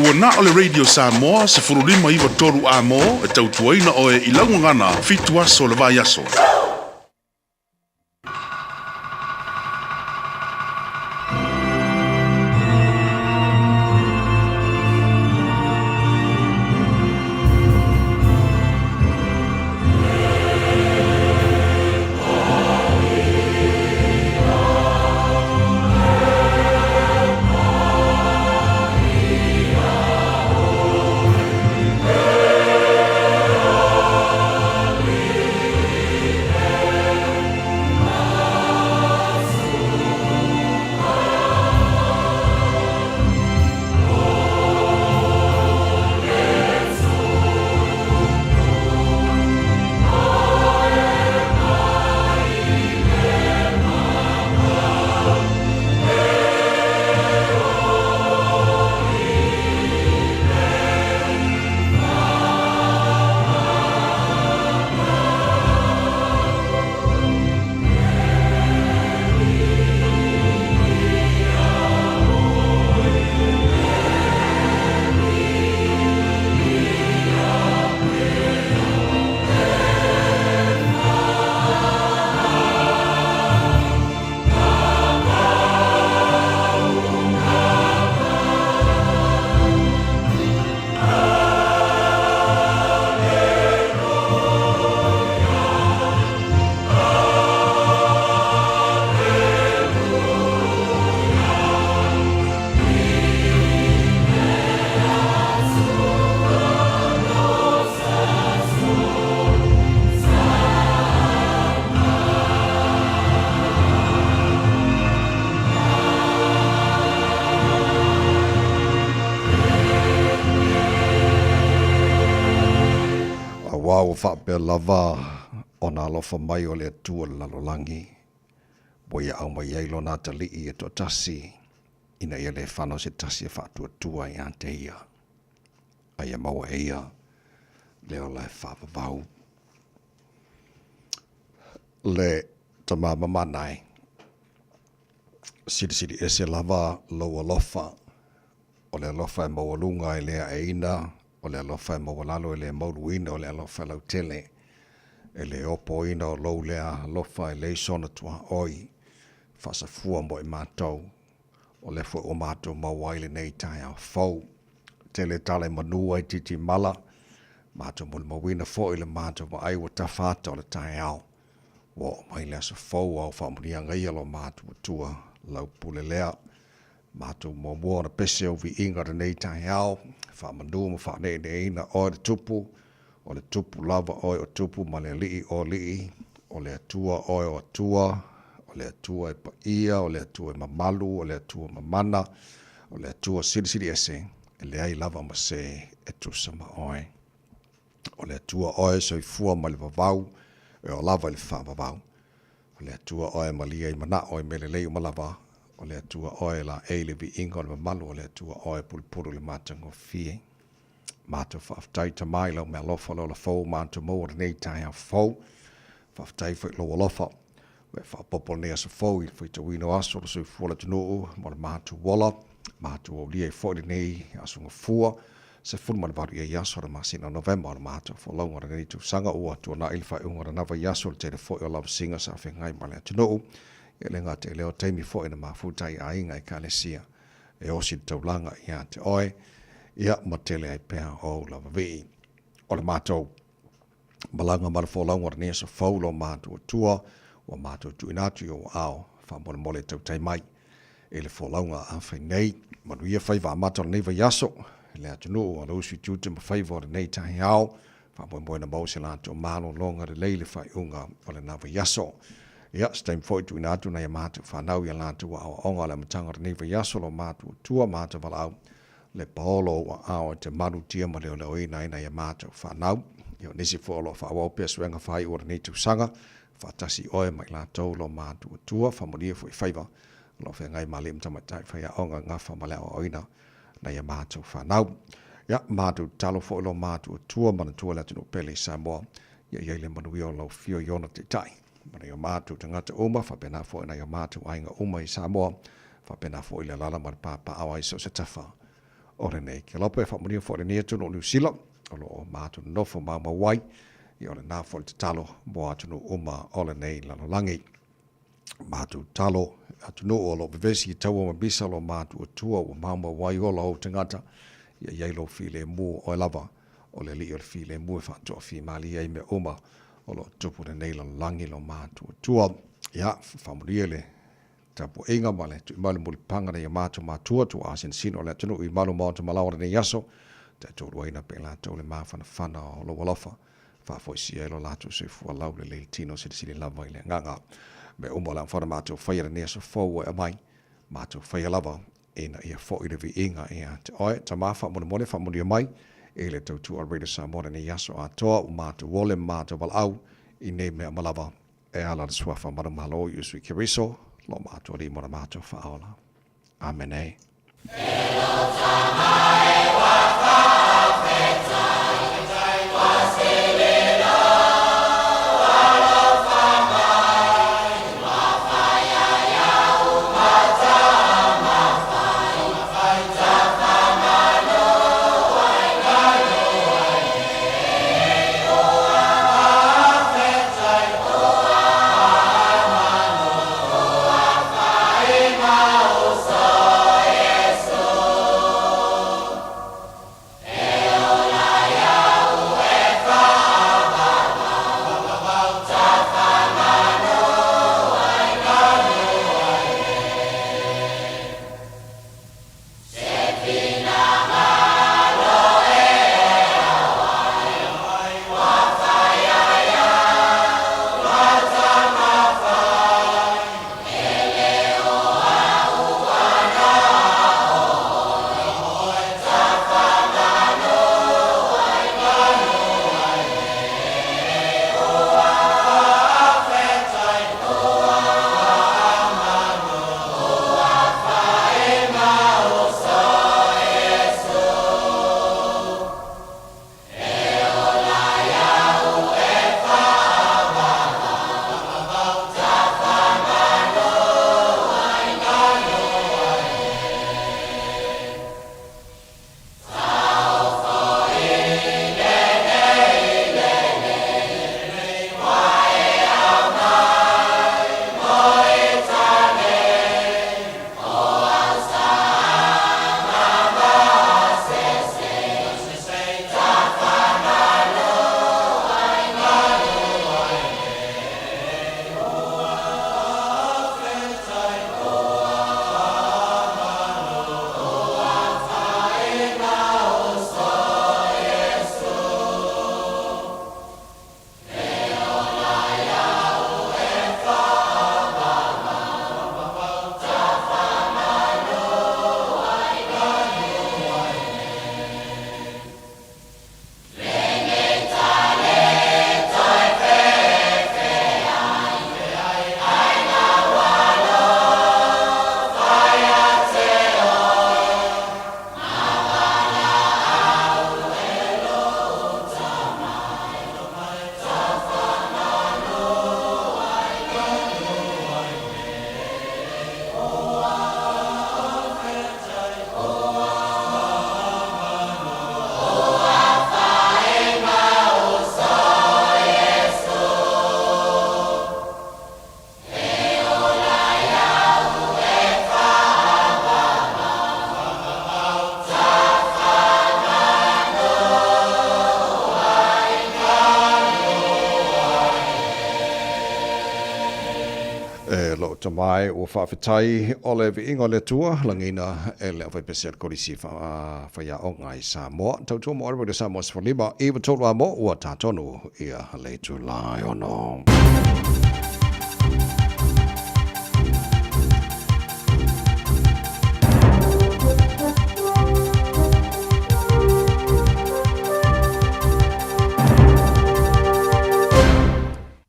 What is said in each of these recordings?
Ua na o le Radio Samoa 15 93 Amo e tautuaina oe i lau gagana fitu aso o le vaiaso. Auā ua faapea lava ona alofa mai o le Atua i le lalolagi, ua ia aumai ai Lona atalii e toatasi, ina ia le fano se tasi e faatuatua ia te Ia, a ia maua e ia le ola e faavavau. Le Tama mamana e, silisili ese lava lou alofa, o le alofa e maualuga e le aeina, o le alofa e maualalo e le mauluina, o le alofa e lautele e le opoina, o lou lea alofa e leai sona tuaoi, faasafua mo i matou, o lea foi ua matou maua ai lenei taeao fou. Tele tala i manu ai titimala, matou molimauina foi le matou vaai ua tafa ata o le taeao. Ua oo mai le aso fou a o faamuniaga ia lo matou Atua lau pule lea. Matou muamua ona pese ou viiga lenei taeao, faamanu ma faaneeneeina oe le Tupu, o le Tupu lava oe o Tupu ma le Alii o Alii, o le Atua oe o Atua, o le Atua e paia, o le Atua e mamalu, o le Atua mamana, o le Atua silisili ese, e leai lava ma se e tusa ma oe. O le Atua oe soifua mai le vavau, e oo lava i le faavavau. O le Atua oe malie ai manao i mea lelei uma lava, o le Atua oe laei le viiga o le mamalu, o le Atua oe pulupulu i le matagofie. Matou faafetai Tama i lau meaalofa le ola fou matou maua lenei taeao fou. Faafetai foi i lou alofa ua e faaopoopo lenei aso fou i le faitauina o aso o le soifua o le atunuu mo le matou ola. Matou aulia ai foi lenei aso gafua 18 i ai aso o le masina o Novema o le matou folauga o lenei tausaga ua tuanai le faaiuga o lena vaiaso i le tele foi o lavasiga sa feagai ma le atunuu. E le gata i lea o taimi foi na mafuta ai aiga Ekalesia e osi le taulaga ia te oe, ia ma tele ai pea ou lava vii. O le matou malaga ma le folauga o lenei aso fou lo matou Atua, ua matou tuuina atu i ou aao faamolemole e tautai mai i le folauga a fai nei. Manuia faiva amata o lenei vaiaso i le atunuu a le usu i tiute ma faiva o lenei taeao. Faamoemoe na maua se latou malologa lelei i le faaiuga o lena vaiaso. Ia, se taimi foi tuuina atu nai a matou fanau i a latou aoaoga o le amataga o lenei vaiaso, lo matou Atua, matou valaau, le paolo o ou aao e te malutia ma leoleoina ai nai a matou fanau. Ia, o nisi foi o lo o faaauau pea suega faaiu o lenei tausaga, faatasi oe ma i latou lo matou Atua, faamanuia foi i faiva o lo o feagai ma alii ma tamaitai faiaoga gafa ma le aoaoina nai a matou fanau. Ia, matou tatalo foi lo matou Atua, manatua le atunuu pele i Samoa, ia i ai le manuia o lau afio i ona taitai, ma nai o matou tagata uma, faapena foi nai o matou aiga uma i Samoa, faapena foi le alaala ma le papaaao ai so o se tafa. o lenei kelope. Faamanuia foi lenei atunuu o Niu Sila o lo o matou nonofo maumau ai, ia o lena foi le tatalo mo atunuu uma o lenei lalolagi. Matou tatalo atunuu o lo o vevesi i taua ma misa o lo o matuatua ua maumau ai ola o ou tagata, ia i ai lou filemu oe lava o le Alii o le filemu e faatoafimalie ai mea uma o lo o tupu i lenei lalolagi lo matuatua. Ia, faamanuia le tapuaiga ma le tuimau le mulipaga nei o matou matua, tuaa sinosino o le atunuu i malu maota malaoa lenei aso, taitoluaina pe latou le mafanafana o lou alofa, faafoisia ai lo latou soifua laulelei le tino silisili lava i le agaga. Mea uma o le a mafai ona matou faia lenei aso fou ua e aumai, matou faia lava ina ia foi le viiga ia te oe. Tama, faamolemole faamanuia mai i le tautua a Radio Samoa lenei aso atoa, ua matou ole ma matou valaau i nei mea uma lava e ala le Suafa manumalo o Iesu Keriso, lo matou Alii ma lo matou Faaola. Amene. E lou tama e, ua faafetai o le viiga o le Atua, lagiina e le Aufaipese a le Kolisi Faiaoga i Samoa. Tautua mo Radio Samoa 15 93 a mo ua tatonu ia le itula e ono.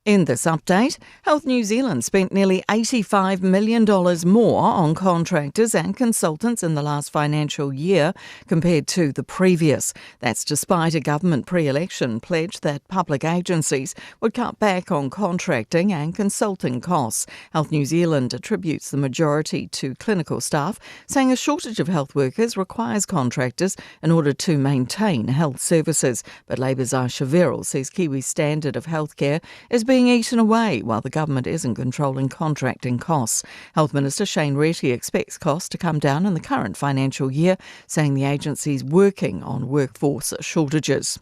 E In this update, Health New Zealand spent nearly $85 million more on contractors and consultants in the last financial year compared to the previous. That's despite a government pre election pledge that public agencies would cut back on contracting and consulting costs. Health New Zealand attributes the majority to clinical staff, saying a shortage of health workers requires contractors in order to maintain health services. But Labour's Ayesha Verrall says Kiwi's standard of healthcare is being eaten away while the government isn't controlling contracting costs. Health Minister Shane Reti expects costs to come down in the current financial year, saying the agency's working on workforce shortages.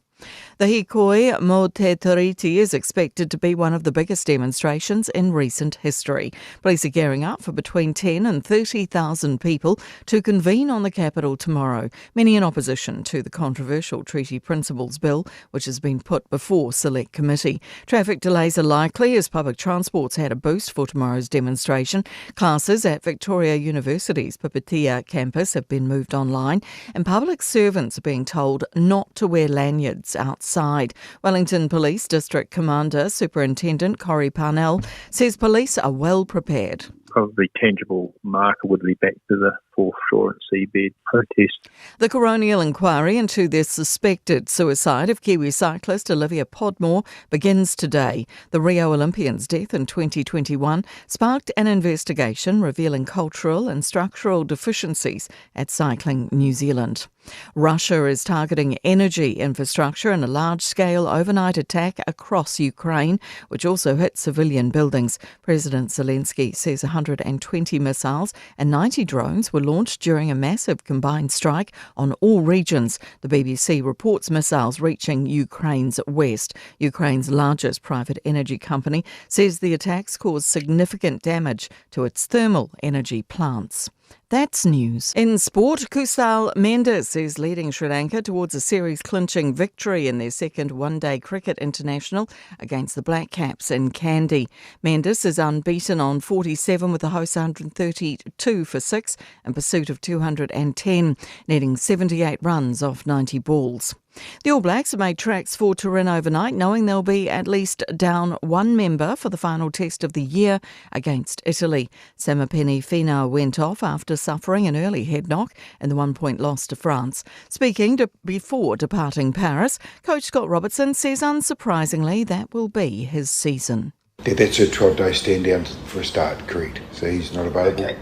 The Hikoi Mo Te Tiriti is expected to be one of the biggest demonstrations in recent history. Police are gearing up for between 10 and 30,000 people to convene on the Capital tomorrow, many in opposition to the controversial Treaty Principles Bill, which has been put before Select Committee. Traffic delays are likely as public transport's had a boost for tomorrow's demonstration. Classes at Victoria University's Pipitea campus have been moved online, and public servants are being told not to wear lanyards outside. Wellington Police District Commander Superintendent Corey Parnell says police are well prepared. Probably tangible marker would be back to the foreshore and seabed protest. The coronial inquiry into the suspected suicide of Kiwi cyclist Olivia Podmore begins today. The Rio Olympian's death in 2021 sparked an investigation revealing cultural and structural deficiencies at Cycling New Zealand. Russia is targeting energy infrastructure in a large scale overnight attack across Ukraine, which also hit civilian buildings. President Zelensky says 120 missiles and 90 drones were launched during a massive combined strike on all regions. The BBC reports missiles reaching Ukraine's west. Ukraine's largest private energy company says the attacks caused significant damage to its thermal energy plants. That's news. In sport, Kusal Mendis is leading Sri Lanka towards a series clinching victory in their second one day cricket international against the Black Caps in Kandy. Mendis is unbeaten on 47 with the hosts 132 for 6 in pursuit of 210, needing 78 runs off 90 balls. The All Blacks have made tracks for Turin overnight, knowing they'll be at least down one member for the final test of the year against Italy. Samipeni Finau went off after suffering an early head knock in the one point loss to France. Speaking to, before departing Paris, coach Scott Robertson says unsurprisingly that will be his season. Yeah, that's a 12 day stand down for a start, correct. So he's not available. Okay.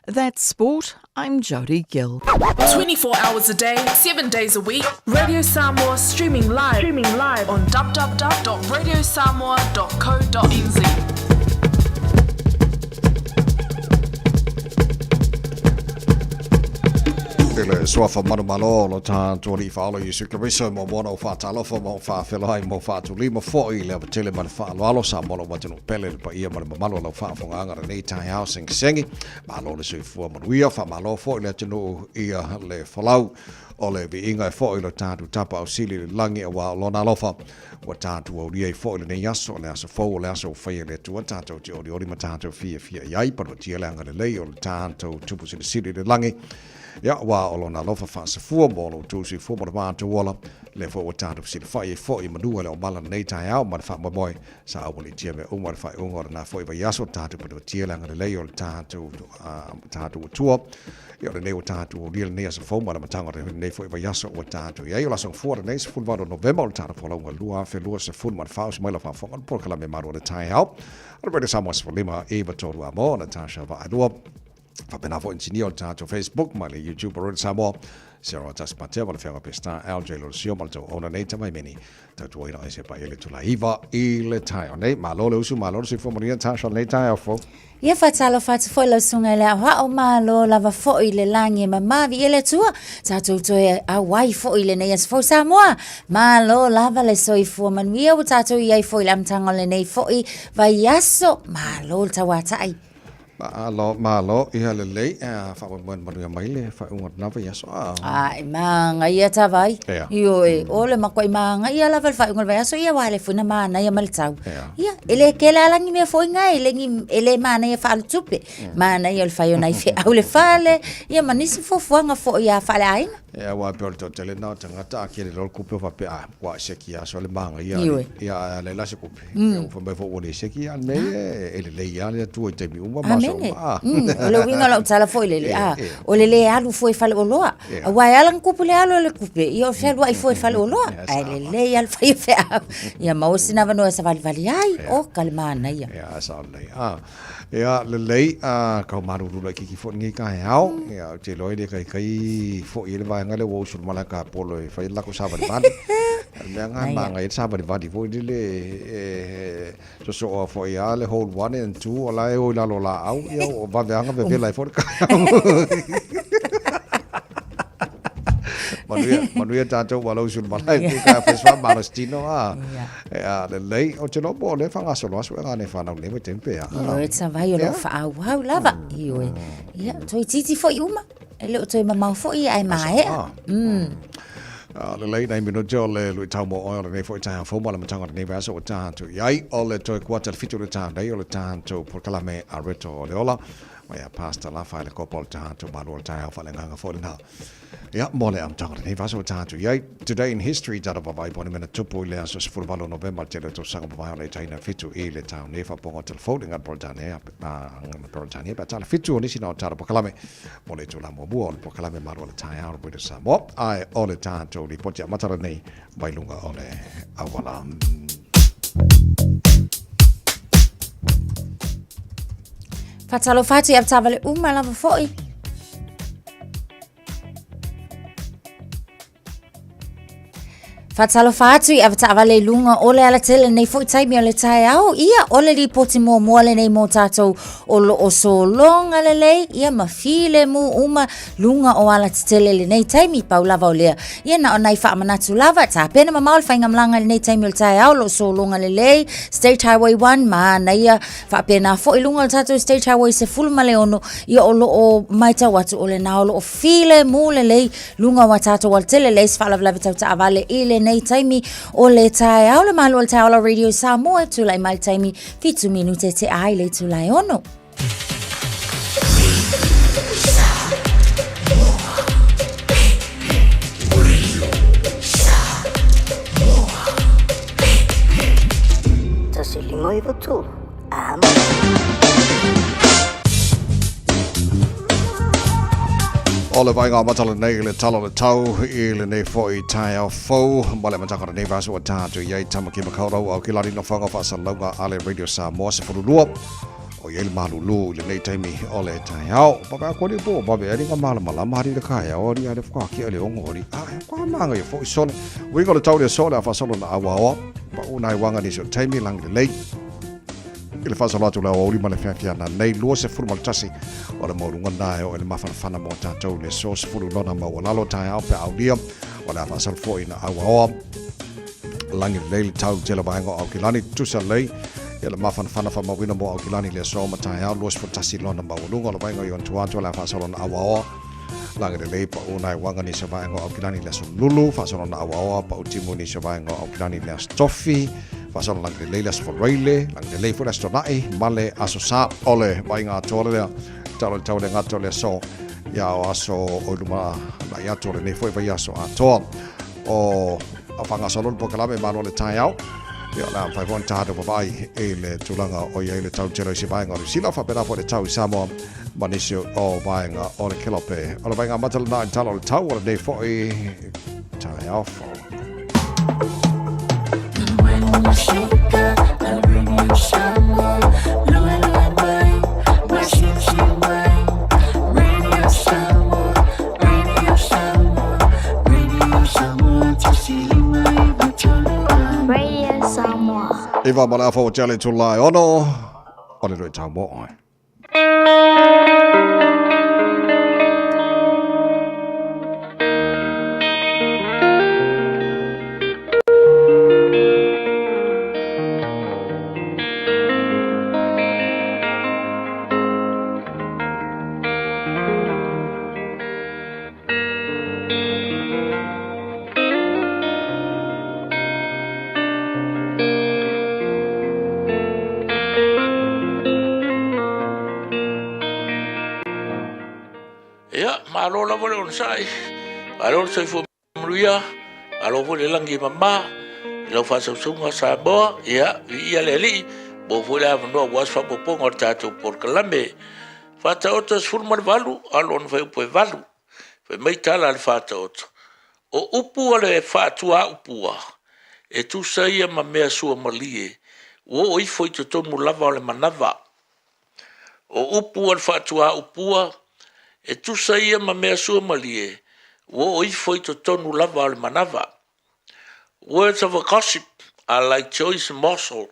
That's sport. I'm Jody Gill. 24 hours a day, 7 days a week. Radio Samoa streaming live, streaming live on www.radiosamoa.co.nz. I le suafa manumalo o lo tātou alii faaola Iesu Keriso mo mona o whaatalofa mo whaawhelai mo whaatulima foi le avatele ma le faaaloalo sa mo lo atunuu pele le paia ma le mamalu o lau faafogaaga lenei taeao segisegi malo le soifua manuia faamalo foi le atunuu ia le folau o le viiga e foi lo tatou Tapaau Sili i le lagi auā o lona alofa ua tatou aulia ai foi lenei aso o le aso fou o le aso ua faia e le Atua tatou te olioli ma tatou fiafia i ai paluatia le agalelei o le tatou Tupu Silisili i le lagi Ia, auā o lona alofa faasafua mo lo outou soifua ma le matou ola, lea foi ua tatou fesilafai ai foi i manu a le omala lenei taeao ma le faamoemoe sa aualiitia mea uma i le faaiuga o lena foi vaiaso, tatou paluatia le agalelei o le tatou, tatou Atua. Ia, o lenei ua tatou aulia lenei aso fou ma le amataga o lenei foi vaiaso ua tatou i ai. O le aso gafua lenei, 18 o Novema, o le tatou folauga 2024, usu mai lau faafofoga, o le polokalame malu o le taeao. O le Radio Samoa 15 9 3 amo, Natasha Vaalua. Faapena foi inisinia o le tatou Facebook ma le YouTube o Radio Samoa. Sarah Tasi Patea ma le Feaga Pestar LJ Lolosio ma le tauauna nei tamaimeni. Tautuaina ai se paia le tulaiva i le taeao nei. Malo le usu, malo le soifua manuia Tasha lenei taeao fou. Ia faatalofa atu foi lau susuga i le aoao, malo lava foi le lagi e mamavi i le Atua, tatou toe auai foi i lenei aso fou Samoa. Malo lava le soifua manuia ua tatou i ai foi i le amataga o lenei foi vaiaso, malo le tauatai. Malo, malo, ia lelei, faamoemoe manuia mai le faaiuga o lena vaiaso. Ae manaia Tavai. Ioe, o le matuai manaia lava le faaiuga o le vaiaso, ia aua e le foi na manaia ma le tau. Ia, e le tele lava la ni mea foi na, e le ni, e le manaia faaletupe. Manaia o le fai o nai feau i le fale, ia ma nisi fuafuaga foi a faaleaiga. Ia aua e pei o le toatele lena o tagata a tele loa le tupe faapea, a ua seki aso le manaia. Ioe. Ia ae a leai la se tupe. Ia ua fai mai foi ua le seki, a o le mea ia e lelei lava le Atua i taimi uma ma aso uma. A. O le uiga o lau tala foi lele, a, o le le alu fua i faleoloa. Aua e ala ona tupu le alu o le tupe, ia o le fealuai fua i faleoloa. Ae lelei lava le fai o feau. Ia maua sina avanoa e savalivali ai, oka le manaia. Ia, sao lelei. A. Ia, lelei, a, tau malulu laitiiti foi lenei taeao. Ia, ou te iloa e le taitai foi ai le vaega lea ua usu i le malae tapolo e fai ai le latou savalivali. O le mea lena e manaia ai le savalivali foi lele e sosoo foi lava le hole 1 and 2 o la e o i lalo o laau, ia ua vave lava ona vevela ai foi le taeao. Manuia, manuia tatou ua lausu i le malae lenei taeao fai se faamalosi-tino, a. Ia, lelei, ou te iloa po o lea e faagasolo lava suega a nai fanau i lenei vaitaimi pe a. Ioe, Tavai o lo o faaauau lava. Ioe. Ia, toeitiiti foi uma. E le o toe mamao foi ae maea. Lelei, nai minute o le luitau mo oe o lenei foi taeao fou ma le amataga o lenei vaiaso ua tatou i ai. O le toe kuata le 7 o le taeao nei o le tatou polokalame a Reto o le Ola. Ma ia Pastor Lafa i le kopa o le tatou malu o le taeao faaleagaga foi lena. Ia, mo le amataga o lenei vaiaso ua tatou i ai. Today in History, tata vavaai po o ni mea na tupu i le aso 18 o Novema le tele o tausaga mavae o le itaina 7 i le taone faapoga o telefoni ngana Peretania, ngana Peretania pe a tala 7 o nisi na o tala polokalame mo le itula muamua o le polokalame malu o le taeao o Radio Samoa ae o le tatou lipoti amata lenei mai luga o le auala. Faatalofa atu i avetaavale uma lava foi. Faatalofa atu i avetaavale i luga o le alatele lenei foi taimi o le taeao. Ia, o le lipoti muamua lenei mo tatou o lo o sologa lelei, ia ma filemu uma luga o alatetele lenei taimi, pau lava o lea. Ia, na o nai faamanatu lava, tapena mamao le faigamalaga i lenei taimi o le taeao, o lo o sologa lelei, State Highway 1, manaia faapena foi luga o le tatou State Highway 16, ia o lo o matau atu o lena o lo o filemu lelei luga o a tatou alatele, leai se faalavelave tau taavale i lenei taimi o le taeao. Le malu o le taeao la Radio Samoa e tulai mai le taimi 7 minute te ai le itula e 6. Tasi lima iwa tolu. O le vaaiga amata lenei i le tala o le tau i lenei foi taeao fou ma le amataga o lenei vaiaso ua tatou i ai Tamaki Makaurau Aokelani Nofoaga Faasalalauga a le Radio Samoa 12 o i ai le malulu i lenei taimi o le taeao. Vave atu ali po vave ali nga malamalama ali le taeao ali ale whakakia le ongo ali a e kwa manga i foi sole. Uiga o le tau le sole a whasolo na awaoa. Pa una i wanga nisi o taimi langi lelei. I le faasolo atu o le aoauli ma le fiafiana nei 21 o le maualuga na e oo i le mafanafana mo tatou i le aso 10 lona maualalo taeao pe a aulia o le a faasolo foi na auaoa lagi lelei le tau tele vaega o Aukilani tusa lelei ia le mafanafana faamauina mo Aukilani i le aso ma taeao 21 lona maualuga o le vaega i ona tua atu o le a faasolo na auaoa lagi lelei pau nai uaga nisi o vaega o Aukilani i le aso Lulu faasolo na auaoa pau timu nisi o vaega o Aukilani i le aso Tofi faasolo lagi lelei le aso Faraile lagi lelei foi le aso Tona'i ma le aso Sa o le vaaiga atoa lea talo i le tau le gata o le aso ia o aso o i luma na'i atu o lenei foi vaiaso atoa o a faagasolo le polokalame malo le taeao. Ia, o le a mafai foi ona tatou vaavaai i le tulaga o i ai le tau tele o isi vaega o Niu Sila, faapena foi le tau i Samoa ma nisi o vaega o le Kelope. O le vaega amata lena i le tala o le tau o lenei foi taeao fou. Iva ma le afa o tia le itula e 6, o le luitau mo oe. Ia, malo lava le onosai, malo le soifua manuia, malo foi le lagi e mama i lau faasausauga Samoa. Ia, viia le Alii, maua foi le avanoa aua se faaopoopoga o le tatou polokalame. Faataoto 18 a o lona fuaiupu e 8. Fai mai tala a le Faataoto, o upu a le faatuaupua, e tusa ia ma mea suamalie ua oo ifo i totonu lava o le manava. O upu a le faatuaupua, e tusa ia ma mea suamalie ua oo ifo i totonu lava o le manava. Words of a gossip are like choice morsels.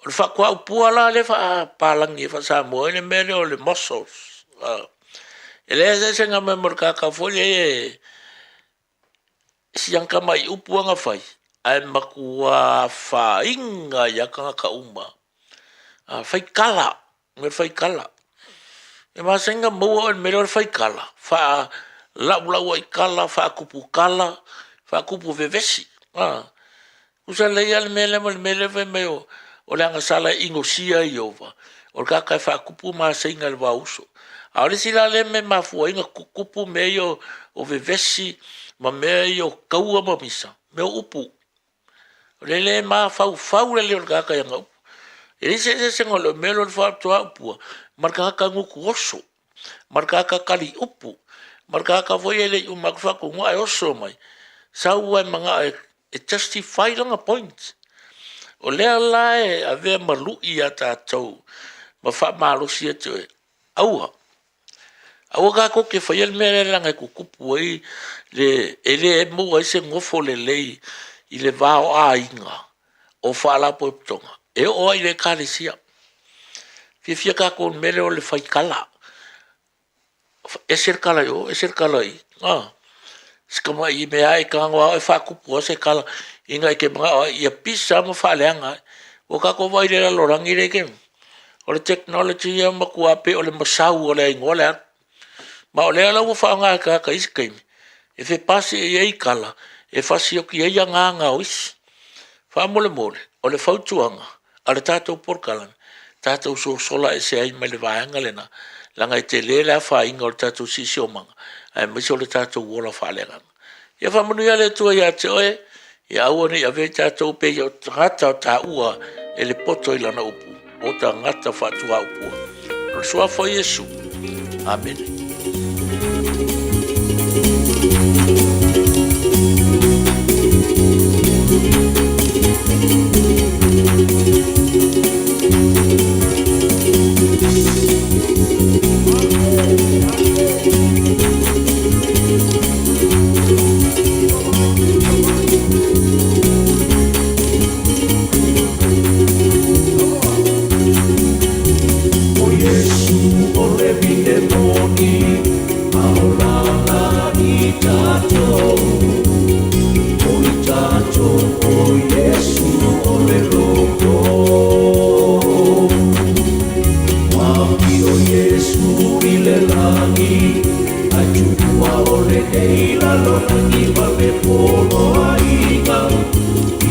O le faatuaupua la lea e faapapalagi e faa-Samoa ai le mea lea o le morsels. E leai se eseesega ma le tagata foi lea e si ana tamai upu lava na fai, ae matua afaina ai lava tagata uma. Faitala, o le faitala. E masani ona maua oe i le mea lea o le faitala, faalaulauaitala, faatuputala, faatupu vevesi. E tutusa lelei lava le mea lea ma le mea lea fai mai o le agasala e inosia e Ieova, o le tagata e faatupu maseiga i le vauso. A o le isi la lea mea e mafua ai ona tutupu mea ia o vevesi ma mea ia o taua ma misa, mea o upu. O le le mafaufau lelei o le tagata i ana upu. E leai se eseesega o le mea lea o le faatuaupua ma le tagata gutu oso, ma le tagata taliupu, ma le tagata foi lea e le i uma atu le faatonuga ae oso mai, sau lava e manao e justify lana point. O lea la e avea ma lui ia tatou ma faamalosi ia te oe, aua, aua tatou te faia le mea lea leaga e tutupu ai le, e le maua ai se nofo lelei i le va o aiga, o faalapotopotoga, e oo lava i le Ekalesia. E fiafia tatou i le mea lea o le faitala, ese le tala i o ese le tala i i. Si tamai mea lava e tago lava oe faatupu lava se tala ina e te manao ia pisa ma faaleaga ai. Ua tatou vaai i le lalolagi lea e i ai nei, o le technology ia ua matua pei o le masau o le a igoa le alu. Ma o lea la ua faaaoga e tagata i isi taimi e fepasiai ai tala e fasioti ai agaga o isi. Faamolemole, o le fautuaga a le tatou polokalame, tatou sosola ese ai mai le vaega lena, leaga e tele le afaina o le tatou siosiomaga, aemaise o le tatou ola faaleagaga. Ia faamanuia le Atua ia te oe, ia aua ne i avea i tatou pei o tagata e taua e le poto i lana upu, o tagata faatuaupua. O le suafa o Iesu. Amene. O Iesu o le vine moni, a ola ana i tatou. O i tatou o Iesu o le loko. Ua afio Iesu i le lagi, ae tuua o lenei lalolagi ma le poloaiga.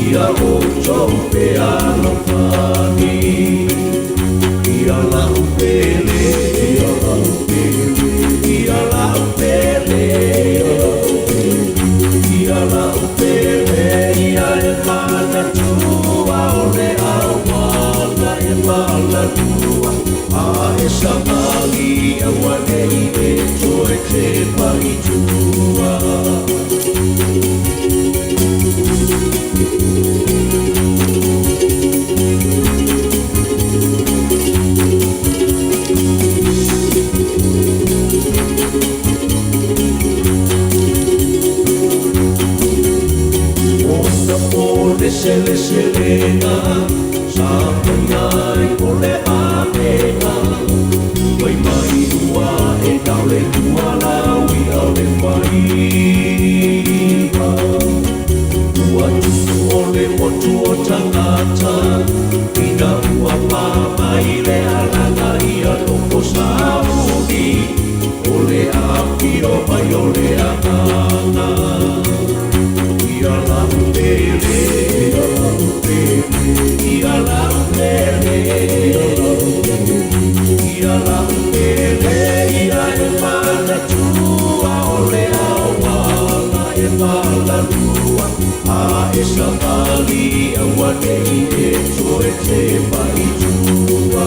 Ia outou fealofani. Ia lau pele, ia lau pele, ia lau pele, ia lau pele, ia e manatua o le auala e malalua, a e savali auanei e toe tepa i tua. Ona po le seleselega sa faia ai o le amega Mai mai ua e nao le lua laui a o le faiva Ua tupu o le motu o tagata Ina ua pā mai le alaga ia nofo sauni O le afio mai o le agaga Ia lau pele, ia lau pele, ia lau pele, ia lau pele, ia lau pele, ia auanei e toe tepa i tua.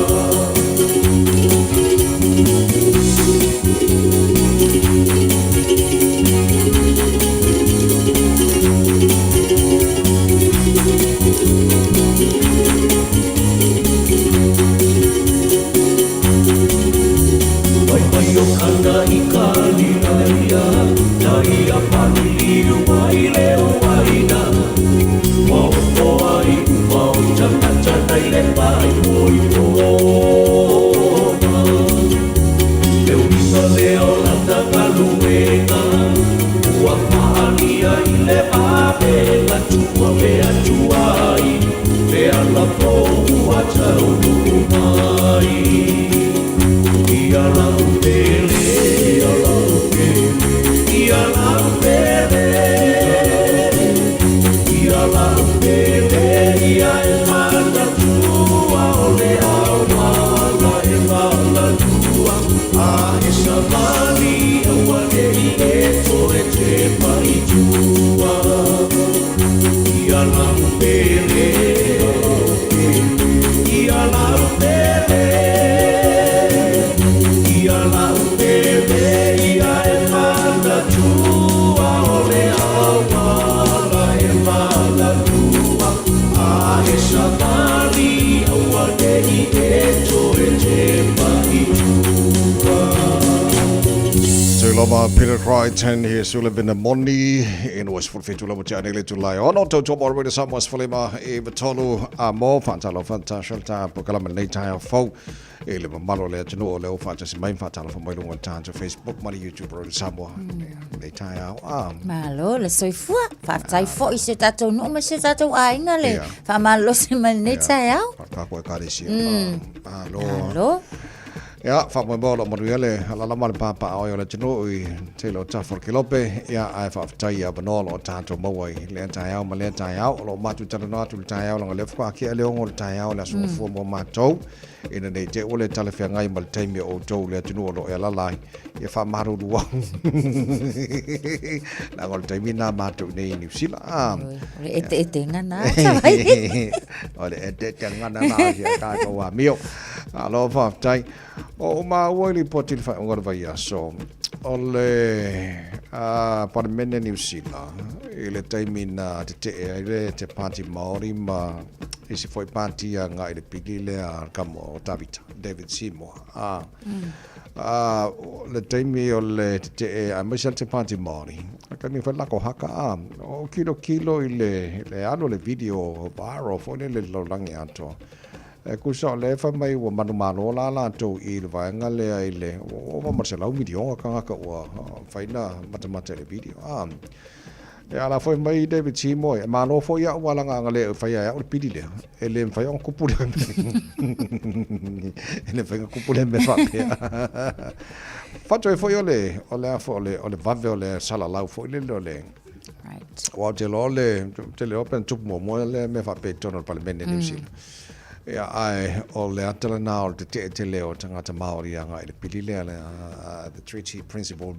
Mai o kana i Kalilaia, na ia paliliu ai le uaina. Ua ofo ai uma o tagata nai le pai ona. Le uiga lea o lana galuega, ua faaalia i le vavega tua mea tuai, le ala fou ua taunuu mai. Ia lau pele, ia lau pele, ia lau pele, ia lau pele, ia e manatua o le auala e malalua, a e savali auanei e toe tepa i tua. Ia lau pele, ia lau pele, ia lau pele, ia e manatua o le auala e malalua, a e savali auanei e toe tepa i tua. Tuiloma Peter Crichton he Sullivan Moni in West Fulfitu lava te anele tu lai ono tau tau mora wena samoa sfalema e vatolu a mo whaatalo whantasha ta pokalama nei tai fau e le mamalo le atunu o leo whaatasi mai whaatalo wha mai lunga tāntu Facebook ma le YouTube ro Samoa nei tai au a Malo le soifua, faafetai foi i si o tatou nuu ma si o tatou aiga le faamalolosi mai lenei taeao. Whaakako e karesia. Malo. Malo. Ia, faamoemoe o lo o manuia le alaala ma le papaaao o le atunuu i tele o tafa o le kelope, ia, ae faafetai i avanoa o lo o tatou maua i lea taeao ma lea taeao. O lo o matou talanoa atu i le taeao leaga o lea faatoa kea le 6 o le taeao le aso Gafua mo matou, ina ne i te i ua le talafeagai ma le taimi o outou i le atunuu o lo o e alaala ai, ia faamalulu au. Leaga o le taimi lena matou i inei i Niu Sila. O le eteetega na, Tavai. O le eteetega na si a tatou amio. Malo faafetai. O ou maua i lipoti i le faaiuga o le vaiaso, o le Palemene Niu Sila i le taimi na tetee ai le te Pāti Māori ma isi foi pāti agai i le pili lea a le kamo o Tavita, David Seymour. A, a, le taimi o le tetee aemaise le te Pāti Māori, a taimi foi lako haka, a, o kilokilo i le, le alu o le video viral foi lele i le lalolagi atoa. E tusa o lea e fai mai ua manumalo la latou i le vaega lea i le ua ova ma le 100 miliona tagata ua fai na matamata i le video. A, e ala foi mai David Seymour, e malo foi au ua laga ana le fai ai au le pili lea. E le mafai ona tupu lea mea. E le mafai ona tupu lea mea faapea. Faatoe foi o le, o le a foi, o le, o le vave o le salalau foi lele o le, Right. Aua ou te iloa o le, ou te le iloa pe na tupu muamua lea mea faapea i totonu o le Palemene mm. Niu Sila. Ia, ae o le ata lena o le tetee tele o tagata Māori agai i le pili lea, le, the Treaty Principle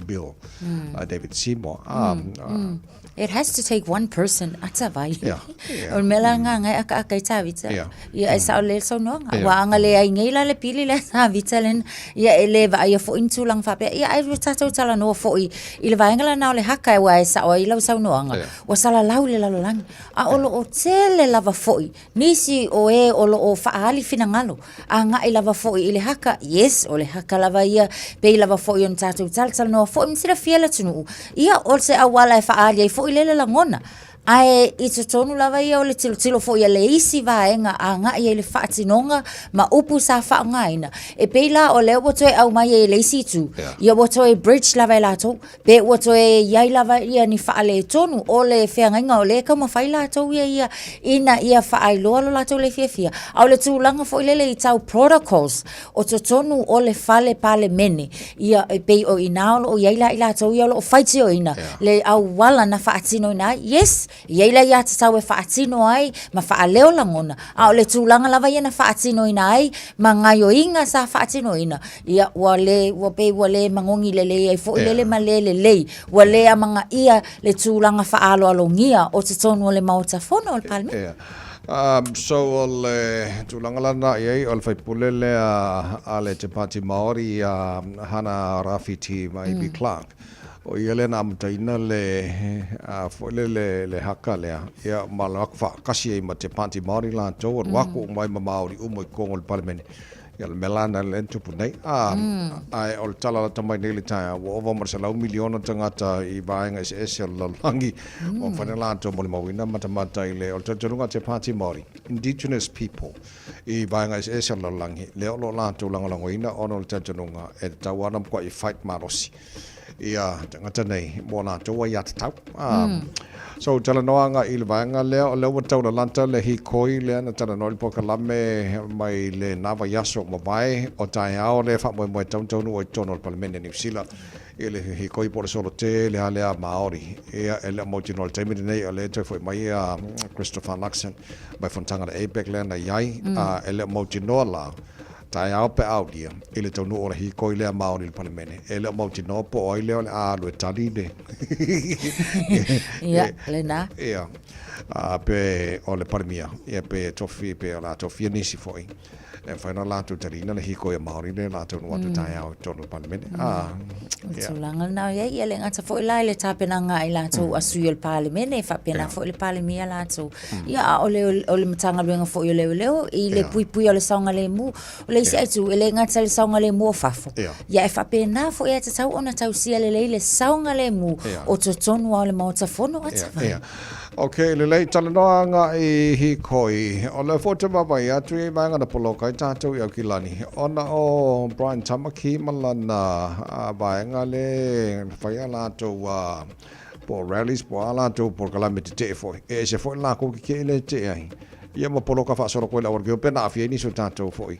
Bill, mm. David Seymour. Ah, mm. Mm. It has to take one person, ata vai. Yeah, yeah. O le mea la ngā ngai aka aka i Tavita. Yeah. Ia, e sao le saunoaga. Yeah. Ua anga le ai nei la le pili lea Tavita lena. Ia, e le vaaia foi ni tulaga faapea. Ia, ai ua tatou talanoa foi i le vaega lena o le haka aua e sao ai lau saunoaga, Yeah. ua salalau le lalolagi. A o loo tele lava foi nisi o e o loo faaali finagalo agai lava foi i le haka. Yes, o le haka lava ia, pei lava foi ona tatou talatalanoa foi ma silafia le atunuu. Ia, o se auala e faaali ai foi lele lagona. Ae i totonu lava ia o le tilotilo foi a le isi vaega agai ai i le faatinoga ma upu sa faaaogaina, e pei la o lea ua toe aumai ai e le isi itu, ia ua toe bridge lava e latou, pe ua toe i ai lava ia ni faaletonu o le feagaiga o lea e taumafai latou ia ia ina ia faailoa lo latou le fiafia. A o le tulaga foi lele i tau protocols o totonu o le fale Palemene, ia e pei o i ina o lo o i ai la i latou ia o lo o faitioina le auala na faatinoina ai. Yes! E i ai le aiatatau e faatino ai ma faaleo lagona, a o le tulaga lava ia na faatinoina ai ma gaoioiga sa faatinoina, ia ua le, ua pei ua le magogi lelei ai foi lele ma le lelei, ua le amanaia le tulaga faaaloalogia o totonu o le Maota Fono o le Palemene. Yeah. Um, so o le tulaga lana i ai o le faipule lea a le Te Pāti Māori a Hana Rawhiti Maibi Clark. O ia lea na amataina le a foi le le, le haka lea ia ma le aku faakasi ai ma Te Pāti Māori latou alu aku uma ai ma Māori uma i totonu o le Palemene. Ia le mea la lena lea na tupu nei. A, ae o le tala lata mai nei i le taeao, ua ova ma le 100 miliona tagata i vaega eseese o le lalolagi, ua mafai ona latou molimauina matamata i le, o le talitonuga a Te Pāti Māori, Indigenous people, i vaega eseese o le lalolagi, lea o lo o latou lagolagoina ona o le talitonuga e tatau lava ona matuai fight malosi ia tagata nei mo latou aiatatau. So, talanoa agai i le vaega lea, o lea ua taulalata le hikoi lea na talanoa i le polokalame mai lena vaiaso ua mavae, o taeao lea e faamoemoe e tauntaunuu ai i totonu o le Palemene o Niu Sila i le hikoi po o le solo tele lava lea a Māori. Ia, e le o mautinoa i le taimi lenei, o lea e toe foi mai a Christopher Luxon mai fonotaga a le APEC lea na i ai, a e le o mautinoa la, Taeao pe a aulia i le taunuu o le hīkoi lea Māori i le Palemene, e le o mautinoa po o ai lea o le a alu e tali le Ia, lena. Ia, a pe o le Palemia, ia pe tofi, pe o le a tofia nisi foi e mafai ona latou taliina le hīkoi a Māori lea o le a taunuu atu taeao i totonu o le Palemene. A, O le tulaga lena o i ai, ia le gata foi la i le tapenaga a i latou a sui o le Palemene, faapena foi le Palemia latou. Ia, a o le, o le Matagaluega foi o Leoleo i le puipuia o le saogalemu. O le isi itu, e le gata i le saogalemu o fafo, ia e faapena foi e tatau ona tausia lelei le saogalemu o totonu lava o le Maota Fono a Tavae. Ok, lelei, talanoa agai i hīkoi. O lea foi ou te vaavaai atu i vaega na poloka ai tātou i Aukilani, ona o Brian Tamaki ma lana vaega lea e fai a latou po o rallies po o a latou polokalame tetee foi, e ese foi le latou tetee lea e tetee ai, ia ma poloka faasolo atu ai le auala keu pe na aafia ai nisi o tatou foi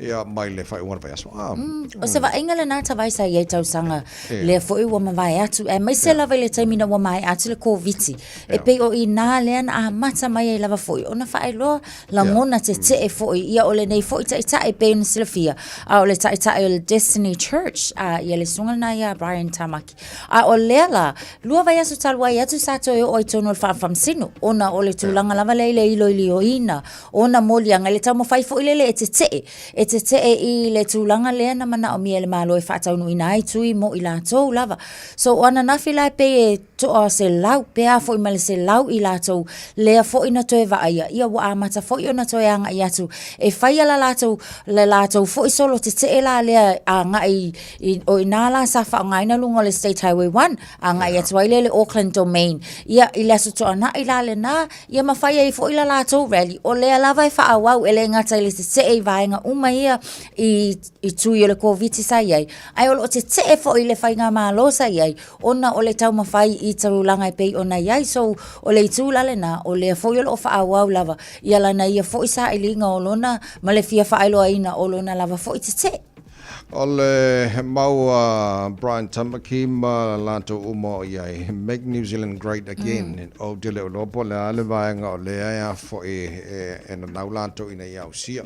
ia mai le faaiuga o le vaiaso. Ah. O se vaaiga lena Tavae sa i ai tausaga lea foi ua mavae atu, aemaise lava i le taimi ina ua maea atu le Koviti. E pei o i ina lea na amata mai ai lava foi ona faailoa lagona tetee foi ia o lenei foi taitai e pei ona silafia, a o le taitai o le Destiny Church, a ia le susuga lena ia Brian Tamaki. A o lea la, lua vaiaso talu ai atu sa toe oo ai totonu o le faamasino, ona o le tulaga lava lea i le iloiloina o ona moliaga i le taumafai foi lele e tetee, e tetee i le tulaga lea na manaomia e le Malo e faataunuuina ai tui mo i latou lava. So o ananafi la e pei e toa 100 pe a foi ma le 100 i latou lea foi na toe vaaia, ia ua amata foi ona toe agai atu e faia la latou, le latou foi solo tetee la lea agai I, o ina la sa faaaogaina luga o le State Highway 1, agai atu ai lea i le Auckland Domain. Ia, i le Aso Toonai la lena, ia ma fai ai foi la latou rally, o lea lava e faaauau, e le gata i le tetee i vaega uma ia i, i tui o le Koviti sa i ai, ae o lo o tetee foi i le faigamalo sa i ai, ona o le taumafai i tulaga e pei ona i ai. So, o le itu la lena, o lea foi o lo o faaauau lava ia lana ia foi sailiga o lona, ma le fia faailoaina o lona lava foi tetee. O le mau a Brian Tamaki ma latou uma o i ai, Make New Zealand Great Again, ou te le o iloa po o le a le vaega o lea e a foi e nanau latou ina ia ausia.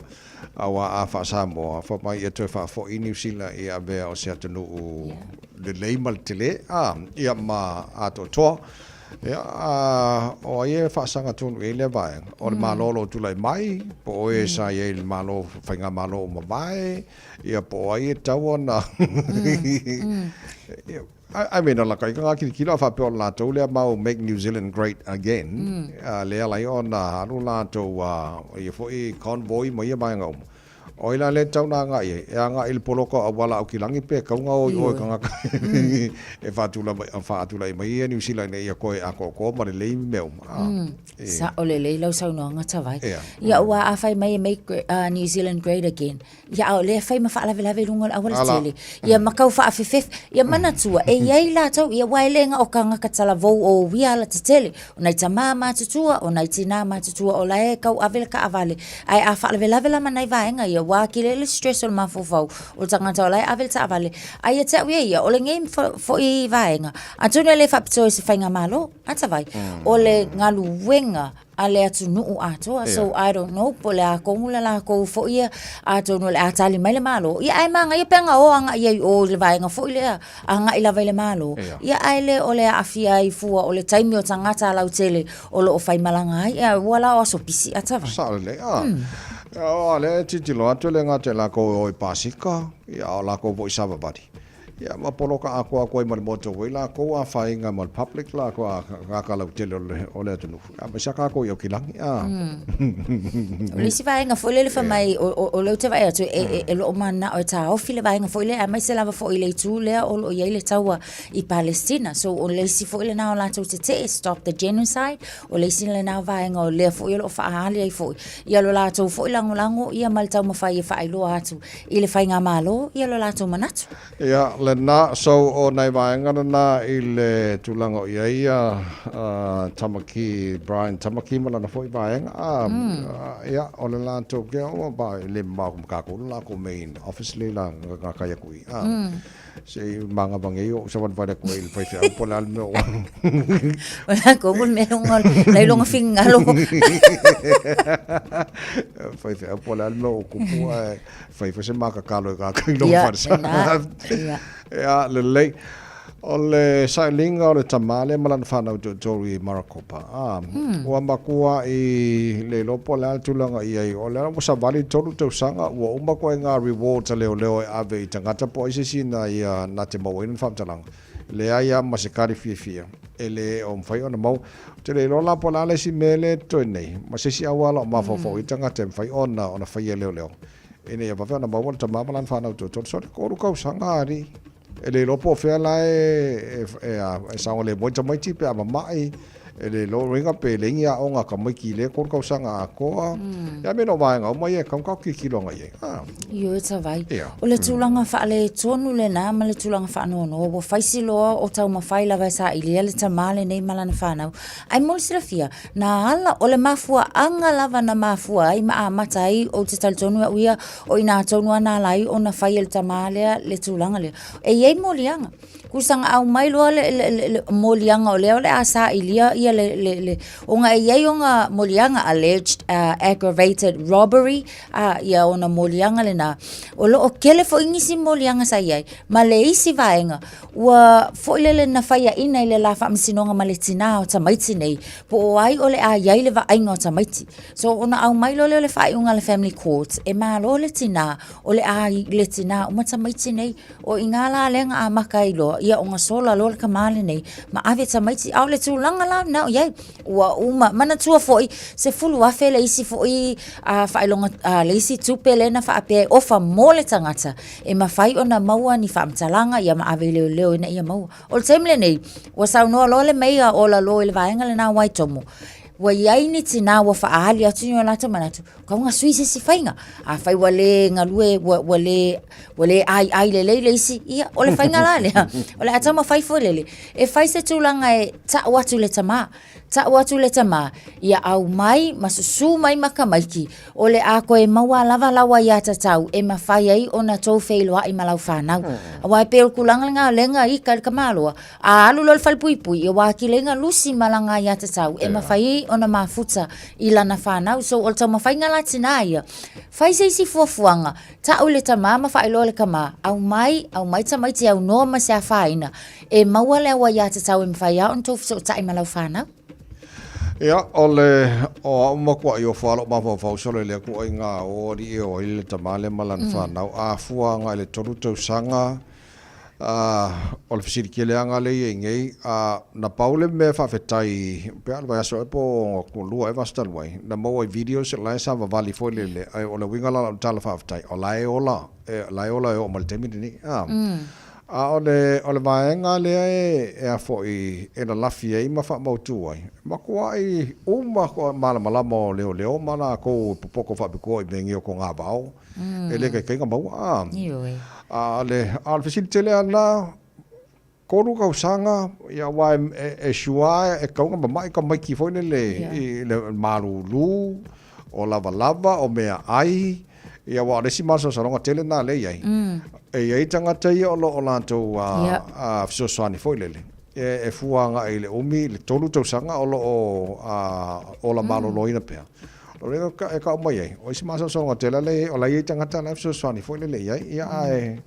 Aua a faa-Samoa, fai mai ia toe faafoi Niu Sila ia avea o se atunuu lelei ma le tele, a, ia ma atoatoa. Ia, a, o ai e faasaga tonu i ai lea vaega? O le Malo o lo o tulai mai, po o e sa i ai i le Malo, Faigamalo ua mavae, ia po o ai e tatau ona I mean, o laka ika ngā kilikilo a faapea o le latou lea mau Make New Zealand Great Again, a lea ala ai ona alu latou a, ia foi convoy ma ia vaega uma. O ai la lea e tatau ona agai i ai? E agai i le poloka o auala Aukilani pe tatau ona o i o e tagata e faatulai mai ia Niu Sila ina ia toe atoatoa ma lelei mea uma. Sao lelei lau saunoaga Tavai. Ia aua a fai mai e make New Zealand great again, ia a o lea e fai ma faalavelave i luga o le aualatele, ia ma tau faafefefe, ia manatua e i ai latou, ia aua e le na o tagata talavou o uia alatetele, O nai tamā matutua, o nai tinā matutua o la e tauave le taavale, ae a faalavelave la ma nai vaega ia, ia, ua atili ai le stress o le mafaufau o le tagata o la e ave le taavale. Ae ia te au ia ia, o lenei foi vaega, atonu e le faapitoa i se faigamalo, atavai, o le galuega a le atunuu atoa. So I don't know po o le a tonu le latou foi ia, atonu o le a tali mai le Malo, ia ae manaia pe ana o agai ai i o i le vaega foi lea agai lava i le Malo, ia ae le o le aafia ai fua o le taimi o tagata lautele o lo o faimalaga ai. Ia ua la o aso pisi atavai. Sao lelei, a. Aua o lea e tilotilo atu e le gata i latou e o i pasika, ia a o latou foi i savavali. Ia ma poloka atoa atu ai ma le motorway lakou afaina ma le public lakou a tagata lautele o le o le atunuu. A ma sa tatou i Aukilani a. O le isi vaega foi lele fai mai o lea ou te vaai atu e lo o mananao e taofi le vaega foi lea aemaise lava foi i le itu lea o lo o i ai le taua i Palestina. So o le isi foi lena o latou tetee, stop the genocide, o le isi lena vaega o lea foi o lo o faaali ai foi ia lo latou foi lagolago ia ma le taumafai e faailoa atu i le faigamalo ia lo latou manatu. Ia, lena, so o nai vaega lena i le tulaga o i ai ia Tamaki, Brian Tamaki ma lana foi vaega, a, ia, o le latou ke o ba e le mamao ma kākou le lakou main office le la nga kai aku i, a. Se i manga vange o sa wan vale ko i le faifeau po le a le mea o. O lākou mo le mea o lai longa fingalo. Faifeau po o le a le mea o kupu ae fai foi se makakalo i kākou i lona falesa. Ia, Ia, lelei. O le sailiga o le tama lea ma lana fanau toatolu i Maricopa, a, ua matuai le iloa po o le a le tulaga i ai. O lea ua savali tolu tausaga, ua uma koe ngā rewards a leoleo e ave i tagata po o ai se isi na ia na te mauaina le faamatalaga. Leai lava ma se kari fiafia e le o mafai ona maua. Ou te le iloa la po o le a le isi mea lea e totoe nei, ma se isi auala o mafaufau ai tagata e mafai ona ona faia leoleo ina ia vave ona maua le tama ma lana fanau toatolu. Sole, 3 tausaga alii. E le iloa po o fea la e, e, e saogalemu ai tamaiti pe a mama'i, e le iloa uiga pe leai ni aoga a tamaiti i lea 3 tausaga atoa. Ia me no vaega uma ia e tatau ona tatou tilotilo agai i ai. Ah. Ioe Tavai. Ia. O le tulaga faaletonu lena ma le tulaga faanoanoa ua fai si loa o taumafai lava e sailia le tama lenei ma lana fanau. Ae mo le silafia, na ala o le mafuaaga lava na mafua ai ma amata ai ou te talitonu au ia o i ina tonu lava na ala ai ona fai e le tama lea le tulaga lea. E i ai moliaga. Kusaga aumai loa le, le, le, le moliaga o lea o le a sailia ia le, le, le, ona e i ai ona moliaga alleged aggravated robbery, a, ia ona moliaga lena. O lo o tele foi nisi moliaga sa i ai, ma le isi vaega, ua foi lele na faiaina i le la faamasinoga ma le tinā o tamaiti nei, po o ai o le a i ai le vaaiga o tamaiti. So ona aumai loa lea o le faaiuga a le family court, e malo le tinā, o le a i le tinā uma tamaiti nei. O i ina la lea na amata ai loa, ia ona sola loa le tama lenei, ma ave tamaiti. A o le tulaga la lena o i ai, ua uma, manatua foi, 10,000 le isi foi faailoga, le isi tupe lea na faapea e ofa mo le tagata, e mafai ona maua ni faamatalaga ia ma ave i leoleo ina ia maua. O le taimi lenei, ua saunoa loa le meia o lalo i le vaega lena o Waitomo, ua i ai ni tinā ua faaali atu ni o latou manatu, Kau na sui se isi faiga. Afai ua le galue, ua, ua le, ua le aiai lelei le isi, ia, o le faiga la lea. O le a taumafai foi lele, e fai se tulaga e tau atu i le tama. Tau atu i le tama, ia aumai ma susu mai ma tamaiti, o le a toe maua lava lau aiatatau e mafai ai ona tou feiloai ma lau fanau. Aua e pei o le tulaga lena o lea na ita i le tamaloa, A alu loa i le falepuipui, ia ua atili ai ona lusi ma lana aiatatau e mafai ai ona mafuta i lana fanau. So, o le taumafaiga la tinā ia, fai se isi fuafuaga, tau i le tama ma faailoa i le tama, aumai, aumai tamaiti e aunoa ma se afaina, e maua le au aiatatau e mafai ai ona tou fesootai ma lau fanau. Ia, o le, o au matuaʻi ofo lava lou mafaufau solo i le Atua i ngā o alii e o ai le tama lea ma lana fanau, a fua agai i le tolu tausaga, A, o le fesili keleaga lea i ai nei, a, na pau le mea faafetai, pe a o le vaiaso ea po o lua ea vaiaso talu ai, na maua i videos o la e savavali foi lele, ae o le uiga la o lau tala faafetai, o la e ola, o la e ola e oo mai le taimi lenei. A, a o le, o le vaega lea e, e a foi, e lalafi ai ma faamautu ai, matuai uma malamalama o leoleo ma latou e popoto faapitoa i mea nei o togavao, E le taitai ona maua. A, Ioe. a o le, a o le fesili tele lava lena, tolu tausaga, ia aua e, e, e sure lava e tatau ona mama'i tamaiti foi lele i le malulu, o lavalava, o meaai, Ia, aua o le isi masalosaloga tele lena lea e i ai, e i ai tagata ia o lo o latou fesoasoani foi lele, e fua agai i le umi, i le 3 tausaga o lo o ola maloloina pea. O lea e tau mai ai, o isi masalosaloga tele lea e i ai, o la e i ai tagata la e fesoasoani foi lele i ai, ia ae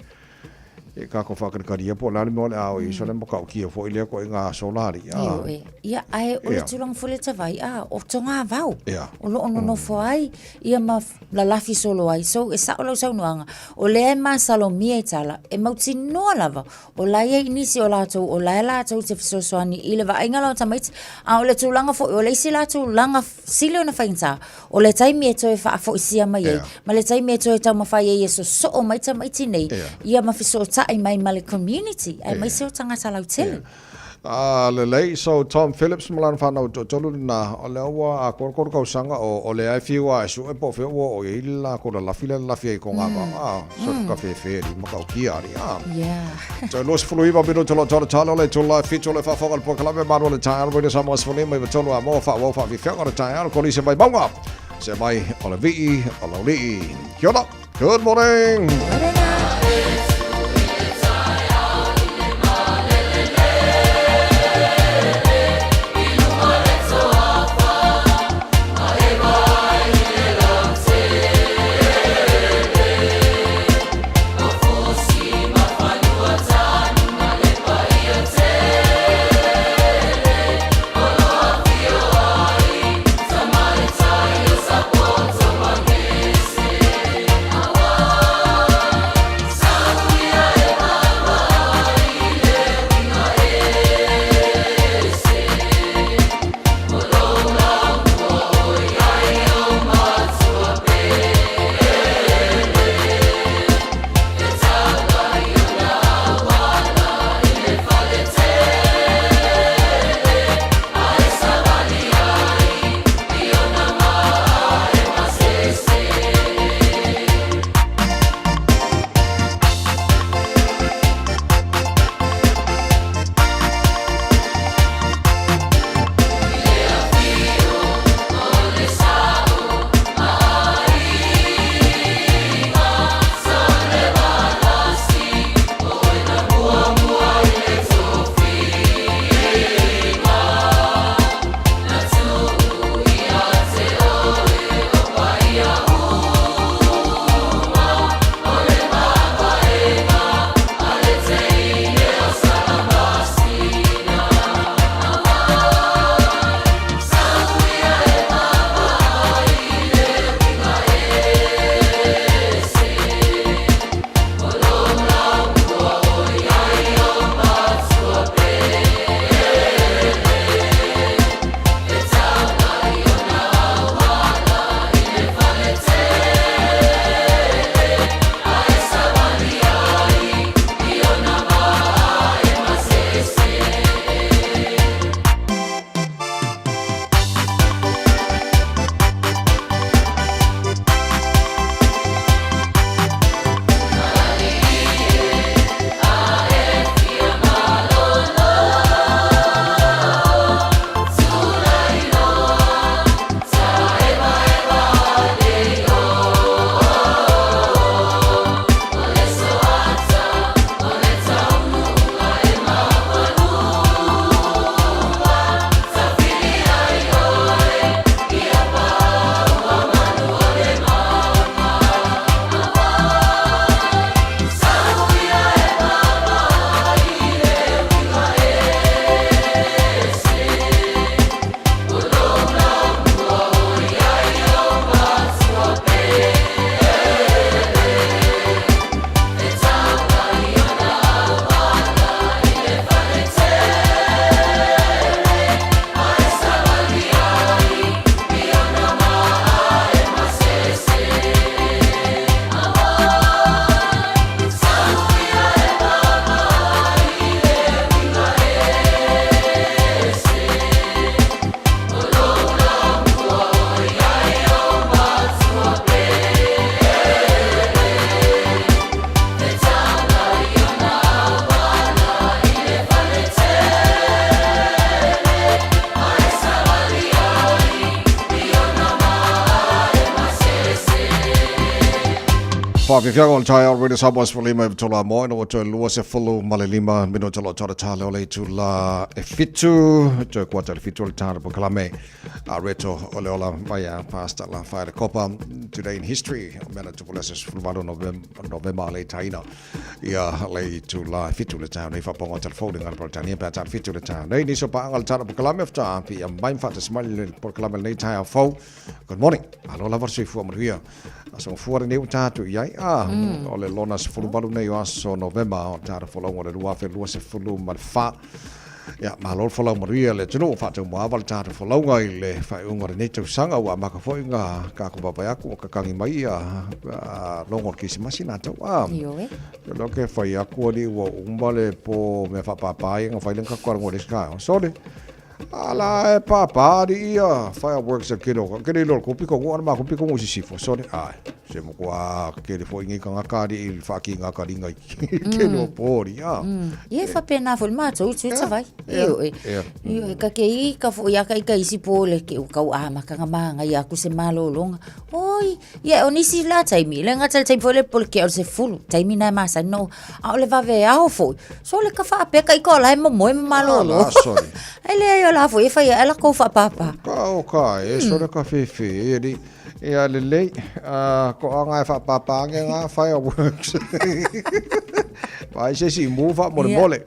e tatou faatalikali po o le a le mea o le a oo i ai, so le matautia foi lea ituaiga aso la alii. Ioe. Ia, ae o le tulaga foi lea Tavai, a, o togavao o lo o nonofo ai ia ma lalafi solo ai. So, e sao lau saunoaga, o lea e masalomia i tala, e mautinoa lava, o la e i ai nisi o latou, o la e latou te fesoasoani i le vaaiga la o tamaiti, a o le tulaga foi, o le isi la tulaga sili ona faigata, o le taimi e toe faafoisia mai ai, ma le taimi e toe taumafai ai e sosoo mai tamaiti nei, ia ma fesootai mai ma le community, aemaise o tagata lautele. Ah, lelei, so Tom Phillips ma lana whanau toatolu lena, o lea ua atoa le 3 tausaga o, o lea e fiu a e sue po o fea ua oo i ai le latou lalafi lea e lalafi ai i Kogavao. Ah, so ka fefe ali matautia ali. Ah. Yeah. So 29 minuta lo tolo talo le tula fitu le faafofoga le polokalame malu o le taeao Radio Samoa 153 a moa faaauau faafiafiaga o le taeao kolisi mai mauga se mai o le vii o laulii. Kia ora. Good morning. Morena. Whawhiwhianga o le taeao Radio Samoa 15 i tola moe no toe 25 minuta lo tara tale o le itu la e fitu toe kuata le fitu o le tara pokalame a reto o le ola mai a Pastor La Whaere Kopa Today in History o mea na tupu le aso 18 Novema le taina ia le itu la e fitu le taeao nei whaponga o telefone ngā Peretania pe a tara fitu le taeao nei niso paanga le tara pokalame whata api a mai mfata smile le pokalame nei taeao fau Good morning. Alo lava le soifua manuia. Aso gafua lenei ua tatou i ai. Ah, o le lona 18 nei o aso Novema o le tatou folauga o le 2024. Ia, malo le folau manuia le atunuu o faataumuaava le tatou folauga i le faaiuga o lenei tausaga ua amata foi ona tatou vaavaai atu ua tatagi mai ia logo o le Kerisimasi latou. Ah, Ioe. Ke loa ke fai atu alii ua uma le po mea faapāpā ia na fai lea na tatou talanoa i le isi taeao. Sole! Ala e pāpā alii ia fireworks a kele o kele ilo ko piko ngo ana ma ko piko ngo sisifo sole ai se mo ko a kele fo ingi kanga ka alii i whaki ngā ka ringa i kele o pōri a. Ia e whapena fo le mātou tu tawai. Io e. Io e ka ke i ka fo ia ka i ka isi pō le ke u kau a makanga mānga ia ku se malolonga. Oi, ia o nisi la taimi, le ngata le taimi foi le pole ke o se fulu, taimi na e masani no, a o le vave ao foi. So le ka whaapeka i ka ola e momoe ma malolo. Ala, sorry. Ai le ai o la foi e whai e la kou whaapapa. Ka o ka e, sore ka whewhe e ri. Ia le lei, ko anga e whaapapa ange ngā fireworks. Vai se si mu wha mole mole.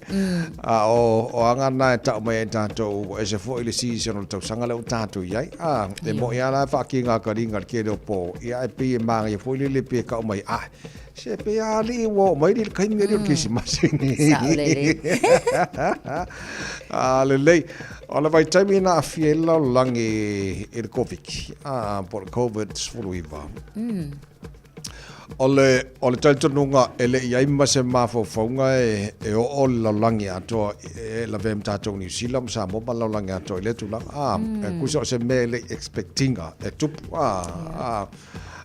A o, o anga na e tau mai e tātou, ua ese foi le season o le tausanga le o tātou i ai. A, e mo i ala e whaaki ngā ka ringa le kere o pō. Ia e pei e māngai e foi le le pe ka o mai. A, se pe a li ua o mai li le kaimi ali o le Kerisimasi ni. Sao lelei. A, lelei. O le vaitaimi na awhia i le lalolagi i le Covid, a, po o le Covid-19. O le, o le talitonuga e le i ai ma se mafaufauga e, e oo le lalolagi atoa e lavea ma tatou Niu Sila ma Samoa ma le lalolagi atoa i lea tulaga. A, e kusa o se mea e le i expect ina e tupu. A, a,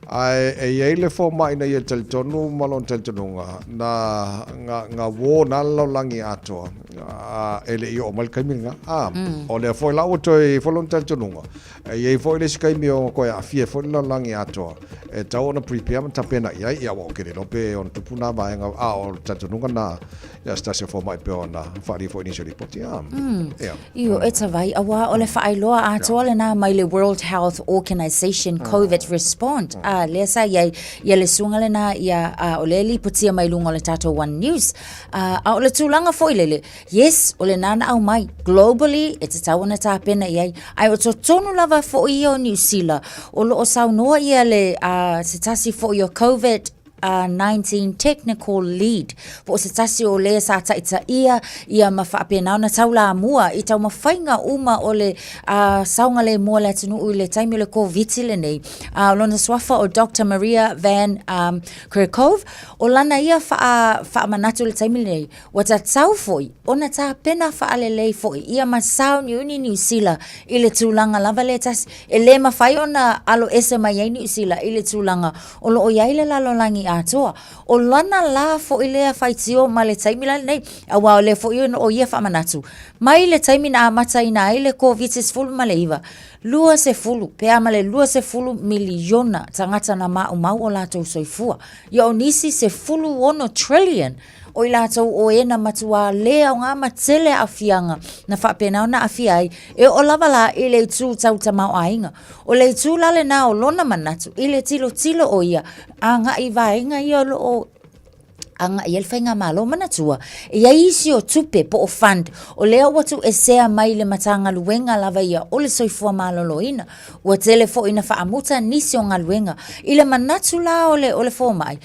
ae e i ai le fomai na ia talitonu ma lona talitonuga na, na, na uō na le lalolagi atoa, a, e le i oo mai le taimi lena. A, o lea foi la ua toe i ai foi lona talitonuga, E i ai foi le isi taimi o toe aafia ai foi le lalolagi atoa, e tatau ona prepare ma tapena i ai, ia aua ou te le iloa pe ono tupu nā vaega, a o le talitonuga nā, ia se tasi o fomai pea ona faaalia foi i nisi o lipoti, a, ia. Io, e tawai, auā o le whaailoa atoa lenā mai le World Health Organization Covid Response, a, lea sa i ai, ia le suaga lenā, ia, a, o lea e lipotia mai luga o le tatou One News, a, a o le tulaga foi lele, Yes, o lenā na aumai. Globally, e tatau ona tapena i ai. Ae o totonu lava foʻi ia o Niu Sila, o loo saunoa ia le uh, se tasi foʻi o COVID 19 technical lead po o se tasi o le sa taitaia ia ma faapena ona taulamua i taumafaiga uma o le uh, saogalemu o le atunuu i le taimi o le Koviti lenei. Uh, o lona suafa o Dr. Maria Van um, Kerkhove, o lana ia faa, faamanatu i le taimi lenei, Ua tatau foi ona tapena faalelei foi ia ma sauniuni Niu Sila i le tulaga lava lea tasi e le mafai ona alo ese mai ai Niu Sila i le tulaga o lo o i ai le lalolagi atoa. O lana la foi lea faitio ma le taimi la lenei, aua o lea foi o ia faamanatu mai le taimi na amataina ai le Koviti-19, 20 pe a ma le 20 miliona tagata na maumau o latou soifua. Ia o nisi 16 trillion O i latou o e na matuā lē aogā ma tele aafiaga na faapena ona aafia ai, e oo lava la i le itu tau tamaoaiga. O le itu la lenā o lona manatu i le tilotilo o ia agai i vaega ia o lo o agai ai le faigamalo. Manatua, e i ai isi o tupe po o fund o lea ua tuuesea mai le Matagaluega lava ia o le Soifua Maloloina. Ua tele foi ina faamuta nisi o galuega i le manatu la o le, o le fomai,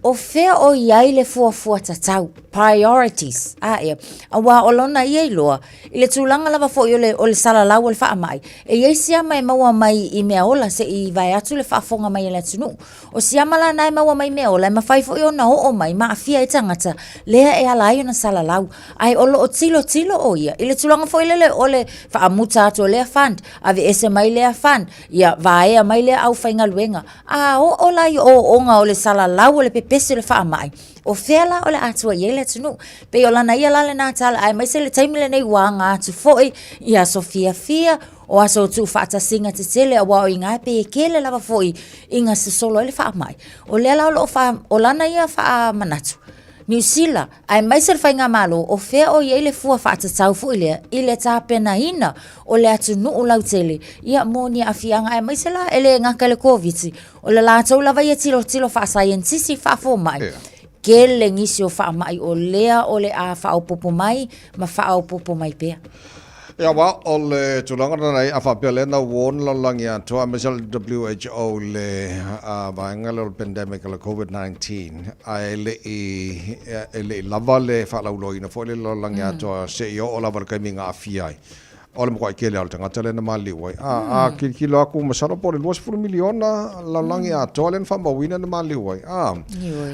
O fea o i ai le fuafua tatau, priorities, a ea, auā o lona ia iloa, i le tulaga lava foi o le, o le salalau o le faamai, e i ai siama e maua mai i mea ola se i vae atu le faafofoga mai a le atunuu. O siama la na e maua mai i mea ola, e mafai foi ona oo mai ma aafia ai tagata lea e ala ai ona salalau. Ae o lo o tilotilo o ia i le tulaga foi lele o le faamuta atu o lea fund, aveese mai lea fund, ia vaea mai lea aufaigaluega, A oo la i ooooga o le salalau o le pepe. pepesi o le faamai, o fea la o le a tua i ai le atunuu? Pei o lana ia la lena tala, aemaise le taimi lenei ua aga atu foi i aso fiafia, o aso tuufaatasiga tetele, aua o i ina e pei e tele lava foi ina sosolo ai le faamai. O lea la o lo o faa, o lana ia faamanatu, Niu Sila, aemaise le Faigamalo, o fea o i ai le fua faatatau foi lea i le tapenaina o le atunuu lautele, ia mo ni aafiaga, aemaise la e le gata i le Koviti, o le latou lava ia tilotilo faasaienitisi, faafomai, yeah. Tele nisi o faamai o lea o le a faaopoopo mai ma faaopoopo mai pea. Ia aua o le tulaga lena a faapea lea na warn lalolagi atoa aemaise le WHO i le vaega lea o le pandemic o le COVID-19 ae le i e le i lava le faalauiloaina foi le lalolagi atoa se i oo lava i le taimi na aafia ai. O le matuai tele lava o le tagata lea na maliliu ai. A, a tilotilo atu, masalo po o le 20 miliona lalolagi atoa lea na faamauina na maliliu ai. A,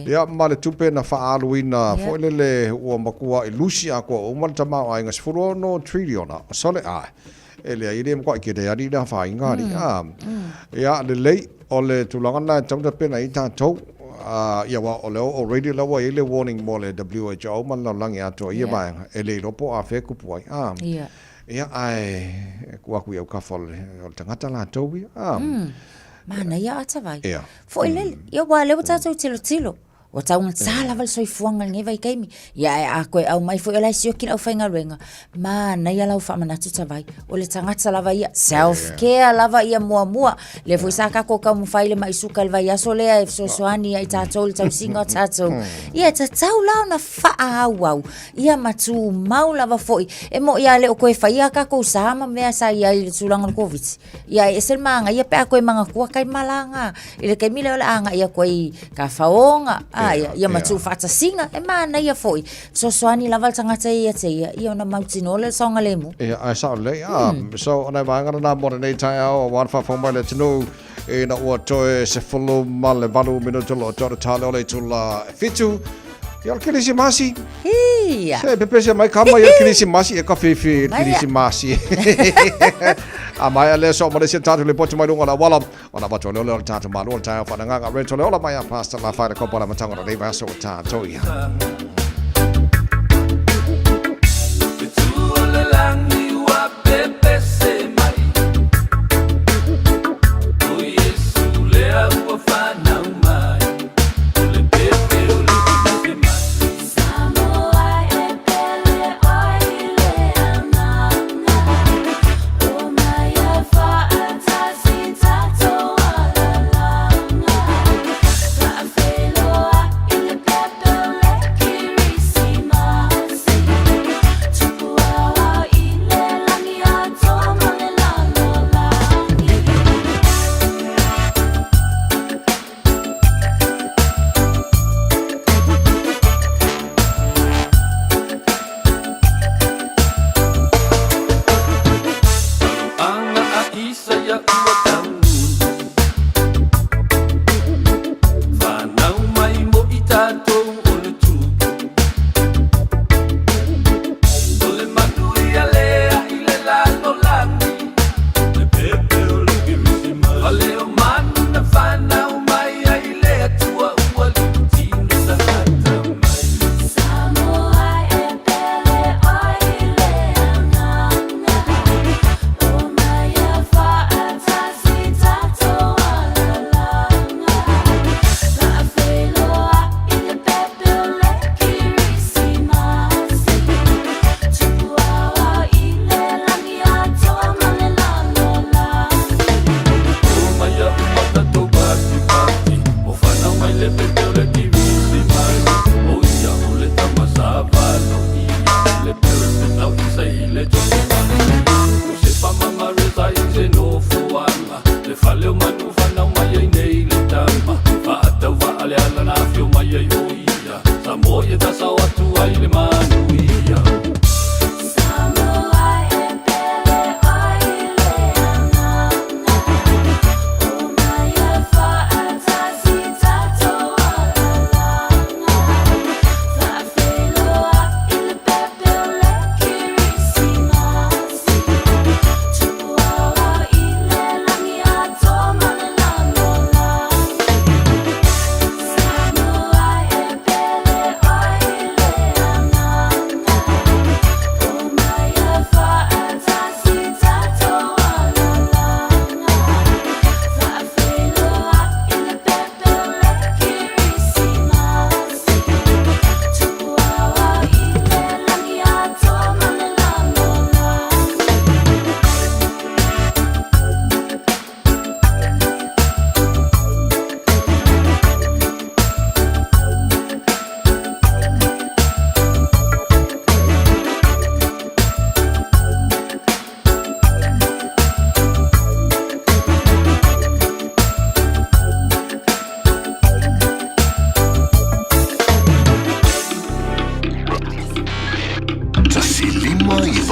ia ma le tupe na faaaluina foi lele ua matuai lusi atoa uma le tamaoaiga 16 triliona. Sole, a, e leai e le matuai tele alii le afaina alii. A, ia lelei, o le tulaga lena e tatau ona tapena ai tatou. Ia aua o lea already la ua i ai le warning mo le WHO ma le lalolagi atoa i ia vaega, e le iloa po o afea e tupu ai. A, ia ae tuu atu i autafa o le, o le tagata latou ia. A. Manaia Atavai. Ia. Foi lele. Ia aua o lea ua tatou tilotilo. Ua taugata lava le soifuaga i lenei vaitaimi. Ia ae a toe aumai foi o la e sioki le aufaigaluega, manaia lau faamanatu Tavai. O le tagata lava ia, self care lava ia muamua. Lea foi sa tatou taumafai i le mai suka i le vaiaso lea e fesoasoani ia i tatou i le tausiga o tatou. Ia e tatau la ona faaauau ia ma tumau lava foi. E moni lava e le o toe faia a tatou sa ma mea sa i ai i le tulaga o le Koviti. Ia e ese le manaia pe a toe manatua taima la na i le taimi lea o le a agai atu ai i tafaoga, a ia, ia ma tuufaatasiga, e manaia foi. Fesoasoani lava le tagata ia te ia, ia ona mautinoa lea o le saogalemu. Ia, ae sao lelei. Ah, so, o nai vaega lena mo lenei taeao, aua le faafofoga mai le atunuu, ina ua toe 18 minute o lo o toa le tale o le itula e 7. Ia o le Kerisimasi. Ia. Se pepese mai kama ia Kerisimasi e ka fifi i le Kerisimasi. A mai a lea so ma le se tātou le potu mai lunga la wala. O na watu leo leo le tātou malu o le taeo whananganga. Rento le ola mai a Pastor La Whaira Kopa la matanga o nei vaso o tātou ia.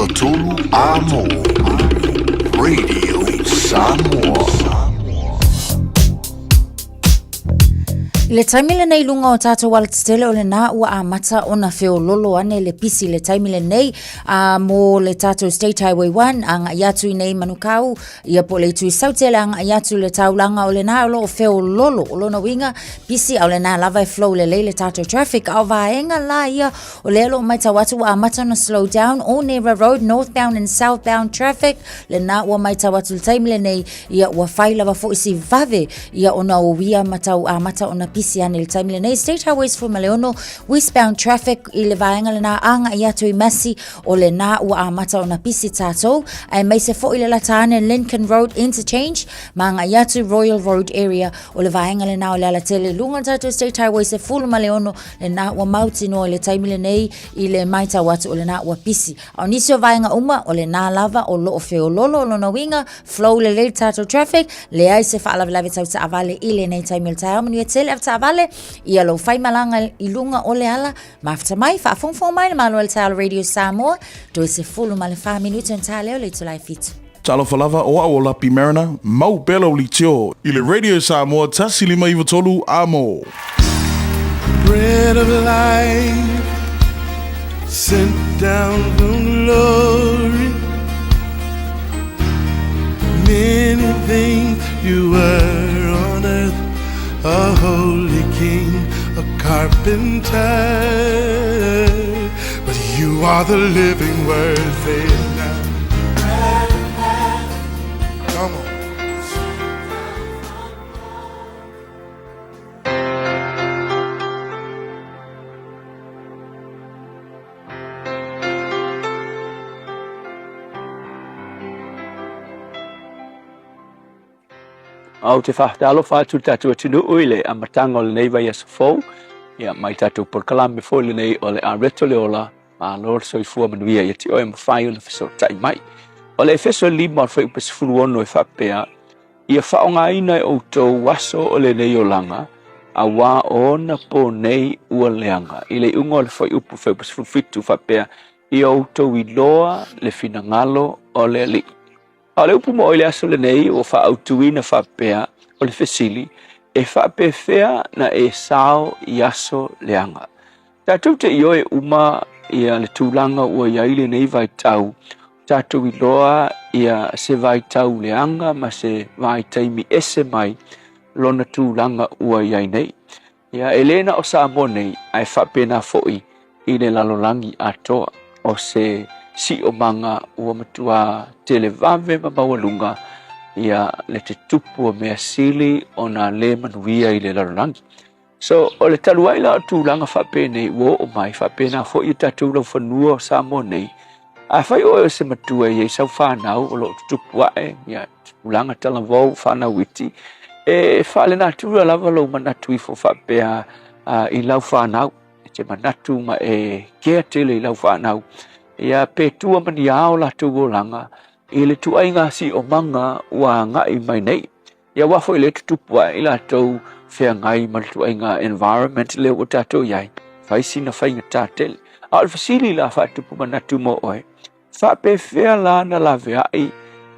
93 A Mo Radio Samoa. I le taimi lenei i luga o tātou alatetele o lenā ua amata ona feololo ane le pisi i le taimi lenei a mō le tātou State Highway 1 agai atu i nei Manukau ia po o le itu i Sautele agai atu i le taulaga o lenā o lo o feololo o lona uiga pisi a o lenā lava e flow lelei le tātou traffic a o vaega la ia O lea o lo o matau atu ua amata ona slow down Onera Road northbound and southbound traffic lenā ua matau atu i le taimi lenei ia ua fai lava foi si vave ia ona o ia ma tau amata ona pisi ane i le taimi lenei State Highway 16 westbound traffic i le vaega lenā agai atu i Massey o lenā ua amata ona pisi tātou aemaise foi le lata ane Lincoln Road interchange ma agai atu Royal Road area o le vaega lenā o le alatele i luga o le tātou State Highway 16 Lenā ua mautinoa i le taimi lenei i le matau atu o lenā ua pisi. A o nisi o vaega uma, o lenā lava o lo o feololo o lona uiga, flow lelei le tātou traffic, leai se faalavelave tau taavale i lenei taimi o le taeao. Manuia tele avetaavale, ia lou faimalaga i luga o le ala, mafuta mai, faafogafoga mai le Malo o le Taeao Radio Samoa, toe 14 minute ona ta lea o le itula e fitu. Talofa lava, o au o Lapi Mariner, mau pea lau litio i le Radio Samoa 1593 A Mo. Bread of life sent down from glory Many things you were on earth A holy king, a carpenter But you are the living word, say it now Come on. Ou te faatalofa atu i le tatou atunuu i le amataga o lenei vaiaso fou, ia mai tatou polokalame foi lenei o le Areto le Ola, malo le soifua manuia ia te oe mafai ona fesootai mai. O le Efeso e 5 o le fuaiupu 16 e faapea, Ia faaaogaina e outou aso o lenei olaga, auā o ona pō nei ua leaga. I le iuga o le fuaiupu fuaiupu 17 faapea, Ia outou iloa le finagalo o le Alii. A o le upu moʻo i le aso lenei ua faaautuina faapea, o le fesili, e faapefea na e sao i aso leaga? Tatou te ioe uma ia le tulaga ua i ai lenei vaitau, tatou iloa ia se vaitau leaga ma se vaitaimi ese mai lona tulaga ua i ai nei. Ia, e le na o Samoa nei, ae faapena foi i le lalolagi atoa. O se siomaga ua matua televave ma maualuga ia le tetupu o mea sili ona le manuia i le lalolagi. So, o le talu ai la o tulaga faapenei ua oo mai, faapena foi i tatou laufanua o Samoa nei, afai oe o se matua e i ai sau fanau o lo o tutupu ae, ia, tulaga talavou, fanau iti, e faalenatura lava lou manatu ifo faapea i lau fanau, e te manatu ma e kea tele i lau fanau, ia pe tua ma ni ao latou olaga i le tuaiga siomaga ua agai mai nei. Ia aua foi le tutupu ae i latou feagai ma le tuaiga environment lea ua tatou i ai, fai sina faigata tele. A o le fesili la faatupu manatu mo oe, faapefea la na laveai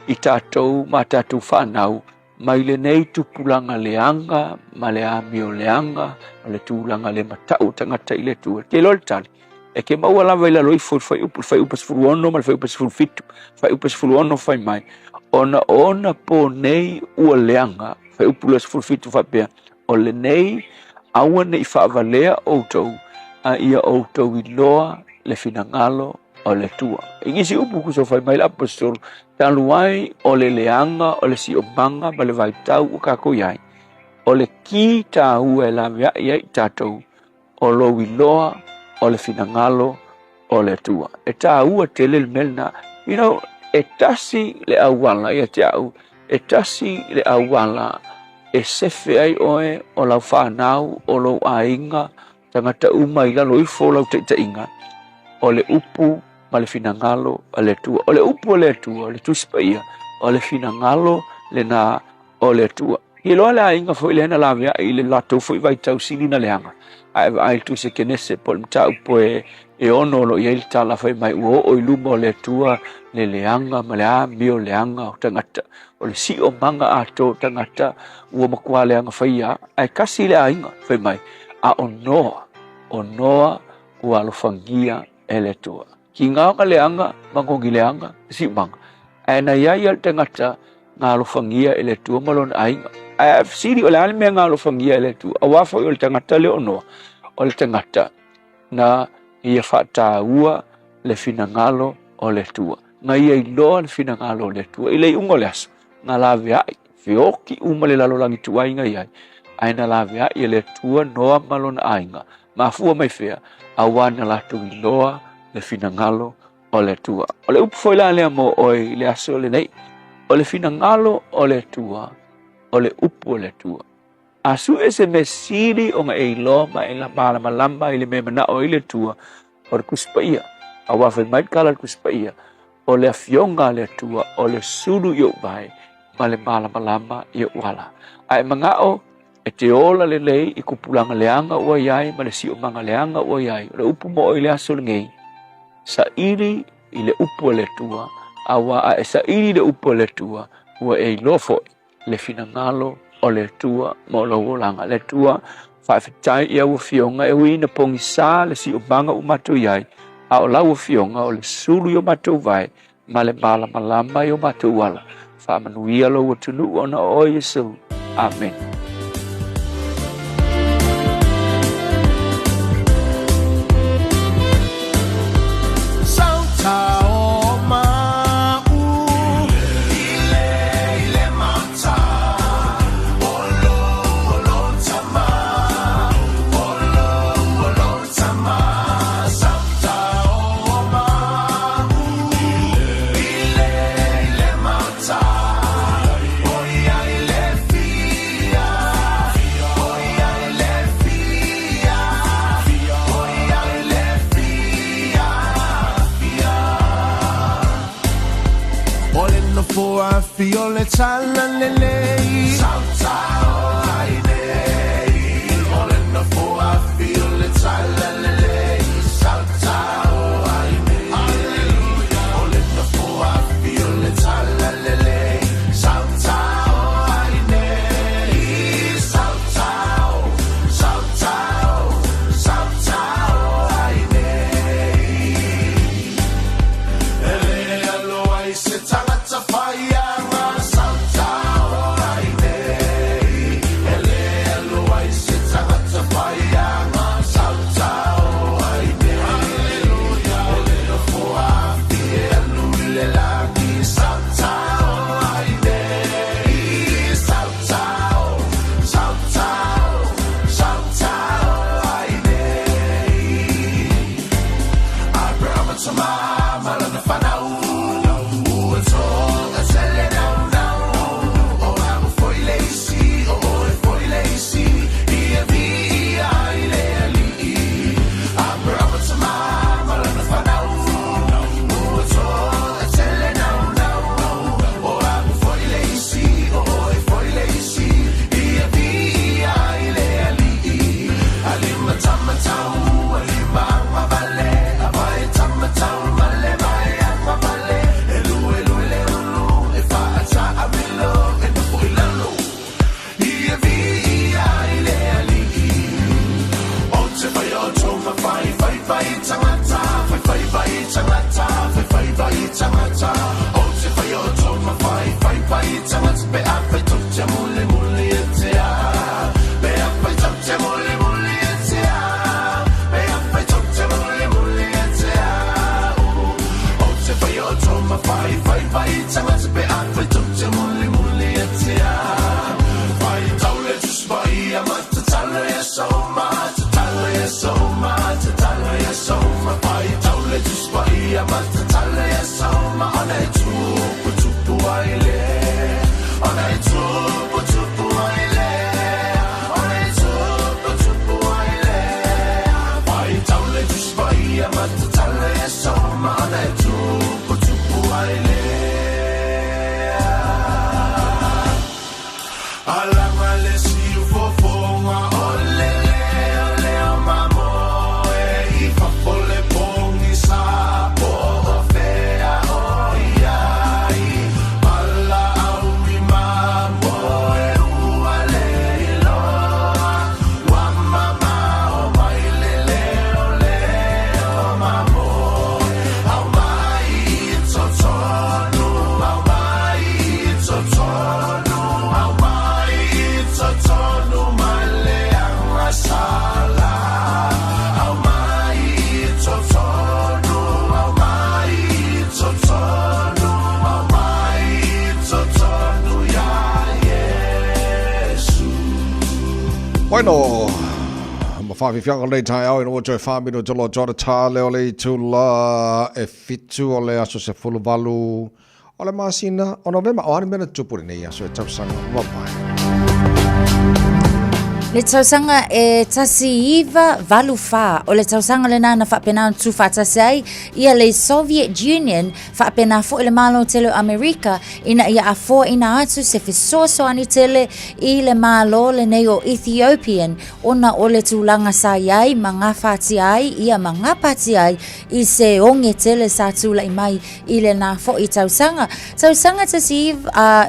i tatou ma tatou fanau mai lenei tupulaga leaga ma le amio leaga ma le tulaga le matau o tagata i le Atua? Te iloa le tali, e te maua lava i lalo ifo i le fuaiupu, le fuaiupu 16 ma le fuaiupu 17. Fuaiupu 16 fai mai, ona o ona pō nei ua leaga, fuaiupu 17 faapea, o lenei aua ne i faavalea outou, a ia outou iloa le finagalo o le Atua. I nisi upu tusa fai mai le aposetolo, talu ai o le leaga o le siomaga ma le vaitau ua tatou i ai, o le ki taua e laveai ai i tatou, o lou iloa o le finagalo o le Atua. E taua tele le mea lena. You know, e tasi le auala ia te au, e tasi le auala e sefe ai oe o lau fanau, o lou aiga, tagata uma i lalo ifo o lau taitaiga, o le upu ma le finagalo a le Atua. O le upu a le Atua, o le Tusi Paia, o le finagalo lena o le Atua. I loa le aiga foi lea na laveai i le latou foi vaitau sili na leaga. A e vaai i le Tusi a Kenese po o le mataupu e E ono o lo o i ai le tala fai mai ua oo i luma o le Atua le leaga ma le amio leaga o tagata. O le siomaga atoa o tagata ua matua leaga faia ae tasi le aiga fai mai a o Noa, o Noa ua alofagia e le Atua. Kiga ona leaga, manogi leaga, siomaga. Ae na i ai ia le tagata na alofagia e le Atua ma lona aiga. Ae fesili o le a le mea na alofagia e le Atua? Aua foi o le tagata lea o Noa, o le tagata na ia faataua le finagalo o le Atua. Na ia iloa le finagalo o le Atua. I le iuga o le aso, na laveai, feoti uma le lalolagi tuai na i ai, ae na laveai e le Atua Noa ma lona aiga. Mafua mai fea, aua na latou iloa le finagalo o le Atua. O le upu foi la lea mo oe i le aso lenei, o le finagalo o le Atua, o le upu o le Atua. A sue se mea sili ona e iloa ma e malamalama i le mea e manao ai le Atua, o le Tusi Paia. Aua fai mai le tala a le Tusi Paia, o le afioga a le Atua, o le sulu i ou vae ma le malamalama i ou ala. A e manao e te ola lelei i tupulaga leaga ua i ai ma le siomaga leaga ua i ai, o le upu mo oe i le aso lenei, saili i le upu a le Atua, aua a e saili i le upu a le Atua, ua e iloa foi le finagalo o le Atua mo lou olaga. Le Atua, faafetai i au afioga e ui ina pogisa le siomaga ua matou i ai, a o lau afioga o le sulu i o matou vae ma le malamalama i o matou ala. Faamanuia lou atunuu ona o oe Iesu. Amene. Bueno, ma whawhiwhianga o lenei taeao ina ua toe whamino te loa toa tā leo le itula e fitu o le aso 18 o le masina o Novema. O ani mea na tupu lenei aso e tausaga ua mavae. Le tausaga e 1984, o le tausaga lena na faapena ona tuufaatasi ai ia le Soviet Union faapena foi le Malo tele o Amerika ina ia afoaina atu se fesoasoani tele i le Malo lenei o Ethiopian ona o le tulaga sa i ai ma gafatia ai ia ma gapatia ai i se oge tele sa tulai mai i lena foi tausaga. Tausaga 1,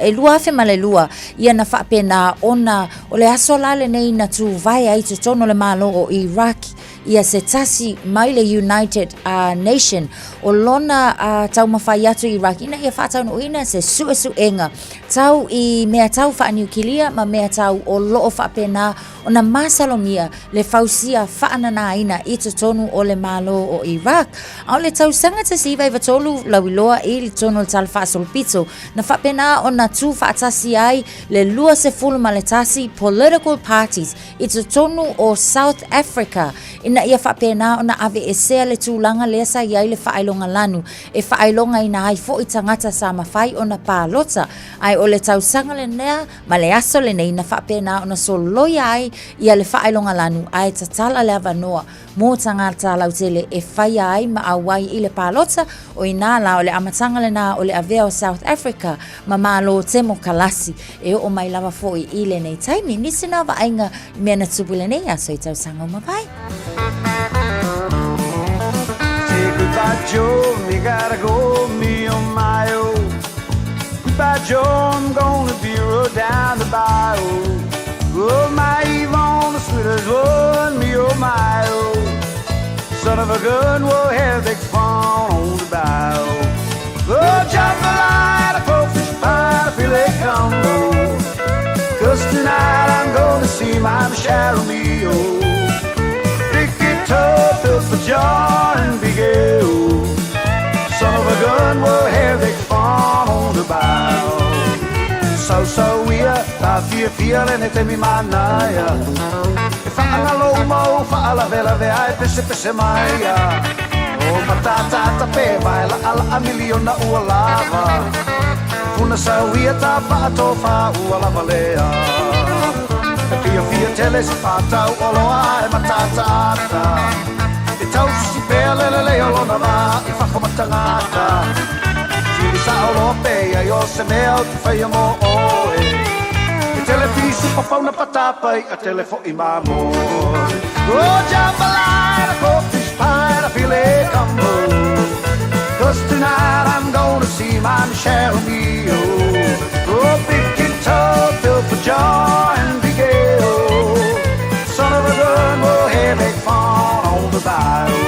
e 2002, ia na faapena ona o le aso la lenei na tuvae ai totonu o le Malo o Iraq ia se tasi mai le United Nation o lona taumafai atu i Iraq ina ia faataunuuina se suesuega tau i mea tau faaniukilia ma mea tau o loo faapena ona masalomia le fausia faananaina i totonu o le Malo o Iraq. A o le tausaga 1993 lauiloa i totonu o le Tala Faasolopito na faapena ona tu faatasi ai le 21 political parties i totonu o South Africa ina ia faapena ona aveesea le tulaga lea sa i ai le faailoga lanu e faailogaina ai foi tagata sa mafai ona palota ae o le tausaga lenea ma le aso lenei na faapena ona soloia ai ia le faailoga lanu ae tatala le avanoa mo tagata lautele e faia ai ma auai i le palota, o inā la o le amataga lena o le avea o South Africa ma Malo Temokalasi e oo mai lava foi i lenei taimi. Nisi na vaaiga i mea na tupu i lenei aso i tausaga ua mavae. Say goodbye Joe, me gotta go, me oh my oh. Goodbye Joe, I'm gonna be rode down the bayou. Oh my Yvonne, the sweetest one, me oh my oh. Son of a gun, we'll have big fun on the bayou. Oh, jambalaya, crawfish pie, filet combo. Cause tonight I'm gonna see my Michelle Romeo. Big guitar, built for John and Big L. Son of a gun, we'll have big fun on the bayou. Sausauia, taafiafia lenei taimi manaia E faagalo uma ou faalavelave ae pesepese mai O matata pe vae laʻalaʻa miliona ua lava Puna sauia tapaa tofa ua lava lea E fiafia tele se patau oloa ae matatāta E tausisi pea le lelei o lona va i fafo ma tagata Sili sao loa pe ai o se mea ou te faia mo oe E tele pisu papauna patapai a tele fo'i mamoe Oh jambalaya, crawfish pie, a filet combo Cause tonight I'm gonna see my Michelle Mio Oh big guitar built for joy and big ale Son of a gun, we'll have big fun on the bayou.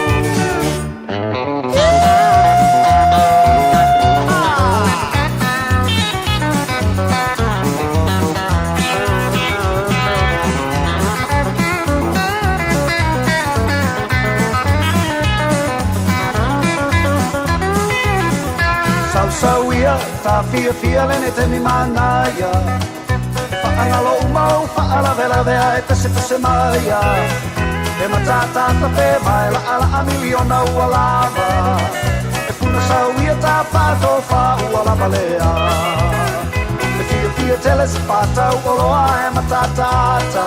Sausauia, taafiafia lenei taimi manaia E faagalo uma ou faalavelave ae pesepese mai E matatata pe vae laʻalaʻa miliona ua lava E puna sauia tapaa tofa ua lava lea E fiafia tele se patau oloa e matatata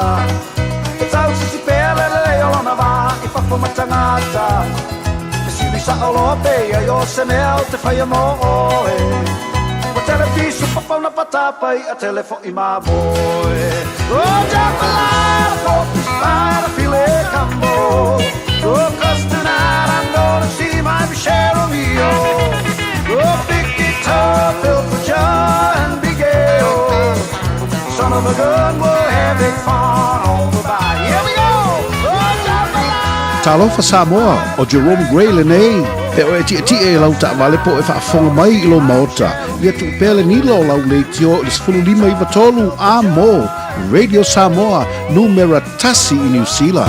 E tausisi pea le lelei o lona va i fafo ma tagata E sili sao loa pe ai o se mea ou te faia mo oe Ua tele pisu papauna patapai a tele fo'i mamoe Oh jambalaya, crawfish pie, a filet combo Oh cause tonight I'm gonna see my Michelle Romeo Oh big guitar built for John and Big Ale Son of a gun, we'll have big fun on the bayou Here we go! Oh jambalaya Talofa Samoa, ʻo Jerome Gray lenei, e oe tietie i lau taavale po o e faafofoga mai i lou maota, ia tuu pea le nila o lau leitio i le 15 93 a mo Radio Samoa, numera tasi i Niu Sila.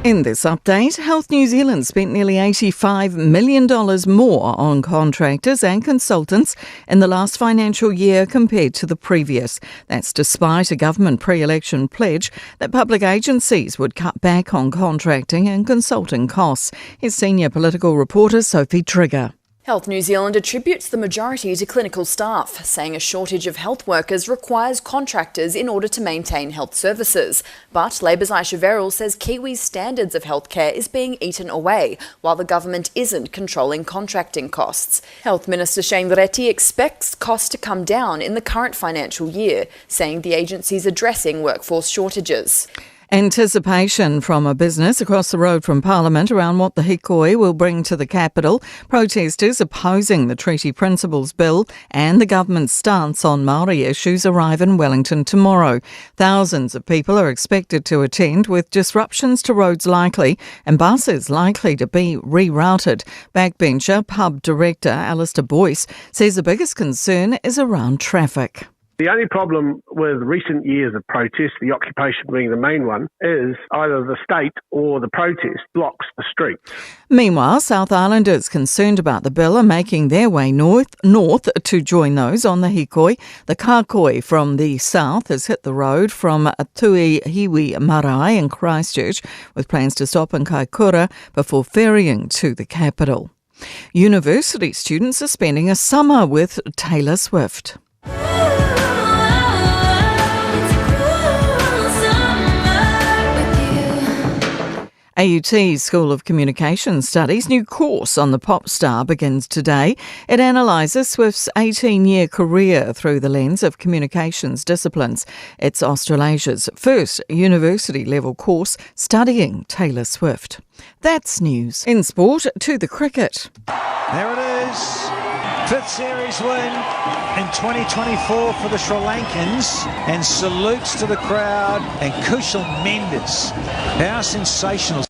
In this update, Health New Zealand spent nearly $85 million more on contractors and consultants in the last financial year compared to the previous. That's despite a government pre election pledge that public agencies would cut back on contracting and consulting costs. Here's senior political reporter Sophie Trigger. Health New Zealand attributes the majority to clinical staff, saying a shortage of health workers requires contractors in order to maintain health services. But Labour's Ayesha Verrall says Kiwis' standards of healthcare is being eaten away, while the government isn't controlling contracting costs. Health Minister Shane Reti expects costs to come down in the current financial year, saying the agency's addressing workforce shortages. Anticipation from a business across the road from Parliament around what the Hikoi will bring to the capital. Protesters opposing the Treaty Principles Bill and the government's stance on Maori issues arrive in Wellington tomorrow. Thousands of people are expected to attend, with disruptions to roads likely and buses likely to be rerouted. Backbencher pub director Alistair Boyce says the biggest concern is around traffic. The only problem with recent years of protests, the occupation being the main one, is either the state or the protest blocks the streets. Meanwhile, South Islanders concerned about the bill are making their way north, north to join those on the Hikoi. The Kakoi from the south has hit the road from Tui Hiwi Marae in Christchurch with plans to stop in Kaikoura before ferrying to the capital. University students are spending a summer with Taylor Swift. AUT's School of Communication Studies new course on the pop star begins today. It analyses Swift's 18 year career through the lens of communications disciplines. It's Australasia's first university level course studying Taylor Swift. That's news. In sport, to the cricket. There it is. Fifth series win in 2024 for the Sri Lankans and salutes to the crowd and Kushal Mendis. How sensational.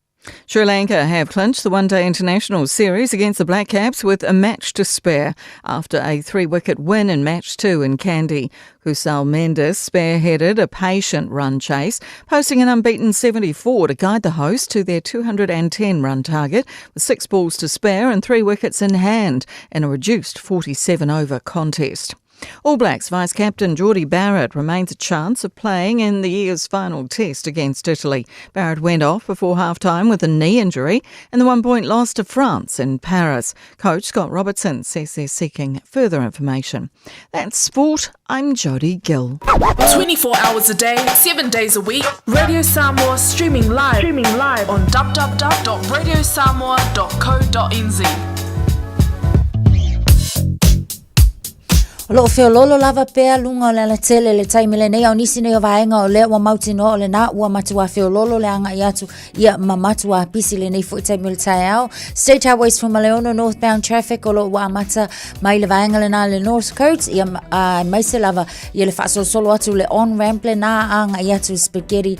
Sri Lanka have clinched the one day international series against the Black Caps with a match to spare after a three wicket win in match two in Kandy. Kusal Mendis spearheaded a patient run chase, posting an unbeaten 74 to guide the host to their 210 run target with six balls to spare and three wickets in hand in a reduced 47 over contest. All Blacks vice captain Jordie Barrett remains a chance of playing in the year's final test against Italy. Barrett went off before half time with a knee injury in the one point loss to France in Paris. Coach Scott Robertson says they're seeking further information. That's sport. I'm Jodie Gill. 24 hours a day, 7 days a week. Radio Samoa streaming live, streaming live on www.radiosamoa.co.nz. O loo feololo lava pea luga o le alatele i le taimi lenei, a o nisi nei o vaega o lea ua mautinoa o lenā ua matuā feololo le agaʻi atu ia ma matuā pisi lenei foʻi taimi o le taeao. State Highways Fuamaleono northbound traffic o loo ua amata mai le vaega lenā le North Coast ia aemaise lava ia le faasolosolo atu le on ramp lenā agaʻi atu Spaghetti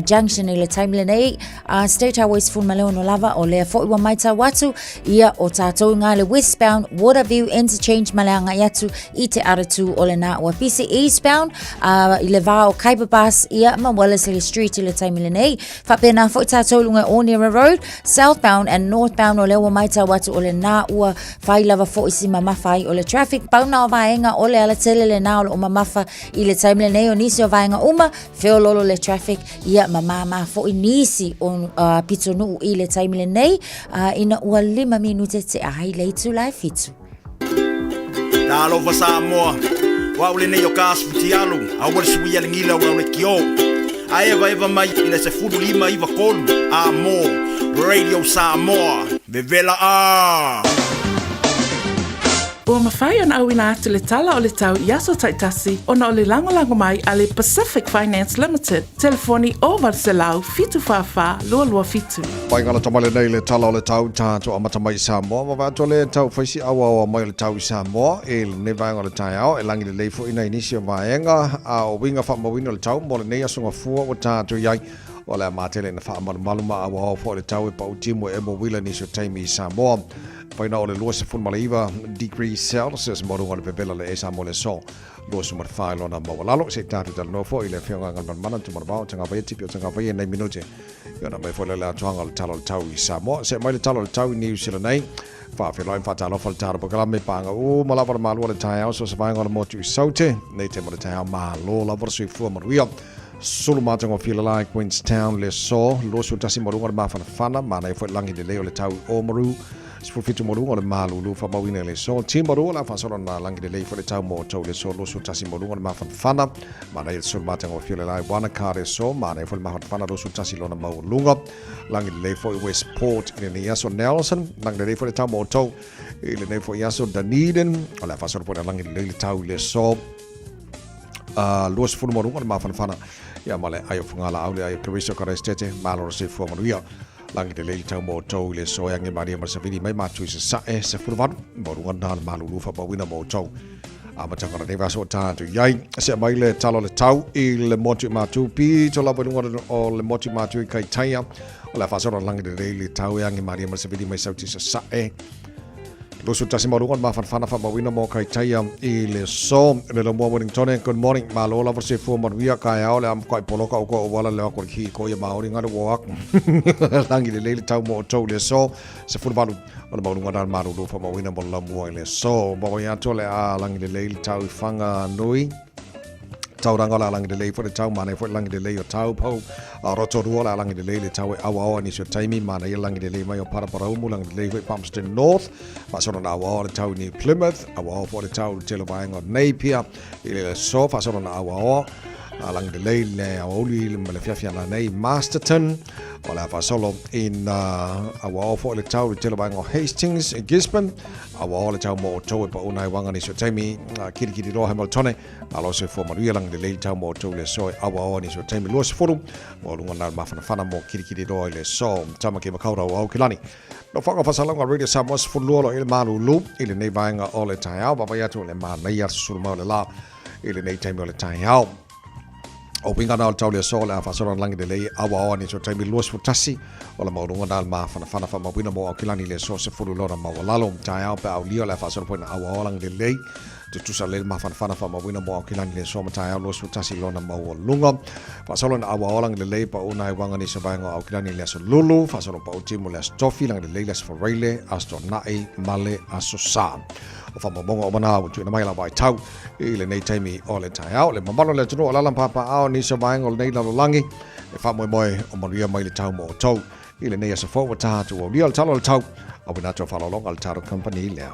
Junction i le taimi lenei. A State Highway 16 lava, o lea foʻi ua maitau atu ia o tātou ngā le westbound Waterview Interchange ma le agai atu i te aratū o lenā ua pisi eastbound i le vā o Khyber Pass ia ma Wellesley Street i le taimi lenei. Faapena foʻi tātou lunga Onera Road, southbound and northbound o lea ua maitau atu o lenā ua fai lava foʻi si mamafa ai o le traffic. Pau na o vaega o le alatele lenā o loo mamafa i le taimi lenei o nisi o vaega uma Feololo le traffic, ia ma māmā foʻi nisi o uh, pitonuu i le taimi lenei, uh, ina ua lima minute te ai le itula e fitu. Talofa Samoa, o au lenei o ka asu futialu, aua le suia le gila o le kio. A eva eva mai i le 1593 a mo Radio Samoa, vevela a! Ua mafai ona auina atu le tala o le tau i aso taitasi ona o le lagolago mai a le Pacific Finance Limited, telefoni 0800 744 227. Mai ngala tamale nei le tala o le tau tātou amata mai i Samoa. Ma vae atu le tau whaisi aua aua mai o le tau i Samoa e lenei vaega o le taeao e langi lelei foʻi nai nisi o vaega a o uiga faamauina o le tau mo lenei aso gafua ua tātou i ai. O le a matele ina faamalumalu ma auaoa foi le tau e pau timu e emo uila nisi o taimi i Samoa. Faina o le 29 degree Celsius mo luga o le vevela le e Samoa le aso 24 lona maualalo. Se i tatou talanoa foi i le Afioga Galumalemana Tumanavao Tagavaia Tipi o Tagavaia nei minute. I ona mai foi le atoaga o le tala o le tau i Samoa. Se mai le tala o le tau i Niu Sila nei. Faafeiloai ma faatalofa le tala polokalame paaga uma lava le malua le taeao so se vaega o le motu i Saute. Nei te mo le taeao malo lava le soifua manuia. Sulu matagofie le la i Queenstown le aso 21 ma luga o le mafanafana, manaia foi le lagi lelei o le tau i Oamaru. 17 ma luga o le malulu faamauina i le aso. Timaru o le a faasolo na lagi lelei foi le tau mo outou i le aso 21 ma luga o le mafanafana, manaia le sulu matagofie le la i Wanaka le aso, manaia foi le mafanafana 21 lona maualuga. Lagi lelei foi Westport i lenei aso Nelson, lagi lelei foi le tau mo outou i lenei foi aso Dunedin, o le a faasolo foi na lagi lelei le tau i le aso. 20 ma luga le mafanafana ia ma le ai o fagalaau le ai o Keriso Karaistete malo le soifua manuia lagi lelei le tau mo outou i le aso e age malia ma le savili mai matu i sasae 18 ma luga na le malulu faamauina mo outou amataga o lenei vaiaso o tatou i ai sea mai le tala o le tau i le motu i Matu pito lava i luga o le motu i Matu i Kaitaia o le a faasolo lagi lelei le tau e age malia ma le savili mai sauti sasae 21 ma luga o le mafanafana faamauina mo Kaitaia i le aso. Le Lomua Wellingtone, good morning. Malo lava se fua manuia taeao le a makuai poloka o ko auala le ako le ki ko ia Maori ngare wo aku. Langi lelei le tau mo outou i le aso. 18 o le maualuga na le malulu faamauina mo le Lamua i le aso. Maua ia atu le a langi lelei le tau i Whanganui. Tauranga o le alangi lelei foi le tau, manaia foi le langi lelei o Taupo. A Rotorua o le alangi lelei le tau e awaoa nisi o taimi, manaia le langi lelei mai o Paraparaumu, langi lelei foi Palmerston North. Faasolo na awaoa le tau i New Plymouth, awaoa foi le tau i le tele o vaega o Napier i le aso, faasolo na awaoa a langi lelei le aoauli ma le afiafi ana nei Masterton. O le a faasolo ina awaoa foi le tau i le tele o vaega o Hastings i Gisborne, awaoa le tau mo outou e pauna ai waga nisi o taimi, kirikiri roa Hamiltone. Malo soifua manuia lagi lelei le tau mo outou i le aso e aoaoa nisi o taimi 20 mo luga na le mafanafana mo kirikiri roa i le aso. Tamaki Makaurau o Aukilani. No whanga whasalonga Radio Samoa 12 lo i le malulu i lenei vaega o le taeao. Vaavaai atu le manaia susulu mai o le la i lenei taimi o le taeao. O uiga na o le tau le aso o le a faasolo na lagi lelei aoaoa nisi o taimi 21 o le maualuga na le mafanafana faamauina mo Aukilani i le aso 10 lona maualalo. Taeao pe aulia o le a faasolo foi na aoaoa lagi lelei Tutusa lelei le mafanafana faamauina mo Aukilani le aso ma taeao 21 lona maualuga. Faasolo ina auaoa lagi lelei pau nai uaga nisi o vaega o Aukilani le aso Lulu, faasolo pau timu le aso Tofi lagi lelei le aso Faraile, aso Toanai ma le aso Sa. O faamaumauga uma na ua tuuina mai lau vaitau i lenei taimi o le taeao. Le mamalu o le atunuu o alaala ma papaaao nisi o vaega o lenei lalolagi e faamoemoe o manuia mai le tau mo outou. I lenei aso fou ua tatou aulia le tala o le tau, auina atu a faaaloaloga a le Title Company lea.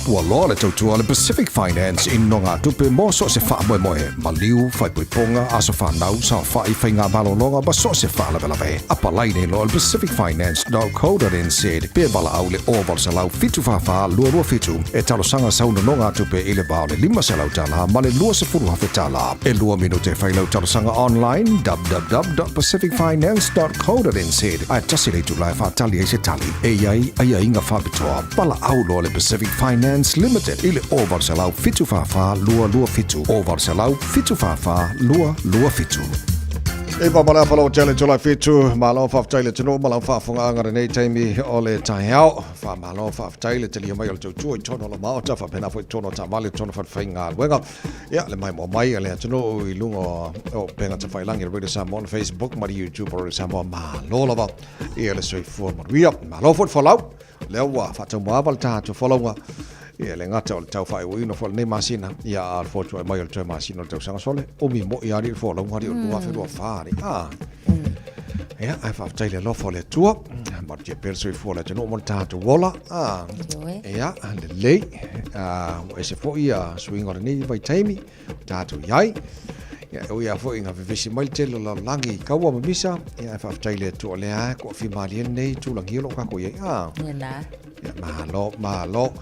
Ua loa le tautua a le Pacific Finance i nogatupe mo so o se faamoemoe, maliu, faaipoipoga, aso fanau, saofai, faiga malologa ma so o se faalavelave. Apalai nei loa i le pacificfinance.co.nz pe valaau i le 0800 744 227 e talosaga sau nonogatupe i le va o le $500 ma le $20,000. E lua minute e fai lau talosaga online www.pacificfinance.co.nz ae tasi le itula e faatali ai se tali e i ai aiaiga faapitoa. Valaau loa le Pacific Finance Limited i le 0800 744 227, 0800 744 227. E pa mala falo tele tula fitu malo faafetai le atunuu ma lau faafogaaga lenei taimi o le taeao. Faamalo faafetai le talia mai o le tautua i totonu o le Maota faapena foi i totonu o taavale totonu o falefaigaluega. Ia, le maimoa mai a le atunuu i luga o upega tafailagi o le Radio Samoa na Facebook ma le YouTube o Radio Samoa. Malo lava ia le soifua manuia. Malo foi le folau. Lea ua faataumuaava le tatou folauga. Ia, le gata o le tau faaiuiuina foi o lenei masina, ia, a o le fotuai mai o le toe masina o le tausaga sole, umi moi lava le folauga alii o le 2024 alii. Ah. Ia, ae faafetai i le alofa o le Atua. Malutia pea le soifua o le atunuu ma le tatou ola. Ah. Ia, lelei. Ah, ua ese foi ia suiga o lenei vaitaimi o tatou i ai. Ia, e ui lava foi ina vevesi mai le tele o le lalolagi i kaua ma misa, ia, ae faafetai i le Atua o lea lava e toafimalie lenei itulagi o lo o tatou i ai. Ah. Ia, malo, malo.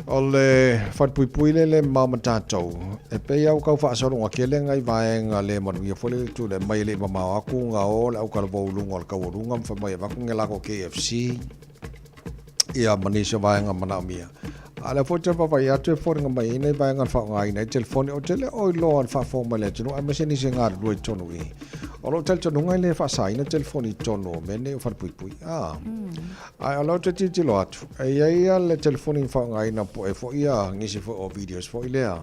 O le falepuipui lea le mamao ma tatou, e pei lava ua tau faasologa tele nai vaega le manuia foi lele tulai mai e le i mamao atu na o le autalavou i luga o le taualuga ma fai mai e avatu ni a latou KFC ia ma nisi o vaega manaomia. A o lea foi ou te vaavaai atu e foliga mai ai nai vaega na faaaogaina ai telefoni. Ou te le o iloa i le faafofoga mai a le atunuu aemaise nisi e galulue i totonu i i. O lou talitonuga e le faasaina telefoni i totonu o mea nei o falepuipui. A. Ae o lea ou te tilotilo atu, e i ai lava le telefoni na faaaogaina poe foi ia nisi foi o videos foi lea,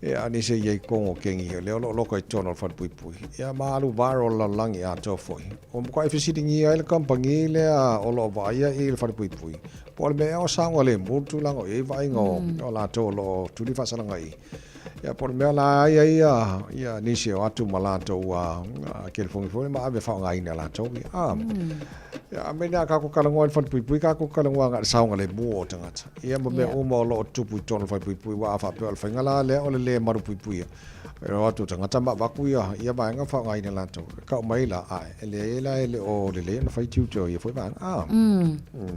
ia nisi e i ai kogo kengi o lea o lo o loka i totonu o le falepuipui, ia ma alu viral i le lalolagi atoa foi. Ua matuai fesiligia ai le kamupani lea o lo o vaaia i le falepuipui, po o le mea ea o saogalemu le tulaga o i ai vaaiga o latou o lo o tuli faasalaga i i. Ia po o le mea la ai ai ia, ia nisi o atu ma latou a telefoni foi ma ave faaaogaina e latou ia. A. Ia a mea nei a tatou talanoa i le falepuipui, tatou talanoa agai i le saogalemu o tagata. Ia ma mea uma o lo o tutupu i totonu o le falepuipui aua a faapea o le faiga la lea o le le malupuipuia, e o atu tagata ma avatu ia ia vaega faaaogaina e latou. E tau mai la, ae e leai la e le o lelei ona fai tiute o ia foi vaega. A.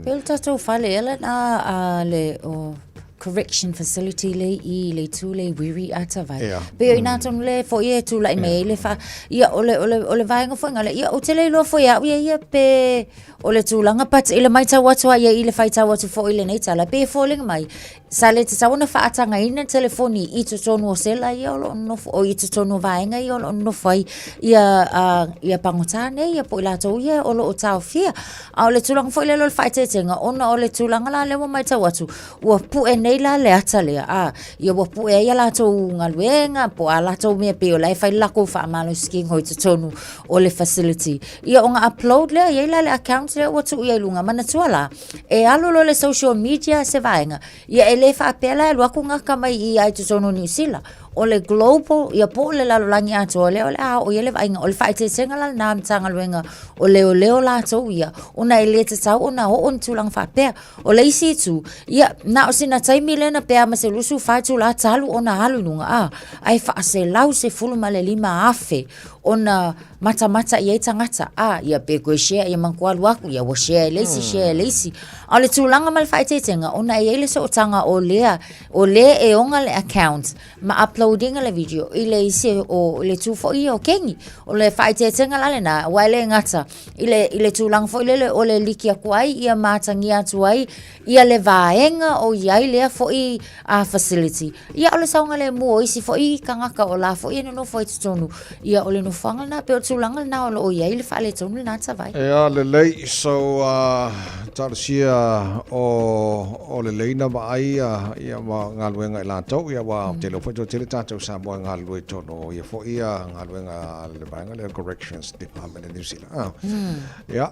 Pei o le tatou fale ea lena a le o correction facility le i le itu le wiri atawai. Yeah. Pe o ina tonu le fo ia tulai me yeah. le fa ia o le o le o le vaenga foi ngale ia o te le iloa foi au ia ia pe o le tulaga but i le maitau atu a ia i le faitau atu foi lenei tala pe foliga mai sa le tatau ona faatagaina telefoni i totonu o sela ia o lo o nofo o i totonu o vaega ia o lo o nofo ai ia uh, ia pagota nei ia po i latou ia o lo o taofia a o le tulaga foi lea o le faaeteetega ona o le tulaga la lea ua matau atu ua pu'e nei la le ata lea, a, ia ua pu'e ai a latou galuega po o a latou mea pei o la e fai le lakou faamalositino i totonu o le facility. Ia ona upload lea, e i ai la le account lea ua tuu i ai i luga. Manatua la, e alu loa i le social media se vaega, ia e le faapea la e alu atu gata mai i i totonu o Niu Sila. O le global, ia po o le lalolagi atoa lea o le a oo i ai le vaaiga. O le faaeteetega la lena a Matagaluega o Leoleo latou ia, ona e le tatau ona oo ni tulaga faapea. O le isi itu, ia, na o sina taimi lea na pea ma se 24 itulā talu ona alu i luga, a, ae 415,000 ona matamata i ai tagata, a, ia pe toe share, ia manatua alu atu, ia ua share e le isi, share e le isi. A o le tulaga ma le faaeteetega, ona e i ai le sootaga o lea, o le e ona le account ma upload ina le video i le isi o le itu foi ia o Keni. O le faaeteetega la lena, aua e le gata i le, i le tulaga foi lele o le liki atu ai ia ma atagia atu ai ia le vaega o i ai lea foi a facility. Ia o le saogalemu o isi foi tagata o la foi e nonofo ai totonu, ia o le nofoaga lena pei o le tulaga lena o lo o i ai le faaletonu lena Tavai. Ea lelei, so uh, talosia o, o lelei na vaai ia, ia ma galuega i latou, ia ua tele foi tele tatou Samoa e galulue i totonu o ia foi ia galuega a le vaega lea Corrections Department i New Zealand. Ah. Ia,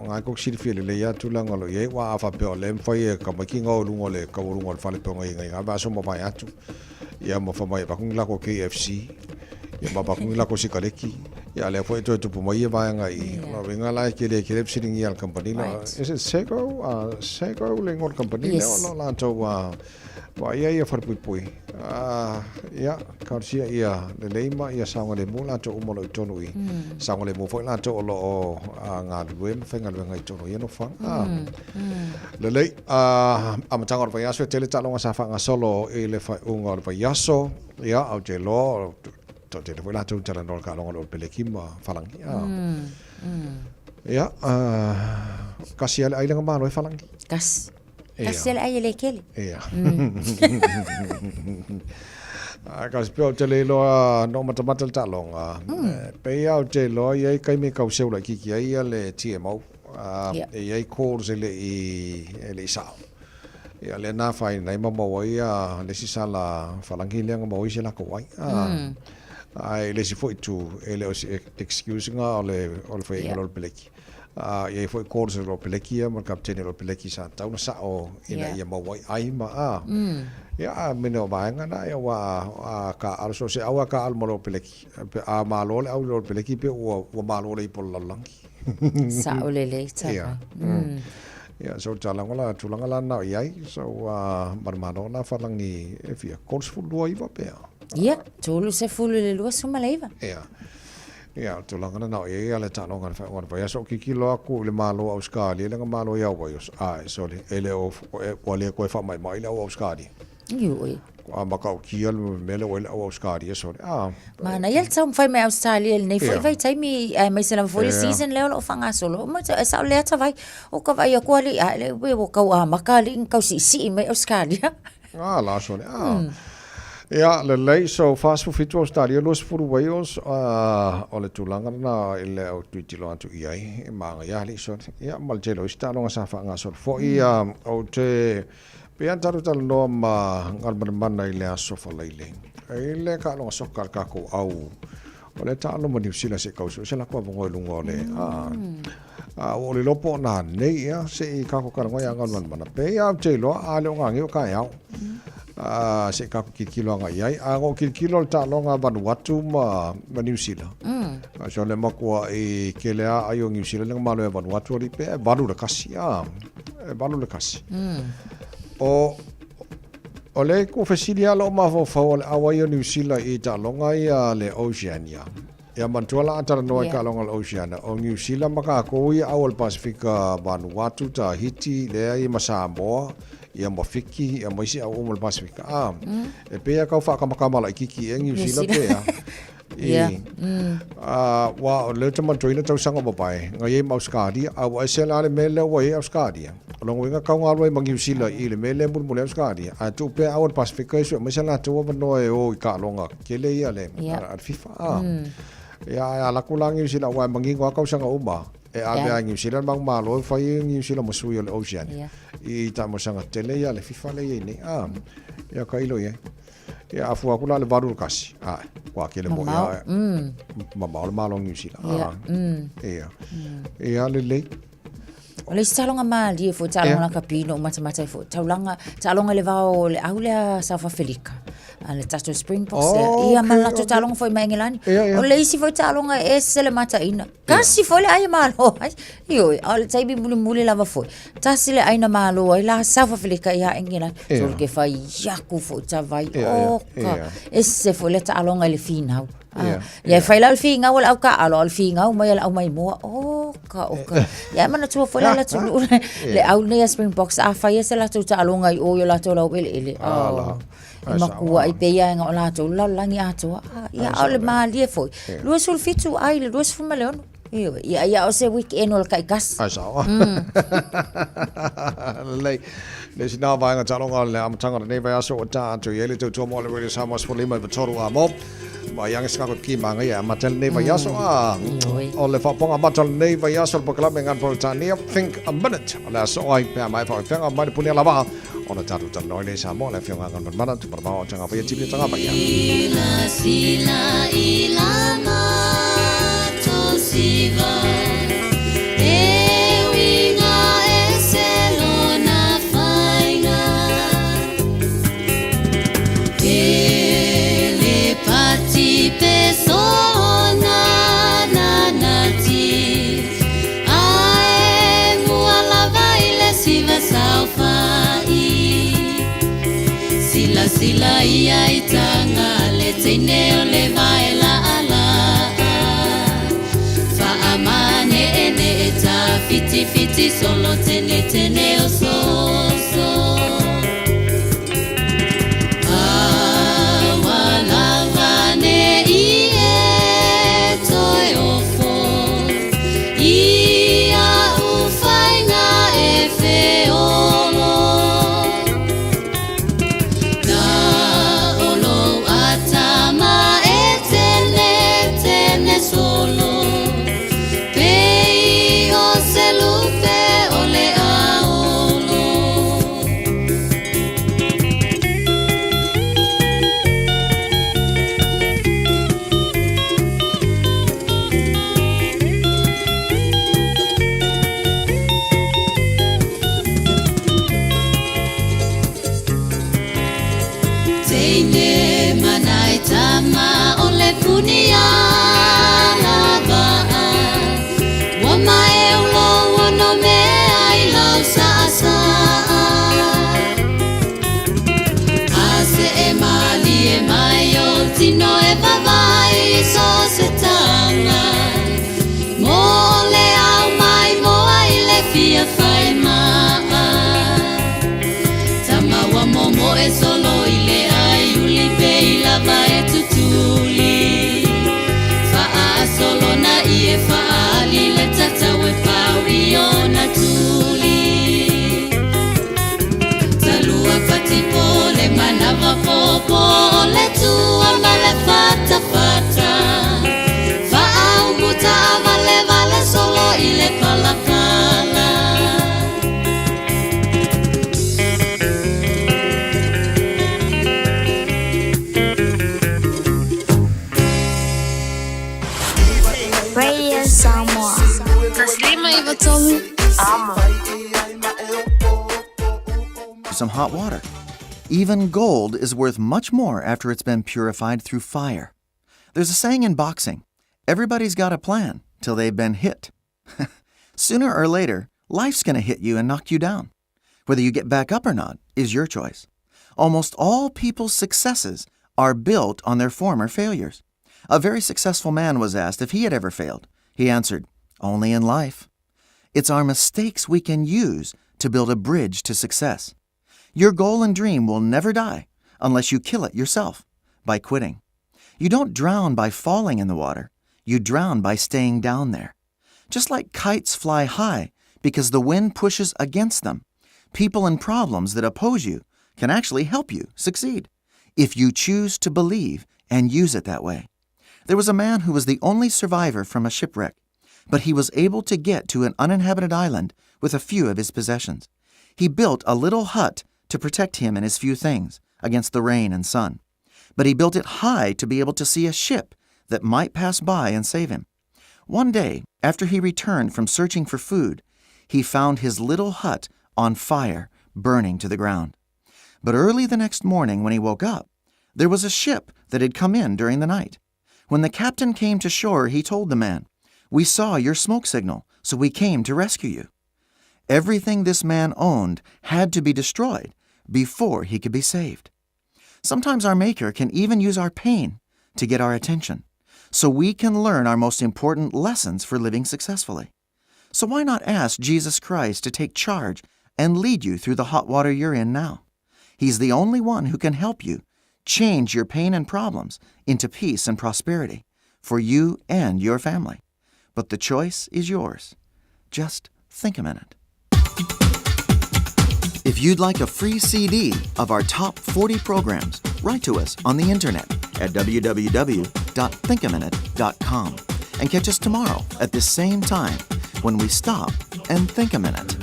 o ngai kok silafia lelei lava tulaga o lo o i ai, aua a faapea o lea e mafai e tamaiti ona o i luga o le taualuga o le fale pei ona i ai nai vaiaso ma mavae atu, ia ma fai mai e avatu ni latou KFC, ia ma avatu ni latou sikaleki, ia a o lea foi e toe tupu mai ia vaega i i. O lona uiga la e tele tele fesiligia a le kamupani lea. Is it Sego? Sego le igoa o le kamupani lea o lo o latou Vaaia ia falepuipui, ā, ia, talosia ia lelei ma ia saogalemu latou uma o lo o i totonu i i. Saogalemu foi latou o lo o galulue ma faigaluega i totonu o ia nofoaga. Ā, lelei, ā, amataga o le vaiaso e tele taaloga sa faagasolo i le faaiuga o le vaiaso, ia, ou te iloa, toatele foi latou i talanoa i le taaloga o le Olepeleki ma Falani. Ā, ia, ā, kasi lava le ai lea na malo ai Falani. Kasi. Kasi le ai e le kele. Ia. A kasi pea o te le iloa no matamata le taaloga. Pei lava o te iloa e i ai taimi e tau seu laitiiti ai ia le TMO. E i ai calls e le i sao. Ia lea na afaina ai ma maua ai ia le isi sala falagi lea na maua ai si latou ai. Ae i le isi foi itu, e le o se excuse na o le faiaina o le peleki. Ā, i ai foi calls a le Peleki ia ma le kapeteni o le Peleki sa tatau ona sao ina ia maua ai ai ma ā. Ia, a mea o vaega na, ia ua a taaalo so o se au a taaalo ma le Peleki. Pe a malo le au i le Peleki pe ua ua malo le ipo o le lalolagi. Sao lelei tau. Ia. Ia, so tulaga la, tulaga la na o i ai. So, uh, manumalo na whalangi e fia, 32 pea. Ia, 32. Ia. Ia, o tulaga lena o i ai le taaloga i le faaiuga o le vaiaso. O kikilo aku i le Malo o Ausetalia, le Malo ia Wales, ae, sole, e le o, ua le toe faamaimai le au Ausetalia. Ioe. A matautia le mea lea ua i le au Ausetalia, sole, a. Manaia le taumafai mai Ausetalia i lenei foi vaitaimi, aemaise lava foi le season lea o lo o faagasolo. E sao lea Tavai, o ka vaai atu alii, ae le ua tau amata alii ona tau siisii mai Ausetalia. A la, sole, a. Ia, lelei, so 47 Ausetalia, 20 Wales, o le tulaga lena i le au tilotilo atu i ai, e manaia alii sole. Ia, ma le tele o isi taaloga sa faagasolo foi. Ia, ou te, pei lava ona tatou talanoa ma Galumalemana i le aso Faraile, i le taaloga soka a le tatou au, o le taalo ma Niu Sila se i tau sue se latou avanoa i luga o le, ua ou le iloa po o nanei, ia, se i tatou talanoa ia Galumalemana. Pei lava ou te iloa, a le o nanei o taeao. Se i tatou tilotilo agai i ai. A na ou tilotilo i le taaloga a Vanuatu ma Niu Sila, so le matuai tele lava ai o Niu Sila lea na malo ia Vanuatu alii pea e 8-1, a, e 8-1. O le ua fesili lava lou mafaufau o le auai o Niu Sila i taaloga ia a le Oceania. Ia manatua la a talanoa i taaloga a le Oceania, o Niu Sila ma tatou ia au o le Pasefika, Vanuatu, Tahiti, lea ia ma Samoa, ia ma Fiki, ia ma isi au uma o le Pasefika. A, e pei lava tau faakamakama laitiiti ea Niu Sila pe a. I, a, ua o lea ou te manatuaina tausaga ua mavae, na i ai ma Ausetalia, a ua ese la le mea lea ua i ai Ausetalia. O lona uiga tau galue ai ma Niu Sila i le mea lea e mulimuli ai Ausetalia, ae tuu pea au o le Pasefika e sue mai se latou avanoa e o i taaloga tele ia a le FIFA. A, ia, ae alu atu la Niu Sila, aua e manino lava tausaga uma, e ave lava e Niu Sila le manumalo e fai Niu Sila ma sui o le Oceania i taamilosaga tetele ia a le FIFA lea e i ai nei. A, ia tailo i ai. Ia, a fua atu la i le 8-1, ae, ua tele moi lava, mamao le Malo o Niu Sila. Ia, ia lelei. O le isi taaloga malie foi, taaloga lakapi na ou matamata ai foi, taulaga, taaloga i le vao o le au lea South Africa, a le tatou Springboks lea. Oh, Ia ma le okay, latou okay. taaloga foi ma Engelani. Ia, ia. O le isi foi taaloga e ese le mataina. Tasi foi le ai e malo ai. Ioe, a o le taimi mulimuli lava foi. Tasi le ai na malo ai la South Africa ia Engelani. Ia. Solo ke fai iaku foi tavai. Ia, ia, O ka, ia. ese foi le taaloga i le finau. Ah, Ia, ia e fai la o le figau o le au taaalo, a o le figau mai a le au maimoa. Oka, oka. Ia e manatua foi la le atunuu le, le au nei a Springboks, a fai e se latou taaloga i o i o latou laueleele. Ah, la. Oh. E matua ai pei ia o latou le lalolagi atoa. Ah, ia, a o le malie foi. 27 ai le 26. Ioe, ia, ia o se weekend o le taitasi. Ai sao. Lelei. Le isi nā vaega taaloga o le amataga o lenei vaiaso ua tā atu i ai le tautua mo le Radio Samoa 15 i 3 a mo. Ma ianga se kako ki māngai a mata lenei vaiaso a. O le whaaponga mata lenei vaiaso le polokalame ngan Peretania Think a Minute. O le aso ai pea mai whaifenga mai le puni alava. O le tātou talanoa i le Samoa le afioga ngan mana tu marama o tanga whaia tipi tanga whaia. Sila sila ila ma to siva E winga e se lona whainga E le pati pe sona na nati Ae mua lava i le siva saofai Silasila ia i taga le teine o le vae laalaa Faamaneenee tafitifiti solo tenetene o soso Aua lava ne i e toe ofo I a'u faiga e feolo Na o lou atama e tenetene solo Pei o se lupe o le aolo. Teine manai tama o le puni alavaa Ua maeu lou ono mea i lau saasaa A see malie mai ou tino e vavai i so se taga Mo le au maimoa i le fia fai maa Tama ua momoe solo i le ai uli pei lava e tutuli. popo o le tua ma le fatafata Faaumu taavalevale solo i le palapala. Radio Samoa. 153 Amo. Some hot water. Even gold is worth much more after it's been purified through fire. There's a saying in boxing everybody's got a plan till they've been hit. Sooner or later, life's going to hit you and knock you down. Whether you get back up or not is your choice. Almost all people's successes are built on their former failures. A very successful man was asked if he had ever failed. He answered, Only in life. It's our mistakes we can use to build a bridge to success. Your goal and dream will never die unless you kill it yourself by quitting. You don't drown by falling in the water, you drown by staying down there. Just like kites fly high because the wind pushes against them, people and problems that oppose you can actually help you succeed if you choose to believe and use it that way. There was a man who was the only survivor from a shipwreck, but he was able to get to an uninhabited island with a few of his possessions. He built a little hut to protect him and his few things against the rain and sun. But he built it high to be able to see a ship that might pass by and save him. One day, after he returned from searching for food, he found his little hut on fire, burning to the ground. But early the next morning, when he woke up, there was a ship that had come in during the night. When the captain came to shore, he told the man, We saw your smoke signal, so we came to rescue you. Everything this man owned had to be destroyed before he could be saved. Sometimes our Maker can even use our pain to get our attention, so we can learn our most important lessons for living successfully. So why not ask Jesus Christ to take charge and lead you through the hot water you're in now? He's the only one who can help you change your pain and problems into peace and prosperity for you and your family. But the choice is yours. Just think a minute. If you'd like a free CD of our top 40 programs, write to us on the internet at www.thinkaminute.com and catch us tomorrow at this same time when we stop and think a minute.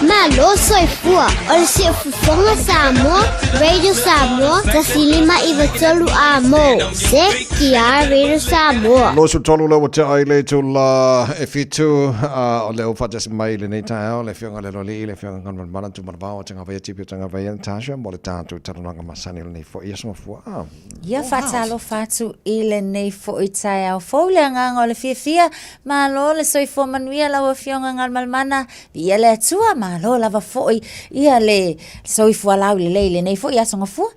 Malo soifua o le siufofoga Samoa, Radio Samoa, 1993 a mo. CKR Radio Samoa. 23 le ua tea ai le itula e fitu, a o lea ua faatasi mai i lenei taeao le Afioga i le Aloalii, le Afioga Galumalemana Tumanavao o Tagavaia Tipi o Tagavaia Natasha mo le tatou talanoaga masani o lenei foi aso mafua. A. Ia faatalofa atu i lenei foi taeao fou le agaga o le fiafia. Malo le soifua manuia lau Afioga Galumalemana. Viia le Atua, malo lava foi ia le soifua laulelei i lenei foi aso gafua.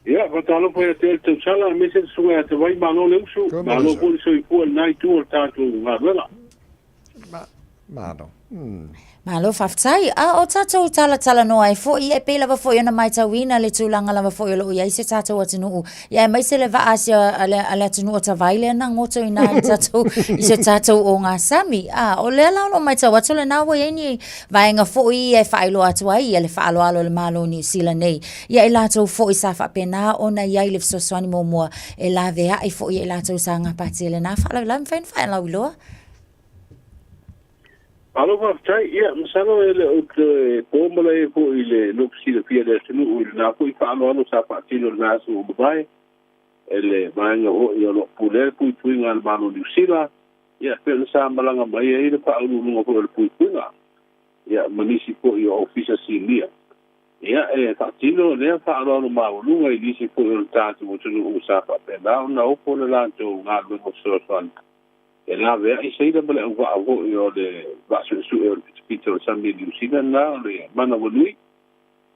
Ia, faatalofa ia te oe le tausala, aemaise le susuga ia Te Vai, malo le uso, malo foi le soifua i lena itu o le tatou galuega. Malo. Malo faafetai. A o tatou talatalanoa ai foi, ia e pei lava foi ona maitauina le tulaga lava foi o lo o i ai si o tatou atunuu, ia aemaise le vaa a si a le, a le atunuu o Tavai lea na goto i ina i le tatou, i si o tatou ogasami. A o lea la o lo o maitau atu lena ua i ai ni vaega foi ia e faailoa atu ai ia le faaaloalo a le Malo o Niu Sila nei ia i latou foi sa faapena ona i ai le fesoasoani muamua e laveai foi ia i latou sa gapatia i lena faalavelave. Mafai ona faalauiloa? Malo faafetai. Ia, masalo e le o toe po malae foi i le loto silafia i le atunuu i lena foi faaaloalo sa faatino i lena aso ua mavae e le vaega foi o lo o pulea le puipuiga a le Malo o Niu Sila, ia, pei ona sa malaga mai ai le faauluuluga foi o le puipuiga, ia, ma nisi foi o ofisa sinia. Ia, e faatino lea faaaloalo maualuga i nisi foi o le tatou atunuu sa faapena ona ofo le latou galuega fesoasoani E laveai seila ma le auvaa foi o le vaa suesue o le pitopito o le sami i Niu Sila lena o le manawanui.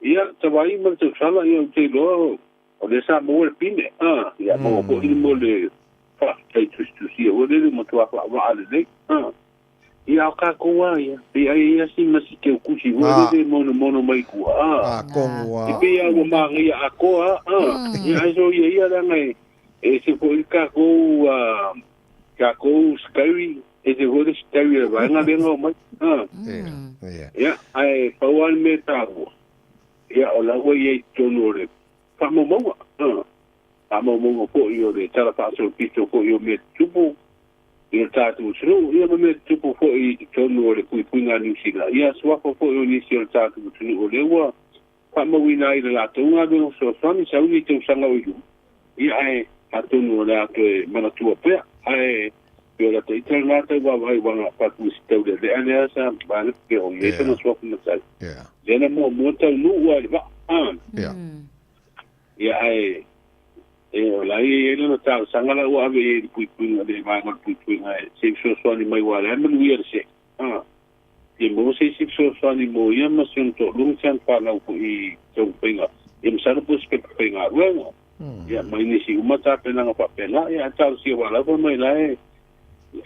Ia, Tavai ma le tausala, ia ou te iloa o lea sa maua le pine, a, ia maua foi le mo le faafetai tusitusia foi lele ua matua faavaa lelei, a. Ia, a o kākou lava ia, pei ai ia si ma si keukusi foi lele e monomono mai tua, a. E pei lava ua māgaia atoa, a. Ia, ae soia ia leaga e ese foi le kākou, a, Kākou Scowie, E se foi le sitaui le vaega lea na omai. Ia, ae pau lava le mea taua, ia o la ua i ai i totonu o le faamaumauga, faamaumauga foi o le Tala Faasolopito foi o mea tutupu i le tatou atunuu, ia ma mea tutupu foi i totonu o le puipuiga a Niu Sila, ia suafa foi o nisi o le tatou atunuu o lea ua faamauina ai i le latou galuega fesoasoani sauni i tausaga o i luma, ia ae atonu o le a toe manatua pea, ae pei o lata ita lena tau vaavaai aua na avatu i se taulealea lea sa vaega pe o i ai sona suafa matai, lea na muamua taunuu lava i le vaa, ia ae e o la e i ai lana talosaga la ua ave i ai i le puipuiga, le vaega o le puipuiga e se i fesoasoani mai aua o la e manuia le see. Ia maua se isi fesoasoani mo ia ma si ona toalua ma si ana fanau foi i taumafaiga, ia masalo po o se pepa faigaluega, ia ma nisi uma tapenaga faapena. Ia ae talosia aua lava mai la e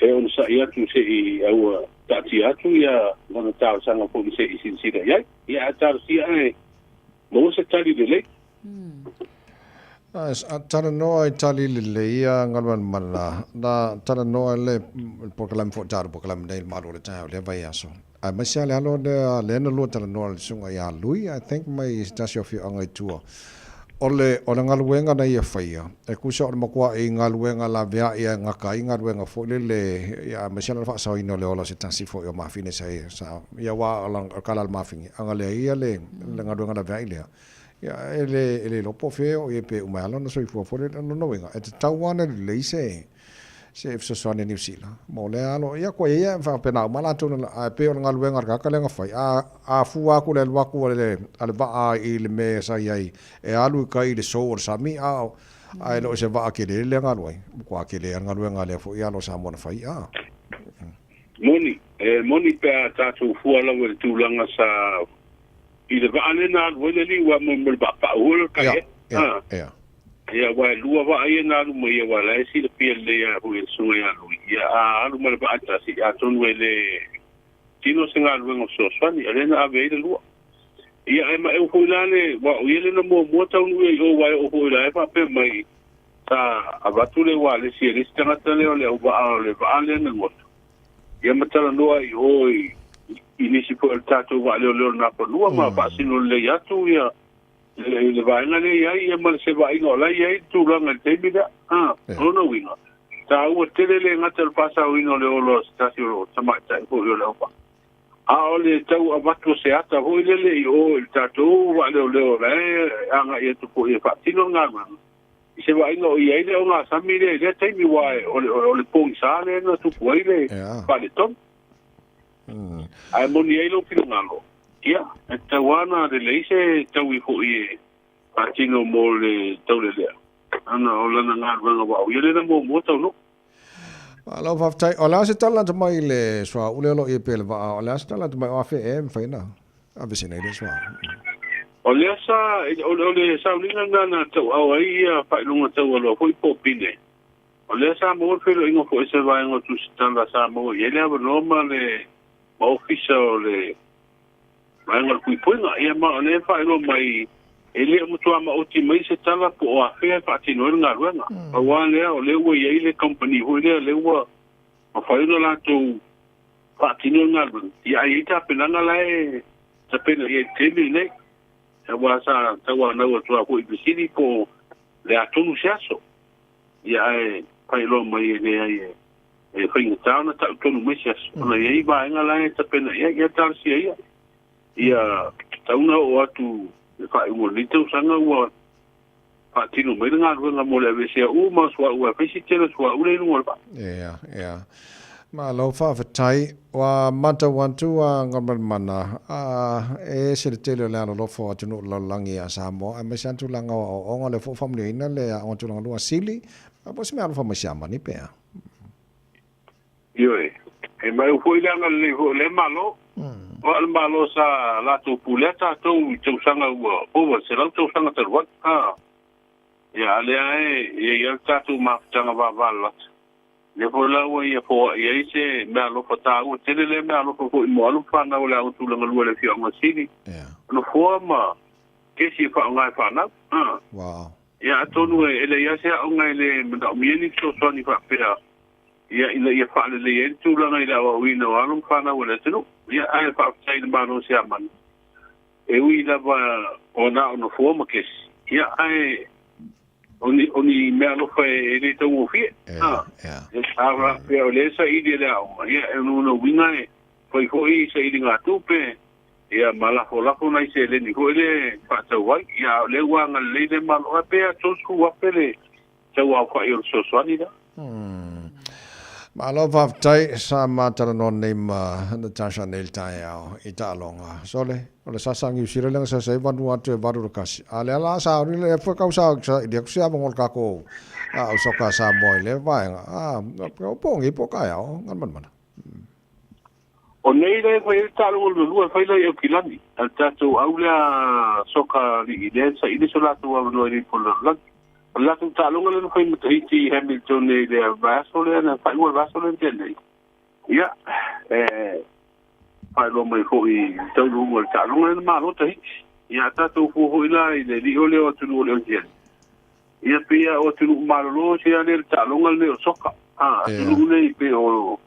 e onosai atu se i aua taatia atu ia lana talosaga foi se i silasila i ai. Ia ae talosia ae maua se tali lelei. Talanoa i tali lelei ia Galumalemana, na talanoa le polokalame foi tatou polokalame nei i le malu o le taeao i lea vaiaso. Aemaise lava le alo lea lea na lua talanoa le susuga ia Lui, I think mai se tasi o afioaga i tua. O le o le galuega na ia faia, e tusa o le matuai galuega laveai e gata ai galuega foi lele, ia aemaise lava le faasaoina o le ola o se tasi foi o mafine sa sa ia aua o le tala a le mafine, ana leai ia le galuega laveai lea, Ia, e le, e le iloa po o fea e oo i ai pe uma ai lava lona soifua foi lele. O lona uiga, e tatau lava ona lelei se, se fesoasoani a Niu Sila mo lea alo. Ia, kua i ai e faapena uma latou na, ae pei o le galuega a le tagata lea na fai, a, a fua atu le alu atu a le, a le vaa i le mea sa i ai e alu i tai i le sou o le sami, a, ae le o se vaa tele lea na alu ai. Matua tele lava le galuega a lea foi alo a Samoa na fai, a. Moni, e moni pe a tatou fua lava i le tulaga sa I le vaa lea na alu ai le alii aua mo le vaa pau foi lea o le kaea. Ia. Ia aua e lua vaa ia na alu mai aua la e silafia lelei lava foi e le susuga ia Lui. Ia a alu ma le vaa e tasi, atonu e le tino se galuega fesoasoani, a o lea na ave ai le lua. Ia ae maeu foi la le, aua o ia lea na muamua taunuu i ai i o aua e oo foi la e faapea mai sa avatu le ualesi e le isi tagata lea o le auvaa o le vaa lea na goto. Ia ma talanoa i o i, i nisi foi o le tatou vaaleoleo i le Nafanua ma faasino lelei atu ia le, le vaega lea i ai ia ma le sevaaiga o la e i ai le tulaga i le taimi lea. A, o lona uiga, taua tele le gata o le faasaoina o le olo a se tasi o tamaitai foi o le auvaa, a o le tau avatu o se ata foi lele i o i le tatou vaaleoleo o la e agai atu foi e faatino le galuega. I se vaaiga o i ai le ogasami lea i lea taimi aua o le pogisa lea na tupu ai le faaletonu. Ae moni ai lou finagalo, ia, e tatau lava ona lelei se taui foi e faatino mo le taulelea, ona o lana galuega aua o ia lea na muamua taunuu. Malo faafetai. O le a se tala atu mai i le suauu lea o lo o i ai pea i le vaa? O le a se tala atu mai o afe ea e mafai ona aveese nei le suauu? O lea sa, o le sauniga lena na tauao ai ia faailoga taualoa foi po o pine. O lea sa maua le feiloaiga foi a se vaega o Tusitala sa maua i ai le avanoa ma le ma ofisa o le vaega o le puipuiga. Ia ma o lea e faailoa mai e le o matua maoti mai se tala po o afea e faatino ai le galuega. Pau lava lea o lea ua i ai le kamupani foi lea, lea ua mafai ona latou faatino le galuega. Ia ae i ai tapenaga la e tapena i ai i le taimi lenei. Aua sa tauanau atu lava foi i fesili po o le a tonu se aso. Ia ae faailoa mai e leai e faigata ona tau tonu mai se aso. Ona e i ai vaega la e tapena i ai, ia talosia ia. Ia tatau ona oo atu i le faaiuga o lenei tausaga ua faatino mai le galuega mo le aveesea uma o suauu ae fai si tele o suauu lea i luga o le vaa. Ia, ia. Malo faafetai. Ua matau atu a Galumalemana, a e ese le tele o le alolofa o atunuu o le lalolagi ia Samoa, aemaise lava tulaga o aoaoga, o lea foi ua faamanuiaina le aoga tulaga lua sili, a po o se mea alofa mai Siamani pe a? Ioe, e mau foi le agalelei foi o lea Malo. Aua o le Malo sa latou pulea tatou i tausaga ua ova 100 tausaga talu ai. A, ia, a lea e i ai lava le tatou mafutaga vavalalata. Lea foi la ua ia foai ai se meaalofa taua tele lea meaalofa foi mo alo ma fanau o le Aoga Tulaga Lua i le afioaga o Sili, nofoa ma kesi e faaaoga e fanau. A, Wow. ia, atonu e leai lava se aoga e le manaomia ni fesoasoani faapea. Ia, ina ia faalelei ai le tulaga i le aoaoina o alo ma fanau a le atunuu. Ia, ae faafetai i le Malo o Siamani, e ui lava o na o nofoa ma kesi, ia, ae o ni, o ni meaalofa e le taugofie. A, a faapea o lea e saili e le aoga, ia, o lona uiga e fai foi sailigatupe, ia, ma lafolafo nai seleni foi lea e faatau ai. Ia, a o lea ua agalelei le Malo, ae pe a $30,000 le tauaofai o le fesoasoani lea. Malo faafetai sa ma talanoa nei ma Natasha nei le taeao i taaloga. Sole, o le sasa Niu Sila lea na sasa ai vanu atu e valu le kasi. A lea la sa oni le fue kau sa sa i aku se avongo le kākou a au soka Samoa i le vaega. A, o pongi po kaeao, ngan mana mana. O nei lea e fai ai le taaloga lona lua e fai la i Aukilani, a le tatou au lea soka alii lea e saili so latou avanoa i le ipu o le lalolagi. O le latou taaloga lea na fai ma Tahiti i Hamilton i le vaiaso lea na faaiu ai le vaiaso lea na tea nei. Ia, e faailoa mai foi i le taunuuga o le taaloga lea na malo Tahiti. Ia, a tatou fua foi la i le lio lea o atunuu o le Oceania, ia pei lava o atunuu malolo se lea le taaloga lenei o soka. A, atunuu nei pei o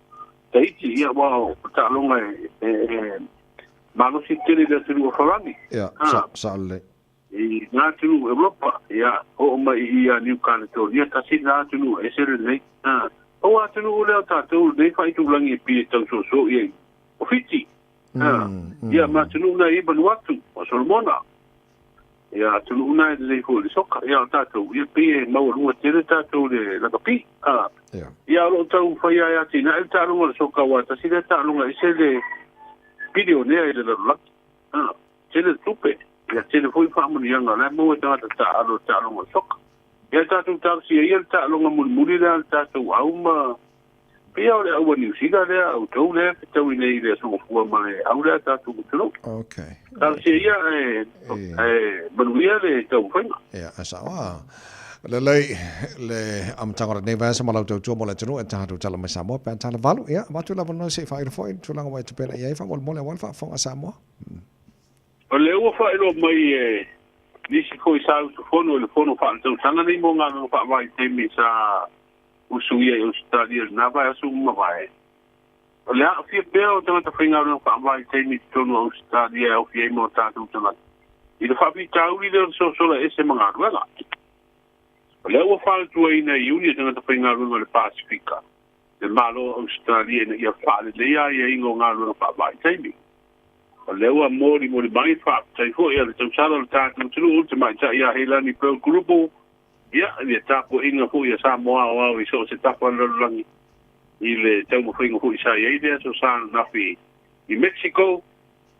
Tahiti, ia aua o taaloga e malosi tele i le atunuu o Farani. Ia, sao lelei. I ngā atunuu o Europa, ia, oo mai i ia Niu Kaletōnia, tasi lena atunuu e ese lenei. A, o atunuu lea o tatou lenei faaitulagi e pei e tau soosoo i ai, o Fiti. A, ia, ma atunuu na e i ai Vanuatu, o Solomona. Ia, atunuu na e lelei foi i le soka. Ia, o tatou, ia, pei e maualuga tele tatou i le lakapi. A, ia, o lo o tau faia e atinae le taaloga o le soka, aua tasi lea taaloga ese le pilionea i le lalolagi. A, tele le tupe, ia, tele foi faamanuiaga o la e maua e tagata taaalo i le taaloga o le soka. Ia, tatou talosia ia le taaloga mulimuli lea a le tatou au ma Pei o le au a Niu Sila lea, a outou lea e fetaui nei i le Aso Gafua ma le au lea a tatou atunuu. Okay. Talosia ia ae, ae manuia le taumafaiga. Ia, ae sao a. Lelei le amataga o lenei vaiaso ma lau tautua mo le atunuu e tatou tala mai Samoa pe a tala valu. Ia, avatu le avanoa se i faailo foi le tulaga ua e tupela i ai faamolemole aua le faafofoga a Samoa. O lea ua faailoa mai e nisi foi sa usufono i le fono faaletausaga nei mo galuega faavaitaimi sa usuia i Ausetalia i lena vaiaso ua mavae. O le aafia pea o tagata faigaluega faavaitaimi i totonu o Ausetalia e aofia ai ma o tatou tagata i le faafitauli lea o le sosola ese ma galuega. O lea ua fautuaina e Iuni e tagata faigaluega o le Pasefika le Malo o Ausetalia ina ia faaleleia aiaiga o galuega faavaitaimi. O lea ua molimoli mai faafetai foi a le tausala o le tatou atunuu le tamaitai ia Heilani Pearl Kurupu Ia, i le tapuaiga foi a Samoa aoao i so o se tafa o le lalolagi i le taumafaiga foi sa i ai le aso sa ananafi i Mexico,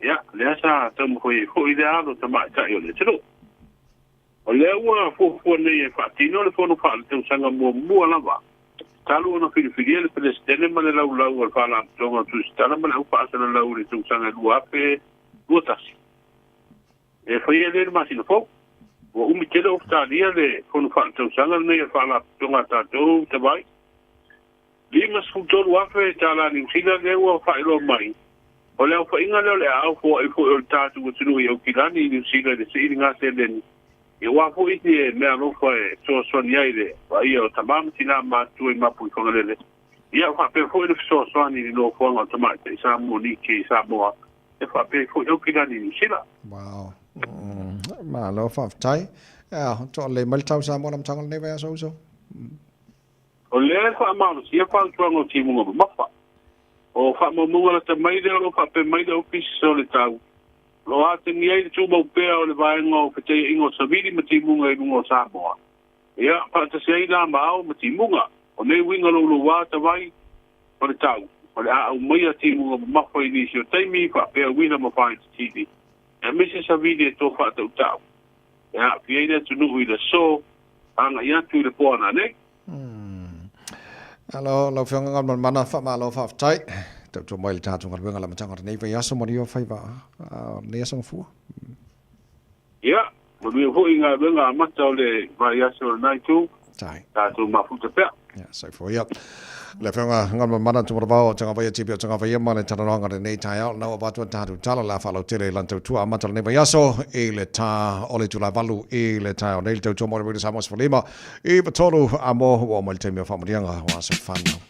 ia, lea sa taumafai ai foi le alo tamaitai o le atunuu. O lea ua fuafua nei e faatino le fono faaletausaga muamua lava talu ona filifilia le Peresetene ma le Laulau a le Faalapotopotoga o Tusitala ma le Au Faasalalau i le tausaga 2021. E faia lea i le masina fou. Ua umi tele o talia le fono faaletausaga lenei a le Faalapotopotoga a tatou Tavai. $53,000 tala Niu Sila lea ua faailoa mai, o le aofaiga lea o le aao foai foi o le tatou atunuu i Aukilani i Niu Sila i le sailiga seleni, aua foi se meaalofa e fesoasoani ai i le vaaia o tama ma tinā matutua i Mapuifagalele, ia faapea foi le fesoasoani i le nofoaga o tamaitai Samoa Nike i Samoa. E faapea ai foi Aukilani i Niu Sila. Wow. Malo faafetai. Ia, toalelei mai le tau Samoa i le amataga o lenei vaiaso uso. O lea e faamalosia fautuaga o timuga mamafa. O faamaumauga lata mai lea o lo o faapea mai le Ofisa o le Tau, o lo o atagia ai le tumau pea o le vaega o fetaiaiga o savili ma timuga i luga o Samoa. Ia, faatasi ai la ma ao ma timuga. O nei uiga louloua tavai o le tau, o le a aumaia timuga mamafa i nisi o taimi faapea uila ma faititili, aemaise savili e toa faatautau e aafia ai le atunuu i le aso agai atu i le po ananei. Alo, lau Afioga Galumalemana, faamalo faafetai. Tautua mai i le tatou galuega i le amataga o lenei vaiaso, manuia faiva o lenei aso Gafua. Ia, manuia foi i galuega amata o le vaiaso o lena itu. Tatou mafuta pea. Ia, soifua ia. Le Afioga Galumalemana Tumanavao o Tagavaia TV o Tagavaia ma le talanoaga i lenei taeao, lena ua avatu a tatou tala le a faalautele i lana tautua amata o lenei vaiaso i le tā o le itula e 8 i le taeao nei le tautua mo le Radio Samoa 15 i 3 a mo ua oo mai le taimi o faamanuiaga o aso fanau.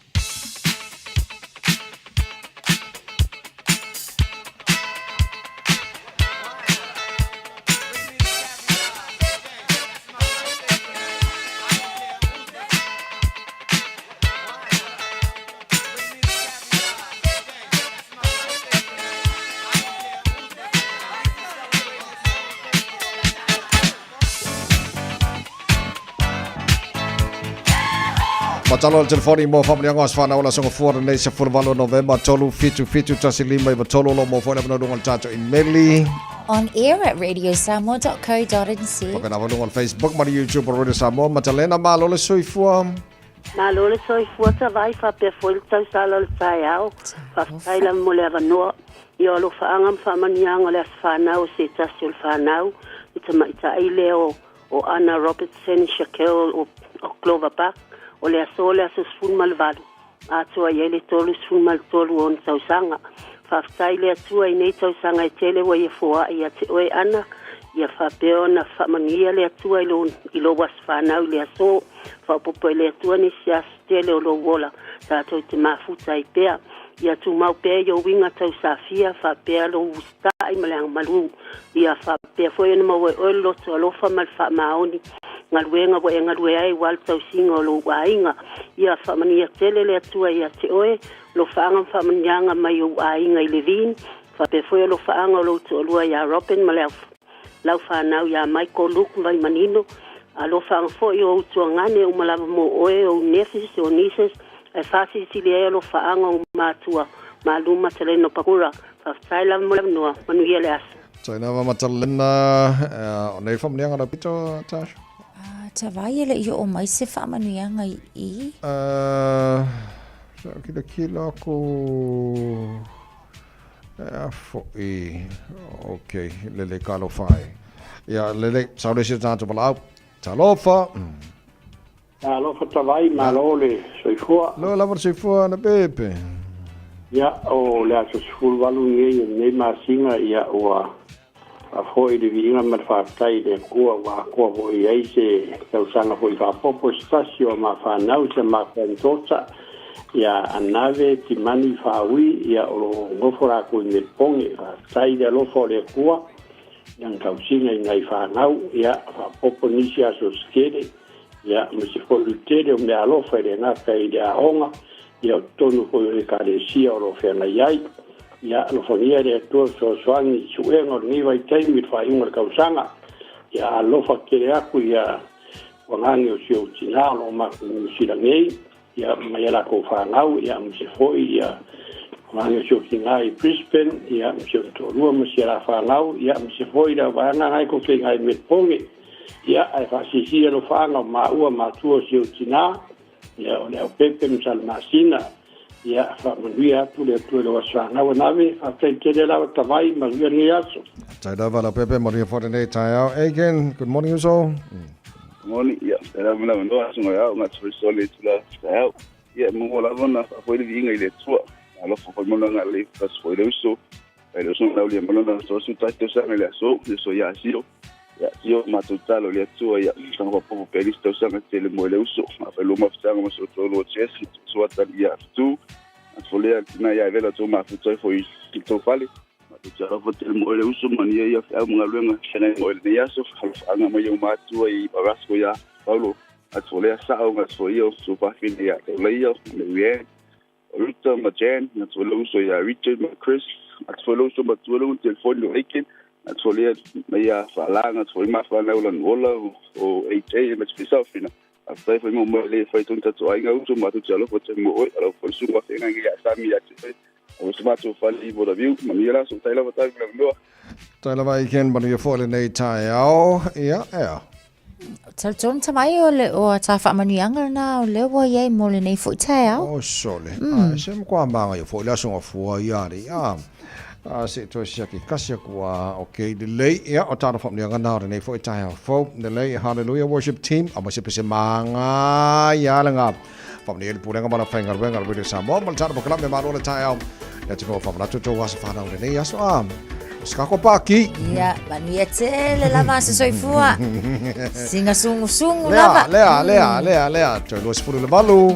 Matalo le telefoni mo faamanuiaga o aso fanau o le aso Gafua lenei 18 o Novema 3 7 7 1 5 9 3 o lo o maua foi le avanoa i luga o le tatou imeli. On air at radiosamoa.co.nz. Faapena foi luga o le Facebook ma le YouTube o Radio Samoa. Matalena, malo le soifua. Malo le soifua Tavai faapea foi le tausala o le taeao. Faafetai lava mo le avanoa. Ia o alofaaga ma faamanuiaga o le aso fanau o se tasi o le fanau, le tamaitai lea o o Anna Robertson Shaquille o o Clover Park, o le aso le aso 18, atoa i ai le 33 o ona tausaga. Faafetai i le Atua i nei tausaga e tele ua ia foai ia te oe Anna, ia faapea ona faamanuia le Atua i lou i lou aso fanau i le aso. Faaopoopo e le Atua nisi aso tele o lou ola, tatou te mafuta ai pea. Ia tumau pea i ou uiga tausafia, faapea lou usitai ma le agamalu. Ia faapea foi ona maua e oe le loto alofa ma le faamaoni galuega ua e galue ai aua le tausiga o lou aiga. Ia faamanuia tele le Atua ia te oe, alofaaga ma faamanuiaga mai ou aiga i Levine, faapea foi alofaaga o lou toalua ia Robin ma le lau fanau ia Michael, Luke ma Vaimanino. Alofaaga foi o ou tuagane uma lava mo oe, ou nephews, o nieces, ae faasilisili ai alofaaga o ou matua, Malu Matalena Pakura. Faafetai lava mo le avanoa. Manuia le aso. Tai lava Matalena, o nei faamanuiaga lau pito, Tash? Tavai e le i oo mai se faamanuiaga i i. Sa ou kilakila aku Ea foʻi. Ok, lelei ka alofa ai. Ia, lelei, sau le isi o tatou valaau. Talofa. Talofa Tavai, malo le soifua. Lo lava le soifua na pepe. Ia, o le aso 18 nei o lenei masina, ia ua faafoi le viiga ma le faafetai i le Atua ua atoa foi i ai se tausaga foi faaopoopo se tasi o ma fanau si a ma granddaughter ia Anave Timani Faaui, ia o lo o nofo latou i Melbourne. Faafetai i le alofa o le Atua i lana tausiga i nai fanau, ia faaopoopo nisi aso se tele, ia ma se foi le tele o meaalofa e le gata i le aoga, ia o totonu foi o le Ekalesia o lo o feagai ai. Ia alofagia e le Atua fesoasoani i suega o lenei vaitaimi i le faaiuga o le tausaga. Ia alofa tele atu ia uagage o si ou tina o lo o matou i Niu Sila nei, ia ma ia latou fanau, ia aemaise foi ia uagage o si ou tina i Brisbane, ia ma si ona toalua ma si a la fanau, ia aemaise foi le auvaega na e tou te iina i Melbourne. Ia ae faasilasila alofaaga o maua matua o si ou tina, Ia, o le Aupepe ma Salamasina. Ia, faamanuia atu le Atua i lou aso fanau anave. Faafetai tele lava Tavai, manuia lenei aso. Faafetai lava Leaupepe, manuia foi lenei taeao. Aiken, good morning uso. Good morning, ia, faafetai lava mo le avanoa, aso ngai au, ngati foi sole i tula taeao. Ia, e muamua lava ona faafoi le viiga i le Atua. Alofa foi ma lona agalelei faatasi foi le uso. Mai le uso na aulia mai lona aso asu tasi tausaga i le aso, le uso ia Sio. Ia, Sio, matou tatalo i le Atua, ia, saga faaopoopo pea nisi tausaga tele mo le uso. Afai lua mafutaga ma si ou toalua o Jess, ma si ou atalii ia Fitu. Atufolea le tina ia Evela tou mafuta ai foi i le tou fale. Matou te alofa tele mo oe le uso, manuia ia feau ma galuega feagai ma oe i lenei aso. Alofaaga mai ou matua i Parasco ia Paulo. Atufolea Sao, atufoia o tou fafine ia Taulaia, Mary Ann. O Ruta ma Jan, atu foi lou uso ia Richard ma Chris, atu foi lou uso matua lou telefoni o Aiken, atu foi lea mai ia Faalaga, atu foi ma whanau Lanuola o AJ ma te Saufina. Faafetai foi mo moe le fai tonu tatou aiga uso matou te alofa tele mo oe, alofa foi le susuga feagai ia Sami ia te oe. Aua se matou fale i Volaviu, manuia la aso, tai lava tai mo le avanoa. Tai lava Aiken, manuia foi lenei taeao. Ia, ea. Talitonu Tavai o le o tā faamanuiaga lena o lea ua i ai mo lenei foi taeao. O sole. Mm. A se matua māngaia foi le aso gafua ia alii. A, a se i toe siaki kasi aku a, ok, lelei. Ia, o tāna faamanuiaga na o lenei foi taeao fou. Lelei, hallelujah worship team. A mo se pese māngaia le ngā. Faamanuia i le pulega ma le aufaigaluega a le Radio Samoa ma le tāna polokalame malo le taeao. Ia te whao whamanatu tō aso whanau lenei aso a. O se kako pāki. Ia, manuia tele lava se soifua. Singa sungusungu lava. Lea, lea, lea, lea. Toe 28.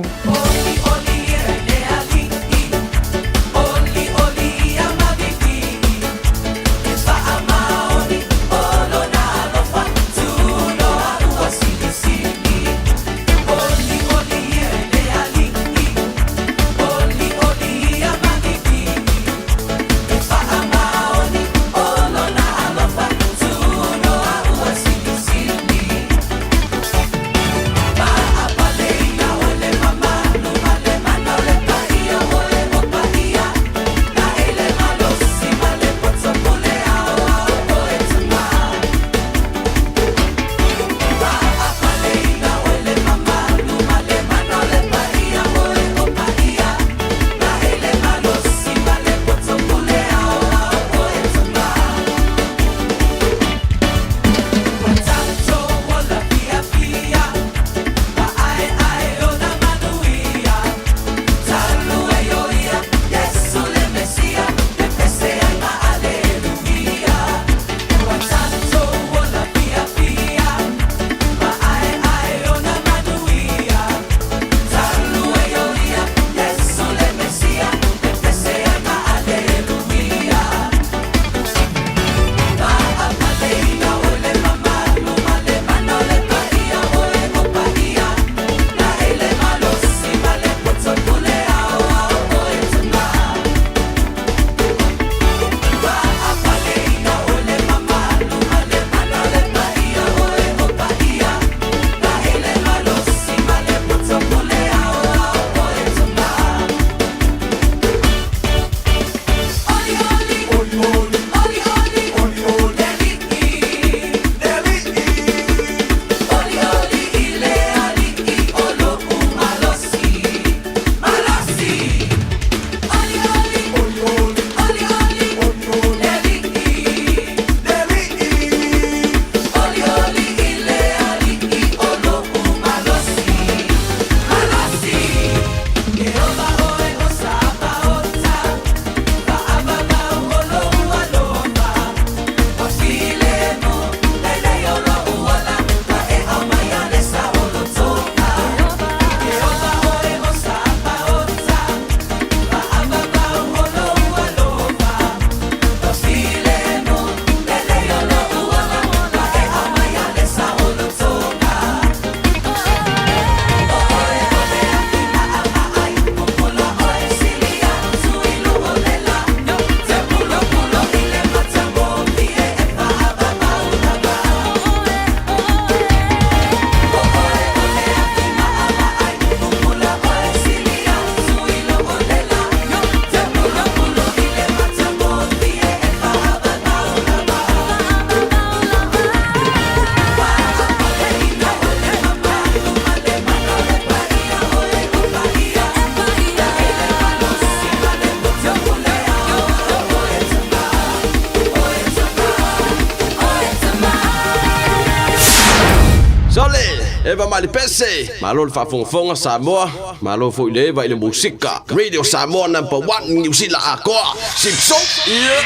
Eva mai le pese. Malo le faafogafoga Samoa, malo foi le Eva i le musika. Radio Samoa number 1 Niu Sila atoa. Sipso. Yeah.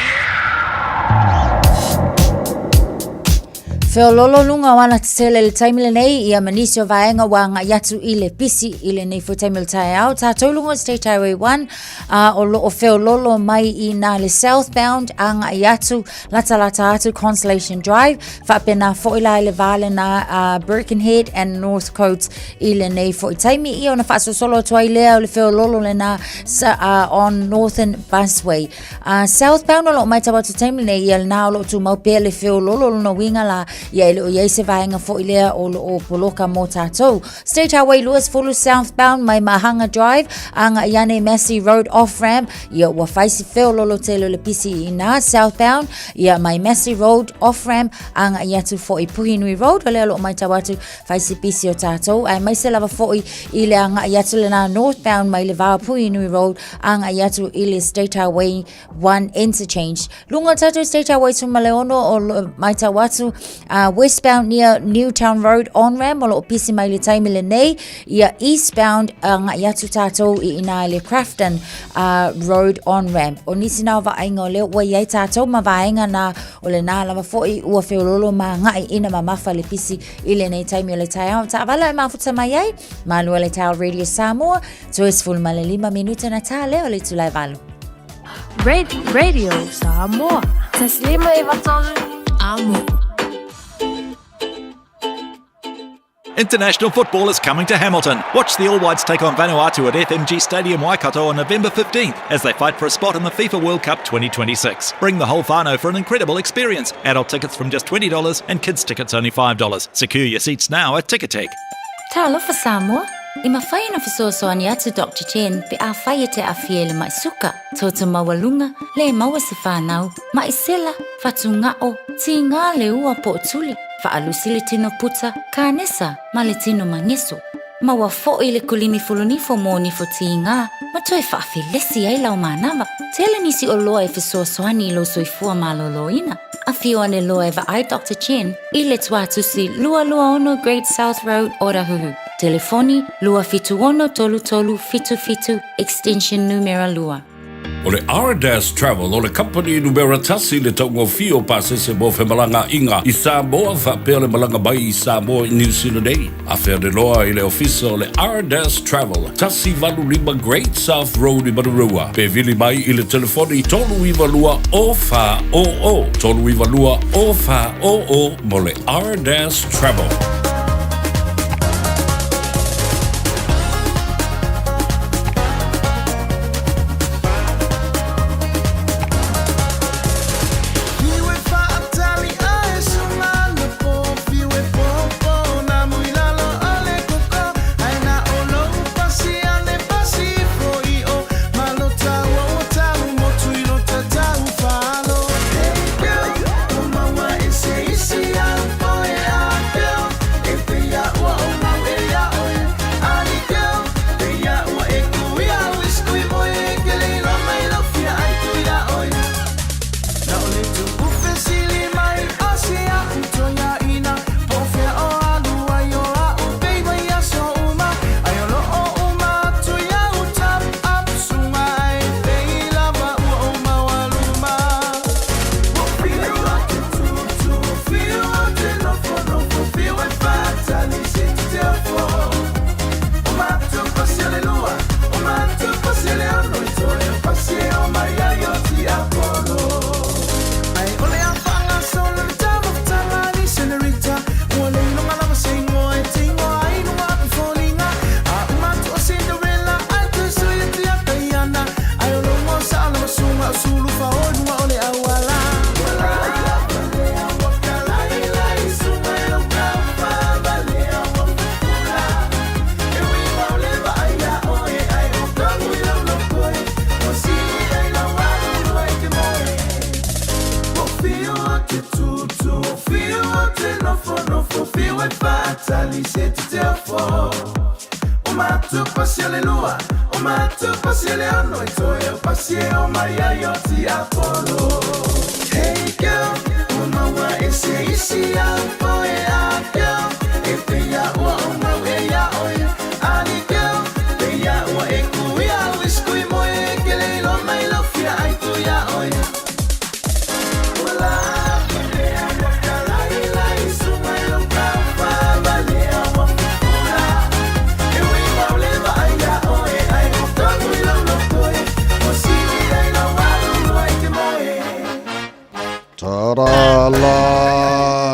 Feololo luga o alatetele i le taimi lenei, ia ma nisi o vaega ua agai atu i le pisi i lenei foi taimi o le taeao. Tātou luga o State Highway 1, a o loo feololo mai i nā le southbound agai atu latalata atu Constellation Drive, faapena foi la i le va lena Birkenhead and Northcote i lenei foi taimi. Ia ona faasolosolo atu ai lea o le feololo lena on Northern Busway. Southbound o loo matau atu taimi lenei, ia lena o loo tumau pea le feololo lona uiga la, ia e le o i ai se vaega foi lea o loo poloka mo tātou. State Highway 20 southbound mai Mahanga Drive agai ane Massey Road off ramp, ia ua fai si feololo tele o le pisi i nā southbound, ia mai Massey Road off ramp agai atu foi Puhinui Road, o lea o loo matau atu fai si pisi o tātou, aemaise lava foi i le agai atu lena northbound mai le va o Puhinui Road agai atu i le State Highway 1 interchange. Luga o tātou State Highway 16 o matau atu westbound near Newtown Road on ramp o loo pisi mai le taimi lenei, ia eastbound agai atu tātou i ina i le Crafton Road on ramp. O nisi nā o vaaiga o lea ua i ai tātou ma vaega nā o le nā lava foi ua feololo ma agai ina mamafa le pisi i lenei taimi o le taeao. Taavale e mafuta mai ai, malua le taeao Radio Samoa, toe 15 minute na tā lea o le itula e 8. Radio Samoa. 153 Amo. International football is coming to Hamilton. Watch the All Whites take on Vanuatu at FMG Stadium Waikato on November 15th as they fight for a spot in the FIFA World Cup 2026. Bring the whole whānau for an incredible experience. Adult tickets from just $20 and kids tickets only $5. Secure your seats now at Ticketek. Talofa Samoa, e mafai ona fesoasoani atu Doctor Chen pe afai e te aafia i le mai suka, toto maualuga, le maua se fanau, mai sela, fatugao, tiga le ua po o tuli, faalusi le tino puta, kanesa ma le tino mageso. Maua foi le kulimi fulunifo mo nifo tiga ma toe faafelesi ai lau manava. Tele nisi oloa e fesoasoani i lou soifua malōlōina. Afio ane loa e vaai Doctor Chen i le Tuatusi 226 Great South Road, Otahuhu. Telefoni 276 33 77 extension numera 2. O le Ardas Travel o le kamupani numera tasi i le taugofie o pasese mo femalagaaiga i Samoa faapea le malaga mai i Samoa i Niu Sila nei. Afe ane loa i le ofisa o le Ardas Travel, 185 Great South Road i Manurewa, pe vili mai i le telefoni 392 0400, 392 0400 mo le Ardas Travel.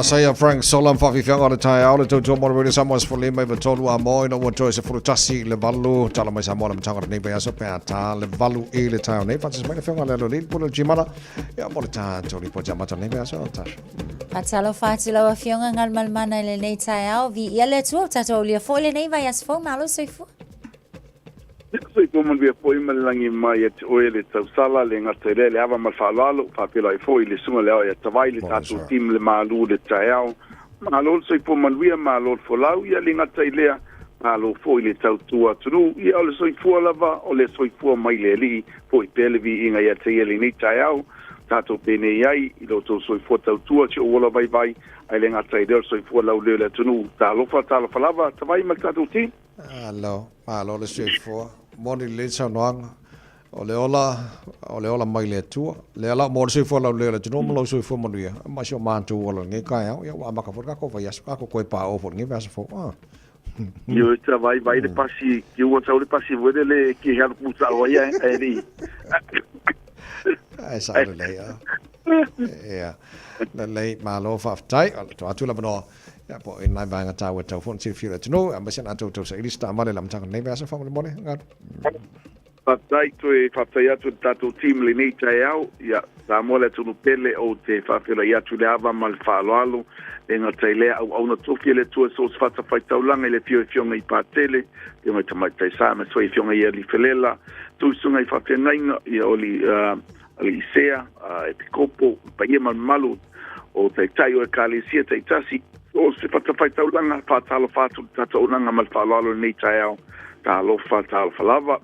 Saia Frank Sola ma faafiafiaga o le taeao le tautua mo le Radio Samoa 15 93 a mo ina ua toe 11 i le 8 tala mai Samoa le amataga o lenei vaiaso pe a ta le 8 i le taeao nei. Faatasi mai le afioga le Alo Pule o le Gimana ia mo le tatou lipoti amata o lenei vaiaso Natasha. Faatalofa atu lau Afioga Galumalemana i lenei taeao, viia le Atua ua tatou aulia foi lenei vaiaso fou, malo soifua. Soifua manuia foi ma le lagi mai ia te oe le tausala, le gata i lea le ava ma le faaaloalo, faafeiloai foi i le susuga i le Ao ia Tavai, le tatou team le malu i le taeao. Malo le soifua manuia, malo le folau, ia le gata i lea, malo foi le tautua atunuu. Ia o le soifua lava, o le soifua mai le Alii, foi pea le viiga ia te ia i lenei taeao. Tatou penei ai i lo outou soifua tautua si ou ola vaivai, ae le gata i lea o le soifua laulelei o le atunuu. Talofa, talofa lava, Tavai ma le tatou team. Malo, malo le soifua. Moni lelei le saunoaga. O le ola, o le ola mai le Atua. Lea la mo le soifua laulelei o le atunuu ma lou soifua manuia, ma si o matou ola i lenei taeao. Ia ua amata foi le tatou vaiaso, tatou toe paoo foi i lenei vaiaso fou. Ah. Ioe ta vai vai le pasi, ki ua sau le pasi foi lele ki he alu pūtau ai e li. Ai sa lelei ah. Ia. Lelei, malo faafetai. O le tuu atu le avanoa. Ia po o nai vaega taua e tatau foi ona silafia e le atunuu, aemaise na outou tausaili se taavale i le amataga o lenei vaiaso faamolemole. Galu. Faafetai toe faafetai atu i le tatou team i lenei taeao. Ia, Samoa le atunuu pele, ou te faafeiloai atu i le ava ma le faaaloalo. E le gata i lea, auauna tofi a le Atua i so o se fatafaitaulaga i le afio i Afioga i Patele, Afioga i Tamaitai Sa, aemaise foi Afioga i Alifelela, Tuisuga i Faafeagaiga, ia o le Alii Sea, Epikopo, le paia ma le mamalu o Taitai o Ekalesia taitasi, so o se fatafaitaulaga, faatalofa atu i le tatou auaunaga ma le faaaloalo i lenei taeao. Talofa, talofa lava.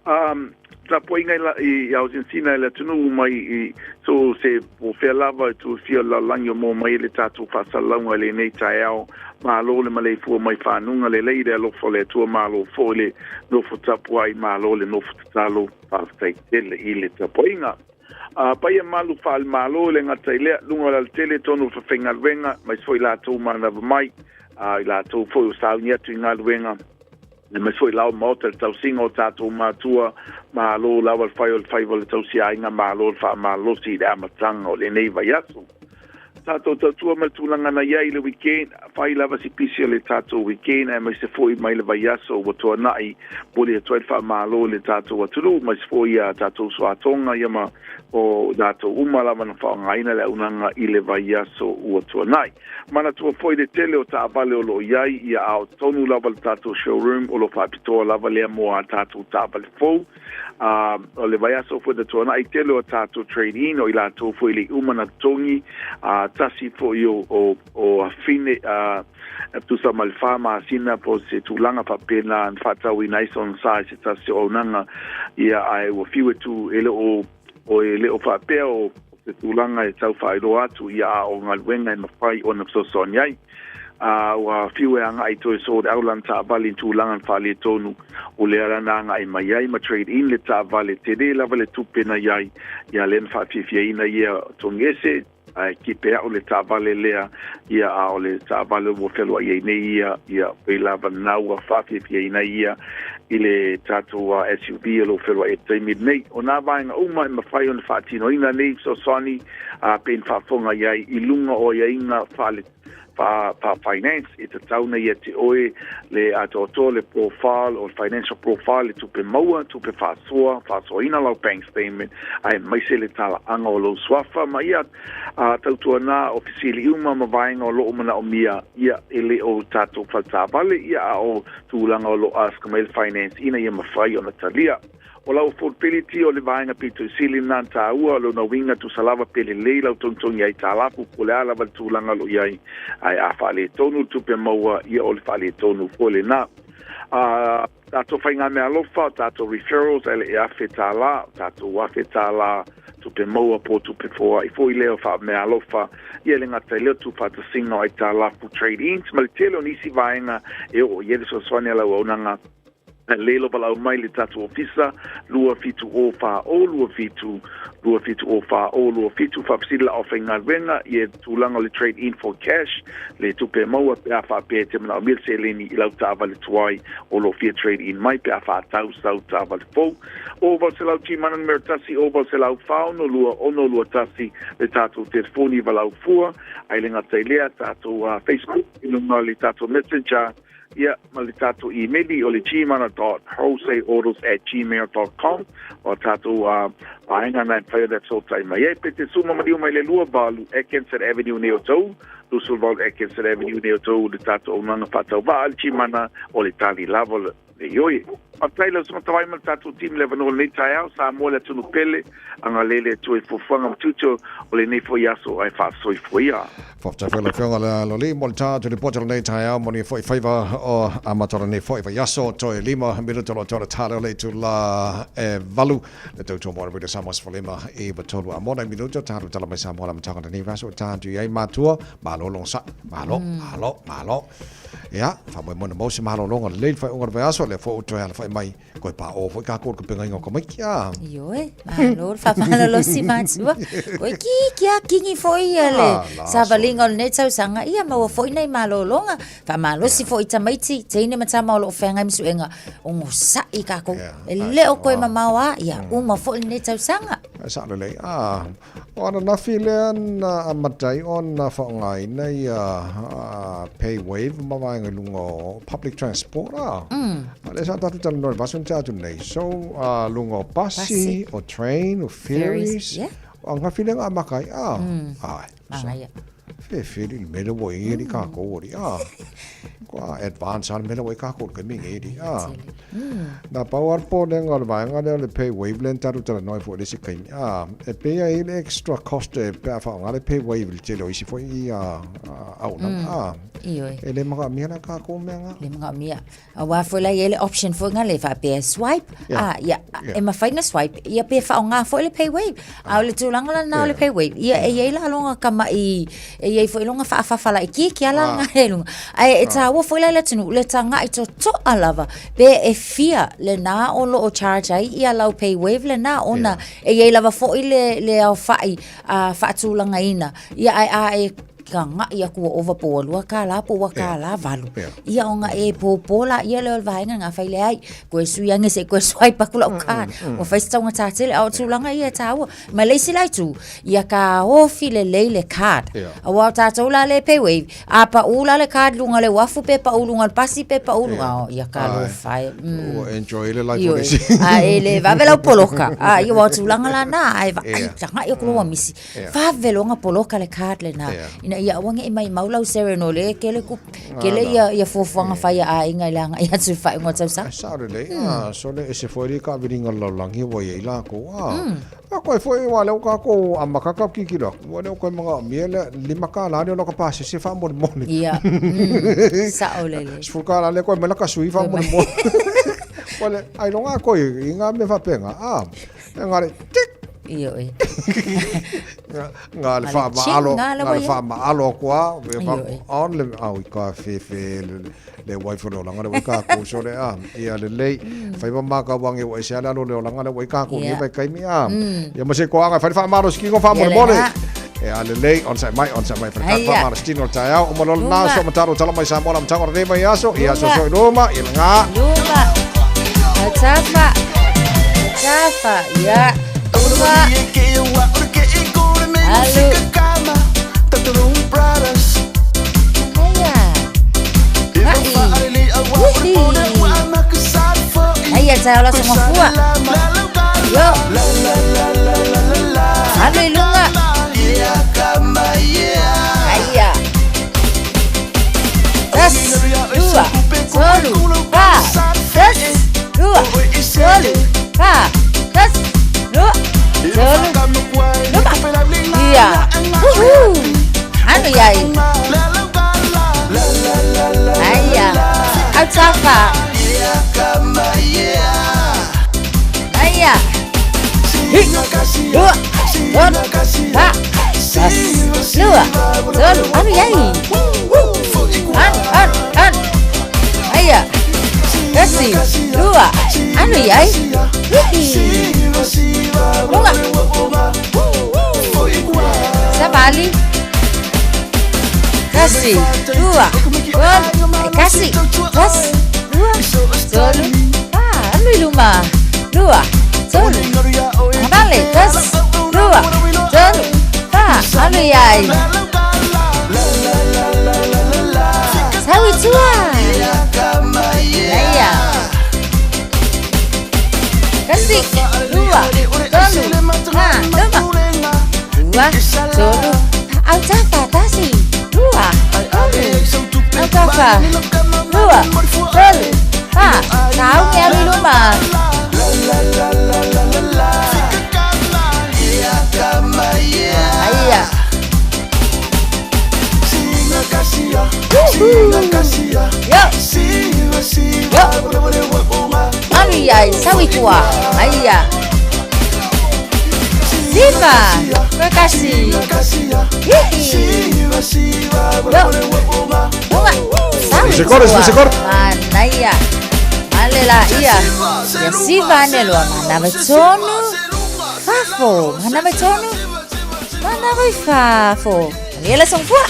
Um, tapuaiga i, la, i Argentina i le atunuu mai i so se po fea lava i tuafia o le lalolagi o maua mai ai le tatou faasalalauga i lenei taeao. Malo le maleifua mai fanuga lelei le alofa o le Atua, malo foi le nofo tapuai, malo le nofo tatalo, faafetai tele i le tapuaiga. A paia malu faale-Malo e le gata i lea, luga o le alatele tonu o le fafaigaluega, aemaise foi i latou manava mai, a i latou foi o sauni atu i galuega, aemaise foi lao maota le tausiga o tatou matua, malo lava le fai o le faiva o le tausiaiga, malo le faamalosi i le amataga o lenei vaiaso. Tatou tautua ma le tulaga na i ai i le weekend, fai lava si pisi o le tatou weekend aemaise foi mai le vaiaso ua tuanai, momoli atu ai le faamalo i le tatou atunuu, aemaise foi ia tatou uso-a-Tonga ia ma o tatou uma lava na faaaogaina le auaunaga i le vaiaso ua tuanai. Manatua foi le tele o taavale o lo o i ai, ia a o tonu lava le tatou showroom o lo o faapitoa lava lea mo a tatou taavale fou. A o le vaiaso foi na tuanai, tele o tatou trade-in o i latou foi le i uma na totogi, a tasi foi o, o, o afine, a tusa ma le 4 masina po o se tulaga faapena na faatauina ai sona sa i se tasi o auaunaga, ia ae ua fiu e tu e le o, o e le o faapea o se tulaga e tau faailoa atu ia a o galuega e mafai ona fesoasoani ai. A ua fiu e agai toe sort out lana taavale i tulaga na faaletonu o lea la na agai mai ai ma trade in le taavale tele lava le tupe na i ai ia lea na faafiafiaina ia togi ese ae kipe a'u le taavale lea ia a o le taavale ua feloai ai nei ia ia pei lava na ua faafiafiaina ia i le tatou SUV o lo o feloai ai i le taimi lenei. O nā vaega uma e mafai ona faatinoina nei fesoasoani a pei na faafofoga i ai i luga o aiaiga faale faa-finance e tatau na ia te oe le atoatoa le profile o le financial profile le tupe maua, tupe faasoa, faasoaina lau bank statement aemaise le talaaga o lou suafa ma ia tautuana o fesili uma ma vaega o lo o manaomia ia e le o tatou faletaavale ia a o tulaga o lo o ask mai le finance ina ia mafai ona talia. O lau affordability o le vaega pito i sili lena na taua, o lona uiga tusa lava pe lelei lau togitogi aitalafu po o le a lava le tulaga o lo o i ai, ae a faaletonu le tupe maua, ia o le faaletonu foi lena. A tatou faigameaalofa, o tatou referrals ae le i $1,000, o tatou $1,000 tupe maua po o tupe foai foi lea o faameaalofa, ia le gata i lea o tuufaatasiga o aitalafu trade-ins ma le tele o nisi vaega e oo i ai le fesoasoani a lau auaunaga. Ae lelei lou valaau mai i le tatou ofisa, 270 27, 270 27, faafesili la aufaigaluega i le tulaga o le trade in for cash, le tupe e maua pe a faapea e te manaomia le seleni i lau taavale tuai o lo o fia trade in mai pe a faatau sau taavale fou. O 800 Gmana numera 1, o 800 462 621 le tatou telefoni valaau fua, ae le gata i lea tatou Facebook i luga o le tatou messenger, Ia, ma le tatou imeli o le gmana.wholesaleautos@gmail.com o a tatou vaega na e mafai ona fesootai mai ai. Pe te suma maliu mai le 28 Atkinson Avenue nei o Tou, 28 Atkinson Avenue nei o Tou le tatou auaunaga faatauvaa le Gmana o le tali lava o le ioe. Faafetai lau Susuga Tavai ma le tatou team i le avanoa o lenei taeao. Samoa le atunuu pele, agalelei le Atua i fuafuaga ma tiute o lenei foi aso ae faasoifua ia. Faafetai foi lau Afioga le Aloalii mo le tatou lipoti o lenei taeao mo nei foi faiva o amata o lenei foi vaiaso toe 5 minuta o lo o toe le tale o le itula e 8 le tautua mo le Radio Samoa 15 i 3 a mo nai minuta tatou tala mai Samoa le amataga o lenei vaiaso o tatou i ai matua malo le onosai malo malo malo ia faamoemoe na maua se malologa lelei le faaiuga o le vaiaso lea foi ua toe alafai mai Koe pā o foi kākou i le kapegaina o tamaiti a. Ioe, malo le faamalolosi matua. Koe ki ki a kingi foi ia le ah, savaliga o lenei tausaga, ia maua foi nai malologa. Faamalosi foi i tamaiti, teine ma tama o loo feagai ma suega, ogosa'i kākou. E le o koe mamao a, ia uma foi lenei tausaga. E sao lelei. Ah, O ananafi lea na amata ai ona faaaogaina ia PayWave ma vaega i luga o public transport a. A lea sa tatou talanoa i le vaiaso na tea atu nei. So, luga o pasi, o train, o ferries, o ananafi lea na amata ai a. Ae. Manaia. Whewheri le mea ua i eri kākou ori, a. Kua advance a le mea ua i kākou le kaimi nge eri, a. Nā pau a le pōlenga o le vaega lea o le pay wave lea na tatou talanoa ai foi i le isi taimi, a, e pei e i ai le extra cost e pe a faaaoga le pay wave i le tele o isi foi auaunaga, a. Ioe. E le manaomia la kākou mea nga. Le manaomia. Aua foi la e i ai le option foi nga le faapea e swipe, a, ia, e mafai na swipe, ia pe faaaoga foi le pay wave. A o le tulaga la lena o le pay wave, ia e i ai la lona kama'i, e i ai foi lona faafafa laitiiti lava la lena e luga. Ae e taua foi la i le atunuu le taga'i toto'a lava pe e fia lena o lo o charge ai ia lau pay wave lena ona e i ai lava foi le, le aofa'i a faatulagaina. Ia ae a e taga'i atu ua ova po ua $2 po ua $1.80. Ia ona e pōpō laia lea o le vaega lena, fai leai, toe sui ane se i toe swipe atu lau card. Ua fai se taugata tele, a o tulaga ia e taua. Ma le isi la itu, ia taofi lelei le card. Aua o tatou la lea e pay wave, a pau la le card i luga o le uafu pe pau i luga o le pasi pe pau i luga, oh, ia talofa e. Ua enjoy le life o le isi. A e le vave lau poloka. A, ia ua o tulaga la na, ae vaai, taga'i atu loa ua misi. Vave loa ona poloka le card lena ina ia aua ne i maimau lau sere no le kele ku kele ia ia fuafuaga fai a aiga i le agai atu i le faaiuga o le tausaga. E sao lelei, a so le ese foi le kaaviliga o le lalolagi ua i ai lakou, a a koe foi aua o lea ua tatou amata tatou tilotilo atu, ua le o toe manaomia le $5 lea o lata pasese faamolemole. Ia, sao lelei. $10 lea koe aumai lata sui faamolemole. Ua le, ailoga a koe i nga mea faapena, a e na o le tik. Ioe. Nga le faamaalo, nga le faamaalo atu a, on le au i ka fefe le wife o le olaga le wai kākou so le a, ia lelei, fai ma mākau ange ua ese ale alo le olaga le wai kākou ni vai kaimi a, ia ma se koanga fai le faamaalo sikino faamolemole. E a lelei, on sai mai, on sai mai, fai le faamaalo sikino o le taeao, uma loa lena, so mataro tala mai Samoa la amataga o lenei vaiaso, ia so so i luma, ia lena. Luma. Tafa. Tafa. Ia. Luma. Alu. Aia, taeao la mafua. Yo. Alu i luga. Aia. Tasi, lua, tolu, fa. Tasi, lua, tolu, fa. Tasi, lua, tolu, luma. Ia. Woohoo. Anu iai. Aia. Autafa. Aia. Hi. Lua, tolu, fa. Tasi, lua, tolu. Anu iai. Anu, anu, anu. Aia. Kasi, lua, alu i ai. Hihi. Luga. Savali. Kasi, lua, tolu. Ai, kasi, kasi, lua, tolu. Ah, alu i luma. Lua, tolu. Vale, kasi, lua, tolu. Ah, alu i ai. Sau i tua. Aia. Kasi, lua, tolu, ha, lima. Lua, tolu, autafa, tasi. Lua, tolu, autafa. Lua, tolu, ha, tau ke alu i luma. Aia. Woohoo! Yo! Yo! Alu i ai, sau i tua. Aia. Siva! Kasi. Hihi! Yo! Luga. Sau i Sekor, tua. sekor. Manaia. Male la ia. Ia siva ane loa. Manava i tonu. Fafo. Manava i tonu. Manava i fafo. Manuia le soifua.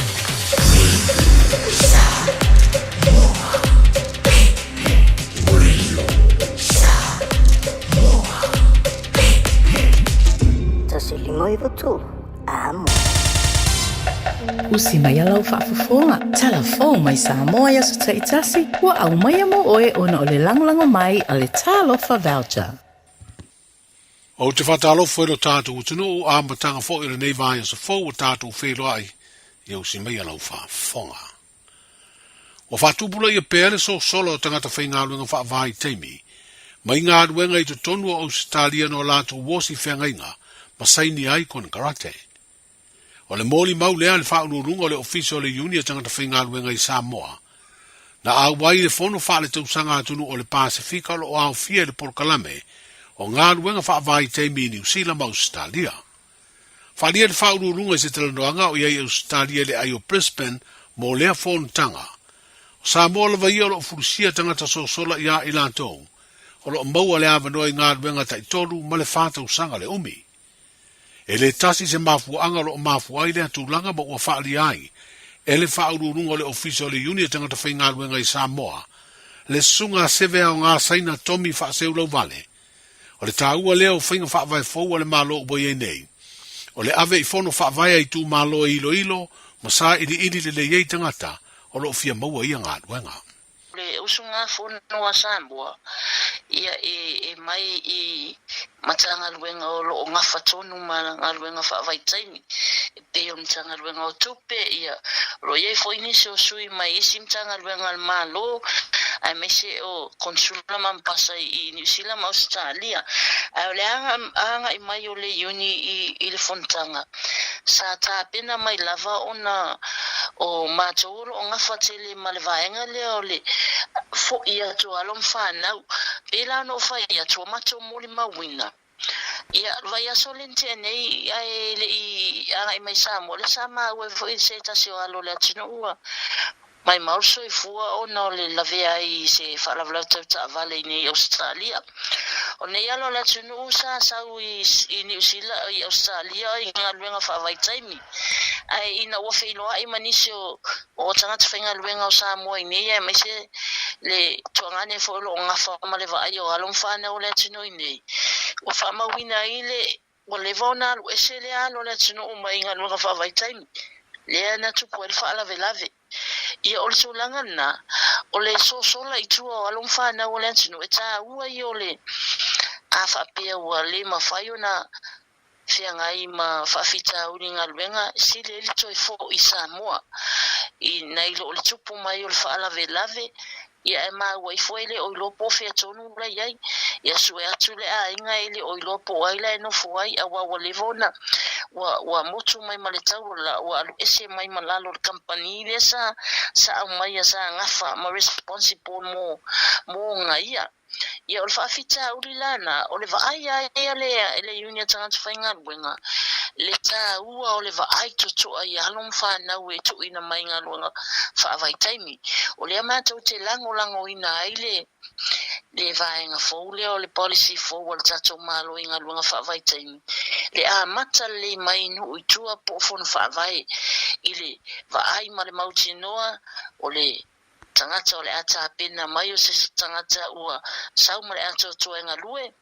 Tasi lima iva tolu. Amo. Usi mai a lau faafofoga. Talafou mai Samoa i aso taitasi, ua aumaia mo oe ona o le lagolago mai a le Talofa Voucher. Ou te faatalofa i lo tatou atunuu amataga foʻi o lenei vaiaso fou ua tatou feiloai ia usi mai a lau faafofoga. Ua faatupulaia pea le sosola o tagata faigaluega faavaitaimi mai galuega i totonu o Ausetalia no latou uosi feagaiga ma saini ai konekarate. O le molimau lea le faauluuluga o le Ofisa o le Iuni a Tagata Faigaluega i Samoa. Na auai i le fono faaletausaga a atunuu o le Pasefika o loo aofia i le polokalame o galuega faavaitaimi i Niu Sila ma Ausetalia. Faaalia le faauluuluga i se talanoaga o i ai i Ausetalia i le ai o Brisbane mo lea fonotaga. O Samoa lava ia o loo fulusia tagata sosola iā i latou o loo maua le avanoa i galuega taitolu ma le 4 tausaga le umi. E lē tasi se mafuaaga o loo mafua ai lea tulaga ma ua faaalia ai e le faauluuluga o le Ofisa o le Iuni a Tagata Faigaluega i Samoa le susuga a Seve Aoga Saina Tomi Faaseulauvale. O le taua lea o faiga faavae fou a le Malo ua i ai nei, o le ave i fono faavae a itumalo e iloilo ma sailiili lelei ai tagata o loo fia maua ia galuega. Le usugafono a Samoa, ia e e mai i Matagaluega o lo o gafa tonu ma galuega faavaitaimi, e pei o le Matagaluega o Tupe, ia, o lo o i ai foi nisi o sui mai isi Matagaluega a le Malo, aemaise o Konsula ma Ambasa i Niu Sila ma Ausetalia. Ae o le aga'i mai o le Iuni i i le fonotaga, sa tapena mai lava ona o matou o lo o gafa tele ma le vaega lea o le foʻi atu o alo ma fanau. Pēlā ona ou fai atu, ua matou molimauina. Ia, le vaiaso lea na tea nei ae le i agai mai Samoa, lea sa maua ai foi se tasi o alo o le atunuu ua maimau le soifua ona o le lavea ai i se faalavelave tau taavale i inei i Ausetalia. O lenei alo o le atunuu sa sau i Niu Sila, i Ausetalia i galuega faavaitaimi, ae ina ua feiloai ma nisi o o tagata faigaluega o Samoa i nei, aemaise le tuagane foi o lo o gafa ma le vaai o alo ma fanau o le atunuu i nei, ua faamauina ai le ua leva ona alu ese lea alo o le atunuu mai galuega faavaitaimi, lea na tupu ai le faalavelave. Ia, o le tulaga lena, o le sosola i tua o alo ma fanau o le atunuu, e taua ia o le a faapea ua le mafai ona feagai ma faafitauli galuega, e sili ai le toe foʻi i Samoa i nai lo o le tupu mai o le faalavelave, ia ae maua ifo e le o iloa po o fea tonu la i ai. Ia sue atu le aiga e le o iloa po o ai la e nofo ai, aua ua leva ona ua ua motu mai ma le taula, ua alu ese mai ma lalo o le kamupani lea sa sa aumaia sa gafa ma responsible mo mo ona ia. Ia, o le faafitauli la lena, o le vaai lava ia e le Iuni a Tagata Faigaluega, le taua o le vaai totoa i alo ma fanau e tuuina mai i galuega faavaitaimi. O lea matou te lagolagoina ai le le vaega fou lea o le policy fou a le tatou Malo i galuega faavaitaimi, le amata lelei mai i nuu i tua po o fono faavae i le vaai ma le mautinoa o le tagata o le a tapena mai o se tagata ua sau ma le atoatoa e galue,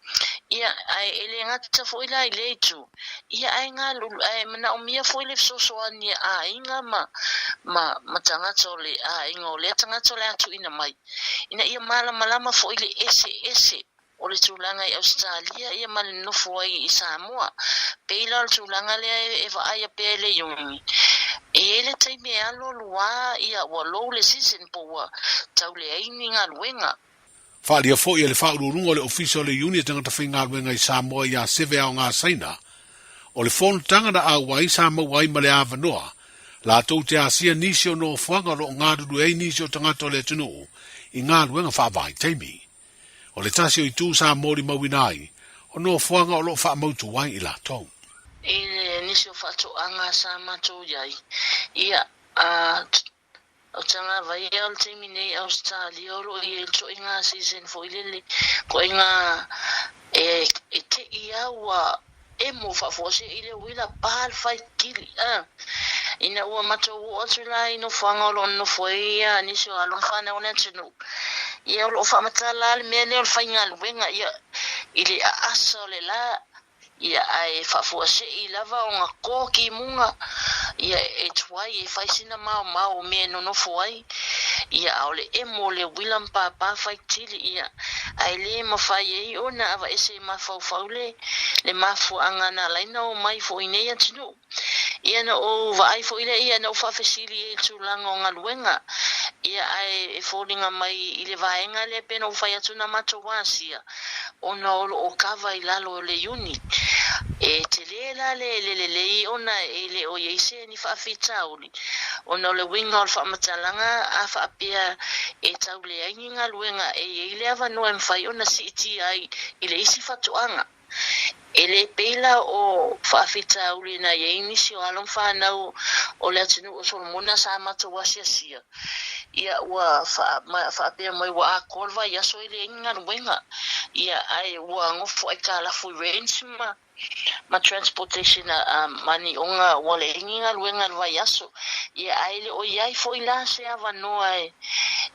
ia, ae e le gata foi la i lea itu, ia, ae galulu, ae manaomia foi le fesoasoani a aiga ma, ma, ma tagata o le aiga o lea tagata o le a tuuina mai, ina ia malamalama foi le eseese o le tulaga i Ausetalia ia ma le nofo ai i Samoa. Pei la o le tulaga lea e vaaia pea e le Iuni, e i ai le taimi e alualu a ia ua low le season po ua tau leai ni galuega. Faaalia foi e le Faauluuluga o le Ofisa o le Iuni e Tagata Faigaluega i Samoa iā Seve Aoga Saina, o le fonotaga na auai sa maua ai ma le avanoa latou te asia nisi o nofoaga o lo o galulue ai nisi o tagata o le atunuu i galuega faavaitaimi. O le tasi o itu sa molimauina ai, o nofoaga o lo o faamautu ai i latou. I nisi o faatoaga sa matou i ai, ia, a, o Tagavaia o le taimi nei i Ausetalia o lo o i ai le toaiga season foi lele, toaiga e, e te i a ua emo faafuasei le uila pa le faitili, a. Ina ua matou oo atu la i nofoaga o lo o nonofo ai ia nisi o alo ma fanau o le atunuu, ia o lo o faamatala lava le mea lea o le faigaluega, ia, i le aasa o le la, ia, ae faafuasei lava ona to kimuga, ia, e tuai e fai sina maomao o mea e nonofo ai, ia, a o le emo o le uila ma pāpā faitili, ia, ae le mafai ai ona aveese e mafaufau le, le mafuaaga na ala ai ona omai foi i nei atunuu. Ia na ou vaai foi lea ia na ou faafesili ai i le tulaga o galuega, ia ae e foliga mai i le vaega lea pei ona ou fai atu na matou asia ona o lo o kava i lalo o le Iuni. E tele la le le lelei ona e le o i ai se ni faafitauli ona o le uiga o le faamatalaga a faapea e tau leai ni galuega e i ai le avanoa e mafai ona siitia ai i le isi fatoaga. E le pei la o faafitauli na i ai nisi o alo ma fanau o le atunuu o Solomona sa matou asiasia, ia ua faapea mai ua atoa le vaiaso e leai ni galuega, ia ae ua nofo aikalafu i rents ma transportation money ona ua leai ni galuega i le vaiaso, ia ae le o i ai foi la se avanoa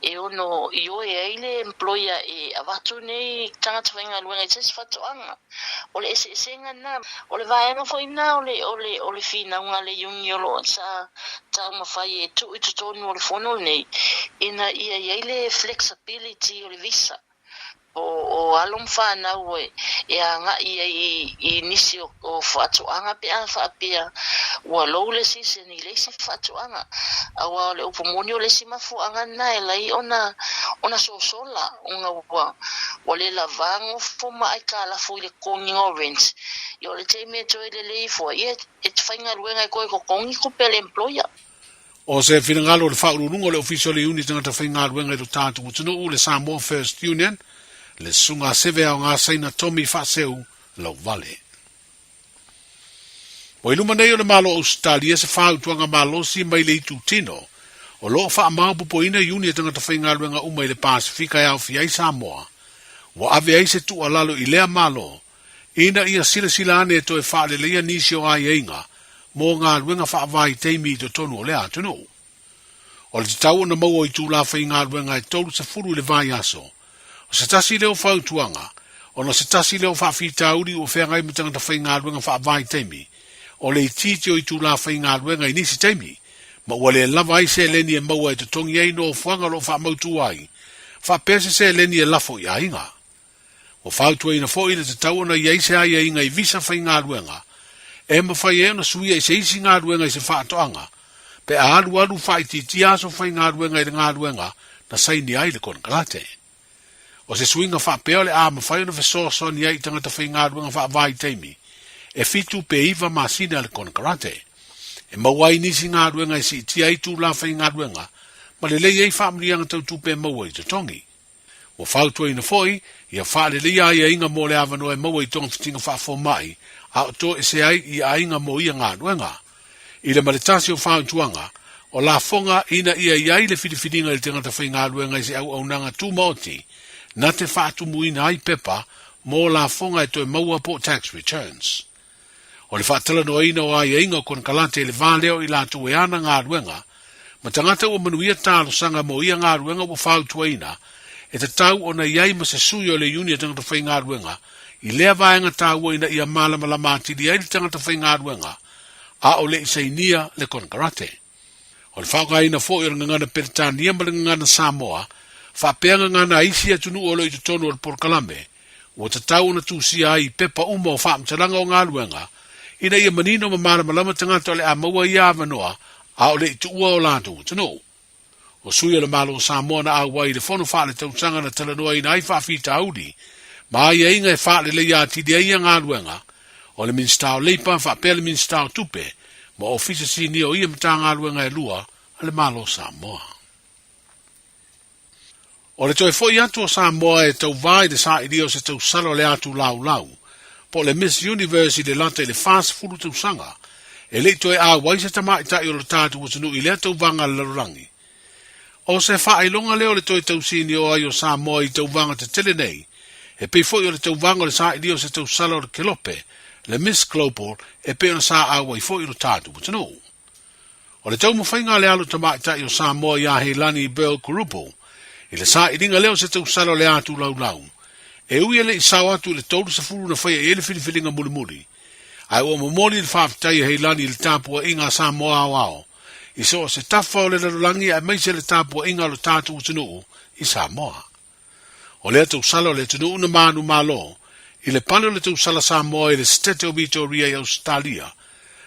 e ono ioe ai le employer e avatu nei tagata faigaluega i se isi faatoaga. O le eseesega lena. O le vaega foi lena o le, o le, o le finauga a le iuni o lo o sa taumafai e tuu i totonu o le fono lenei, ina ia i ai le flexibility o le visa. O, o alo ma fanau e, e agai ai i, i nisi o, o faatoaga pe a faapea ua low le season i le isi faatoaga. Aua o le upu moni o le isi mafuaaga lena e ala ai ona, ona sosola ona ua, ua le lava gofo ma aitalafu i le totogiga o rent. Ia o le taimi e toe lelei ifo ai, ia e te faigaluega e toe totogi tupe a le employer. O se finagalo o le Faauluuluga o le Ofisa o le Iuni Tagata Faigaluega i lo tatou atunuu, le Samoa First Union, le Susuga a Seve Aoga Saina Tommy Faaseu Lauvale. Ua i luma nei o le Malo o Ausetalia se fautuaga malosi mai le itu tino o lo o faamaopoopoina iuni a tagata faigaluega uma i le Pasefika e aofia ai Samoa. Ua ave ai se tuualalo i lea Malo ina ia silasila ane e toe faaleleia nisi o aiaiga mo galuega faavaitaimi i totonu o lea atunuu. O le tatau ona maua o itula faigaluega e 30 i le vaiaso, o se tasi lea o fautuaga, ona o se tasi lea o faafitauli ua feagai ma tagata faigaluega faavaitaimi, o le itiiti o itula faigaluega i nisi taimi, ma ua le lava ai seleni e maua e totogi ai nofoaga o lo o faamautu ai, faapea se seleni e lafo i aiga. Ua fautuaina foi le tatau ona i ai se aiaiga i visa faigaluega e mafai ai ona suia i se isi galuega i se faatoaga pe a alualu faaitiitia aso faigaluega i le galuega na saini ai le konekarate. O se suiga faapea o le a mafai ona fesoasoani ai i tagata faigaluega faavaitaimi e fitu pe iva masina a le konekarate e maua ai nisi galuega e siitia ai itula faigaluega ma lelei ai faamanuiaga tau tupe e maua i totogi. Ua fautuaina foi, ia faaleleia aiaiga mo le avanoa e maua i togafitiga faafomai a o toese ai i aiga mo ia galuega. I le ma le tasi o fautuaga, o lafoga ina ia i ai le filifiliga i le tagata faigaluega i se auaunaga tumaoti na te faatumuina ai pepa mo lafoga e toe maua po o tax returns. O le faatalanoaina o aiaiga o konekarate i le va lea o i latou e ana galuega ma tagata ua manuia talosaga mo ia galuega ua fautuaina, e tatau ona i ai ma se sui o le iuni a tagata faigaluega i lea vaega taua ina ia malamalama atili ai le tagata faigaluega a o le i sainia le konekarate. O le faaaogaina foi o le gagana Peretania ma le gagana Samoa faapea gagana a isi atunuu o lo o i totonu o le polokalame, ua tatau ona tusia ai i pepa uma o faamatalaga o galuega ina ia manino ma malamalama tagata o le a maua ia avanoa a o le i tuua o latou atunuu. O sui o le Malo o Samoa na auai i le fono faaletausaga na talanoaina ai faafitauli ma aiaiga e faaleleia atili ai ia galuega, o le Minisita o Leipa faapea le Minisita o Tupe ma Ofisa Sinia o ia Matagaluega e lua a le Malo o Samoa. O le toe foi atu o Samoa e tauvā i le sailia o se tausala o le atu laulau, po o le Miss Universe i le lata i le 40 tausaga, e le i toe auai se tamaitai o lo tatou atunuu i lea tauvaga a le lalolagi. O se faailoga lea o le toe tausinio ai o Samoa i tauvaga tetele nei, e pei foi o le tauvaga o le sailia o se tausala o le kelope, le Miss Global, e pei ona sa auai foi lo tatou atunuu. O le taumafaiga a le alo tamaitai o Samoa ia Heilani Burl Kurupu i le sailiga lea o se tausala o le atu laulau, e ui e le i sao atu i le 30 na faia i ai le filifiliga mulimuli, ae ua momoli le faafetai a Heilani i le tapuaiga a Samoa aoao i so o se tafa o le lalolagi aemaise le tapuaiga a lo tatou atunuu i Samoa. O lea tausala o le atunuu na manumalo i le pale o le tausala Samoa i le Setete o Vitoria i Ausetalia,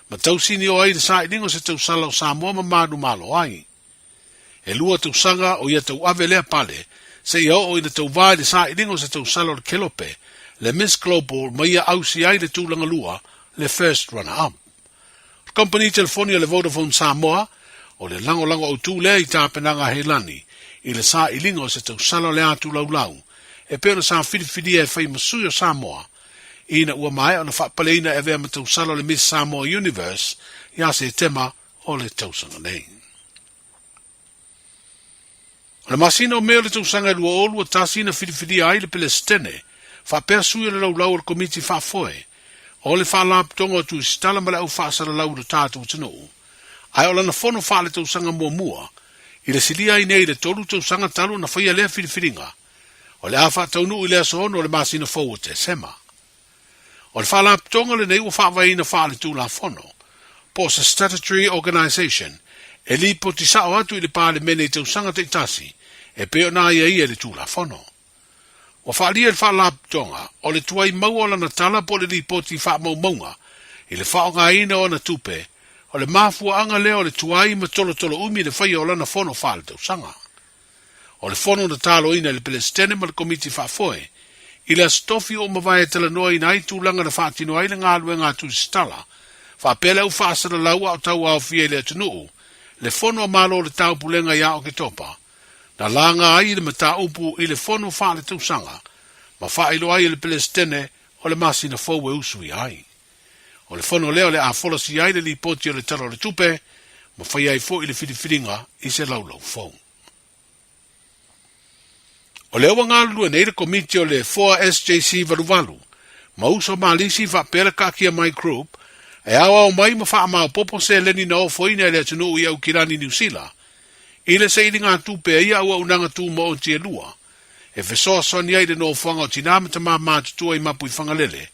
ma tausinio ai le sailiga o se tausala o Samoa ma manumalo ai. E lua tausaga o ia tauave lea pale seia oo ina tauvā i le sailiga o se tausala o le Kelope, le Miss Global ma ia ausi ai le tulaga lua, le First Runner Up. O le kamupani telefoni a le Vodafone Samoa, o le lagolago autū lea i tapenaga a Heilani i le sailiga o se tausala o le atu laulau e pei ona sa filifilia e fai ma sui o Samoa ina ua maea ona faapaleina e avea ma tausala o le Miss Samoa Universe ia Setema o le tausaga nei. O le masina o Me o le tausaga e 2021 na filifilia ai le Pelesitene faapea sui o le laulau o le Komiti Faafoe o le Faalapotopotoga o Tusitala ma le Au Faasalalau i lo tatou atunuu, ae o lana fono faaletausaga muamua i le silia ai nei i le tolu tausaga talu ona faia lea filifiliga, o le a faataunuu i le aso 6 o le masina fou o Tesema. O le Faalapotopotoga lenei ua faavaeina faaletulafono, po o se statutory organisation, e lipoti sao atu i le Palemene i tausaga taitasi e pei ona aiaia i le Tulafono. Ua faaalia e le Faalapotopotoga o le tuai maua o lana tala po o le lipoti faamaumauga i le faaaogaina o ana tupe, o le mafuaaga lea o le tuai ma tolotolo umi le faia o lana fono faaletausaga. O le fono na taloina e le Pelesitene ma le Komiti Faafoe i le Aso Tofi ua mavae e talanoaina ai tulaga na faatino ai le galuega a Tusitala faapea le au faasalalau a o tauaofia i le atunuu le Fono a Malo o le Taupulega ia Oketopa na laga ai le mataupu i le fono faaletausaga ma faailoa ai e le Pelesitene o le masina fou e usuia ai. O le fono lea o le a folasia ai le lipoti o le Tala o le Tupe ma faia ai foi le filifiliga i se laulau fou. O lea ua galulue nei le Komiti o le 4SJC 88 ma uso ma alisi faapea le Kaakia Mai Group e aoao mai ma faamaopoopo seleni na ofoina e le atunuu i Aukilani Niu Sila i le sailigatupe a ia auaunaga tumaoti e lua e fesoasoani ai i le nofoaga o tinā ma tamā matutua i Mapuifagalele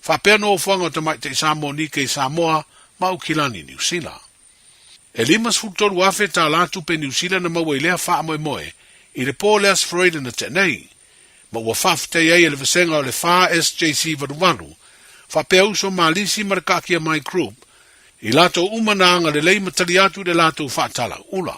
faapea nofoaga o tamaitai Samoa Nike i Samoa ma Aukilani Niu Sila. E 53 afe tālā tupe Niu Sila na maua i lea faamoemoe i le pō le Aso Faraile na tea nei, ma ua faafetai ai e le vasega o le 4SJC 88, faapea uso ma alisi ma le Kaakia Mai Group, i latou uma na agalelei ma tali atu i le latou faatala ula.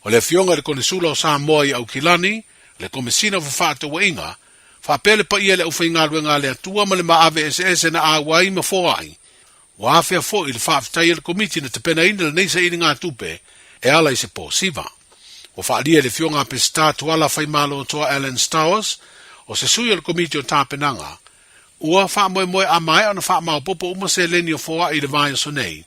O le Afioga i le Konesula o Samoa i Aukilani, le Komesina o Fefaatauaiga, faapea le paia i le aufaigaluega a le Atua ma le maave eseese na auai ma foai, Ua afea foi le faafetai a le Komiti na tapenaina lenei sailigatupe e ala i se posiva. Ua faaalia e le Afioga a Peseta Tuala Faimalotoa Alan Stowers, o se sui o le Komiti o Tapenaga, ua faamoemoe a maea ona faamaopoopo uma seleni o foai i le vaiaso nei,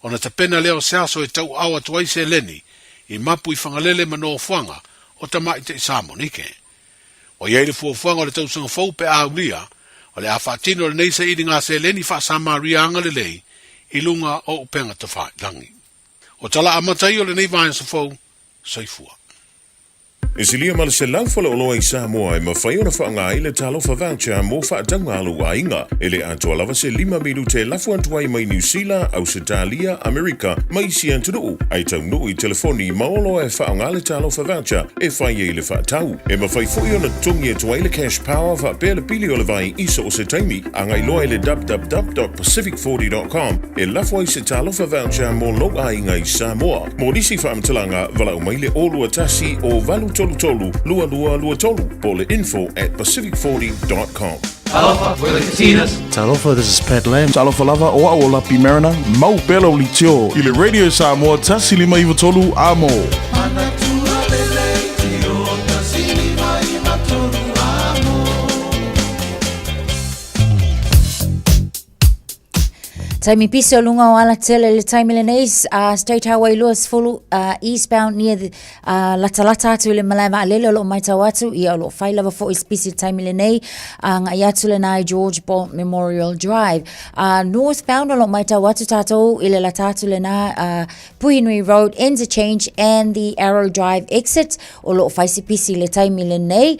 ona tapena lea o se aso e tauaao atu ai seleni i mapu i Fagalele ma nofoaga o Tamaitai Samonike. Ua i ai le fuafuaga o le tausaga fou pe a aulia, o le a faatino lenei sailiga seleni faa-Samaria agalelei i luga o upega tafailagi. O tala amata ia o lenei vaiaso fou, soifua. E silia ma le 100 faleoloa i Samoa e mafai ona faaaoga ai le Talofa Voucher mo faatauga a lou aiga. E le atoa lava se lima minute e lafo atu ai mai Niu Sila, Ausetalia, Amerika ma isi atunuu, ae taunuu i telefoni ma oloa e faaaoga le Talofa Voucher e fai ai le faatau. E mafai foi ona totogi atu ai le Cash Power faapea le pili o le vai i so o se taimi. Agai loa i le www.pacific40.com e lafo ai se Talofa Voucher mo lou aiga i Samoa. Mo nisi faamatalaga, valaau mai le 021 o 833 2223 po o le info at pacific40.com. Talofa, we're the Katinas. Talofa, this is Pat Lam. Talofa lava, o au o Lapi Mariner, mau pea lau leitio i le Radio Samoa 153 Amo. Taimi pisi o lunga o alatele le taimi lenei State Highway 20 eastbound near the, latalata atu i le malae vaalele o loo maitau atu ia o loo fai lava fo'i se pisi i le taimi lenei agai atu lena i George Bolt Memorial Drive. Northbound o loo maitau atu tatou i le lata atu lena Puhinui Road Interchange and the Arrow Drive exit o loo fai se pisi i le taimi lenei.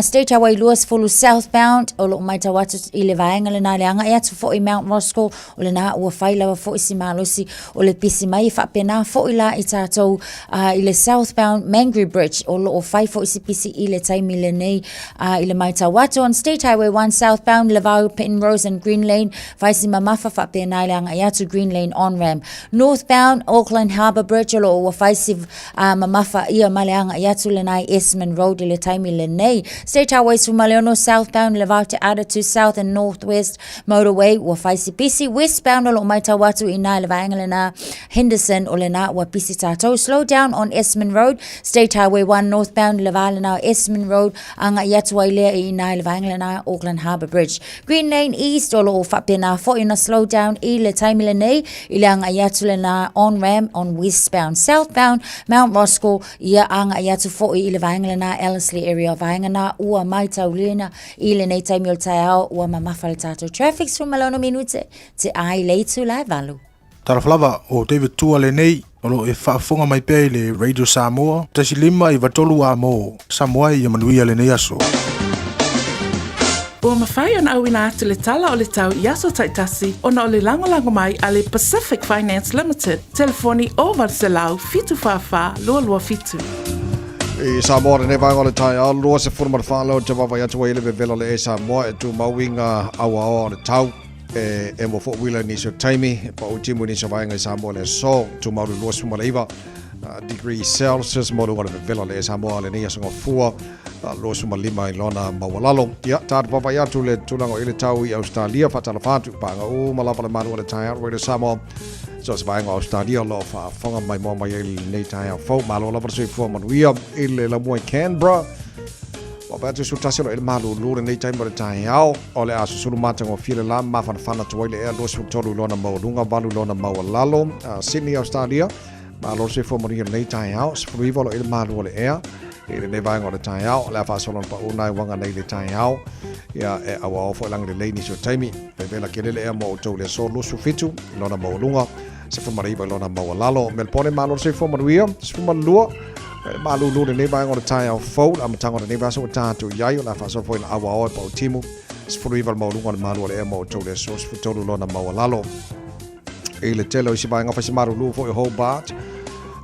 State Highway 20 southbound o loo maitau atu i le vaega lena i le agai atu fo'i Mount Roskill o lena ua fai lava fo'i si malosi o le pisi mai e faapena fo'i la i tatou i le southbound Mangere Bridge o loo fai fo'i si pisi i le taimi lenei i le maitau atu on State Highway 1 southbound Levao Penrose and Green Lane fai si mamafa faapena i le agai atu Green Lane on ramp. Northbound Auckland Harbour Bridge o loo ua fai si mamafa ia ma le agai atu lena i Esmond Road i le taimi lenei. State Highway 16 southbound Levao Te Atatu South and Northwest Motorway ua fai si pisi. Westbound o loo maitau atu i na i le vaega lena Henderson o lena ua pisi tatou. Slow down on Esmond Road, State Highway 1 northbound le va lena o Esmond Road agai atu ai lea i ina i le vaega lena Auckland Harbour Bridge. Green Lane East o loo faapena foi ona slow down i le taimi lenei i le agai atu lena on ramp on westbound. Southbound Mount Roskill ia agai atu foi i le vaega lena Ellerslie area vaega na ua maitauliina i lenei taimi o le taeao ua mamafa le tatou traffic 16 minute te ai le itula e valu. Talofa lava, o David Tua lenei, o lo o e faafofoga mai pea i le Radio Samoa, 153 a mo Samoa ia manuia lenei aso. Ua mafai ona auina atu le tala o le tau i aso taitasi ona o le lagolago mai a le Pacific Finance Limited, telefoni 0800 744 227. I Samoa lenei vaega o le taeao, 24 leo te vaavaai atu ai i le vevela o le Air Samoa e tumau i ngā auaoa o le tau. E emo fo wila nisi o taimi, e pau timu nisi o vaega i Samoa le aso, tumau le 29 degree Celsius mo luga o le vevela o le Air Samoa lenei aso gafua, 25 i lona maualalo. Ia, tātou vaavaai atu le tulaga o i le tau i Australia, faatalofa atu, paga uma lava le malu o le taeao, Radio Samoa. So se vaega o Australia o lo o faafofoga maimoa mai ai lenei taeao fou. Malo lava le soifua manuia i le lamua i Canberra. Ua vaai atu 11 o lo o i le malūlū lenei taimi o le taeao. O le a susulu matagofie le la mafanafana atu ai le ea 23 i lona maualuga, 8 i lona maualalo. Sydney, Australia, malo le soifua manuia lenei taeao. 19 o lo o i le malu o le ea i lenei vaega o le taeao. O le a faasolo ona paʻu nai uaga nei le taeao. Ia, e auao foi lagi lelei nisi o taimi. Vevela kele le ea mo outou le aso 27 i lona maualuga, 19 i lona maualalo. Melbourne, malo le soifua manuia, 12 e malūlū lenei vaega o le taeao fou, le amataga o lenei vaiaso ua tatou i ai, o le a faasolo foi ina auaoa e pautimu, 19 le maualuga o le malu o le ea mo outou le aso, 13 lona maualalo. I le tele o isi vaega fai se malūlū foi o Hobart,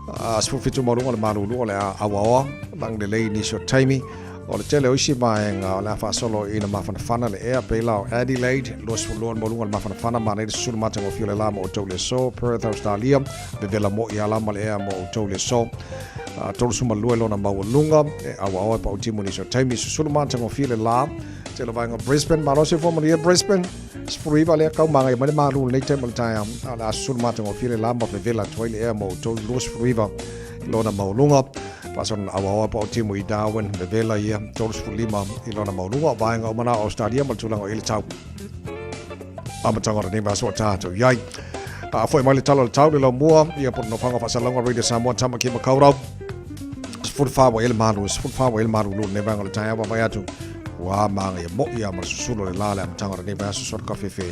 17 maualuga o le malūlū o le a auaoa, lagi lelei nisi o taimi. O le tele o isi vaega o le a faasolo ina mafanafana le ea pei la o Adelaide, 22 le maualuga o le mafanafana, manaia le susulu matagofie o le la mo outou le aso, Perth, Australia, vevela mo'i ala ma le ea mo outou le aso. 32 lona maualuga, e auaoa e pautimu nisi o taimi, susulu matagofie le la, tele o vaega o Brisbane, malo soifua manuia Brisbane, 19 lea kau magaia mai le malu lenei taimi o le taeao, a o le a susulu matagofie le la ma vevela atu ai le ea mo outou 29 lona maualuga. Faasolo na auaoa pa o timu i Darwin, vevela ia 35 i lona maualuga o vaega uma na o Australia ma le tulaga o i le tau. Amataga o lenei vaiaso o tatou i ai. A foi mai le tala o le tau le laumua, ia po o le nofoaga o faasalalauga Radio Samoa Tamaki Makaurau. 14 ua i ai le malu, 14 ua i ai le malulu lenei vaega o le taeao vaavaai atu. Ua māgaia moi a ma le susulu o le la le amataga o lenei vaiaso sola kafefe.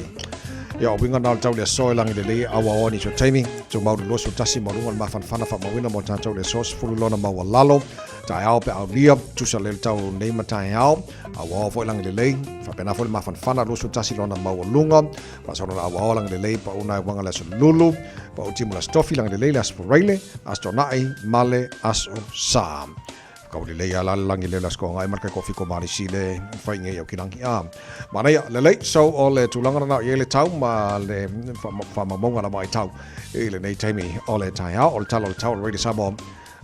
Ia o uiga na o le tau le aso e lagi lelei e auaoa nisi o taimi. Tumau le 21 ma luga o le mafanafana faamauina mo tatou le aso 10 lona maualalo. Taeao pe aulia, tusa le tau nei ma taeao. Auaoa foi lagi lelei, faapena foi le mafanafana 21 lona maualuga. Faasolo na auaoa lagi lelei pa una e wanga le aso lulu. Pa o timu le aso tofi lagi lelei le aso furaile, aso tona'i ma le aso sa. Kau lelei a la le lagi le aso koaga e ma le kai kofi ko malisi le fai ngei au ki langi a. Manaia lelei so o le tulaga lena o i ai le tau ma le faamaumauga lava ai tau i lenei taimi o le taeao o le tala o le tau o le Radio Samoa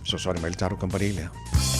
Fesoasoani mai le tatou kamupani lea.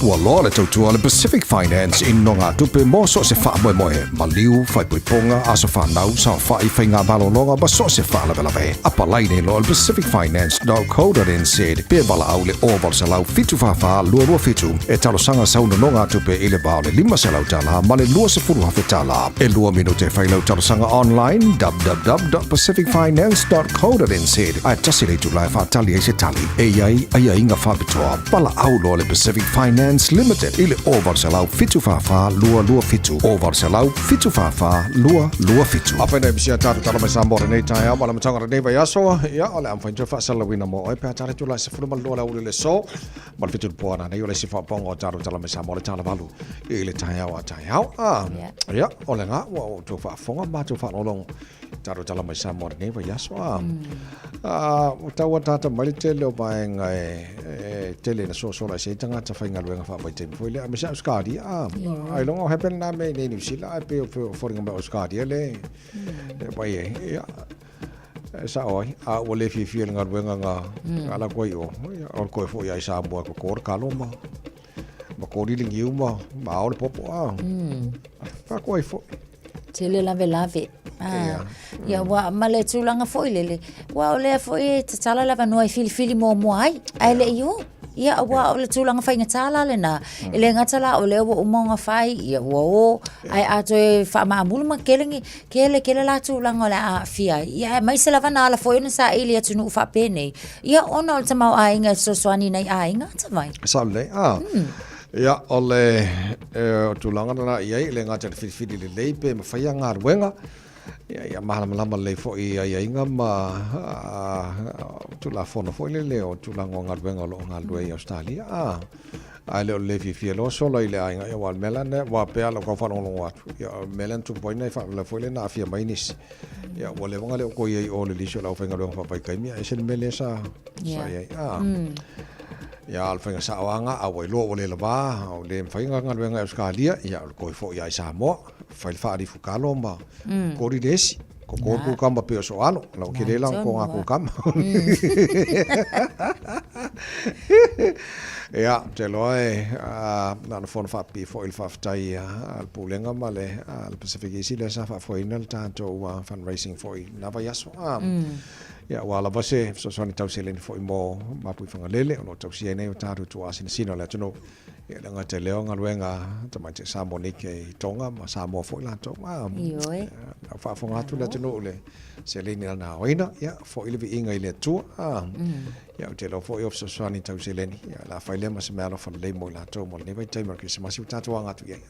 Ua loa le tautua a le Pacific Finance i nogatupe mo so o se faamoemoe, maliu, faaipoipoga, aso fanau, saofai, faigamalologa ma so o se faalavelave. Apalai nei loa i le pacificfinance.co.nz pe valaau i le 0800 744 227 e talosaga sau nonogatupe i le va o le $500 ma le $20,000. E lua minute e fai lau talosaga online www.pacificfinance.co.nz ae tasi le itula e faatali ai se tali. E i ai aiaiga faapitoa, valaau loa le Pacific Finance Limited i le 0800 744 227, 0800 744 227. Afai nei misia tatou tala mai Samoa lenei taeao ma le amataga o lenei vaiaso, ia o le a mafai ona toe faasalalauina mo oe pe a tala atu la 12 le aoauli o le aso ma le 7 i le po a nanei o le isi faaopoopoga o tatou tala mai Samoa le tala valu i le taeao a taeao. Ah, ia, o lena ua outou faafofoga ma matou faalogologo Taro tala mai Samoa lenei vaiaso a. A ua tau ataata mai le tele o vaega e tele na soasola ai se tagata faigaluega faavaitaimi foi lea aemaise Ausetalia a. Ailoga o happen na mea i nei Niu Sila ae pei o foliga mai o Ausetalia le vai e ia e sao ai a ua le fiafia i le galuega na ala atu ai i o ia o le toe foi lava i Samoa e koko le kalo ma ma koli le niu ma ao le popo a. Faatoa ai foi. Tele lavelave. Ah, ia, ua, ma le tulaga foi lele, ua o lea foi e tatala le avanoa e filifili muamua ai, ae le i o. Ia, ua o le tulaga faigata la lena. E le gata la o lea ua uma ona fai, ia ua o, ae a toe faamaamulu ma kele ni, kele kele la tulaga o le a aafia ai. Ia, aemaise lava na ala foi ona saili i atunuu faapenei, ia ona o le tamaoaiga e fesoasoani i nai aiga atavai. Sao lelei, ah. Ia, o le o tulaga lena i ai, e le gata i le filifili lelei pe mafai a galuega, ia, ia malamalama lelei foi i aiaiga ma Tulafono foi lele o tulaga o galuega o lo o galulue i Ausetalia. A, ae le o le le fiafia loa sola i le aiga, ia, aua o le mea la lena, aua pei lava o lau tau faalogologo atu, ia, o le mea lea na tupu ai nai faalavelave foi lea na aafia mai nisi. Ia, ua leva ona le o toe i ai i o i le lisi o le aufaigaluega faavaitaimi, ae ese le mea lea sa, sa i ai. A. Ia, a o le faiga sao lava lena, a ua iloa ua le lava, ua le mafai ona galuega i Ausetalia, ia, o le toe foi lava i Samoa, fai le faalifu talo ma koli le esi. Koko le kukama pei o so alo, lau kele la ko ngā kukama. Ia, te loa e, na ona fono faapipii foi le faafetai a le Pulega ma le Pacific Easy lea sa faafoeina le tatou fundraising foi i lena vaiaso. Ia, aua lava se fesoasoani tau seleni foi mo Mapuifagalele o lo o tausia ai nei o tatou tuaasinasina o le atunuu. Ia, le gata i lea o galuega a tamaitai Samoa nei i Tonga ma Samoa foi latou. Ioe. Ua faafofoga atu le atunuu i le seleni na aoina, ia, foi le viiga i le Atua. Ia, ou te iloa foi o fesoasoani tau seleni, ia, o le a fai lea ma se meaalofa lelei mo i latou mo lenei vaitaimi o le Kerisimasi ua tatou aga atu i ai.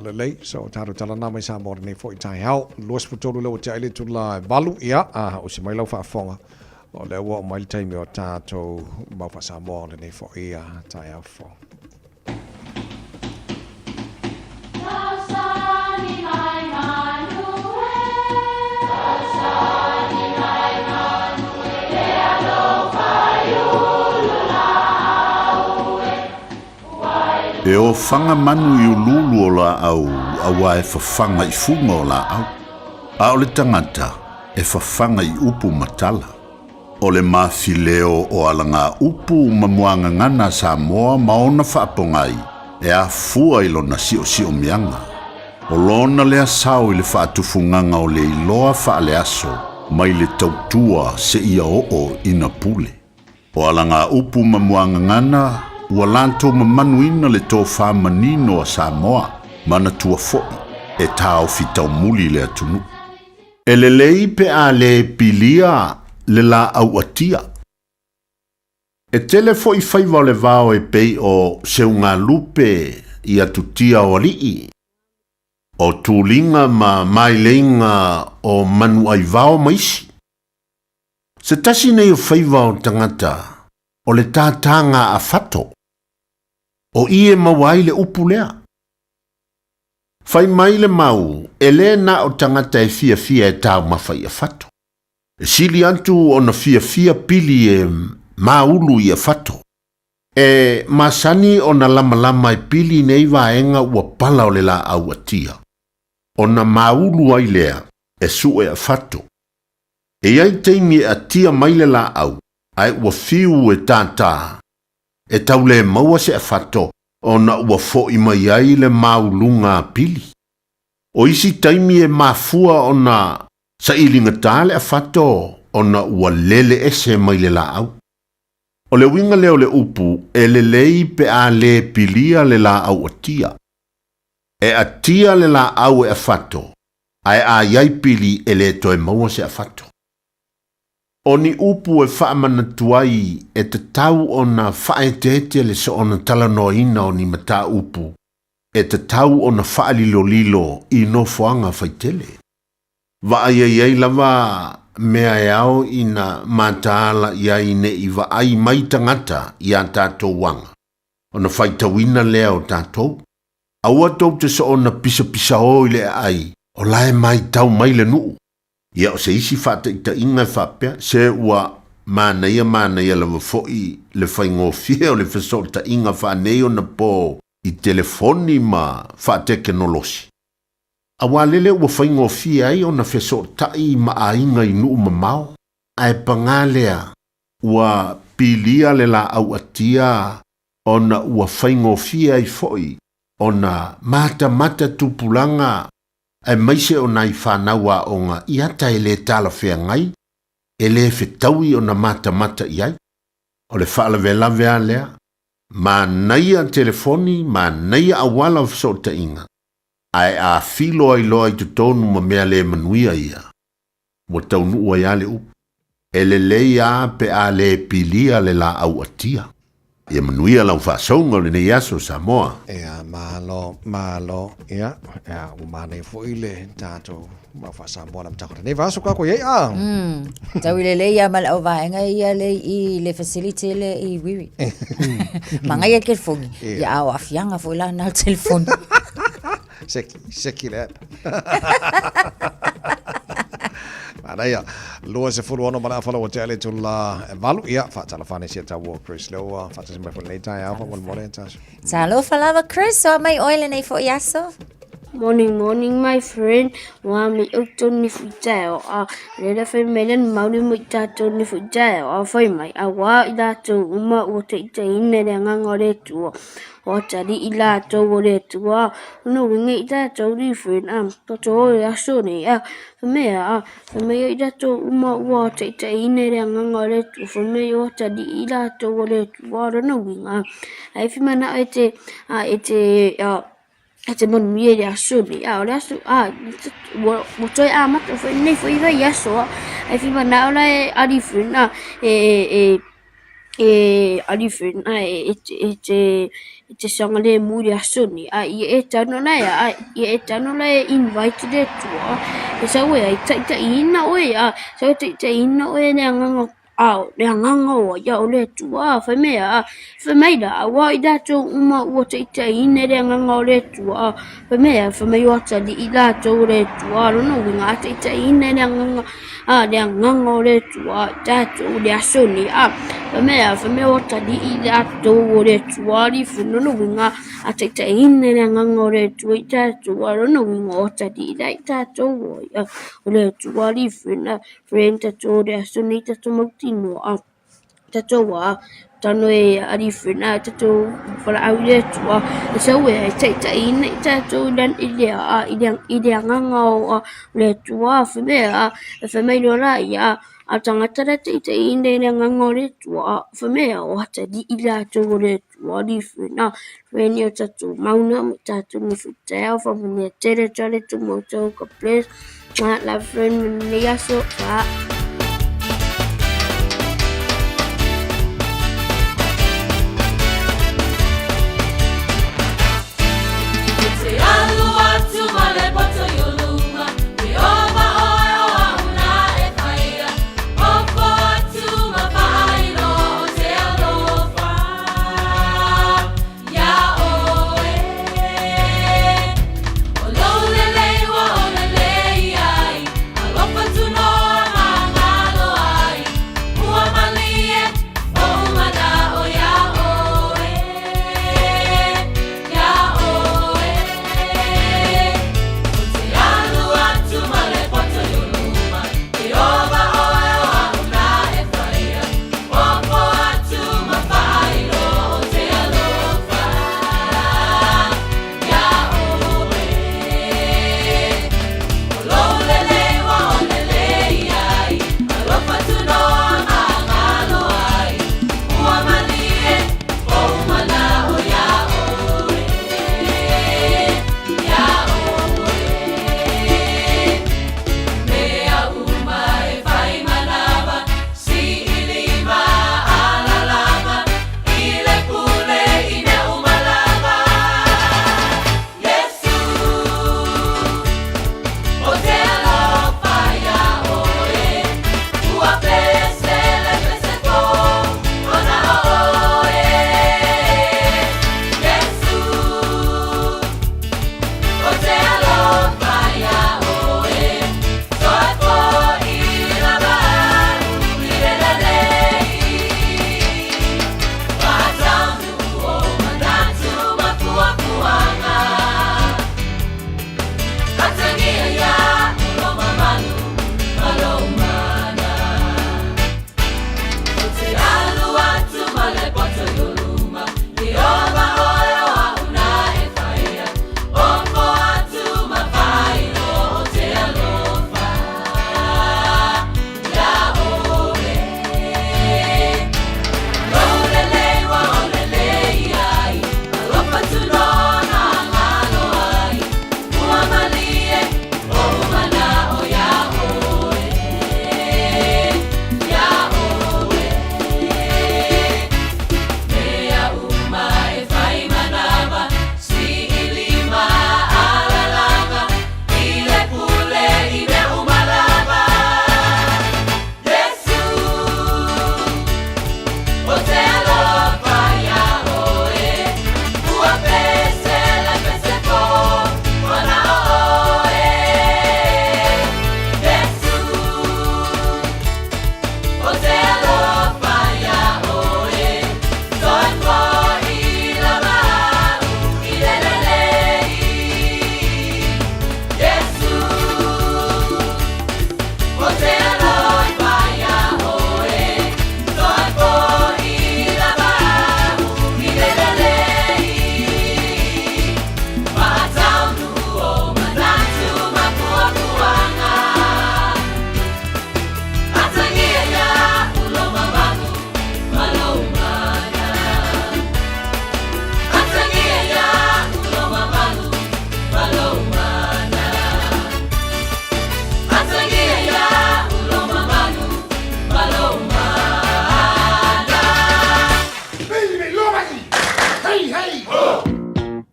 Lelei, so tatou tala na mai Samoa lenei foi taeao. 23 lea ua tea ai le itula e 8, ia, usi mai lau faafofoga. O lea ua oo mai le taimi o tatou mau faa-Samoa o lenei foi taeao fou. E ofaga manu i uluulu o laau auā e fafaga i fuga o laau, a o le tagata e fafaga i upu ma tala. O le mafileo o alagaupu ma muagagana a Samoa ma ona faapogai e afua i lona siosiomiaga. O lona lea sao i le faatufugaga o le iloa faaleaso mai le tautua seia oo ina pule. O alagaupu ma muagagana ua latou mamanuina le tofā manino a Samoa, manatua foʻi e taofi taumuli le atunuu. E lelei pe a lē pilia le laau atia. E tele foʻi faiva o le vao e pei o seugalupe i atutia o alii, o tuliga ma maileiga o manuaivao ma isi. Se tasi nei o faiva o tagata o le tātāga a fato, o i e maua ai le upu lea. Fai mai le mau, e lē na o tagata e fiafia e taumafa i afato. E sili atu ona fiafia pili e māulu i afato. E masani ona lamalama e pili nei vaega ua pala o le laau atia, ona māulu ai lea e sue afato. E i ai taimi e atia mai le laau, ae ua fiu e tātā, e tau lē maua se afato ona ua foʻi mai ai le mauluga a pili. O isi taimi e mafua ona sailigatā le afato ona ua lele ese mai le laau. O le uiga lea o le upu e lelei pe a lē pilia le laau atia. E atia le laau e afato, ae a i ai pili e lē toe maua se afato. O ni upu e faamanatu ai e tatau ona faaeteete le soona talanoaina o ni mataupu e tatau ona faalilolilo i nofoaga faitele. Vaai ai ai lava mea e ao ina mataala i ai neʻi vaai mai tagata iā tatou aga, ona faitauina lea o tatou. Aua tou te soona pisapisaō i le aai o la e maitau mai le nuu. Ia o se isi faataitaiga e faapea, se ua manaia manaia lava foʻi le faigofie o le fesootaiga faanei ona po i telefoni ma faatekenolosi. Auā lele ua faigofie ai ona fesootai ma aiga i nuu mamao, ae pagā lea ua pilia le laau atia ona ua faigofie ai foʻi ona matamata tupulaga aemaise o nai fanau aoga i ata e lē talafeagai, e lē fetaui ona matamata i ai. O le faalavelave a lea, manaia telefoni, manaia auala o fesootaiga, ae a filo ai loa i totonu ma mea lē manuia ia, ua taunuu ai a le upu, E lelei a pe a lē pilia le laau atia. Ia manuia lau faasouga o lenei aso, Samoa. Ia, malo, malo, ia, ia, ua manaia foi le tatou mau faa-Samoa na matako lenei vaaso kako i ai a. Tau i lelei a ma le au vaega ia le i le facility le i Wiri. Mangaia ke telefoni. Ia a o afianga foi la na telefoni. Seki, seki le app. Manaia, 26 ma le afa ua tea le itula e valu, ia, faatalofa ane si a taua Chris Leoa, faatasi mai foi lenei taeao, faamolemole, taso. Talofa lava Chris, o mai oe lenei foi aso. Morning, morning, my friend. Wa mi outou ni fuitaeo a lele fai mai le mauli mo i tatou ni fuitaeo a fai mai a wa i latou uma ua taitaina le agaga o le Atua. O atalii latou o le Atua, ona uiga i tatou li friend a toto o le aso nei a fai mai a fai mai i tatou uma ua taitaiina i le agaga o le Atua fai mai o atalii latou o le Atua lona uiga ai fai manao e te a e te a e te manuia i le aso nei a o le aso a ua ua toe amata foi lenei foi vaiaso a ai fai manao la e ali friend a e e e ali friend a e e e te e te saogalemu i le aso nei a ia e tano la e a ia e tano la e invite le Atua e sau e ai taitaiina oe a sau e taitaiina oe le agaga a o le agaga o ia o le Atua fai mai a fai mai la aua i latou uma ua taitaiina le agaga o le Atua fai mai a fai mai o atalii latou o le Atua lona uiga a taitaiina le agaga a le agaga o le Atua i tatou le aso nei a fai mai a fai mai o atalii latou o le Atua alii lona uiga a taitaiina le agaga o le Atua i tatou a lona uiga o atalii la i tatou o le Atua alii friend tatou le aso nei tatou mautinoa a tatou a tano e alii friend a tatou valaau i le Atua e sau e taitaiina i tatou i le a i le agaga o le Atua fai mai a fai mai loa laia. A o tagata la e taitaiina i le Agaga o le Atua, fai mai o atalii i latou o le Atua, alii friend, friend ia o tatou mauna ma tatou nofo i taeao, faamanuia tele atu le Atua ma outou, God bless. Love friend ma lenei aso. Bye.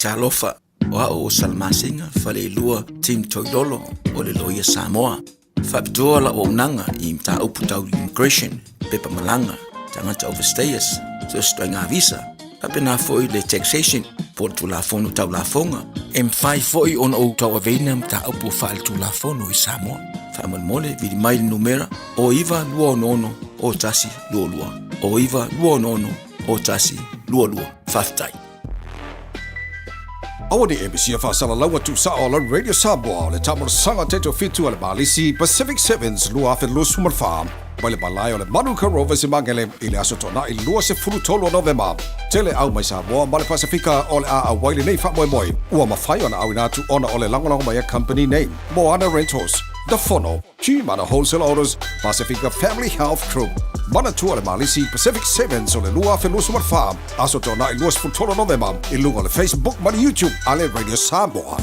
Talofa, o a'u o Salamasina Faleilua Tim Toilolo o le Loia Samoa. Faapitoa la'u auaunaga i mataupu tau immigration, pepa malaga, tagata overstayers, so o se ituaiga visa, faapena foi le taxation po o le Tulafono Tau Lafoga. E mafai foi ona ou tauaveina mataupu faaletulafono i Samoa. Faamolemole, vili mai le numera o 9266 0122, o 9266 0122. Faafetai. Aua ne i e misia faasalalaua tuusao a lau Radio Samoa o le taamolosaga taitofitu a le Malisi Pacific Sevens 2024 mai le malae o le Manuka Rovers i Magele i le aso Toonai 23 o Novema. Tele au mai Samoa ma le Pasefika o le a auai lenei faamoemoe ua mafai ona auina atu ona o le lagolago mai a company nei Moana Rentals. The Fono, Gmana Wholesale Orders, Pasifika Family Health Group. Manatua le Malisi Pacific Sevens o le 2024, Aso Toanai 23 Novema i luga o le Facebook ma le YouTube a le Radio Samoa.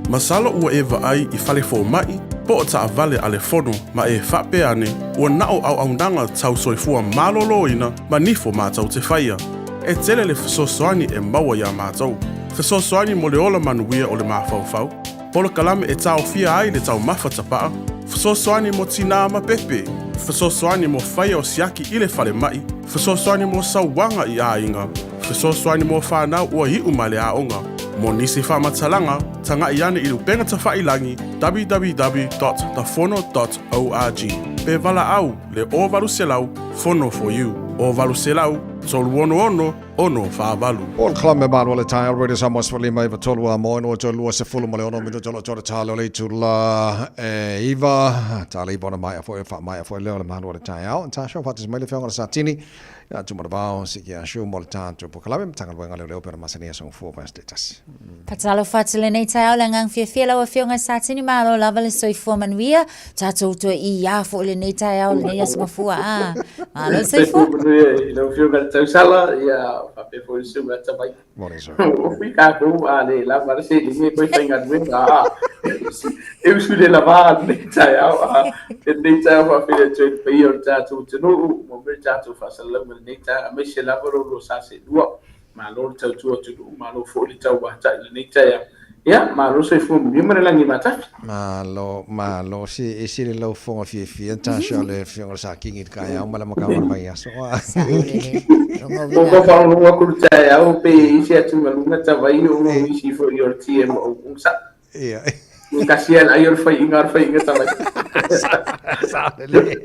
Masalo ua e vaai i fale fomai po o taavale a le Fono ma e faapea ane ua na o auaunaga tau soifua maloloina ma nifo matou te faia. E tele le fesoasoani e maua iā matou. Fesoasoani mo le ola manuia o le mafaufau, polokalame e taofia ai le taumafa tapaa, fesoasoani mo tinā ma pepe, fesoasoani mo faia o siaki i le falemai, fesoasoani mo sauaga i aiga, fesoasoani mo fanau ua iu mai le aoga. Mo nisi faamatalaga, tagai ane i le upega tafailagi www.thefono.org pe valaau le 0800 Fono for you 0800 366 648. O le kalame malo le taeao Radio Samoa 15 i 3 a moe no to lua se fulu ma le ono minuto lo tore tale o le itula e iva tale iva ona mai a foi fa mai a foi leo le malo le taeao ta show fatis mai le fionga le satini ia tu maravao si ki a show mo le tātou po kalame matagaluega leo leo pera masani a songa fua vai status. Faatalofa atu lenei taeao le agaga fiafia lau Afioga Satini malo lava le soifua manuia tatou toe iā foi lenei taeao lenei aso mafua a malo le soifua. Manuia i lau Afioga le Tausala ia faapea foi le susuga Tavaiti. Morning sir. Ofi kākou a le lava le seleni e koe faigaluega a e usu le lava lenei taeao a lenei taeao faafeiloai atu ai i le paia o le tatou atunuu mo mea le tatou faasalalauga i lenei taeao aemaise lava lo oulua sa seelua. Malo le tautua atunuu, malo foi le tauatai i lenei taeao. Ia, malo le soifua manuia ma le lagi e matafi. Malo, malo, si ese le laufoga fiafia Tasha o le afioga i le Sa Kingi i le taeao ma le amataga o le vaiaso. Ua ua faalogologo atu i le taeao pe i ai se atugaluga tavai o nisi foi o le TMO sa. Ia. Ni kasi ala ai o le faiga o le faiga tavai. Sa lelei.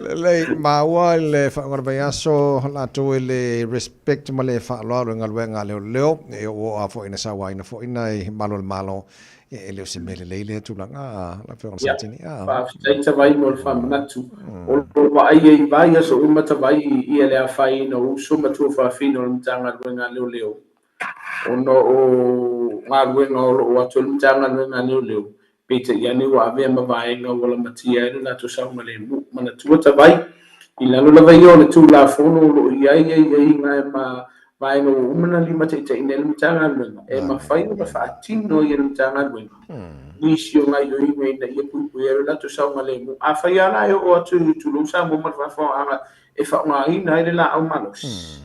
Lelei, maua i le faaiuga o le vaiaso latou i le respect ma le faaaloalo i galuega a leoleo, e oo a foi ina sauaina foi nai malu o le Malo, e le o se mea lelei lea tulaga, lau Afioga i le Satini. Faafetai Tavai mo le faamanatu. O lo o vaai ai vaiaso uma Tavai ia le afaina o uso ma tuafafine o le Matagaluega a Leoleo ona o galuega o lo o atu ai le Matagaluega a Leoleo, peitai ane ua avea ma vaega ua lamatia ai le latou saogalemu. Manatua Tavai, i lalo lava ia o le Tulafono o lo o i ai aiaiga ma vaega ua uma ona limataitaiina ai le Matagaluega, e mafai ona faatino ai e le Matagaluega nisi o gaoioiga ina ia puipuia ai le latou saogalemu. Afai lava la e oo atu i tulou Samoa ma le faafofogaaga e faaaogaina ai le laau malosi,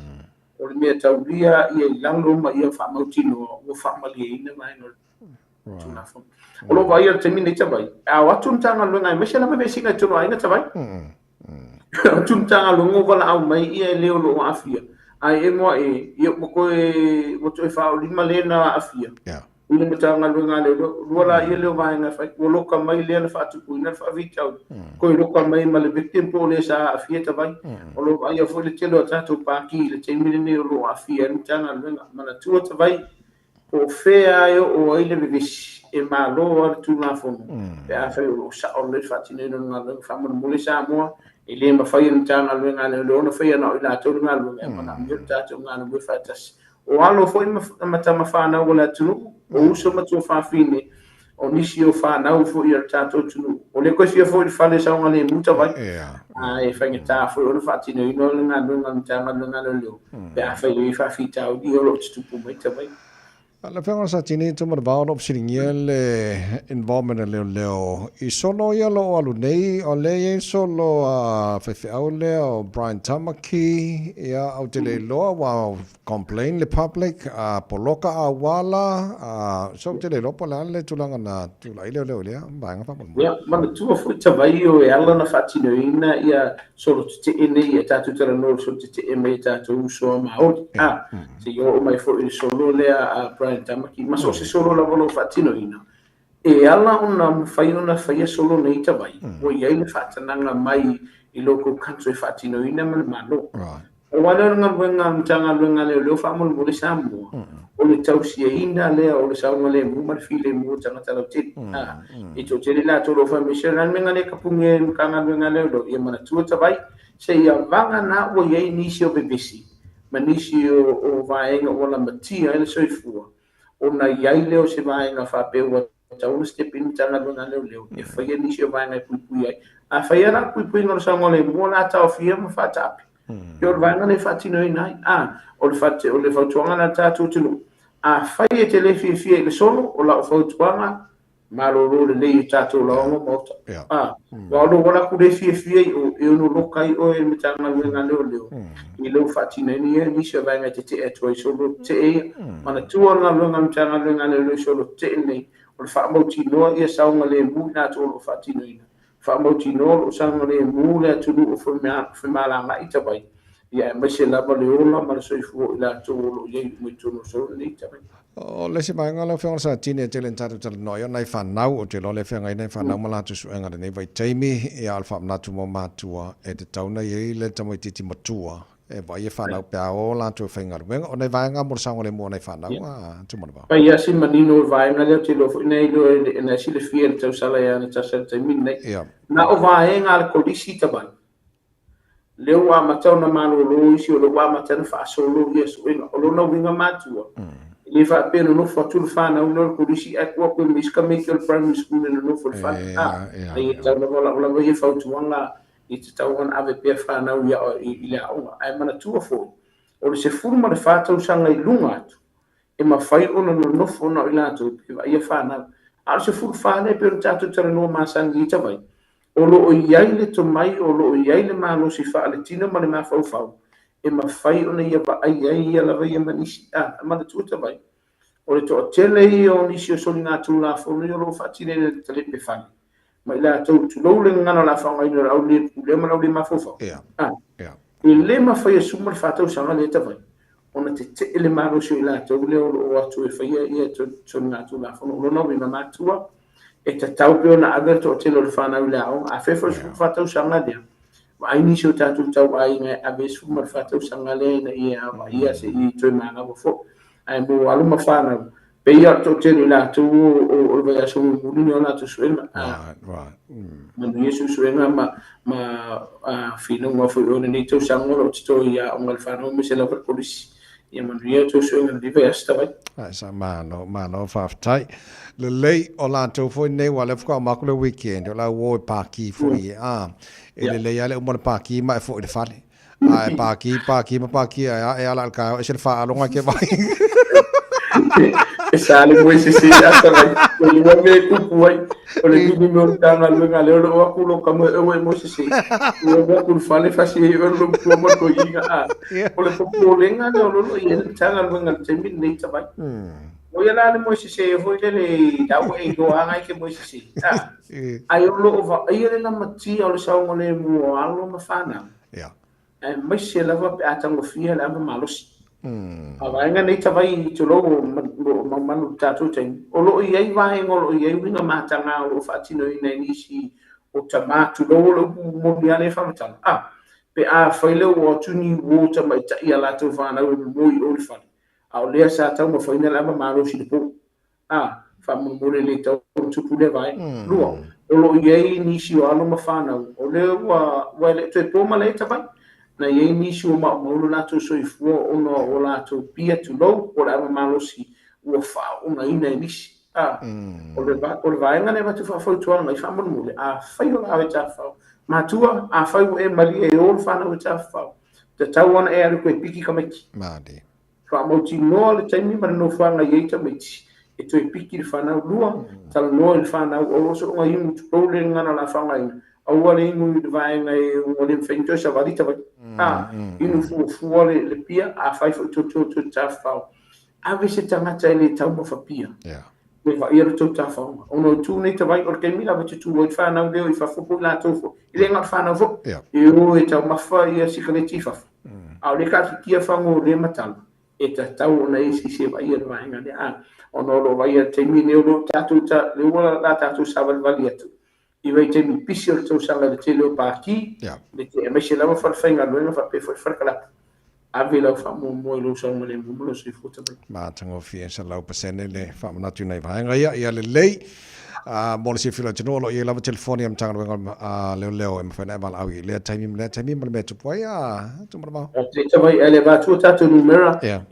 O le mea taulia ia i lalo ma ia faamautinoa ua faamalieina vaega o le Tulafono. O lo o vaaia i le taimi nei Tavai, a o atu le Matagaluega aemaise lava vesiga i totonu o aiga Tavai. O atu le Matagaluega ua valaau mai ia e le o lo o aafia, ae e moa e, ia ua toe, ua toe faaolima le na aafia. I le Matagaluega a Leoleo, lua laia lea o vaega e fai, ua loka mai lea na faatupuina le faafitauli, toe loka mai ma le victim po o le sa aafia Tavai. O lo o vaaia foi le tele o a tatou pākī i le taimi lenei o lo o aafia ai le Matagaluega. Manatua Tavai, po o fea lava e oo ai le vevesi, e malo lava le Tulafono pe afai o lo o sao lelei le faatinoina o le galuega. Faamolemole Samoa, e le mafai e le Matagaluega a Leoleo ona faia na o i latou le galuega, e manaomia lo tatou galulue faatasi. O alo foi ma tama fanau o le atunuu, o uso ma tuafafine, o nisi o fanau foi a le tatou atunuu. O lea koe fia foi i le fale saogalemu Tavai, ae faigata foi ona faatinoina o le galuega a le Matagaluega a Leoleo pe afai o i ai faafitauli o lo o tutupu mai Tavai. Lau Afioga Satini, Tumanavao, o lo o fesiligia le involvement a leoleo i solo ia o lo o alu nei, o lea e i ai solo a faifeau lea o Brian Tamaki, ia, ou te le iloa ua complain le public, a poloka auala, a, so ou te le iloa po o le a le tulaga na tulai leoleo i lea vaega faamolemole. Ia, manatua foi Tavai o e ala na faatinoina ia solo tetee nei ia tatou talanoa i le solo tetee mai a tatou uso a Maori, a, seia oo mai foi i le solo lea a Brian Tamaki, ma so o se solo lava o lo o faatinoina, e ala ona mafai ona faia solo nei Tavai, ua i ai le faatanaga mai i local council e faatinoina ma le Malo. Aua lea o le galuega a le Matagaluega a Leoleo faamolemole Samoa, o le tausiaina lea o le saogalemu ma le filemu o tagata lautele. E toatele latou o lo o fai mai, se o le a le mea na le kapuni ai e le Matagaluega a Leoleo? Ia manatua Tavai, seia vagana ua i ai nisi o vevesi ma nisi o vaega ua lamatia ai le soifua, ona i ai lea o se vaega faapea ua. tatau ona step in Matagaluega a Leoleo e faia nisi o vaega e puipui ai. A faia la le puipuiga o le saogalemu, o le a taofia ma faataape. Pei o le vaega lea e faatinoina ai. A, o le fate, o le fautuaga lena a le tatou atunuu, afai e te le fiafia i le solo, o lau fautuaga, malolo lelei i tatou laoga maota. A, aua o lou ala aku le fiafia i o, e ono loka ai oe e le Matagaluega a Leoleo i lou faatinoina ia nisi o vaega e tetee atu ai solo tetee ia. Manatua le galuega a le Matagaluega a Leoleo i solo tetee nei, o le faamautinoa ia saogalemu i latou o lo o faatinoina. Faamautinoa o lo o saogalemu le atunuu o femalagaai tawai, ia aemaise lava le ola ma le soifua o i latou o lo o i ai uma i totonu o le solo lenei tawai. O le isi vaega lau Afioga sa tini e tele ina tatou talanoa ai o nai fanau, ou te iloa o lea e feagai nai fanau ma latou suega i lenei vaitaimi, ia a o le faamanatu mo matua e tatau ona i ai le tamaitiiti matua e vaai e fanau pe a o latou e faigaluega. O nai vaega mo le saogalemu o nai fanau a Tumanavao. Fai lava si manino o le vaega lea, ou te iloa foi na iloa e na e silafia e le tausala ia Natasha i le taimi lenei. Na o vaega a le Kolisi Tavai. Lea ua amata ona malolo isi, o lea ua amata ona faasolo ia suega. O lona uiga matua, e le faapea e nonofo atu le fanau lea o le kolisi ae tuu atu e ma isi tamaiti o le primary school e nonofo i le fale. A, e tatau lava, o lau lava ia fautuaga, e tatau ona ave pea fanau i le aoga. Ae manatua foi, o le 14 tausaga i luga atu, e mafai ona nonofo na o i latou pe vaaia fanau. A o le 14 lea e pei ona tatou talanoa masani i Tavai, o lo o i ai le tomai, o lo o i ai le malosi faale-tino ma le mafaufau e mafai ona ia vaai ai ia lava ia ma nisi. A, manatua Tavai, o le toatele ia o nisi o soligatulafono ia o lo o faatinoina e le talepe fale, ma i latou, tulou le gagana o le a faaaogaina o le au le pulea ma le au le mafaufau. A, e le mafai e suma le faatausaga lea Tavai, ona tetee le malosi o i latou lea o lo o atu e faia ia soligatulafono. O lona uiga matua, e tatau pea ona ave le toatele o le fanau i le aoga. Afai foi le 14 tausaga lea, vaai nisi o tatou tauaiga e ave le 14 tausaga lea ina ia vaaia se i toe manava foi. Ae mo alo ma fanau, pei lava o le toatele o i latou o le vaiaso mulimuli lenei o latou suega. Manuia suesuega ma finauga foi o lenei tausaga o lo o totoe i aoga a le fanau aemaise lava le kolisi. Ia manuia tou suega i lenei vaiaso tawai. Ai sa malo, malo faafetai. Lelei o latou foi nei aua o lea faatoa uma atu le weekend, o la ua o e paki foi a. E lelei lava le uma o le paki ma e foi i le fale. A e paki, paki ma paki ae ae ala i le taeao ese le faalogo e te vaai. E sa le moe sese ata mai. O le lua mea e tupu ai. O le vili mea o le Matagaluega lea o le o atu lo ka moe e moe sese. Ua o atu le fale fasi ai o lo tua mo to inga a. O le popolenga lea o lolo i le Matagaluega le taimi lenei tawai. O ia la le moe sese foi lele i lau e iloa anga i ke moe sese. A. Ai o lo o vaaia le lamatia o le saogalemu o alo ma whanau. Aemaise lava pe a tagofia le ava malosi. A vaega nei tawai i tulou o maumanu i tatou taimi, o lo o i ai vaega o lo o i ai uiga mataga o lo o faatinoina e nisi o tama, tulou o le upu moni lava lea faamatala, a, pe a fai lea ua o atu ni uo tamaitai a latou fanau e momoe i o i le fale, a o lea sa taumafaina le ava malosi i le po. A, faamolemole le tau tupu lea vaega. Lua, o lo o i ai nisi o alo ma fanau, o lea ua, ua e le toe po ma le tawai. Na i ai nisi ua maumau lo latou soifua ona o latou pia tulou po o le ava malosi ua faaoogaina e nisi. A, o le, o le vaega lea avatu faafautuaga i faamolemole, afai o la e tafafao, matua, afai ua e malie e o le fanau e tafafao, tatau ona e alu toe piki tamaiti. Malie. Faamautinoa le taimi ma le nofoaga i ai tamaiti e toe piki le fanau. Lua, talanoa i le fanau o lo o soonga inu tulou le gagana o le a faaaogaina, aua le inu i le vaega e ua le mafai ona toe savali tavaiti. A, inu fuafua le pia, afai foi tou te o toe tafafao, ave se tagata e le taumafa pia me vaaia le tou tafaoga. Ona o itu nei tavai, o le taimi lava e te tu ai le fanau lea o i fafo po o i latou foi, e le na o le fanau foi, e o e taumafa ia sikareti i fafo. A o le kaatitia fago o lea matala, e tatau ona e sisi e vaaia le vaega lea. A, ona o lo o vaaia le taimi lenei o lo o tatou ta, lea ua la tatou savalivali atu i vaitaimi pisi o le tausaga i le tele o paki, le te aemaise lava falefaigaluega faapea foi le falekalapa. Ave lau faamuamua i lou saogalemu ma lou soifua tamai. Matagofie 100% le faamanatu i nai vaega ia. Ia lelei. Mo le silafia o le atunuu, o lo o i ai lava telefoni a le Matagaluega a Leoleo e mafai ona e valaau i lea taimi ma lea taimi ma le mea e tupu ai. Tuumanavao. Te tawai, e le vatua tatou numera, ia,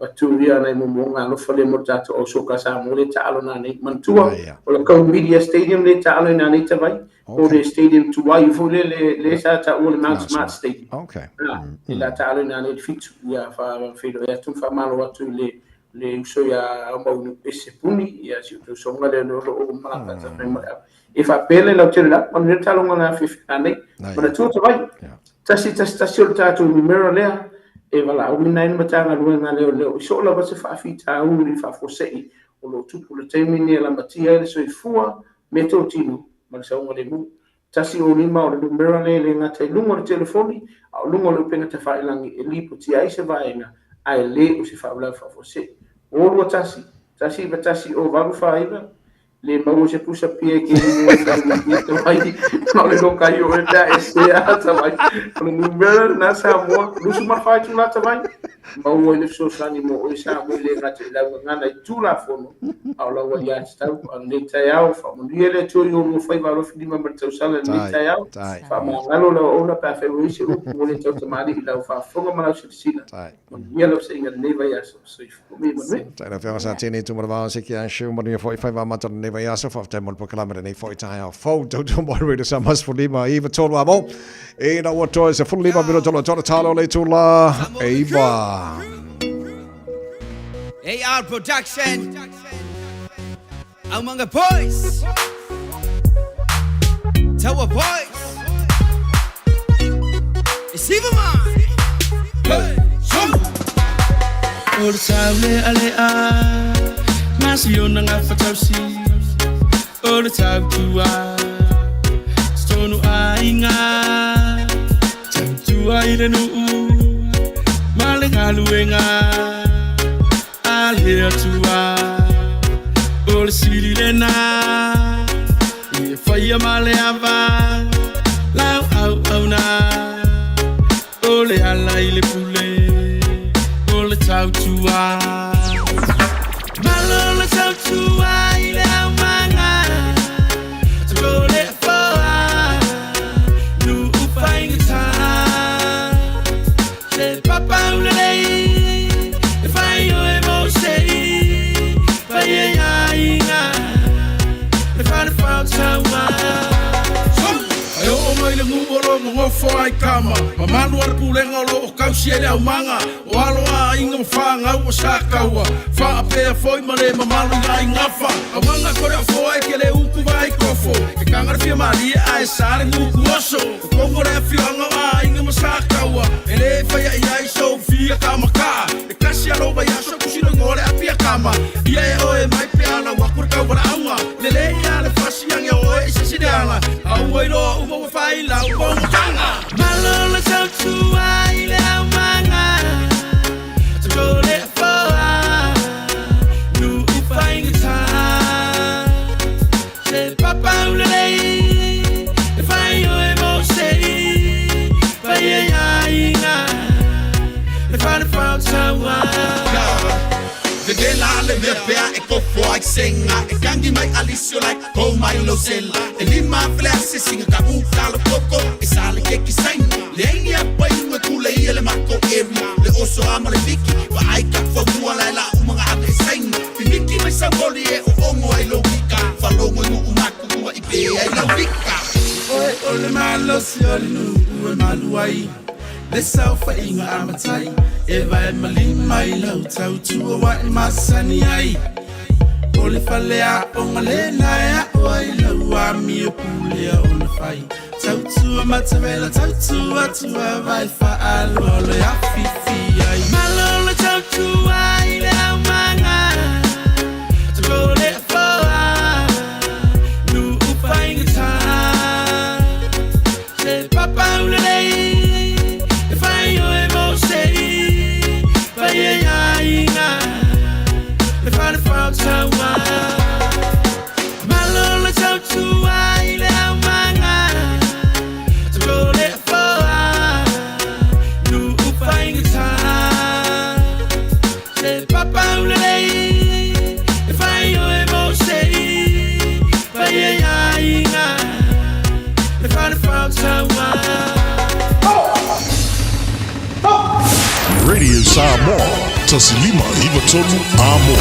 Avatu ia nai momoga alofa lea mo le tatou au soka Samoa lea e taalo nanei. Manatua, o le Kau Media Stadium lea e taalo ai nanei tavai, po o le stadium tuai foi lea lea sa taua le Mount Smart Stadium. Ah, e la taalo ai nanei i le 7. Ia faafeiloai atu ma faamalo atu i le le uso ia Aumaunu Ese Puni, ia si ou tausoga lea o lo o malaga mai ma le ava. E faapea le lautele la, manuia le taaloga na afiafi nanei. Manatua tavai, 111 o le tatou numera lea e valaauina ai le Matagaluega a Leoleo i so o lava se faafitauli faafuasei o lo o tupu i le taimi nei e lamatia ai le soifua, meatotino ma le saogalemu. 105 o le numera lea e le gata i luga o le telefoni a o luga o le upega tafailagi e lipotia ai se vaega ae le o se faalavelave faafuasei. 021 191 0 849 Le maua se pusa pia e ke limu e tau i te tawai. Ma o le loka i o e pea e se a tawai. O le numera na Samoa, 24 itula tawai. Maua i le fesoasoani mo oe Samoa i le gata i lau gagana i Tulafono, a o lau aiatatau. A o lenei taeao, faamanuia le Atua i o lua faiva alofi lima ma le tausala i lenei taeao. Faamagalo lau auauna pe afai ua i ai se upu ua le tautamalii i lau faafofoga ma lau silasila. Manuia lau seiga lenei vaiaso. Soifua ma ia manuia. Tai lau Afioga Satini Tumanavao se ki a Shu manuia foi faiva amata lenei vaiaso. Faafetai mo le polokalame lenei foi taeao fou. Tautua mai Radio Samoa 15 9 3 a mo. Ina ua toe 15 minuta loa tona talo le itula e iva. AR Production Aumanga Boys Taua Boys It's even mine Hey, so O le tau lealea Ma siona ngā whatausi O le tau tua Tonu aiga Tautua i le nuu Ma le galuega A le Atua O le sili lena E faia ma le ava Lau auauna O le ala i le pule O le tautua Malo le tautua i le aumaga Tuko le afoa Nuu faigata Se papa ulelei E fai oe mo sei Fai e aiga E fale fautaua E oo mai le nuu o lo o nonofo ai kama, mamalu a le pulega o lo o kausi ai le aumaga, o alo a aiga ma fanau o sa kaua, faapea foi ma le mamalu i nga igafa. Aumaga kore o foa e ke le uku vai kofo, ke kanga le fia malie ae sa le nguku oso. O kongo le afioaga o aiga ma sa kaua, e le faia i ai sou fia kama kaa, e kasi a lou vaiaso kusi lo ingoa le apia kama. Ia e oe mai pe a lau aku le tauwalaauga, lelei a le fasi ange o oe i se isi leaga, a ua iloa uma ua fai lau pongotanga. Malo le tautua i le aumaga, Tuko le afoa, nuu faigata, Se papa ulelei, e fai oe mo sei, Fai e aiga, e fale fautaua. Vevela le mea pea e kofo ai senga E kangi mai alisio lai kou mai lo sela E lima fele ase singa ka u kalo koko E sale keki saina Le aingi a pai ingo e kule ia le mako area Le oso ama le viki Wa ai ka fua mua lai la umanga ave e saina Pimiki mai sauholi e o ongo ai lo vika Falongo i nguu maku ua i pe ai lau vika. Oe o le malosi o le nuu e malu ai Le saofaiga a matai e vae ma lima i lau tautua ua e masani ai. O le faleaoga lena e aʻo ai lau amio pulea ona fai. Tautua matavela tautua tua vae faaloalo e afifi ai. Malo le tautua i le aumaga, tuko le afoa, nuu faigata. Se papa ulelei, e fai oe mo sei, fai e aiga, e fale fautaua. Malo le tautua i le aumaga, tuko le afoa, nuu faigata. Se papa ulelei, e fai oe mo sei, fai e aiga, e fale fautaua. Radio Samoa. 15 93 Amo.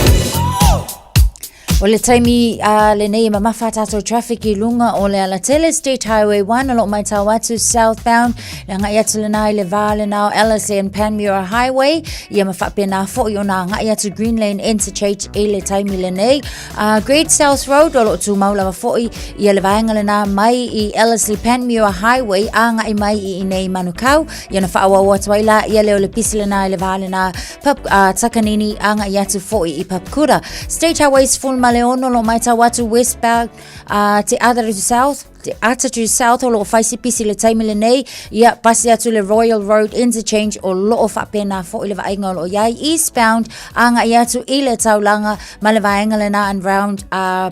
O le taimi a lenei e mamafa tātou traffic i lunga o le alatele State Highway 1 o loo maitau atu southbound le agai atu lena i le vā lena o Ellerslie and Panmure Highway ia ma faapena foi ona agai atu Green Lane Interchange i le taimi lenei. Great South Road o loo tumau lava foi ia le vaega lena mai i Ellerslie Panmure Highway agai mai i inei Manukau ia na faaauau atu ai la ia leo le pisi lena i le vā lena Pap, Takanini agai atu foi i Papakura. State Highway 16 lo maitau atu westbound te Atatu South, te Atatu South o loo fai si pisi le taimi lenei, ia pasi atu le Royal Road Interchange o loo faapena foi le vaaiga o loo iai eastbound agai atu i le taulaga ma le vaega lena and round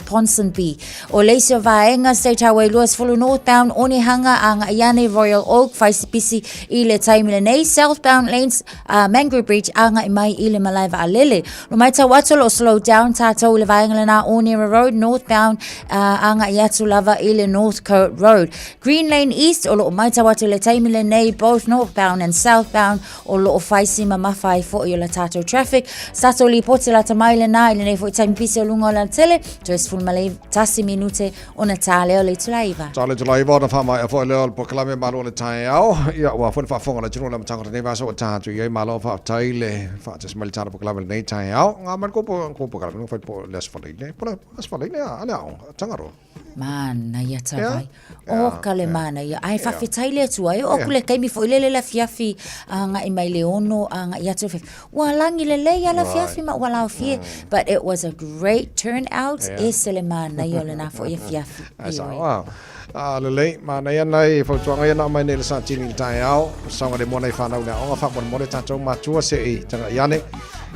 Ponsonby. O le isi o vaega State Highway 20 northbound Onehunga agai ane Royal Oak fai si pisi i le taimi lenei southbound lanes a Mangrove Bridge agai mai i le malae vaalele. Lo maitau atu o lo o slow down tātou i le vaega lena Onera Road northbound agai atu lava i le Northcote Road. Green Lane East o lo o maitau atu i le taimi lenei both northbound and southbound o lo o fai si mamafa ai foi o le tātou traffic. Sa tātou lipoti lata mai lena i lenei foi taimi pisi o lunga o le tele, toe 11 minute ona tā lea o le itula iva. Tā le itula iva ona whaamaea foi lea o le polokalame Malo o le Taeao. Ia, ua foi le faafofoga a le atunuu i le amataga o lenei vaiaso ua tā atu i ai. Malo faafetai le faatasi mai le tā le polokalame i lenei taeao. Ngā mai le kopo, ko polokalame no whai po le aso whaleine. Po le aso whaleine a, a le aonga, Tangaroa. Manaia tawai. O ka le manaia. Ai faafetai le Atua e oo atu le taimi foi lele le afiafi agai mai le 6 agai atu le Ua lagi lelei a le afiafi ma ua laofie. But it was a great turnout. Ese le manaia o lena foi afiafi. Ai sao a. A lelei, manaia nai fautuaga ia na aumai nei i le Satini i le taeao. Saogalemu ana i whanau le aoga, faamolemole tatou matua se i taga'i ane.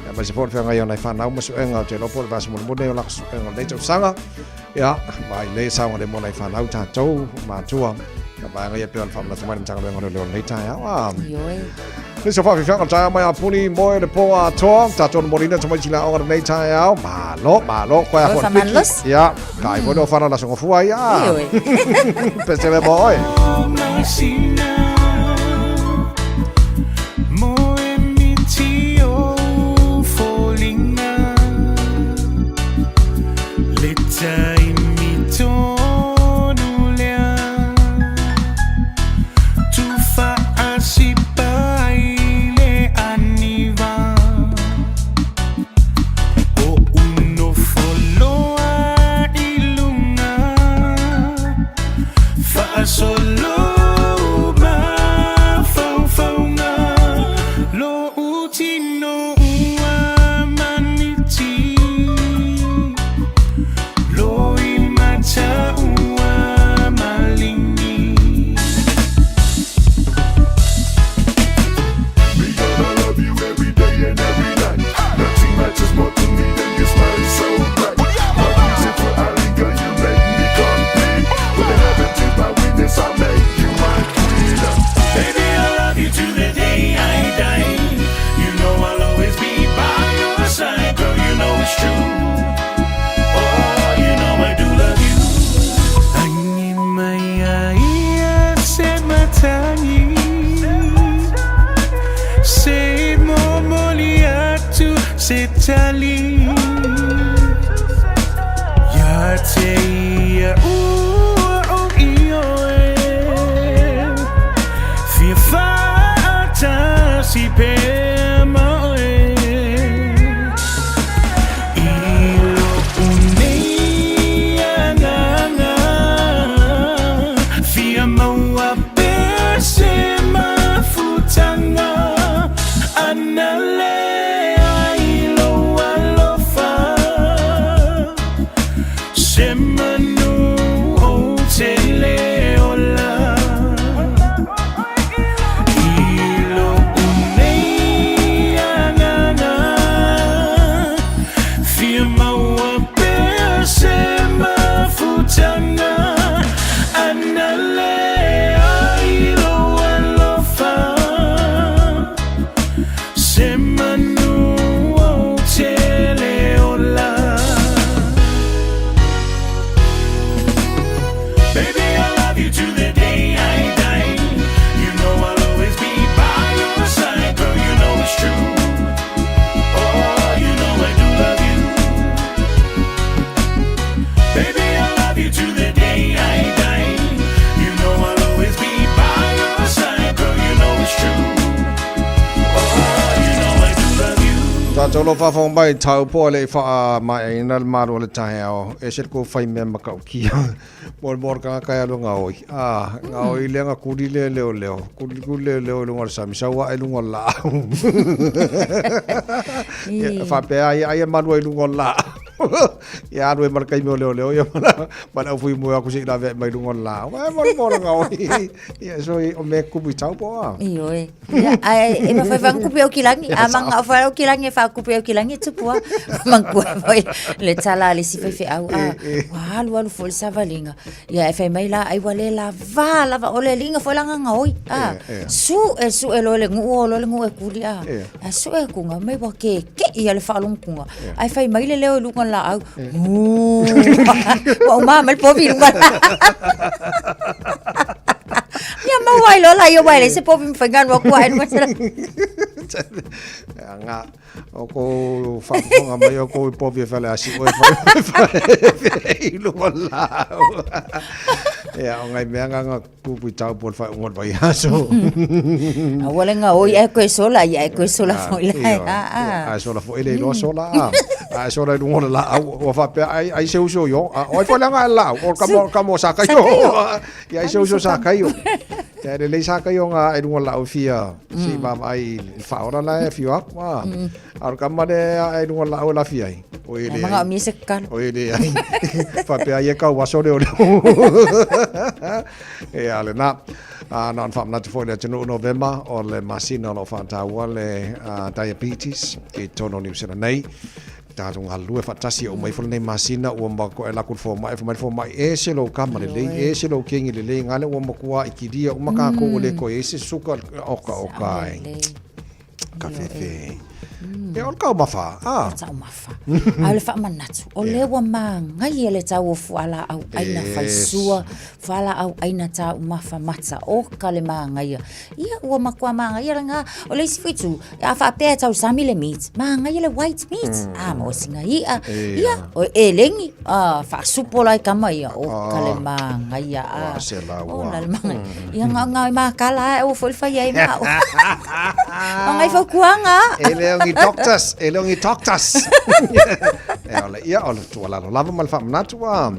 Ia aemaise foi o le feagai o nai whanau ma suega o te iloa po o le vaiaso mulimuli nei o laka suega o lenei tausaga. Ia, vaai lelei saogalemu ana i whanau tatou matua. Ia vaega ia pei ona faamanatu mai le Matagaluega o Leoleo i lenei taeao. A. Ioe. Nisi o faafiafiaga o le taeao mai a Puni moe le pō atoa. Tatou na moliina tamaiti le aoga lenei taeao. Malo, malo, koe a Oe fo le piki. whamanalosi. Ia, ka ai foi le ofana la songofua ia. Ioe. Pesele mo oe. Tatou lo faafofoga mai tau po le faa mai aina le malu o le taeao e se ko fai mea matautia mo le mo le tagata e alu e gaoi. A gaoi lea na kuli lea leo leo kuli kuli leo leo i luga o le sami sau ae i luga o le laau. Ia faapea ai ai e malu ai i luga o le laau. Ia alu ai ma le taimi o leoleo ia ma le aufui moe atu se i lave mai luga o le laau. Ae mo le mo le gaoi. Ia so o mea kupu i Taupo a. Ioe. Ia, ae e mafai foi ona kupu i Aukilagi. A manga o foi Aukilagi e faakupu i Aukilagi e tupu lava. Manatua foi le tala a le isi faifeau, a ua alu alu foi le savaliga. Ia ae fai mai la, ai ua le lava lava, o le aliga foi la gaoi. A, sue sue loa le nuu o loa le nuu e kuli a. Ae sue atu mai ua keke'i lava le faalogotuga. Ae fai mai le leo i luga o le laau, Uu. Ua uma mai le povi i luga o le laau. Ia maua ai loa la ia ua e leai se povi mafai ona alu atu ai luga se Nga o kou faafofoga mai o kou povi e fale asi oe i luga o le laau. Ia, o ngai mea nga nga kupu i tau po le faaiuga o le vaiaso. Aua le gaoi ae koe sola, ia ae koe sola foi la. Ae sola foi le iloa sola a. Ae sola i luga o le laau, ua faapea ai ai se uso i o. O ai foi le agai i le laau, o le kamo, kamo o Sakaio. Ia ai se uso o Sakaio. Ia e lelei Sakaio nga i luga o le laau e fia, se i vaavaai i le faaola la e afio atu. A o le kama lea ae i luga o le laau e lafi ai. O e leai. Manaomia se tatalo. O e leai. Faapea ai e kau aso leoleo. Ia lena. A na ona faamanatu foi i le atunuu Novema o le masina o lo o faataua le diabetes i totonu o Niu Sila nei. Tatou galulue faatasi e uma ifo lenei masina ua matua e laku le fomai, fai mai le fomai e ese lou kama lelei, ese lou kegi lelei, nga lea ua matua itilia uma kākou ua le toe i ai se suka oka oka ai. Ka fefe. E o le taumafa, a? Taumafa. A o le faamanatu, o lea ua magaia le tau o fualaau ʻaina faisua, fualaau ʻaina taumafa mataoka le magaia. Ia, ua matua magaia lena. O le isi foi itu, a faapea e tausami le meat, magaia le white meat. A, maua sina i'a. Ia, o eleni, a, faasupo la i kama ia, oka le magaia. A, Ua se la ua. Ola le magaia. Ia, nga nga i makala ae ua foi le fai ai ma au. O ngai fautuaga. E le o ni doctors, e le o ni doctors. E ole, ia, o le tuualalo lava ma le faamanatu a.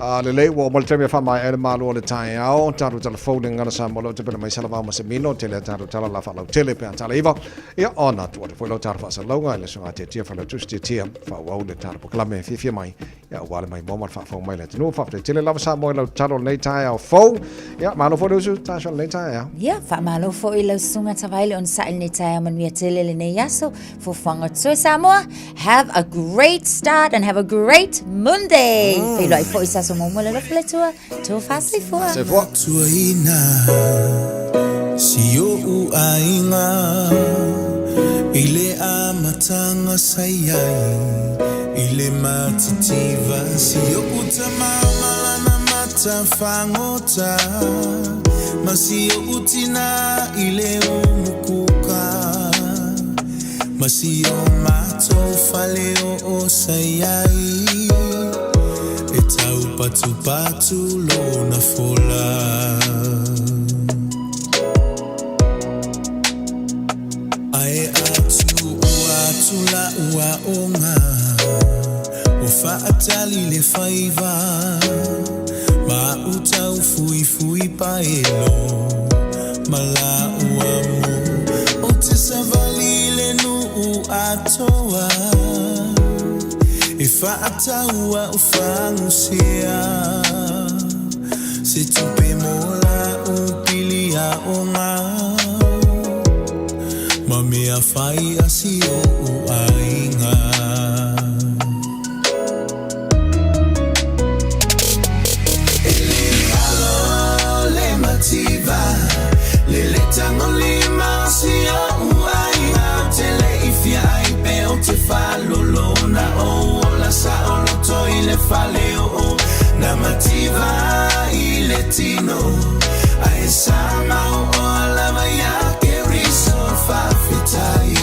A lelei ua oo mai le taimi e faamaea ai le malo o le taeao, tatou tala fou le gagana Samoa o lo o tapena mai Salavao ma Semino, tele a tatou tala la faalautele pe a tala iva. Ia, ona tuu atu foi lau tala faasalalauga i le Susuga Tiatia Failautusi Tiatia, faaauau le tala polokalame fiafia mai, ia aua le maimoa ma le faafofoga mai a le atunuu. Faafetai tele lava Samoa i lau tatalo i lenei taeao fou. Ia, malo foi le usu, Tasha, i lenei taeao. Ia, faamalo foi i lau Susuga Tavaile onosai i lenei taeao manuia tele lenei aso. Fuafuaga totoe Samoa, have a great start and have a great Monday. Feiloai foi i se aso muamua le alofa o le Atua. Tofa soifua. Soifua. Tuaina si o'u aiga I le amataga sa iai I le matitiva Si o'u tama ma lana mata fagota Ma si o'u tina i le umukuka Ma si o matou fale oo sa iai E taupatupatu lona fola. Ae atu ua atu la'u aoga Ua faatali le faiva Ma a'u taufuifui paelo Ma la'u amu Ou te savali i le nu'u atoa E fa'atau a'u fagusea Se tupe mo la'u pili aoga Ma mea fai a si o'u aiga. E le alo le mativa Le le tagolima o si o'u aiga Ou te le i fia ai pe ou te faalolo Na ou ola saoloto i le fale o'o Na mativa i le tino Ae sa mau oa lava ia Keriso Faafetai.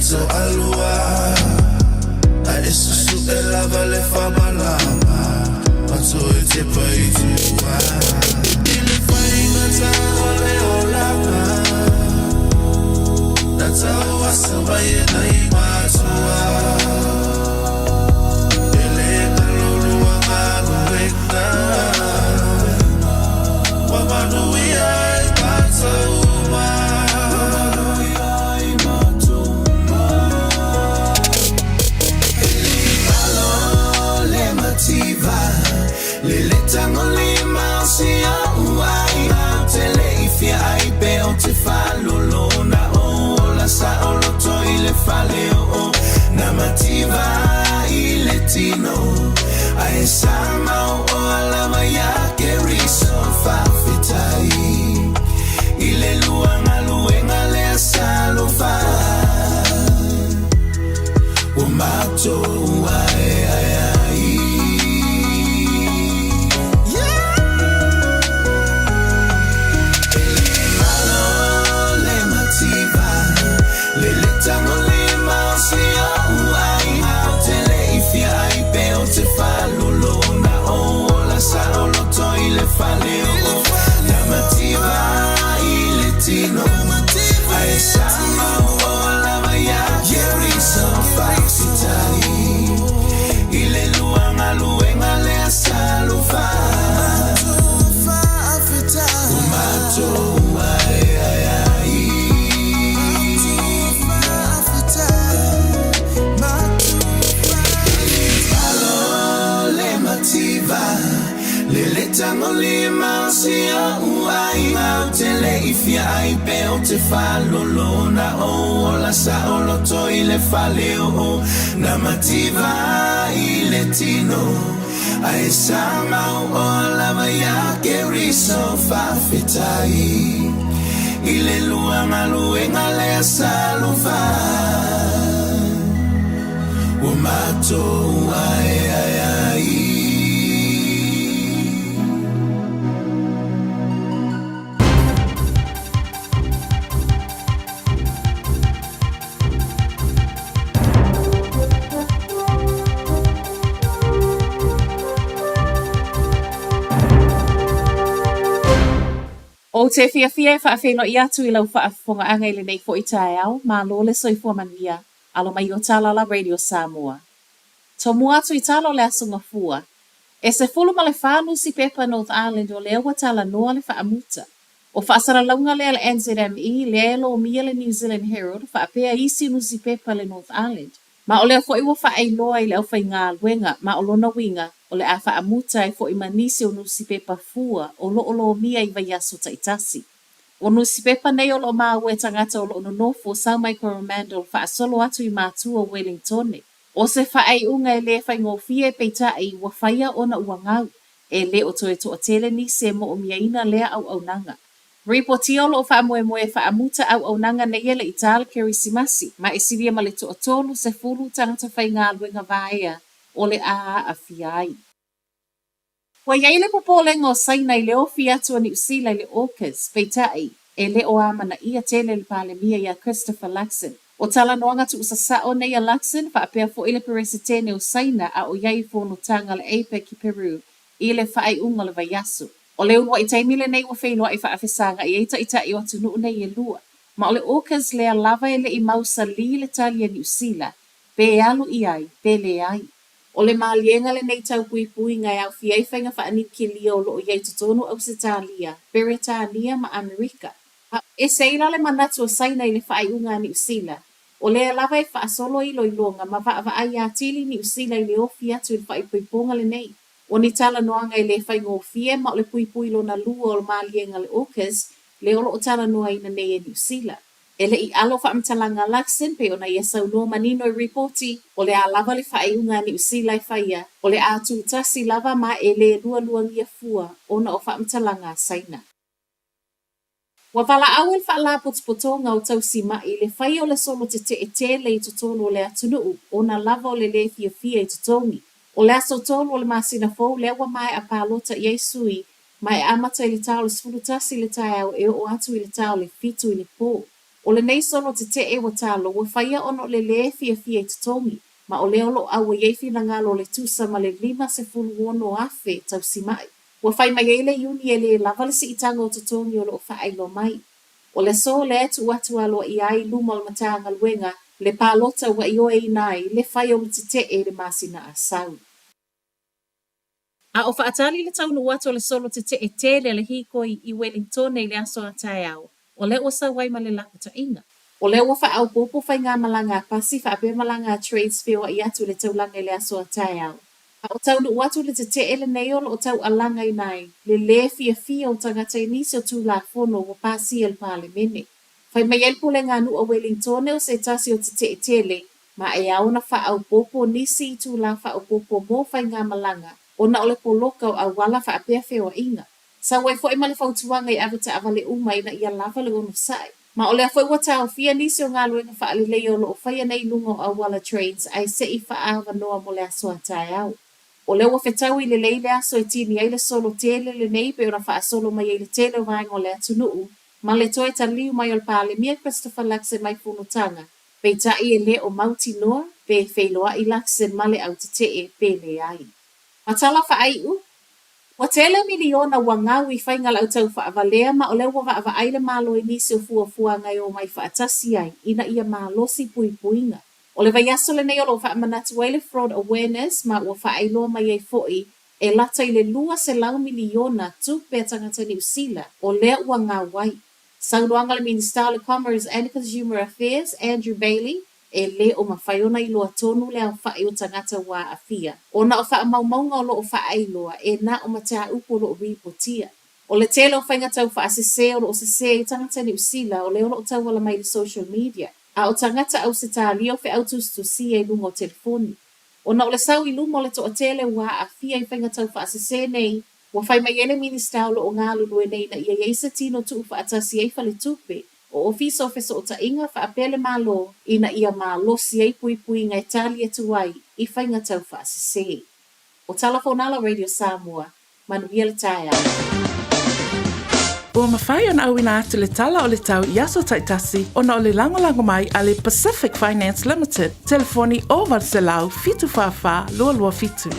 toalua A e susuʻe lava le faamalama Ma toe tepa i tua I le faigata o le olaga Na tauasa mai e nai matua E le galo lua galuega Ua manuia ai matou uma E le galo le mativa Le le tagolima o si o'u aiga Ou te le i fia ai pe ou te faalolo Na ou ola saoloto i le fale o'o Na mativa i le tino Ae sa mauoa lava iā Keriso Faafetai i le lua galuega lea sa alofa Ua matou aeae ai. E le galo le mativa Le le tagolima o si o'u aiga Ou te le i fia ai pe ou te faalolo Na ou ola saoloto i le fale o'o Na mativa i le tino Ae sa mauoa lava iā Keriso Faafetai i le lua galuega lea sa alofa Ua matou aeae ai. E le galo le mativa Le le tagolima o si o'u aiga Ou te le i fia ai pe ou te faalolo Na ou ola saoloto i le fale o'o Na mativa i le tino Ae sa mauoa lava iā Keriso Faafetai i le lua galuega lea sa alofa Ua matou aeae ai. Ou te fiafia e faafeiloai atu i lau faafofogaaga i lenei foi taeao, malo le soifua manuia, alo mai o Talala Radio Samoa. Tomua atu i tala o le Aso Gafua. E 14 nusipepa North Island o lea ua talanoa le faamuta. O faasalalauga lea a le NZME, lea e lomia le New Zealand Herald faapea isi nusipepa le North Island. Ma o lea foi ua faailoa i le aufaigaluega, ma o lona uiga, o le a faamuta ai foi ma nisi o nusipepa fua o lo o lomia i vaiaso taitasi. O nusipepa nei o lo o maua e tagata o lo o nonofo sau mai Coromandel faasolo atu i Matua Wellingtone. O se faaiuga e le faigofie peitai ua faia ona ua gau, e le o toe toatele nisi e moʻomiaina lea auaunaga. Ripotia o lo o faamoemoe e faamuta auaunaga nei e le i tā le Kerisimasi, ma e silia ma le toatolu sefulu tagata faigaluega vaea o le a aafia ai. Ua i ai le popolega o Saina i le ofi atu a Niu Sila i le AUKUS, peitai, e le o amanaia tele le Palemia iā Christopher Luxon. O talanoaga tuusasao nei a Luxon faapea foi le Peresetene o Saina a o i ai i fonotaga a le APEC i Peru i le faaiuga o le vaiaso. O le uluai taimi lenei ua feiloai faafesagai ai taitai o atunuu nei e lua. Ma o le AUKUS lea lava e le i mausalī le tali a Niu Sila pe alu i ai pe leai. O le maliega lenei tau puipuiga e aofia ai faiga faaniukilia o lo o i ai i totonu o Ausetalia, Peretania ma Amerika. A ese ai la le manatu o Saina i le faaiuga a Niu Sila, o lea lava e faasolo iloiloga ma vaavaai atili Niu Sila i le ofi atu i le faaipoipoga lenei. O ni talanoaga e le faigofie ma o le puipui lona lua o le maliega le AUKUS lea o lo o talanoaina nei e Niu Sila. E le i alo faamatalaga a Luxon pei ona ia saunoa manino i ripoti, o le a lava le faaiuga a Niu Sila e faia, o le a tutasi lava ma e le lualuagia fua ona o faamatalaga a Saina. Ua valaau e le Faalapotopotoga o Tausima'i le faia o le solo tete'e tele i totonu o le atunuu ona lava o le lē fiafia i totogi. O le aso 3 o le masina fou lea ua maea palota i ai sui ma e amata i le ta o le 11 i le taeao e oo atu i le ta o le 7 i le pō. O lenei solo tetee ua talo ua faia ona o le lē fiafia i totogi, ma o lea o lo o auai ai finagalo o le tusa ma le 56,000 tausima'i. Ua fai mai ai le iuni e lē lava le siitaga o totogi o lo o faailoa mai. O le aso lea e tuu atu aloaia ai i luma o le Matagaluega le palota ua ioeina ai le fai o le tetee i le masina Asau. A o faatali le taunuu atu o le solo tetee tele a le hīkoi i Welingtone i le aso a taeao, o lea ua sau ai ma le lapataiga. O lea ua faaopoopo faigamalaga a pasi faapea malaga a trains feoai atu i le taulaga i le aso a taeao. A o taunuu atu le tetee lenei o lo o taualagaina ai le lē fiafia o tagata i nisi o Tulafono ua pasia e le Palemene. Fai mai ai le Pulega a Nuu a Welingtone o se tasi o tetee tele ma e ao ona faaopoopo nisi itulā faaopoopo mo faigamalaga ona o le poloka o auala faapea feoaiga. Sau ai foi ma le fautuaga i avetaavale uma ina ia lava le onosai. Ma o lea foi ua taofia nisi o galuega faaleleia o lo o faia nei i luga o auala trains ae se i faaavanoa mo le aso a taeao. O lea ua fetaui lelei le aso e tini ai le solo tele lenei pei ona faasolo mai ai le tele o vaega o le atunuu ma le toe taliu mai o le Palemia Christopher Luxon mai fonotaga Peitai e le o mautinoa pe feiloai Luxon ma le au tetee pe leai. Ma tala faaiu, Ua tele miliona ua gau i faiga lautau faavalea ma o lea ua vaavaai le Malo i nisi o fuafuaga e omai faatasi ai ina ia malosi puipuiga. O le vaiaso lenei o lo o faamanatu ai le Fraud Awareness ma ua faailoa mai ai foi e lata i le 200 miliona tupe a tagata Niu Sila o lea ua gau ai. Saunoaga a le Minisita o le Commerce and Consumer Affairs, Andrew Bayly, e le o mafai ona iloa tonu le aofa'i o tagata ua aafia, ona o faamaumauga o lo o faailoa e na o mataupu o lo o ripotia. O le tele o faiga taufaasese o lo o sese ai tagata Niu Sila o lea o lo o tauala mai i le social media, a o tagata Ausetalia o feau tusitusia i luga o telefoni. Ona o le sau i luma o le toatele ua aafia i faiga taufaasese nei, Ua fai mai ai le Minisita o lo o galulue nei ina ia i ai se tino tuufaatasi ai faletupe, o Ofisa o Fesootaiga faapea le Malo ina ia malosi ai puipuiga e tali atu ai i faiga taufaasese. O Tala Fonala Radio Samoa, manuia le taeao. Ua mafai ona auina atu le tala o le tau i aso taitasi ona o le lagolago mai a le Pacific Finance Limited, telefoni 0800 744 227.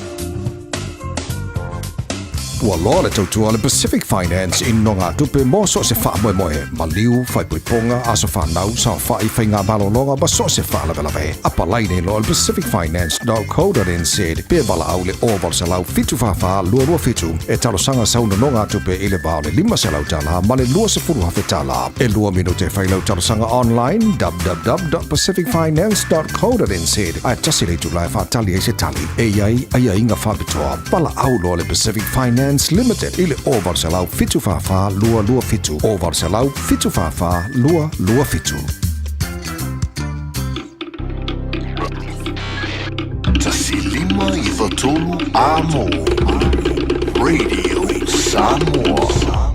Ua loa le tautua a le Pacific Finance i nonogatupe mo so o se faamoemoe, maliu, faaipoipoga, aso fanau, saofai, faiga malologa ma so o se faalavelave. Apalai nei loa i le pacificfinance.co.nz pe valaau i le 0800 744 227 e talosaga sau nonogatupe i le va o le $500 ma le $20,000. E lua minute e fai lau talosaga online www.pacificfinance.co.nz ae tasi le itula e faatali ai se tali. E i ai aiaiga faapitoa. Valaau loa le Pacific Finance Limited i le 0800 744 227, 0800 744 227. 1 5 9 3 Amo Radio Samoa.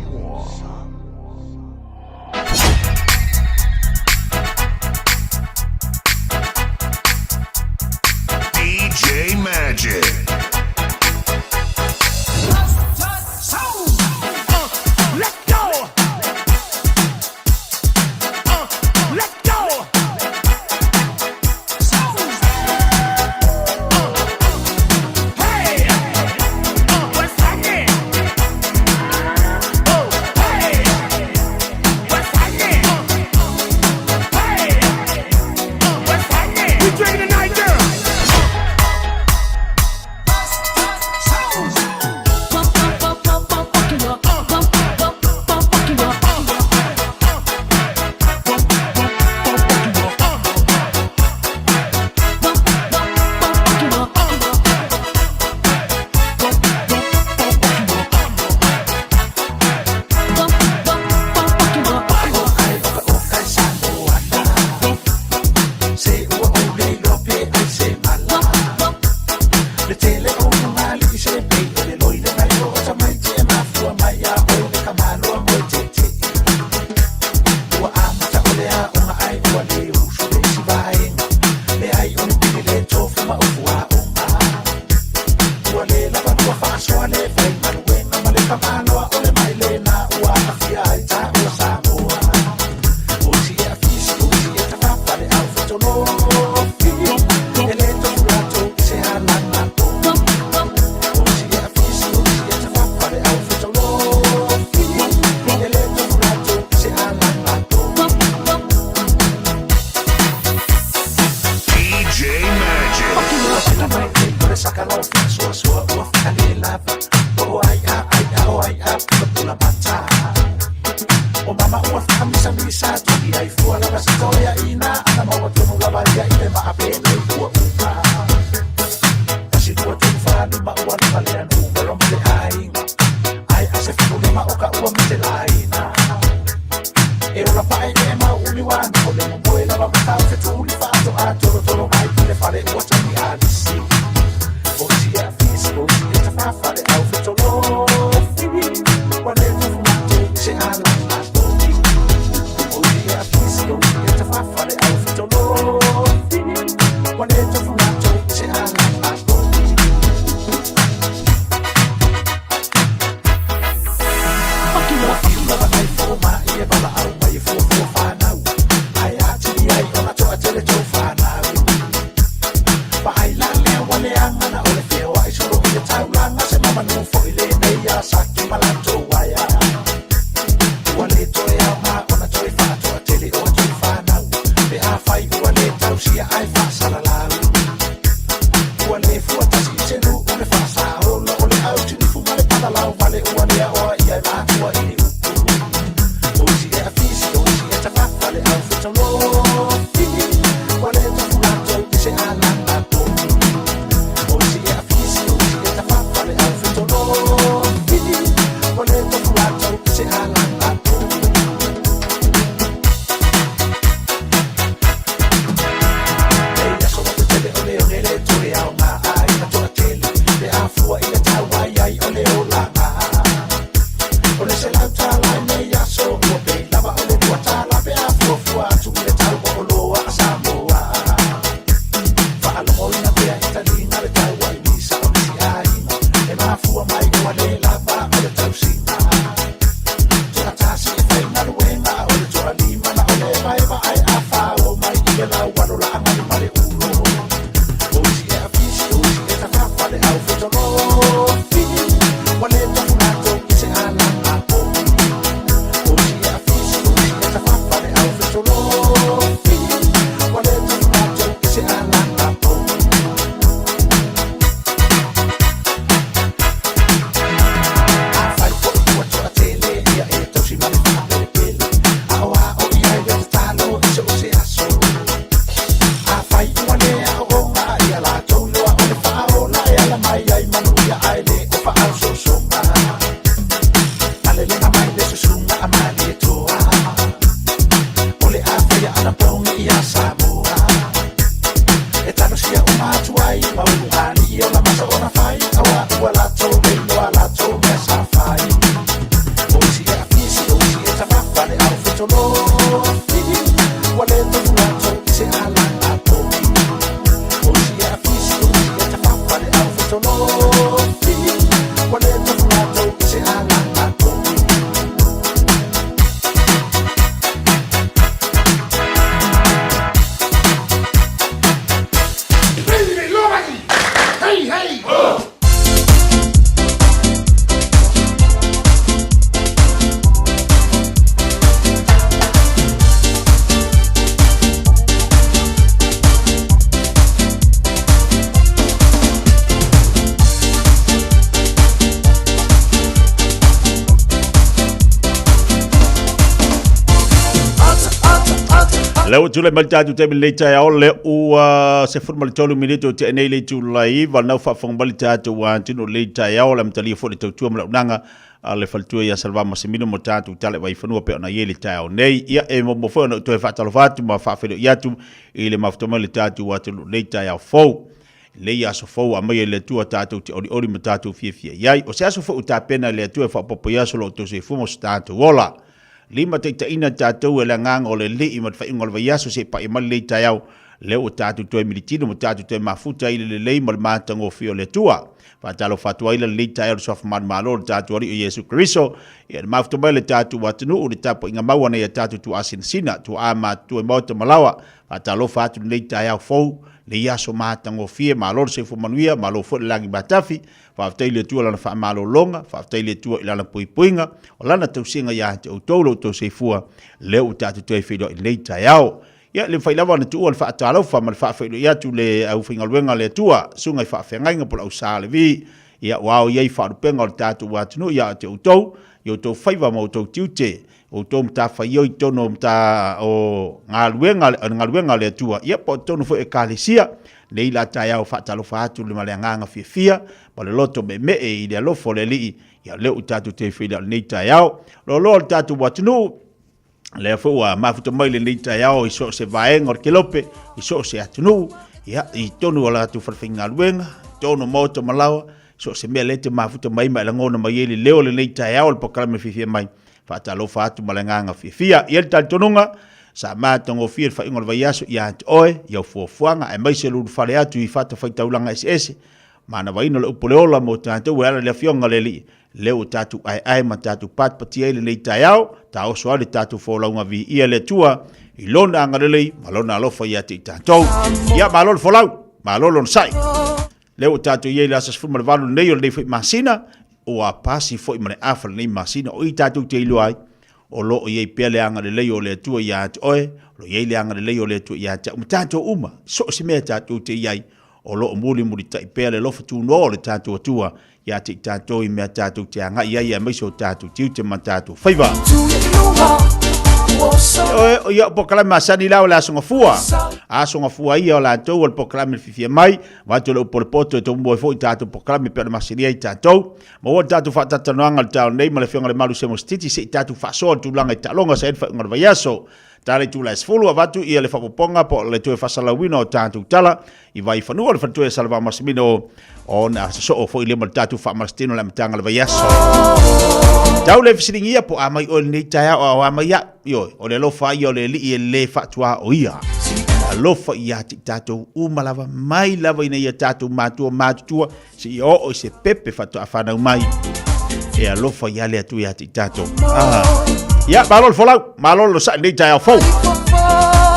DJ Magic. saka lau faasoasoa ua faalelava Po o ai a ai a o ai a pulapula mata O mama ua faamisamisa tuli ai fua lava se toeaina Ana maua tonu lava ia i le maa penei ua uma 1, 2, 3, 4, 5 ua lava lea numero ma le aiga Ai a se 75 o ka ua matelaina E ola pae e mau umi wana o le momoe lava matau fetuli faatoa tolotolo mai i le fale ua tagi alisi O isi e afisi o isi e tafafa le au fetolofi Ua le tofu latou i se ala atogi O isi e afisi o isi e tafafa le au fetolofi Ua le tofu latou i se ala atogi Paki loa fiu lava nai fomai e valaau mai e fuafua fanau Ae atili ai ona toatele tou fanau Vaai la lea ua leaga na o le feoai solo i le taulaga Se mamanu foi lenei ia Saki ma latou aea Ua le toe aoga ona toe faatoatele o a tou fanau Pe afai ua le tausia ae faasalalau Ua le fuatasi i se nuu le faasaola O le autinifu ma le palalau vale ua le aoa ia e matua i ni upu O isi e afisi o isi e tafafa le au fetolofi Ua le tofu latou i se alaga togi O isi e afisi o isi e tafafa le au fetolofi Ua le tofu latou i se alaga togi Nei aso ua tetele o le one le toe aoga aiga toatele Pe a fua i le tau ai ai o le olaga O le $100 i nei aso ua pei lava o le $2 Pe a fuafua atu i le tau o oloa a Samoa Faalogoina pea i taliga le tau ai misa o nisi aiga E mafua mai ua le lava o le tausiga Toatasi e faigaluega o le toalima na o le evaeva ae a fao mai i le lau alo laaga ma le ulo O isi e afisi o isi e tafafa le au fetolofi Ua le tofu latou i se alaga pogi O isi e afisi o isi e tafafa le au fetolofi Ua le tofu latou i se alaga pogi Afai foi ua toatele ia e tausi ma le faapelepele Aoao i ai le tatalo i so o se aso Afai ua le aooga ia latou iloa o le faaola e ala mai ai manuia ae le o faaososoga Alelega mai le susuga a Malietoa O le a faia anapogi ia Samoa E talosia uma atu ai ma ulugalii o lamasa ona fai Auā ua latou le iloa latou mea sa fai O isi e afisi o isi e tafafa le au fetolofi Ua le tofu latou i se alaga pogi O isi e afisi o isi e tafafa le au fetolofi Ua le tofu latou i se alaga pogi Hey, hey! Lea ua tulai mai le tatou taimi lenei taeao le ua 13 minute o tea nei le itula 9 lena ua faafofoga mai le tatou atunuu lenei taeao le amatalia foi le tautua ma le auaunaga a le faletua ia Salva Masemino mo tatou tala i Vaifanua pei ona i ai le taeao nei. Ia e muamua foi ona ou toe faatalofa atu ma faafeiloai atu i le mafuta mai le tatou atunuu lenei taeao fou. Lenei aso fou aumai e le Atua tatou te olioli ma tatou fiafia i ai. O se aso foi ua tapena e le Atua e faaopoopo i aso o lo outou soifua ma so tatou ola. Limataitaiina tatou e le agaga o le Alii ma le faaiuga o le vaiaso se i paia mai lenei taeao, lea ua tatou toe militino ma tatou toe mafuta ai i le lelei ma le matagofie o le Atua. Faatalofa atu ai la lenei taeao i le Suafa Manumalo o le tatou Alii o Iesu Keriso, ia le mafuta mai o le tatou atunuu, le tapuaiga mau a nai a tatou tuaasinasina, tuaa matutua i maota ma laoa. Faatalofa atu lenei taeao fou, lenei aso matagofie, malo le soifua manuia, malo foi le lagi matafi. Faafetai i le Atua i Lana faamalologa, faafetai i le Atua i Lana puipuiga, o Lana tausiga ia te outou lo outou soifua, lea ua tatou toe feiloai i lenei taeao. Ia, le mafai lava ona tuua le faatalofa ma le faafeiloai atu i le aufaigaluega a le Atua, susuga i faafeagaiga po o le au Sa Levi, ia, ua ao i ai faalupega o le tatou atunuu ia te outou, i outou faiva ma outou tiute, outou matafaioi i totonu o mata o galuega o galuega a le Atua, ia po o totonu foi o Ekalesia. Nei la taeao faatalofa atu ma le agaga fiafia ma le loto meemee i le alofa o le Alii, ia lea ua tatou toe feiloai i lenei taeao. Loaloa o le tatou atunuu, lea foi ua mafuta mai lenei taeao i so o se vaega o le kelope, i so o se atunuu, ia, i totonu o latou falefaigaluega, i totonu o maota ma laoa, so o se mea lea e te mafuta mai ma e lagona mai ai le leo o lenei taeao o le polokalame fiafia mai. Faatalofa atu ma le agaga fiafia. I ai le talitonuga, sa matagofie le faaiuga o le vaiaso ia te oe, i au fuafuaga, aemaise le ulufale atu i fatafaitaulaga eseese, manavaina le upu o le ola mo tatou e ala i le Afioga i le Alii, lea ua tatou aeae ma tatou patipatia ai lenei taeao, taoso ai le tatou folauga viia le Atua i Lona agalelei ma Lona alofa ia te i tatou. Ia, malo le folau, malo le onosai. Lea ua tatou i ai i le aso 18 lenei o lenei foi masina, ua pasi foi ma le afa lenei masina, o i tatou te iloa ai, o lo o i ai pea le agalelei o le Atua ia te oe, o lo o i ai le agalelei o le Atua ia te au, ma tatou uma, so o se mea tatou te i ai, o lo o mulimulitai pea le alofa tunoa o le tatou Atua ia te i tatou i mea tatou te agai ai, aemaise o tatou tiute ma tatou faiva. Oe, ia o polokalame masani la o le Aso Gafua. Aso Gafua ia o latou o le polokalame fifia mai, Vaeatu le upu o le poto e tomumu ai foi tatou polokalame pei ona masani ai tatou. Maua le tatou faatatalanoaga i le taeao nei ma le Afioga i le Malu Semo Sititi se i tatou faasoa le tulaga i taaloga sa i ai le faaiuga o le vaiaso. Tala i itula e 10 avatu ia le faaopoopoga po o le toe faasalalauina o tatou tala i Vaifanua o le faletua ia Salevao Masimino ona sosoo foi lea ma le tatou faamalositino i le amataga o le vaiaso. Tau le fesiligia po a mai oe lenei taeao a o a mai au. Ioe, o le alofa ia o le Alii e le faatuaoia. Alofa ia te i tatou uma lava, mai lava ina ia tatou matua matutua, seia oo i se pepe faatoa fanau mai. E alofa ia le Atua ia te i tatou. Ah. Ia, malo le folau, malo le losai lenei taeao fou.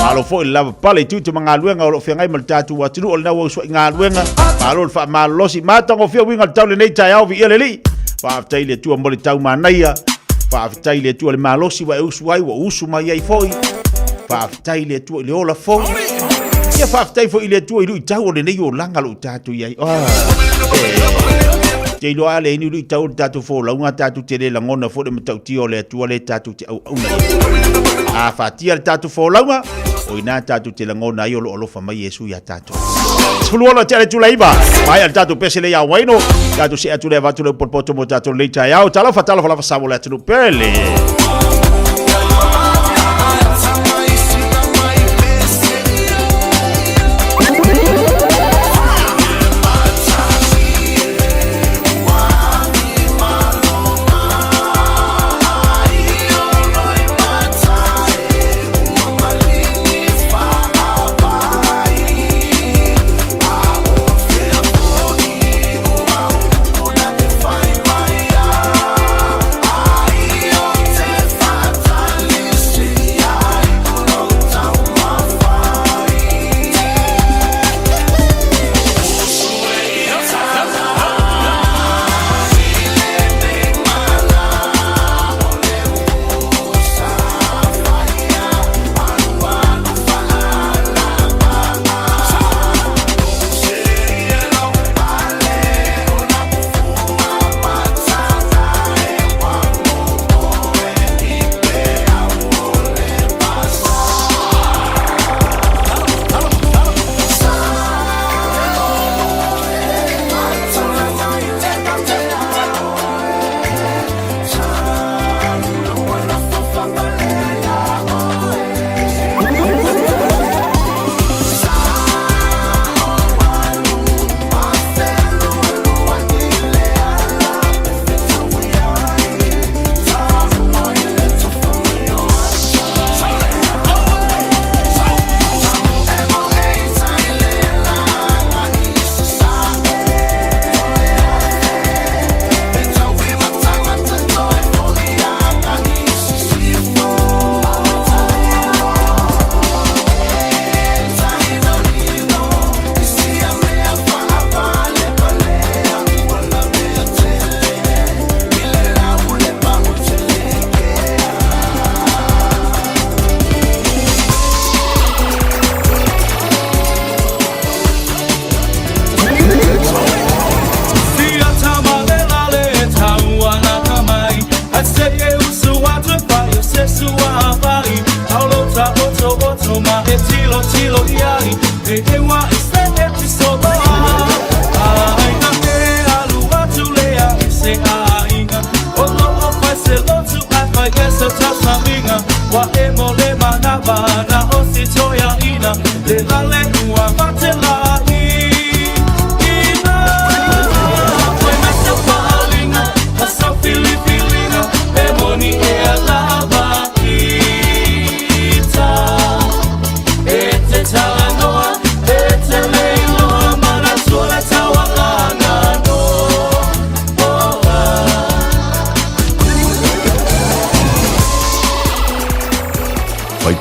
Malo foi le lava pale i tiute ma galuega o lo o feagai ma le tatou atunuu o lena ua usuai galuega. Malo le faamalolosi, matagofie uiga o le tau lenei taeao, viia le Alii. Faafetai i le Atua mo le tau manaia. Faafetai i le Atua i le malosi ua e usu ai, ua usu mai ai foi. Faafetai i le Atua i le ola fou. Ia faafetai foi i le Atua i luitau o lenei olaga o lo o tatou i ai. Ah, te iloa a le ini luitau o le tatou folauga, tatou te le lagona foi le matautia o le Atua le tatou te auauna i ai. A fatia le tatou folauga, o ina tatou te lagona ai o lo o alofa mai Iesu iā tatou. 16 tea le itula 9. Maea le tatou pese le ia Waino. Tatou see atu le avatu le upu o le poto mo tatou lenei taeao. Talofa, talofa lava Samoa le atunuu pele.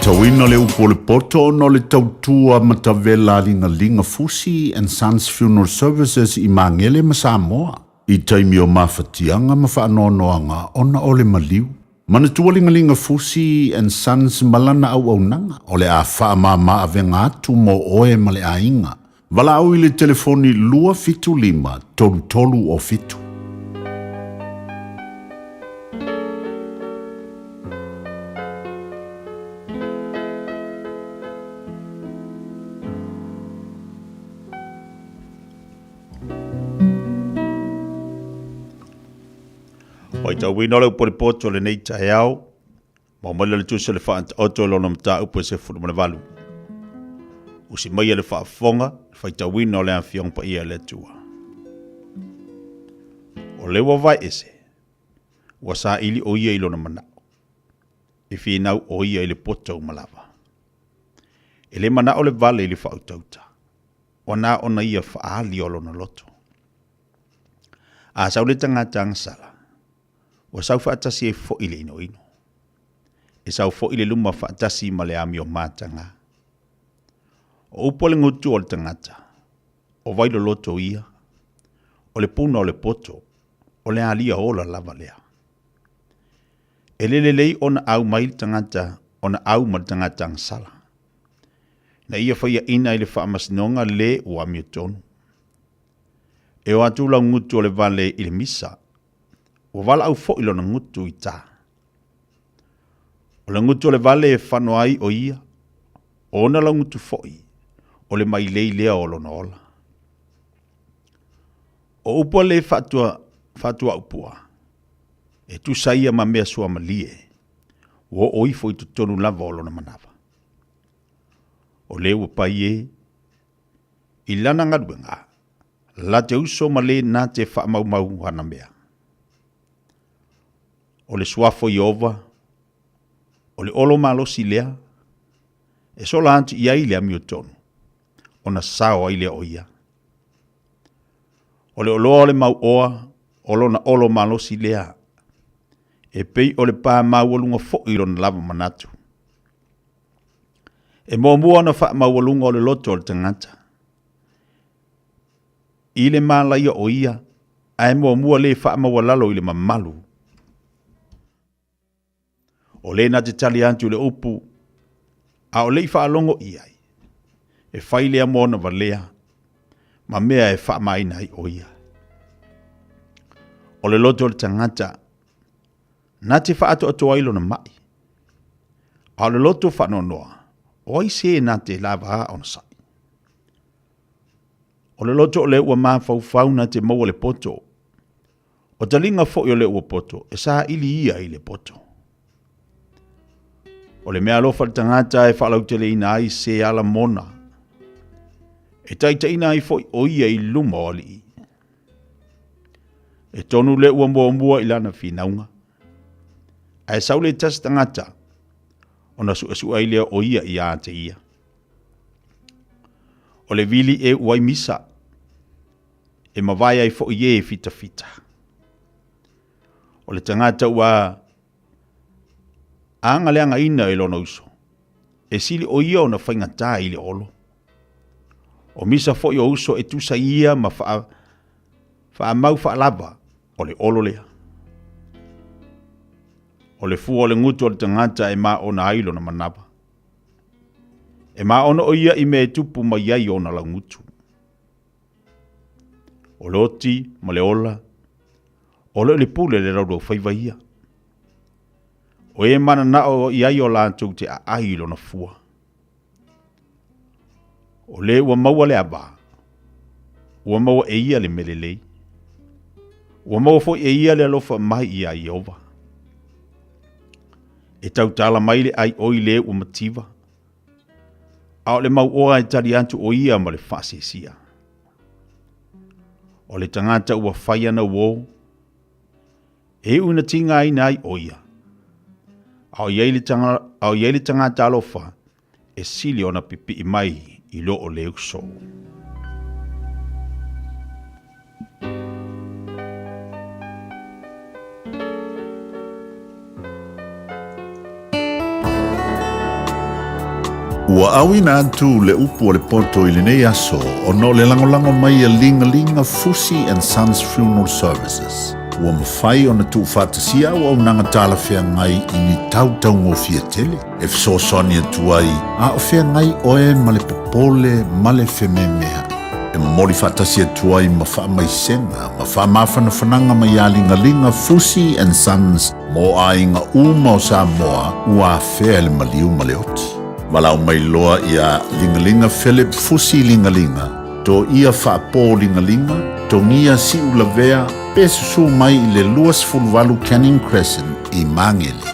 Faitauina le upu o le poto ona o le tautua matavela a Ligaliga Fusi and Sons Funeral Services i Magele ma Samoa i taimi o mafatiaga ma faanoanoaga ona o le maliu. Manatua Ligaliga Fusi and Sons ma lana auaunaga o le a faamama avega atu mo oe ma le aiga. Valaau i le telefoni 275 33 o 7. Faitauina o le upu a le poto o lenei taeao, ma omai le tusi o le faataoto i lona mataupu e 18. Usi mai le faafofoga, le faitauina o le Afioga Paia a le Atua. O le ua vae ese, ua saili o ia i lona manao, e finau o ia i le poto uma lava. E le manao le vale i le faautauta, ua na ona ia faaali o lona loto. A sau le tagata agasala, ua sau faatasi ai foi le inoino. E sau foi le luma faatasi ma le amio mataga. O upu a le gutu o le tagata, o vai loloto ia, o le puna o le poto, o le alia ola lava lea. E le lelei ona au mai le tagata ona au ma le tagata agasala. Na ia faiaina i le faamasinoga le ua amiotonu. E o atu lau gutu o le vale i le misa, ua valaau foi lona gutu i tā. O le gutu o le vale e fano ai o ia, o ona lau gutu foi, o le mailei lea o lona ola. O upu a le faatua, faatuaupua, e tusa ia ma mea suamalie, ua oo ifo i totonu lava o lona manava. O le ua pai e, i lana galuega, la te uso ma le na te faamaumau ana mea. O le suafa o Ieova, o le olo malosi lea, e sola atu i ai le amiotonu, ona sao ai lea o ia. O le oloa o le mauoa, o lona olo malosi lea, e pei o le pā maualuga foi i lona lava manatu. E muamua ona faamaualuga o le loto o le tagata i le malaia o ia, ae muamua le faamaualalo i le mamalu. O le na te tali atu i le upu, a o le i faalogo i ai, e fai lea mo ona valea, ma mea e faamaina ai o ia. O le loto o le tagata, na te faatoatoa ai lona mai. A o le loto faanoanoa, o ai se na te lava ona sai? O le loto o le ua mafaufau na te maua le poto. O taliga foi o le ua poto, e saili ia i le poto. O le mea alofa le tagata e faalauteleina ai se ala mona, e taitaiina ai foi o ia i luma o alii. E tonu le ua muamua i lana finauga. Ae sau le tasi tagata, ona suesue ai lea o ia ia te ia. O le vili e uai misa, e mavae ai foi e fitafita. O le tagata ua agaleagaina e lona uso, e sili o ia ona faigata i le olo. O misa foi o uso e tusa ia ma faa, faamau faalava o le olo lea. O le fua o le gutu o le tagata e maona ai lona manava. E maona o ia i mea e tupu mai ai ona laugutu. O le oti ma le ola, o le o le pule le laulaufaiva ia. O e mananao i ai o latou te aai i lona fua. O le ua maua le ava, ua maua e ia le mea lelei. Ua maua foi e ia le alofa mai iā Ieova. E tautala mai le ai oi le ua mativa, a o le mauoa e tali atu o ia ma le faasesia. O le tagata ua fai ana uō, E iu ina tigaina ai ʻo ia, a o i ai le, a o i ai le tagata alofa e sili ona pipiʻi mai i lo o le uso. Ua auina atu le upu a le poto i lenei aso ona o le lagolago mai a Ligalinga Fusi and Sons Funeral Services. Ua mafai ona tuufaatasia auaunaga talafeagai i ni tau taugofie tele e fesoasoani atu ai a o feagai oe ma le popole ma le fememea'i. E momoli faatasi atu ai ma faamaisega ma faamafanafanaga mai a Ligaliga Fusi and Sons mo aiga uma o Samoa ua afea e le maliu ma le oti. Valaau mai loa iā Ligaliga Philip Fusi Ligaliga, Toia Faapo Ligaliga, Togia Siulavea pe susū mai i le 28 Canning Crescent i Magele.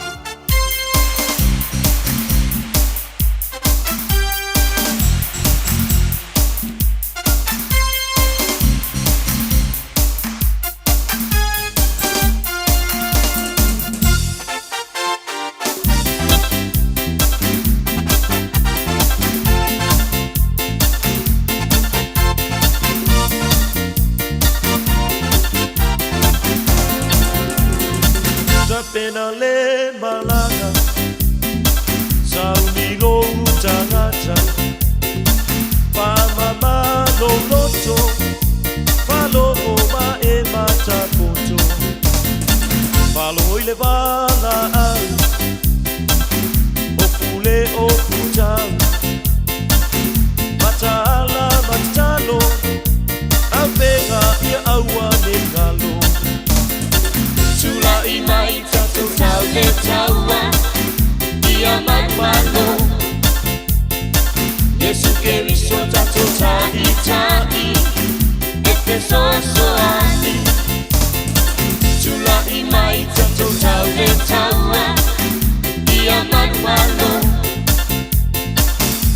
Tapena le malaga Sauni lou tagata Pamama lou loto Falogo ma e matapoto Falo i le valaau O pule o putau Mataala matatalo Avega ia aua ne galo Tula'i mai tatou tau le taua Ia manumalo Iesu Keriso tatou ta'ita'i E fesoasoani Tula'i mai tatou tau le taua Ia manumalo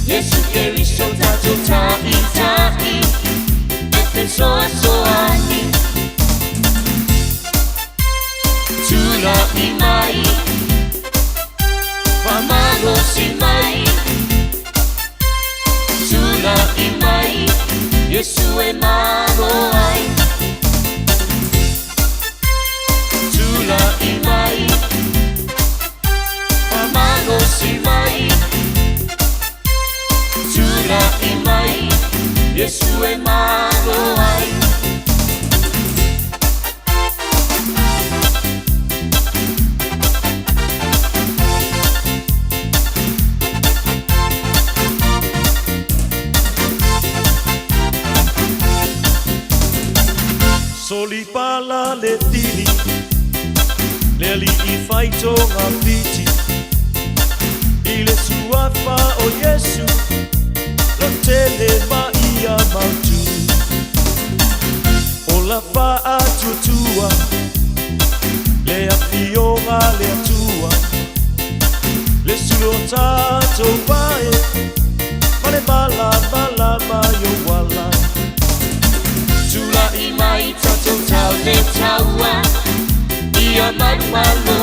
Iesu Keriso tatou ta'ita'i E fesoasoani Tula'i mai Faamalosi mai Tula'i mai Iesu e malo ai Tula'i mai Faamalosi mai Tula'i mai Iesu e malo ai Solipala le tili Le alii fai togafiti I le suafa o Iesu Lotele ma ia mautu Ola faatuatua Le afioga a le Atua Le sulu o tatou vae Ma le malamalama i ou ala Tula'i mai tatou tau le taua Ia manumalo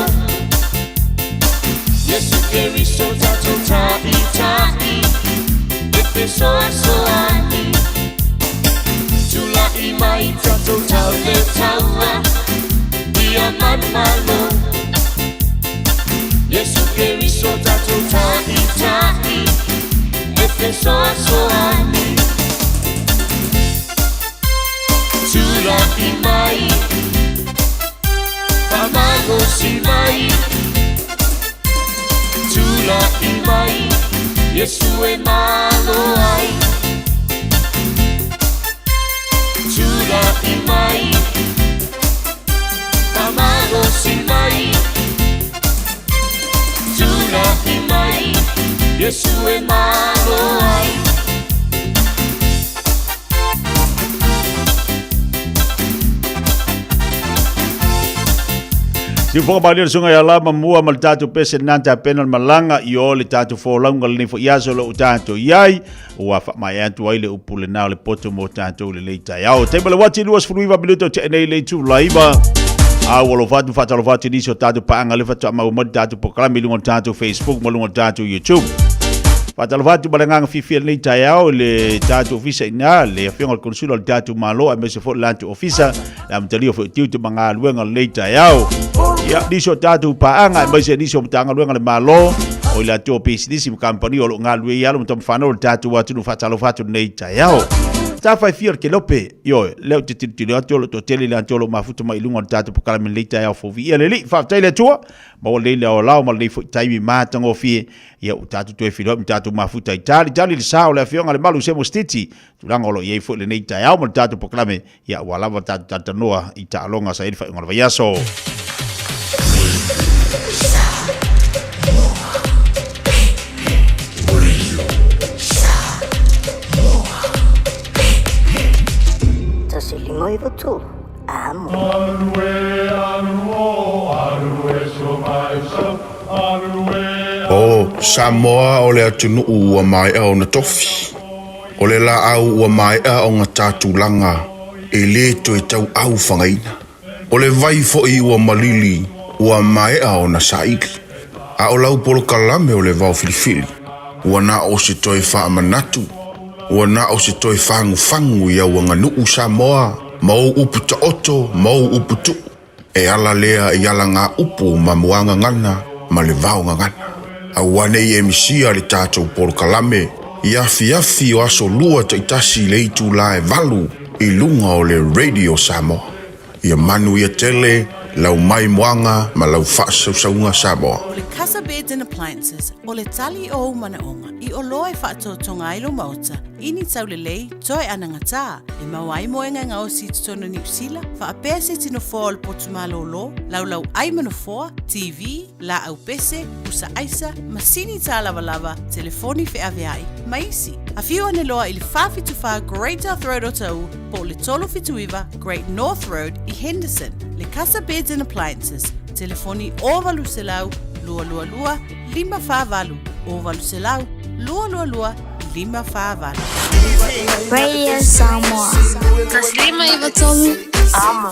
Iesu Keriso tatou ta'ita'i E fesoasoani Tula'i mai tatou tau le taua Ia manumalo Iesu Keriso tatou ta'ita'i E fesoasoani Tula'i mai Faamalosi mai Tula'i mai Iesu e malo ai Tula'i mai Faamalosi mai Tula'i mai Iesu e malo ai Siufoga malie le susuga ia Lama mua ma le tatou pese lena na tapena le malaga i o le tatou folauga lenei foi aso o lo o tatou i ai. Ua faamaea atu ai le upu lena o le poto mo tatou i lenei taeao. Taimi o le uati 29 minuta o tea nei le itu laiva. A ua alofa atu faatalofa atu i nisi o tatou paaga le faatoa maua mai le tatou polokalame i luga o le tatou Facebook ma luga o le tatou YouTube. Faatalofa atu ma le agaga fiafia i lenei taeao i le tatou ofisa i ina, le afioga i le Konesula o le tatou Malo aemaise foi le latou ofisa, le amatalia foi o tiute ma galuega o lenei taeao. Ia, nisi o tatou paaga aemaise nisi o Matagaluega a le Malo. O i latou o pisinisi ma kamupani o lo o galulue i alo ma tamafanau o le tatou atunuu faatalofa atu lenei taeao. Tafa e fia o le kelope, ioe, lea ou te tilotilo atu o lo o toatele i latou o lo o mafuta mai i luga o le tatou polokalame i lenei taeao fou. Viia le Alii, faafetai i le Atua, maua lelei le aoalao ma lenei foi taimi matagofie. Ia ua tatou toe feiloai ma tatou mafuta i tali tali le sa o le Afioga i le Malu Semo Stiti, tulaga o lo o i ai foi lenei taeao ma le tatou polokalame, ia ua lava tatou talatalanoa i taaloga sa i ai le faaiuga o le vaiaso. 1 5 9 3, amo. O Samoa o le atunuu ua maea ona tofi. O le laau ua maea ona ta tulaga e lē toe tauau fagaina. O le vai foi ua malili ua maea ona saili. A o lau polokalame o le vao filifili, ua na o se toe faamanatu, ua na o se toe fagufagu i au aganuu Samoa ma ou upu taoto ma ou upu tuu. E ala lea i alagaupu ma muagagana ma le vaogagana. Aua ne i e misia le tatou polokalame i afiafi o aso lua taitasi i le itula e valu i luga o le Radio Samoa. Ia manuia tele lau maimoaga ma lau faasausauga Samoa. O le Casa Beds and Appliances, o le tali o ou manaoga i oloa e faatotoga ai lou maota i ni taulelei toe anagatā e maua ai moega e gaosi i totonu o Niu Sila, faapea se iti nofoa o le potu malōlō, laulau ai ma nofoa, TV, laau pese, pusa aisa, masini tālavalava, telefoni feaveai, ma isi. Afio ane loa i le 474 Great South Road o Taʻu po o le 379 Great North Road i Henderson. Le Casa Beds and Appliances, telefoni 0800 222 548, 0800 222 548. Radio Samoa. 1 5 9 3, amo.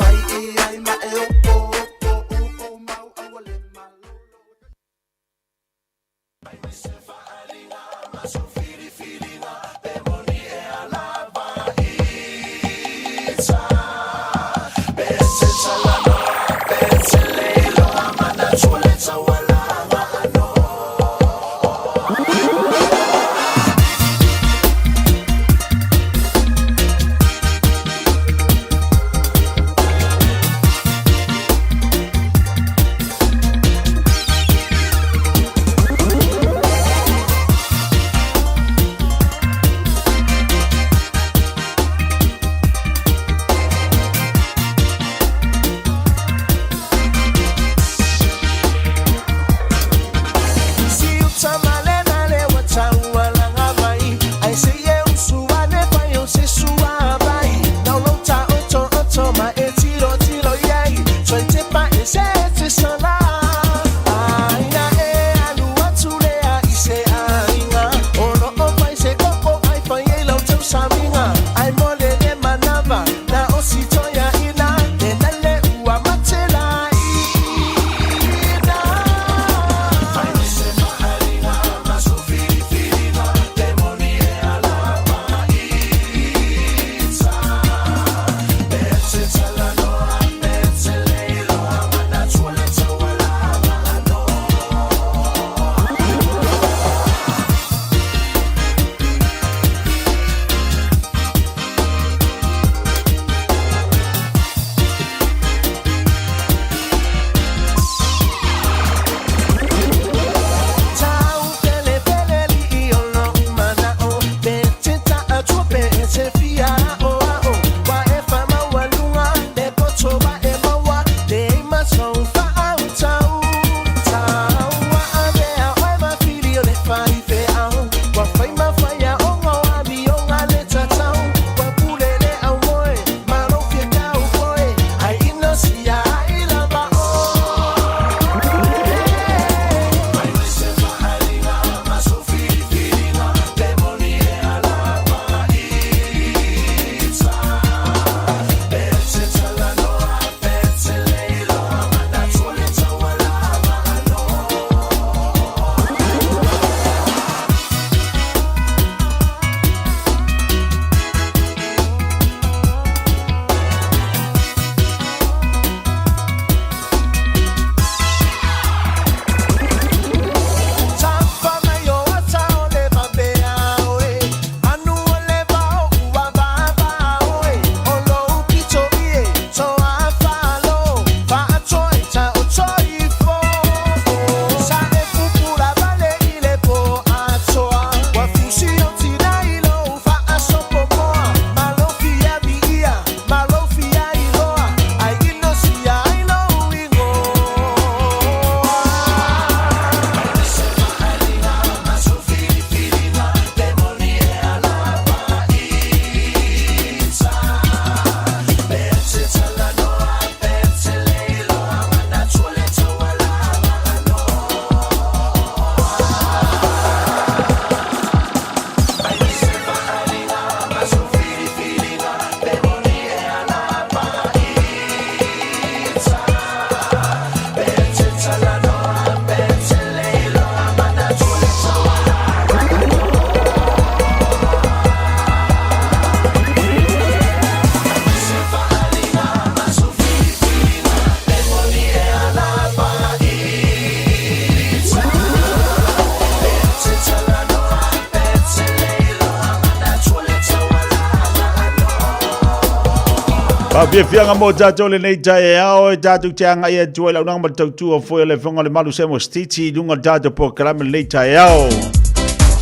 Faafiafiaga mo tatou lenei taeao e tatou te agai atu ai launaga ma le tautua foi a le Afioga i le Malu Samuel Stiti i luga o le tatou polokalame lenei taeao.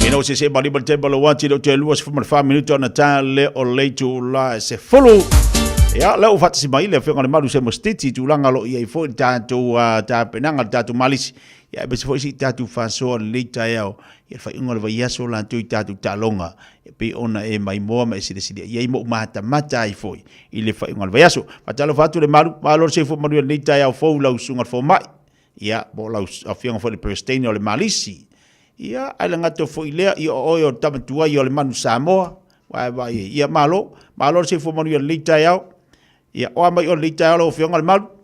Ina ua sese'e ma lima le taimi o le uati i le 24 minuta ona ta lea o le itula e 10. Ia, lea ua faatasi mai le Afioga i le Malu Samuel Stiti i tulaga o lo o i ai foi le tatou tapenaga, le tatou malisi. Ia, aemaise foi se i tatou faasoa lenei taeao i le faaiuga o le vaiaso latou i tatou taaloga e pei ona e maimoa ma e silasila i ai ma ou matamata ai foi i le faaiuga o le vaiaso. Faatalofa atu le malu, malo le soifua manuia i lenei taeao fou i lau susuga i le fomai, ia, po o lau afioga foi i le Peresetene o le Malisi. Ia, ae le gata foi i lea, ia o oe o le tama tuai o le manu Samoa, vaevae ai. Ia, malo, malo le soifua manuia i lenei taeao. Ia, o a mai oe i lenei taeao lau afioga i le malu?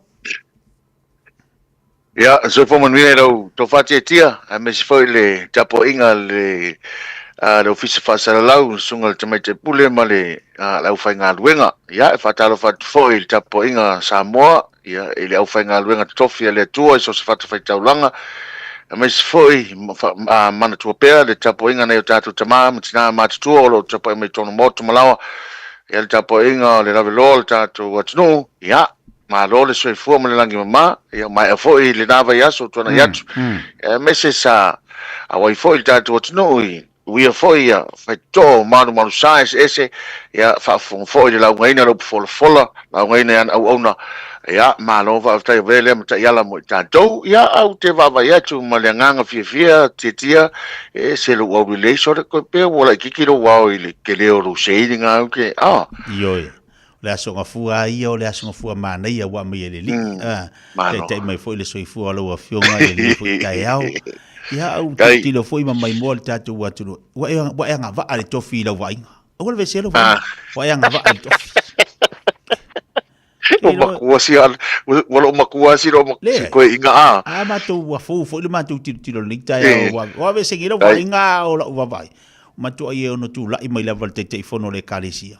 Ia, soifua manuia i lau tofa tiatia, aemaise foi le tapuaiga a le, a le Ofisa Faasalalau, le Susuga i le Tamaitai Pule ma le, a, le aufaigaluega. Ia, e faatalofa atu foi i le tapuaiga a Samoa, ia, i le aufaigaluega totofi a le Atua i so o se fatafaitaulaga, aemaise foi, fa, a, manatua pea le tapuaiga a nai o tatou tama ma tina matutua o lo o tapuai mai totonu o maota ma laoa, ia, le tapuaiga o le laveloa o le tatou atunuu, ia, Malo le soifua ma le lagi mama, ia maea foi lena vaiaso ua tuanai atu, aemaise sa auai foi le tatou atunuu i uia foi ia faitotoa o malumalusa eseese, ia faafofoga foi i le laugaina o le upu folafola, laugaina i ana auauna, ia malo faafetai avea lea ma taiala mo i tatou, ia ae ou te vaavaai atu ma le agaga fiafia tiatia, e ese lou aulelei sole koe pea ua laititi lou ao i le tele o lou seini ga ou te, ah. Ioe. O le Aso Gafua lava ia o le Aso Gafua manaia ua aumai e le Alii. A, taitai mai foi le soifua o lau Afioga i lenei foi taeao. Ia, au tilotilo foi ma maimoa le tatou atunuu. Ua e, ua e agavaa le tofi i lau vaaiga. Aua le veseia lau vaaiga. Ua e agavaa le tofi. Ua matua si al, ua loo matua si lo si koe inga a. A matou ua fou foi le matou tilotilo i lenei taeao. Ua, ua vese lau vaaiga o lau vaavaai. Matua ia ono tulai mai lava le Taitaifono o le Ekalesia.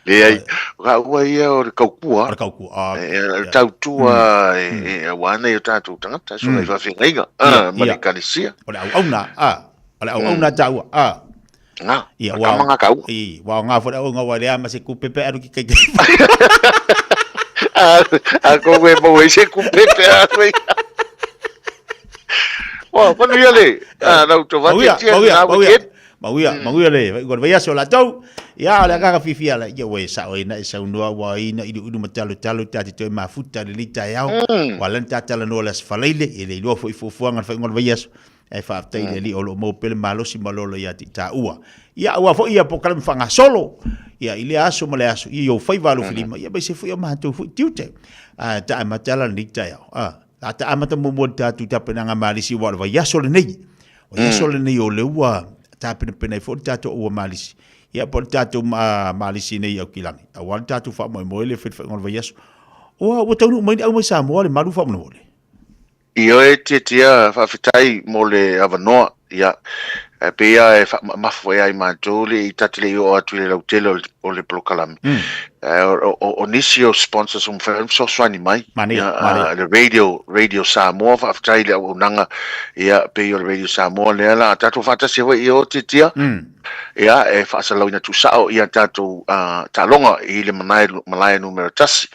Leai, o ka ua ia o le tautua. O le tautua. Ah, e, le tautua e, e, aua nei o tatou tagata, so mm. faafeagaiga, ah, ma le ekalesia. O le auauna, ah, o le auauna mm. taua, ah. Ngā, ia, ua, ngā kau. I, ua ngā fo le auauna ua lea ma se kupe pe aru ki kai. A, a ko we mo se kupe pe aru. Ua, manuia le, ah, lau to vate tia, ngā weekend. Mauia, mauia le, vai vai aso la tau. Ia o le agaga fiafia la, ia ua sao ai na e saunoa ua ai na iluilu ma talotalo ta te toe mafuta le lenei taeao. Ua ala ona ta talanoa i le Aso Faraile, e le iloa foi fuafuaga o le faaiuga o le vaiaso. Ae faafetai i le Alii o lo o maua pea le malosi ma le ola ia te i taua. Ia aua foi ia polokalame faagasolo, ia i lea aso ma le aso, ia i ou faiva alofilima, ia aemaise foi o matou foi tiute. A ta amata la lenei taeao. A, a ta amata muamua i le tatou tapenaga malisi aua o le vaiaso lenei. Vaiaso lenei o lea ua tapenapena ai foi le tatou aua malisi. Ia po o le tatou malisi nei i Aukilani, aua le tatou faamoemoe lea e fai i le faaiuga o le vaiaso. Ua, ua taunuu mai le au mai Samoa le malu faamolemole. Ioe Tiatia, faafetai mo le avanoa. Ia, e pei lava e faamamafa ia i matou le i ta te le i oo atu i le lautele o le, o le polokalame. Eh, o, o, o nisi o sponsors ua mafai ona fesoasoani mai. Manaia, Ia, manaia. ah, le Radio, Radio Samoa, faafetai i le auaunaga, ia, pei o le Radio Samoa lea la tatou faatasi ai foi i o Tiatia. Ia, e faasalalauina tuusao ia tatou ah, taaloga i le malae, malae numera tasi.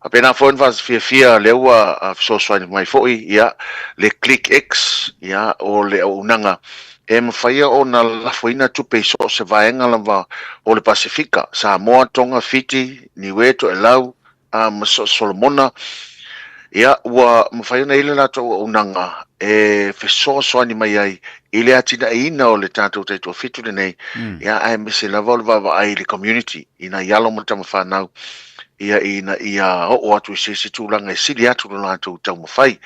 Faapena foi ona faafiafia lea ua fesoasoani mai foi ia le Click X ia o le auaunaga e mafaia ona lafoina tupe i so o se vaega lava o le Pasefika, Samoa, Tonga, Fiti, Niue, Toelau ma Solomona. Ia ua mafai ona i ai le latou auaunaga e fesoasoani mai ai i le atinaeina o le tatou taitoafitu lenei, ia aemaise lava o le vaavaai i le community i nai alo ma tamafanau ia ina ia oo atu i se isi tulaga e sili atu lo latou taumafai.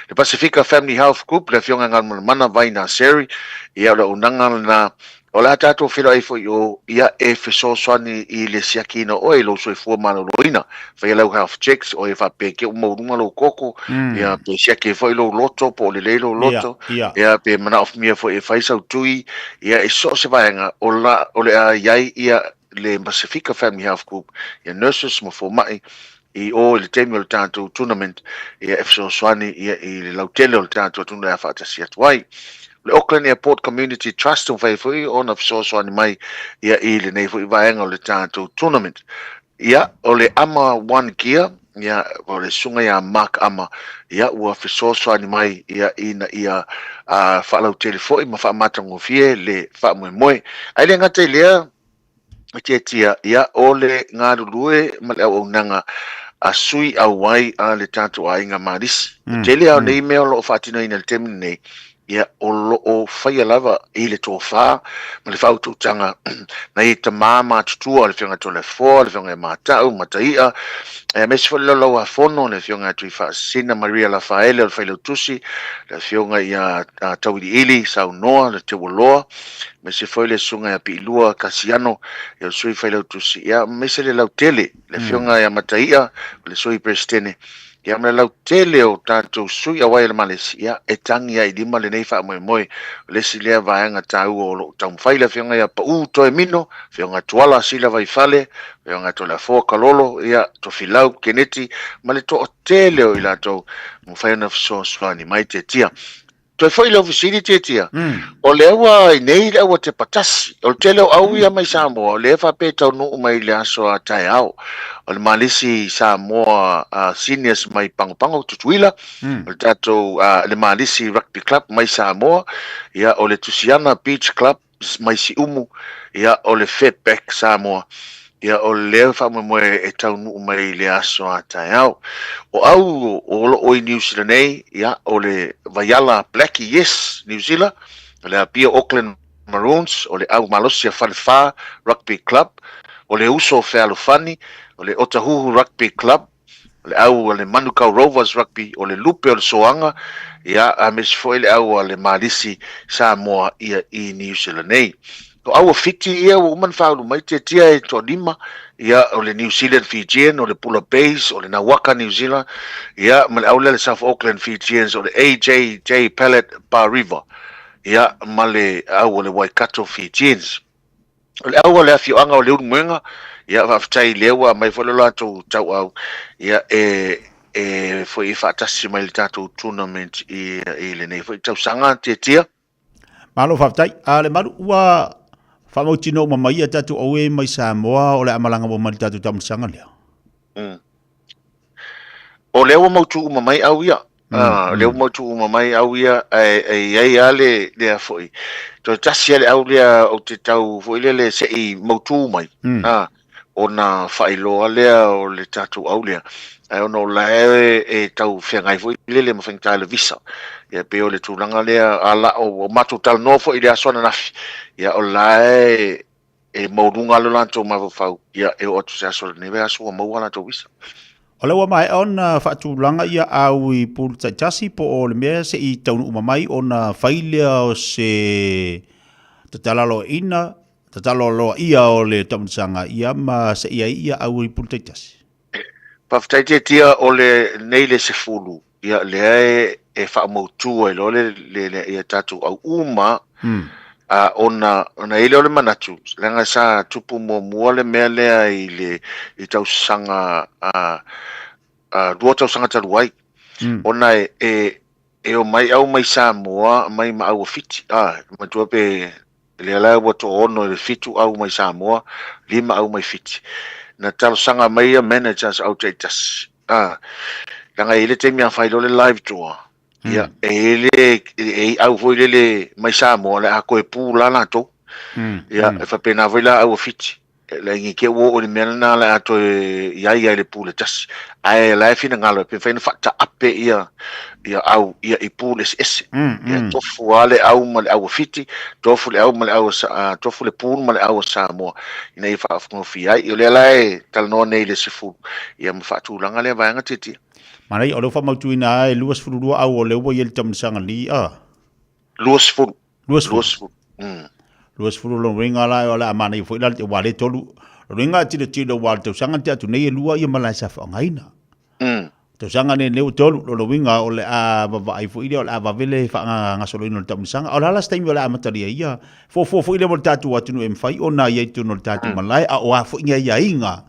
Le Pasifika Family Health Group, le Afioga ia Galumalemana Vai Naseri, ia o le auaunaga lena o le a tatou feiloai foi i o, ia e fesoasoani i le siakiina o oe i lou soifua maloloina. Faia lau health checks, oe faapea ke ua maualuga lou koko, ia pe siaki ai foi lou loto po o lelei lou loto, ia pe manaomia foi e fai sau tui, ia i so o se vaega o la o le a i ai ia le Pasifika Family Health Group, ia nurses ma fomai i o i le taimi o le tatou tournament, ia e fesoasoani ia i le lautele o le tatou atunuu e a faatasi atu ai. O le Auckland Airport Community Trust ua mafai foi ona fesoasoani mai ia i lenei foi vaega o le tatou tournament. Ia, o le Ama One Gear, ia, o le susuga ia Mark Ama, ia, ua fesoasoani mai ia ina ia uh, faalautele foi ma faamatagofie le faamoemoe. Ae le gata i lea, e tiatia, ia, o le galulue ma le auaunaga a sui auai a le tatou aiga Malisi. Mm, tele lava o nei mea o lo o faatinoina i le taimi lenei, ia, o lo o faia lava i le tofa ma le faautautaga nai tama matutua, le Afioga ia Toleafoa, le Afioga ia Mata'u, Mataia, aemaise foi le Laulauafono, le Afioga ia Tuifaasisina Maria Lafaele o le Failautusi, le Afioga ia Tauiliili Saunoa le Teualoa, aemaise foi le Susuga ia Piilua Kasiano, ia o le Sui Failautusi, ia aemaise le lautele, le Afioga ia Mataia, o le Sui Peresetene, ia ma le lautele o tatou sui auai o le Malesi, ia e tagi ai i lima lenei faamoemoe. O le isi lea vaega taua o lo o taumafai le Afioga ia Pau Toemino, Afioga Tuala Sila Vaifale, Afioga Toleafoa Kalolo, ia Tofilau Keneti ma le toatele o i latou mafai ona fesoasoani mai Tiatia. Toe foi lau fesili Tiatia, o lea ua i nei le aua tepa tasi. O le tele o au ia mai Samoa, o lea e faapea e taunuu mai i le aso a taeao. O le Malisi Samoa uh, Seniors mai Pagopago, Tutuila, o le tatou uh, le Malisi Rugby Club mai Samoa, ia, o le Tusiana Beach Club mai Siumu, ia, o le Fairback Samoa, ia, o lea faamoemoe e taunuu mai i le aso a taeao. O au o lo o i Niu Sila nei, ia, o le Vaiala Blackie Yes, Niu Sila, o le Apia Auckland Maroons, o le Au Malosi a Falefa Rugby Club, o le Uso Fealofani, o le Otahuhu Rugby Club, o le au a le Manukau Rovers Rugby, o le Lupe o le Soaga, ia, aemaise foi le au a le Malisi Samoa ia i Niu Sila nei. O au a Fiti ia ua uma ona faaulu mai tiatia e toalima, ia, o le New Zealand Fijian, o le Bula Bays, o le Nauaka New Zealand, ia, ma le au lea le South Auckland Fijians, o le AJJ Pallet Bar River, ia, ma le au a le Waikato Fijians. O le au a le afioaga o Leulumoega, ia faafetai lea ua aumai foi lo latou tauau, ia e e foi e faatasi mai le tatou tournament i, i lenei foi tausaga tiatia. Malo faafetai. A le malu ua faamautinoa uma mai ia tatou aue mai Samoa o le a malaga uma mai le tatou taamilosaga lea. O lea ua mautu uma mai au ia. Ah, lea ua mautu uma mai au ia, ae e i ai lava le, lea foi. Toe tasi lava le au lea ou te tau foi lele se i mautu mai. Ah, ona faailoa lea o le tatou au lea. Ae ona o la e, e tau feagai foi lele ma faigata i le visa. Ia pei o le tulaga lea, a la, o, o matou talanoa foi i le aso ananafi. Ia o la e, e maualuga lo latou mafaufau, ia e oo atu i se aso o lenei vaiaso ua maua latou visa. O lea ua maea ona faatulaga ia au i pool taitasi po o le mea se i taunuu uma mai ona fai lea o se tatalaloaina, tatalaloaia o le taamilosaga ia ma se i ai ia au i pool taitasi. Faafetai Tiatia, o lenei le 10, ia lea e, e faamautu ai loa le, le, le, ia tatou au uma, a, ona, ona i ai lea o le manatu, leaga sa tupu muamua le mea lea i le i tausaga, a, a, lua tausaga talu ai, ona e, e, e omai au mai Samoa mai ma au a Fiti, a, matua pe Lea la ua toaono i le fitu au mai Samoa, lima au mai Fiti. Na talosaga mai ia managers au taitasi, a, leaga e i ai le taimi a fai loa le live tour, ia, e i ai le, e i ai au foi lele mai Samoa, le a toe pu la latou. Ia, e faapena foi la au a Fiti. Le ngi ke ua oo i le mea lena le a toe i ai ia i le pule tasi. Ae la e finagalo pe mafai ona faataape ia ia au ia i pule eseese. Ia tofu lava le au ma le au a Fiti, tofu le au ma le au a tofu le pule ma le au a Samoa ina ia faafaigofie ai. O lea la e talanoa nei i le 10 ia ma faatulaga lea vaega tiatia. Manaia, o lea ua faamautuina lava e 22 au o lea ua i ai le taamilosaga nei, a? 20. 20. 20. 20 lona uiga la o le a manaia foi la aua le tolu. Lona uiga a tilotilo aua o le tausaga na tea atu nei e lua ia malae sa faaaogaina. Tausaga nei lea ua tolu, lona uiga o le a vavaai foi lea o le a vave le faagasoloina o le taamilosaga. A o le a la se taimi o le a amatalia ai ia fuafua foi lea mo le tatou atunuu e mafai ona i ai i totonu o le tatou malae, a o a foi ni aiaiga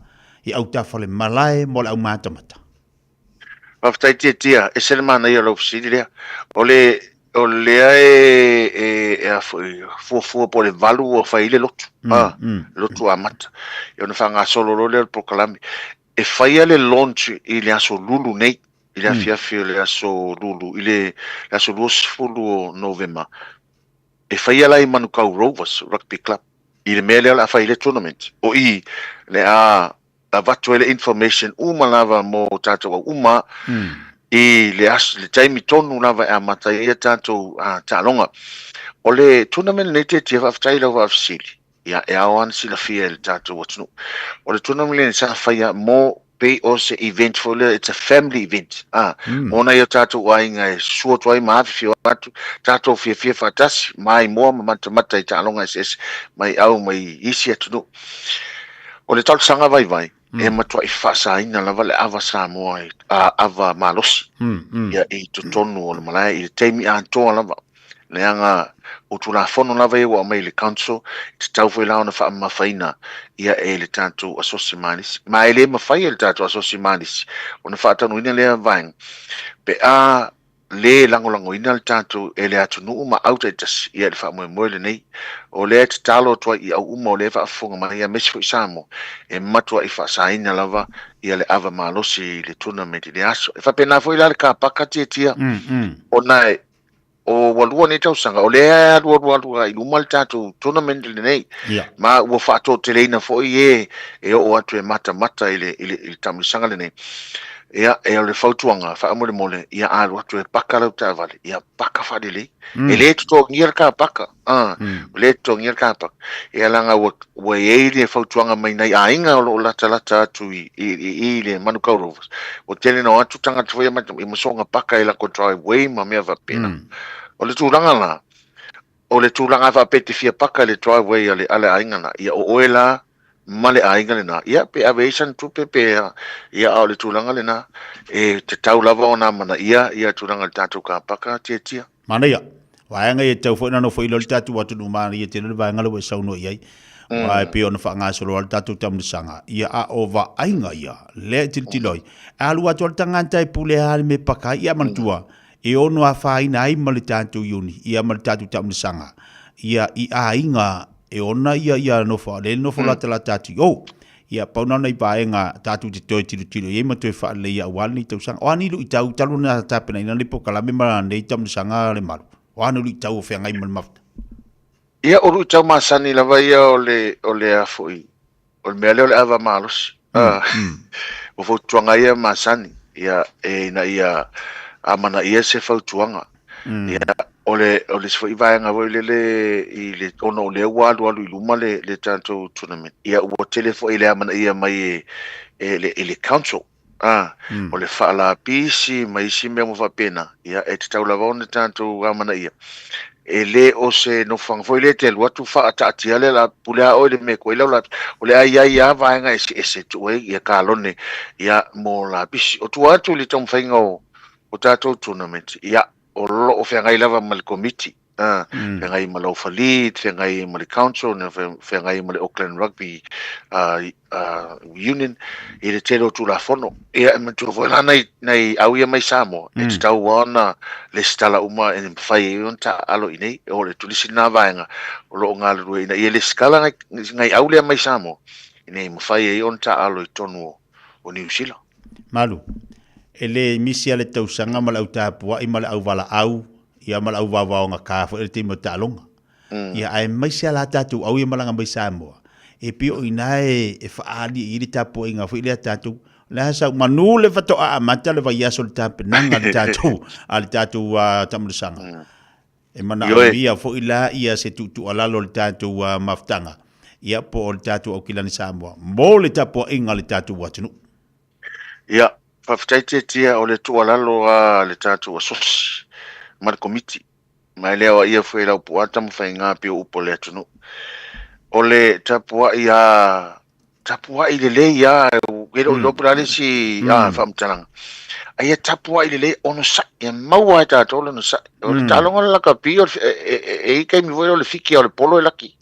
i autafa o le malae mo le aumatamata. Faafetai Tiatia, ese le manaia o lau fesili lea. O le. o lea e, e, e a foi, fuafua po o le 8 ua fai ai le lotu, a, lotu amata. Ia ona faagasolo loa lea o le polokalame. E faia le launch i le aso Lulu nei, i le afiafi o le aso Lulu, i le, le aso 20 o Novema. E faia la i Manukau Rovers Rugby Club, i le mea lea o le a fai ai le tournament. O i le a avatu ai le information uma lava mo tatou au uma i le aso, le taimi tonu lava e amata ai a tatou taaloga. O le tournament lenei Tetia, faafetai i lau faafesili. Ia, e ao lava ona silafia e le tatou atunuu. O le tournament lenei sa faia mo pei o se event foi lea, it's a family event, a, mo nai o tatou aiga e susu atu ai ma afifio atu, tatou fiafia faatasi, maimoa ma matamata i taaloga eseese mai au mai isi atunuu. O le talosaga vaivai, e matuai faasaina lava le ava Samoa, a, ava malosi, ia, i totonu o le malae i le taimi atoa lava. Leaga o Tulafono lava ia ua aumai i le Council, e tatau foi la ona faamamafaina ia e le tatou Asosi Malisi. Ma e le mafai e le tatou Asosi Malisi ona faataunuina lea vaega pe a le lagolagoina le tatou e le atunuu ma au taitasi ia i le faamoemoe lenei. O lea e tatalo atu ai i au uma o lea e faafofoga mai aemaise foi Samoa, e matuai faasaina lava ia le ava malosi i le tournament i le aso. E faapena foi la le kapaka tiatia ona e O ua lua nei tausaga, o lea e alualu alu lava i luma le tatou tournament lenei. Ia. Ma ua faatoateleina foi e e oo atu e matamata i le, i le, i le taamilosaga lenei. Ia, e o le fautuaga, faamolemole, ia alu atu e paka lau taavale, ia paka faalelei. E le totogia le car paka, ah, e le totogia le car paka. Ia leaga ua, ua i ai le fautuaga mai nai aiga o lo o latalata atu i, i, i, i le Manukau Rovers. Ua tele na o atu tagata foi ia i ma soga paka i lako driveway ma mea faapena. O le tulaga la, o le tulaga faapea e te fia paka i le driveway a le, a le aiga la, ia o oe la ma le aiga lena, ia pe ave ai sana tupe pe a, ia a o le tulaga lena, e tatau lava ona amanaia ia tulaga i le tatou car paka tiatia. Manaia. Vaega ia e tatau foi ona nofo i lalo le tatou atunuu manaia tele le vaega lea ua e saunoa i ai. Aua e pei ona faagasolo ai le tatou taamilosaga, ia a o vaaiga ia lea e tilotilo ai, e alu atu lava le tagata e pule lava le mea e paka ai. Ia manatua, e ono afaina ai ma le tatou iuni, ia ma le tatou taamilosaga, ia i aiga e ona ia ia nofo, lea e nofo latalata atu i o. Ia, pau na o nai vaega tatou te toe tilotilo i ai ma toe faaleleia aua lenei tausaga. O a ni luitau talu ona tapenaina lenei polokalame ma lenei taamilosaga Lemalu? O a ni luitau o feagai ma le mafuta? Ia, o luitau masani lava ia o le, o le a foi, o le mea lea o le ava malosi. Ah, o fautuaga ia masani, ia, e ina ia amanaia se fautuaga. Ia, o le, o le isi foi vaega foi lele i le, ona o lea ua alualu i luma le, le tatou tournament, ia ua tele foi le amanaia mai e, e le, i le council, a, o le faalapisi ma isi mea uma faapena, ia, e tatau lava ona tatou amanaia. E le o se nofoaga foi lea e te alu atu faataatia le la, pule lava oe i le mea e tuu ai lau lapisi. O le a i ai lava vaega eseese e tuu ai ia kalone, ia, mo lapisi. O tua atu i le taumafaiga o, o tatou tournament, ia, o lo o feagai lava ma le komiti, a, feagai ma Laufa Lead, feagai ma le council, feagai ma le Auckland Rugby Union, i le tele o Tulafono. Ia, e manatua foi la nai, nai au ia mai Samoa, e tatau lava ona lesitala uma e mafai ai ona taaalo i inei. O le tulisi lena vaega o lo o galulue ina ia lesitala nai, nai au lea mai Samoa, ina ia mafai ai ona taaalo i totonu o, o Niu Sila. Malu, e le misi a le tausaga ma le au tapuai ma le au valaau, ia ma le au vaovaogata foi i le taimi o taaloga. Ia aemaise lava la tatou au ia malaga mai Samoa, e pei o i ina e faaali ai le tapuaiga foi lea a tatou. O le a sau, manu le faatoa amata le vaiaso i le tapenaga a le tatou, a le tatou taamilosaga. E manaomia foi la ia se tuutuualalo o le tatou mafutaga, ia po o le tatou Aukilani Samoa mo le tapuaiga a le tatou atunuu. Ia, faafetai Tiatia, o le tuualalo a le tatou Asosi ma le Komiti, ma e le aoaia foi e Laupua Tamafaiga pei o upu a le atunuu. O le tapuai a tapuai lelei lava, e le o iloa po o le a le isi faamatalaga, a ia tapuai lelei, onosai, ia maua e tatou le onosai. O le taaloga o le lakapi, e i ai taimi foi lea o le fiki a o le polo e laki.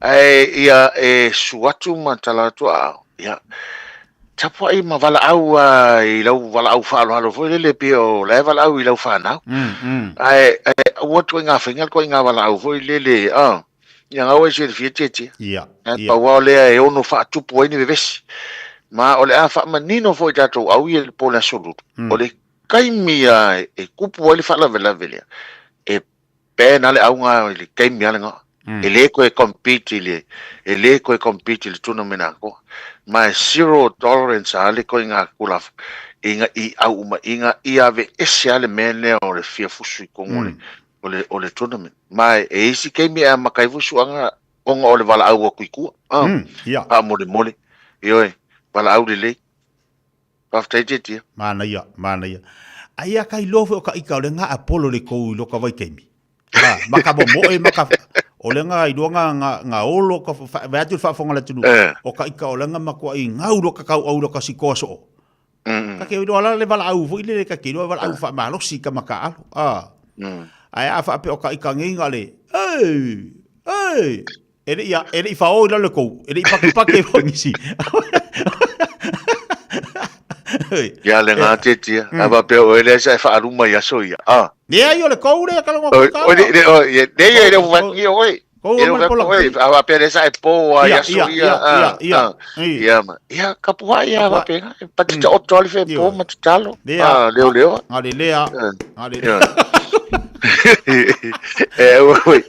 Ae ia e susu atu ma tala atu aao, ia. Tapuai ma valaau i lau valaau faaaloalo foi lele pei o la e valaau i lau fanau. Ae aua ituaiga faiga ituaiga valaau foi lele a ia gaua e silafia tietie. Ia. Ae pau lava o lea e ono faatupu ai ni vevesi. Ma o le a faamanino foi i tatou au ia i le po o le Aso Lulu, o le taimi lava e tupu ai le faalavelave lea, e ban lava le auga i le taimi lava lena. E le toe compete i le, e le toe compete i le tournament atoa. Ma e zero tolerance lava le ituaiga Tulafono ina i au uma, ina ia aveese lava le mea lea o le fia fusu i totonu o le, o le, o le tournament. Ma e i ai isi taimi e amata ai foi suaga ona o le valaau atu i tua. Ah, yeah. Faamolemole. Ioe, valaau lelei. Faafetai Tietie. Manaia, manaia. Aia ka iloa foi o ka ika o le nga Apollo le kou i loka vaitaimi. Ha, ma ka momoe ma ka o le nga iloa nga nga nga olo ka fa atu le faafofoga le atunuu. O ka ika o le nga makuai ngau loka kau au loka sikoa soo. Ka ke iloa la le valaau foi lele ka ke iloa valaau faamalosi ka makaalo. A. Ae a faapea o ka ika ngei nga le, ei, ei, E le i, e le i whaoi lalo kou, e le i pakepake foi nisi. Ia le ngā tiatia, a wapea o ele sa e whaaluma i aso ia. Ah. Ia i o le kou le kalonga ko kau. O le le o ye ne ye le wa ni oi. Kou o ma pola. A wapea le sa e po a i aso ia. Ia ia ia. Ma. Ia kapua ia wapea. Pati te oto ali fe po ma te talo. Ah leo leo. Ngā le lea. Ngā le lea. E oi.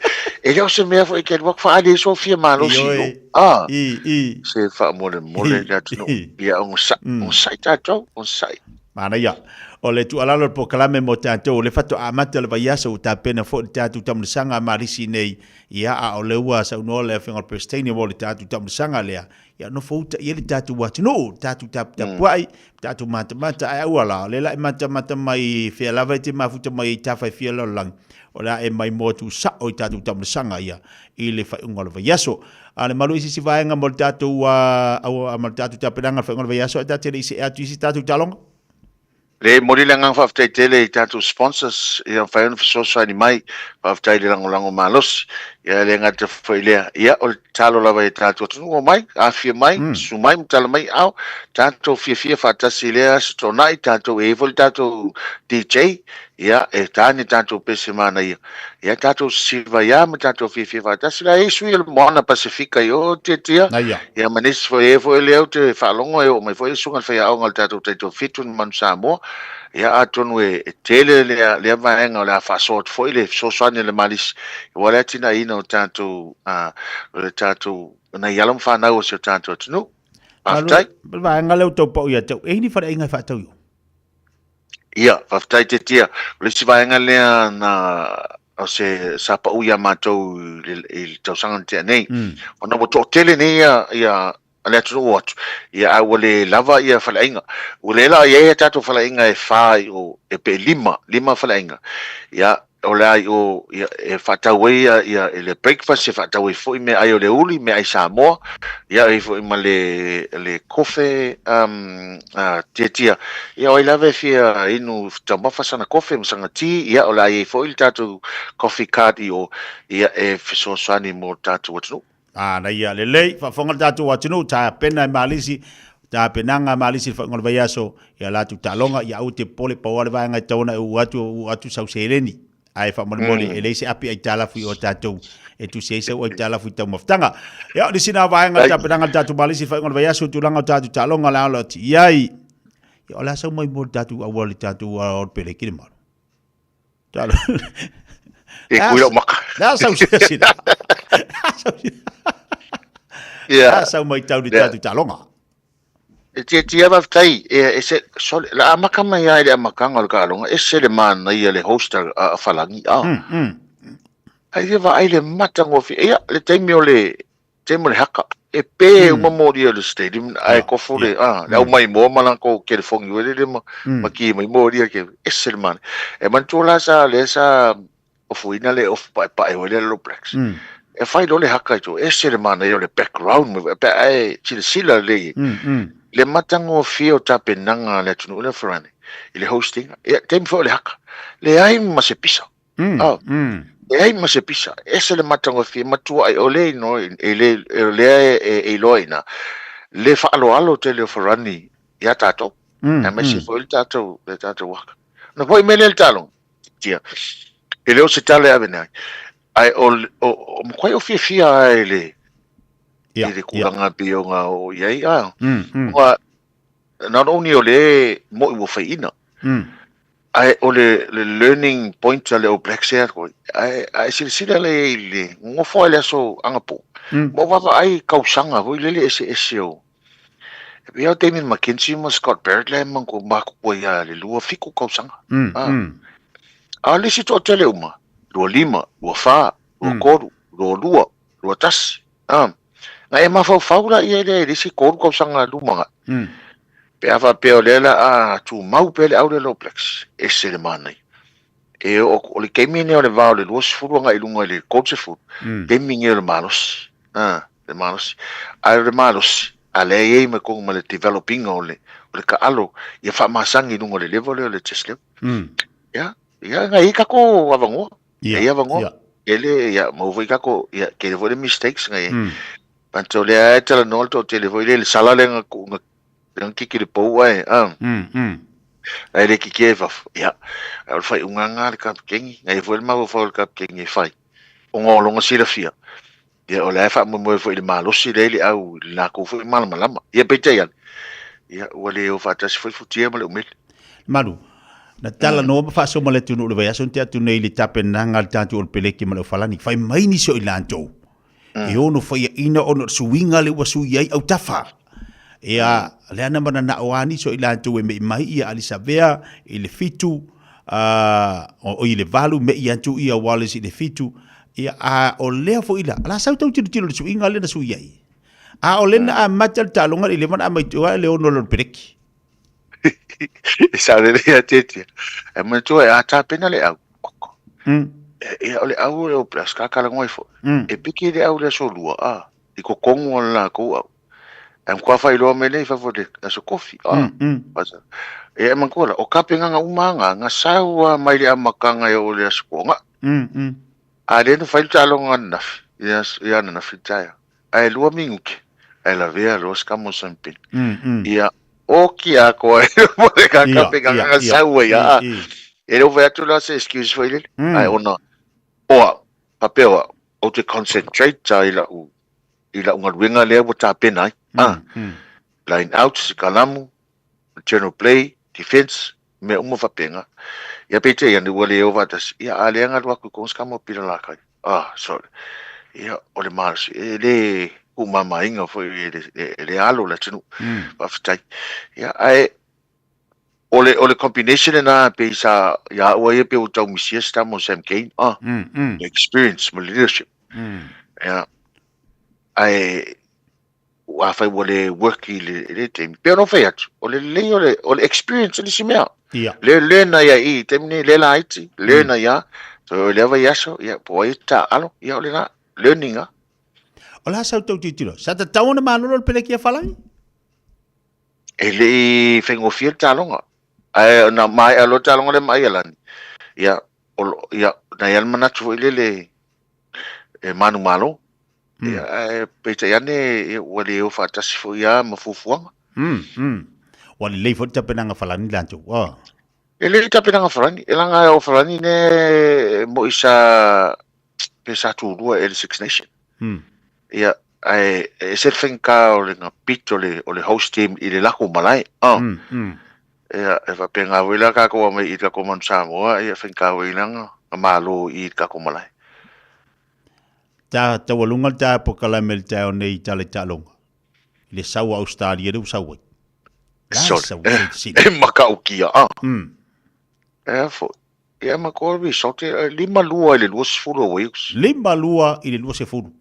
E leo se mea foi ke lua whaali e Sofia malosi. Ah. I i. Se faamolemole le atunuu. Ia onosai, onosai tatou, onosai. Manaia. O le tuualalo o le polokalame mo tatou, o le faatoa amata o le vaiaso ua tapena foi le tatou taamilosaga a Malisi nei, ia, a o lea ua saunoa le Afioga i le Peresetene mo le tatou taamilosaga lea, ia nofo uta i ai le tatou atunuu, le tatou taputapuai, tatou matamata, ae aua la, o lea la e matamata mai fea lava e te mafuta mai ai i tafa e fia o le lalolagi, o le a e maimoa tuusao i tatou taamilosaga ia i le faaiuga o le vaiaso. A le malu i se isi vaega mo le tatou, mo le tatou tapenaga i le faaiuga o le vaiaso, ae tatou te le i see atu i isi tatou taaloga. Le momoli le agaga faafetai tele i tatou sponsors ia mafai ona fesoasoani mai. Faafetai i le lagolago malosi. Ia e le gata foi i lea, ia o le tatalo lava i tatou atunuu, omai, afifio mai, susu mai ma tala mai aao, tatou fiafia faatasi i lea Aso Toonai, tatou e i ai foi le tatou DJ, ia e ta ni tatou pese manaia, ia tatou sisiva ai lava ma tatou fiafia faatasi. La e i ai sui o le Moana Pasefika i o Tiatia, ia ma nisi foi e foi lea ou te faalogo e oo mai foi le susuga i le faiaoga o le tatou taitoafitu i le Manu Samoa. Ia atonu e tele lea, lea vaega o le a faasoa atu foi le fesoasoani a le Malisi aua le atinaeina o tatou, o le tatou, nai alo ma fanau o si o tatou atunuu. Faafetai. Le vaega lea ua tau pau ia te au, e i ai ni faleaiga e faatau i o? Ia, faafetai Tiatia. O le isi vaega lea na o se sa pau ia matou i le tausaga na tea nei. Ona ua toatele nei ia, ia le atunuu o atu, ia a ua le lava ia faleaiga. Ua le la i ai a tatou faleaiga e fa i o, e pe lima, lima faleaiga. Ia, o le a i o, ia, e faatau ai ia, ia, le breakfast, e faatau ai foi meaai o le uli, meaai Samoa, ia, e i ai foi ma le, le kofe, um, uh, tiatia. Ia, o ai lava e fia inu taumafa sana kofe ma sana tea, ia, o le a i ai foi le tatou coffee cart i o, ia, e fesoasoani mo le tatou atunuu. Manaia lelei, faafofoga le tatou atunuu, tapena e Malisi, tapenaga a Malisi i le faaiuga o le vaiaso, i a latou taaloga, ia aua te popole, pau lava le vaega e tatau ona e uu atu, uu atu sau seleni. Ae faamolemole, e leai se api aitalafu i o tatou e tusi ai sau aitalafu i taumafataga. Ia, o nisi na vaega o le tapenaga a le tatou Malisi i le faaiuga o le vaiaso, i tulaga o tatou taaloga, o le a alo atu i ai. Ia, o le a sau mai mo le tatou auala i tatou o le peleki le malu. Talo. E kui lau maka. Le a sau sina sina. Ia. A sau mai tau ni tatou taaloga. E tiatia faafetai, e, e se, sorry, la amaka mai lava i le amataga o le taaloga, ese le manaia le host a, a Falagi, a. Ai ia vaai le matagofie, ia, le taimi o le, taimi o le haka, e pē uma moli o le stadium, ae kofu le, a, le au maimoa ma latou kelefogi uelele ma, ma ki mai moli a ke, ese le manaia. E manatua la sa, lea sa ofuina le ofu paepae o le All Blacks. E fai loa le haka i tua, ese le manaia o le background, pe a e silasila lelei, le matagofie o tapenaga a le atunuu lea Farani, i le hosting, ia, taimi foi o le haka, leai ma se pisa. Oh, leai ma se pisa, ese le matagofie, matua ai, o le, no, e le, o lea e, e iloa ina, le faaaloalo tele o Farani. ia tātou. Aemaise foi le tātou, le tātou waka. Na foi mele le talo. Tia. E le o se tala e ave nei. Ai o o o makuai o fiafia ai le i le kulaga pei o nga o i ai a. Ua not only o le mo'i ua fai'ina, ae o le le learning point a le All Blacks ea koe. Ae ae silasila lea i le nofo ai le aso anapo. Ma o vaavaai kausaga foi lele eseese o E pei o Damien McKenzie ma Scott Barrett lea e makuku ai ia le 27 kausaga. A o le isi toatele uma, 25, 24, 23, 22, 21. Na e mafaufau laia lea i le isi 3 kausaga lumanai. Pe a faapea o lea la a tumau pea le au lea All Blacks, ese le manaia. E oo atu, o le taimi lenei o le va o le 20 agai i luga i le 30, taimi lenei o le malosi. Le malosi. Ae o le malosi, a lea e i ai ma tonu ma le develop ina o le, o le taalo ia faamasani i luga o le level lea o le test level. Ia, ia, na i ai tatou avanoa. Ia, i ai avanoa. Ia. Tele, ia, maua foi tatou, ia, tele foi le mistakes na i ai. But o lea e talanoa le toatele foi lea, le sala lea na tuu, na, na kiki le pou ae, a. Ae le kiki ai fafo. Ia, ae o le faaiuga lena a le kapikeni, na i ai foi le mafaufau o le kapikeni e fai, ona o lona silafia, Ia, o lea e faamoemoe foi i le malosi lea i le au, i le latou foi malamalama. Ia, peitai ane, ia, ua le o faatasi foi futia ma le umele. Malu, na talanoa ma faasoa ma le atunuu i le vaiaso na tea atu nei i le tapenaga a le tatou o le peleke ma le aufalani. Fai mai nisi o i latou, e ono faiaina ona o le suiga lea ua sui ai autafa. Ia, lea na mananao lava nisi o i latou e me'i mai ia Alisavea i le 7, o i le 8, me'i atu ia Wallace i le 7, Ia, a o lea foi la, la sau tau tilotilo i le suiga lea na sui ai. A o lea na amata le taaloga i le 11 na amai tua le 6 o le peleki. E sao lelei ia Tietia. E manatua e a tapena le au. Ia, o le au o le All Blacks, ka talanoa ai foi. E piki le au i le aso lua, a, i totonu o le latou au. E matua faailoa mai lea i fafo i le aso kofi, a. Ia, e manatua la, o tapenaga uma lava na, na sau lava mai le amataga e oo i le aso Toonai. A lea na fai le taaloga ananafi, i ananafi le taeao. Ae 2 minute, ae lavea loa se tama o Sampeni. Ia, oki atoa ai ma le kakape na sau ai, a. E le o fai atu la se excuse foi lele. Ae ona, o au, faapea o au, ou te concentrate lava i lau, i lau galuega lea ua tapena ai. A, line out, kalamu, general play, defense, mea uma faapena. Ia peitai ane ua le o faatasi, ia a lea na alu atu i kona scam o Pila Lakai. Ah, sorry. Ia, o le malosi, e le tuumamaina foi e le, e le alo o le atunuu. Faafetai. Ia, ae, o le, o le combination lena pei sa, ia au ia pei ua tau misia se tama o Sam Cane. Ah, le experience ma le leadership. Ia, ae, afai ua le work i le, le taimi, pei ona ou fai atu, o le lelei o le, o le experience le isi mea. Ia. Le learn ai ai i taimi nei, le laiti, learn ai a, so o lea vaiaso, ia, po o ai e taalo, ia o lena, learning a. O le a sau tau tilotilo? Sa tatau ona malolo le peleki a Falani? E le i faigofie le taaloga. Ae na maea loa le taaloga lea ma Aialani, ia, o, ia, na i ai le manatu foi lele e manumalo. Ia, ae peitai ane ia, ua le o faatasi foi lava ma fuafuaga. Ua lelei foi le tapenaga Falani latou. Oh. E lelei tapenaga Falani. E leaga o Falani ne mo'i sa pe sa tulua e le Six Nation. Ia, ae e ese le faigata o le gapit o le, o le host team i le latou malae. Oh. Ia, e faapena foi la tatou aumai i le tatou Manu Samoa, ia faigata foi la na malo i le tatou malae. Ta taualuga le ta pokalame le taeao nei i tala i taaloga. I le sau a Australia lea ua sau ai. La Sorry. sau sei te sili. E matautia, ah. E a foi. Ia ma ko result e 5-2 i le 20 o Wales. 5-2 i le 20.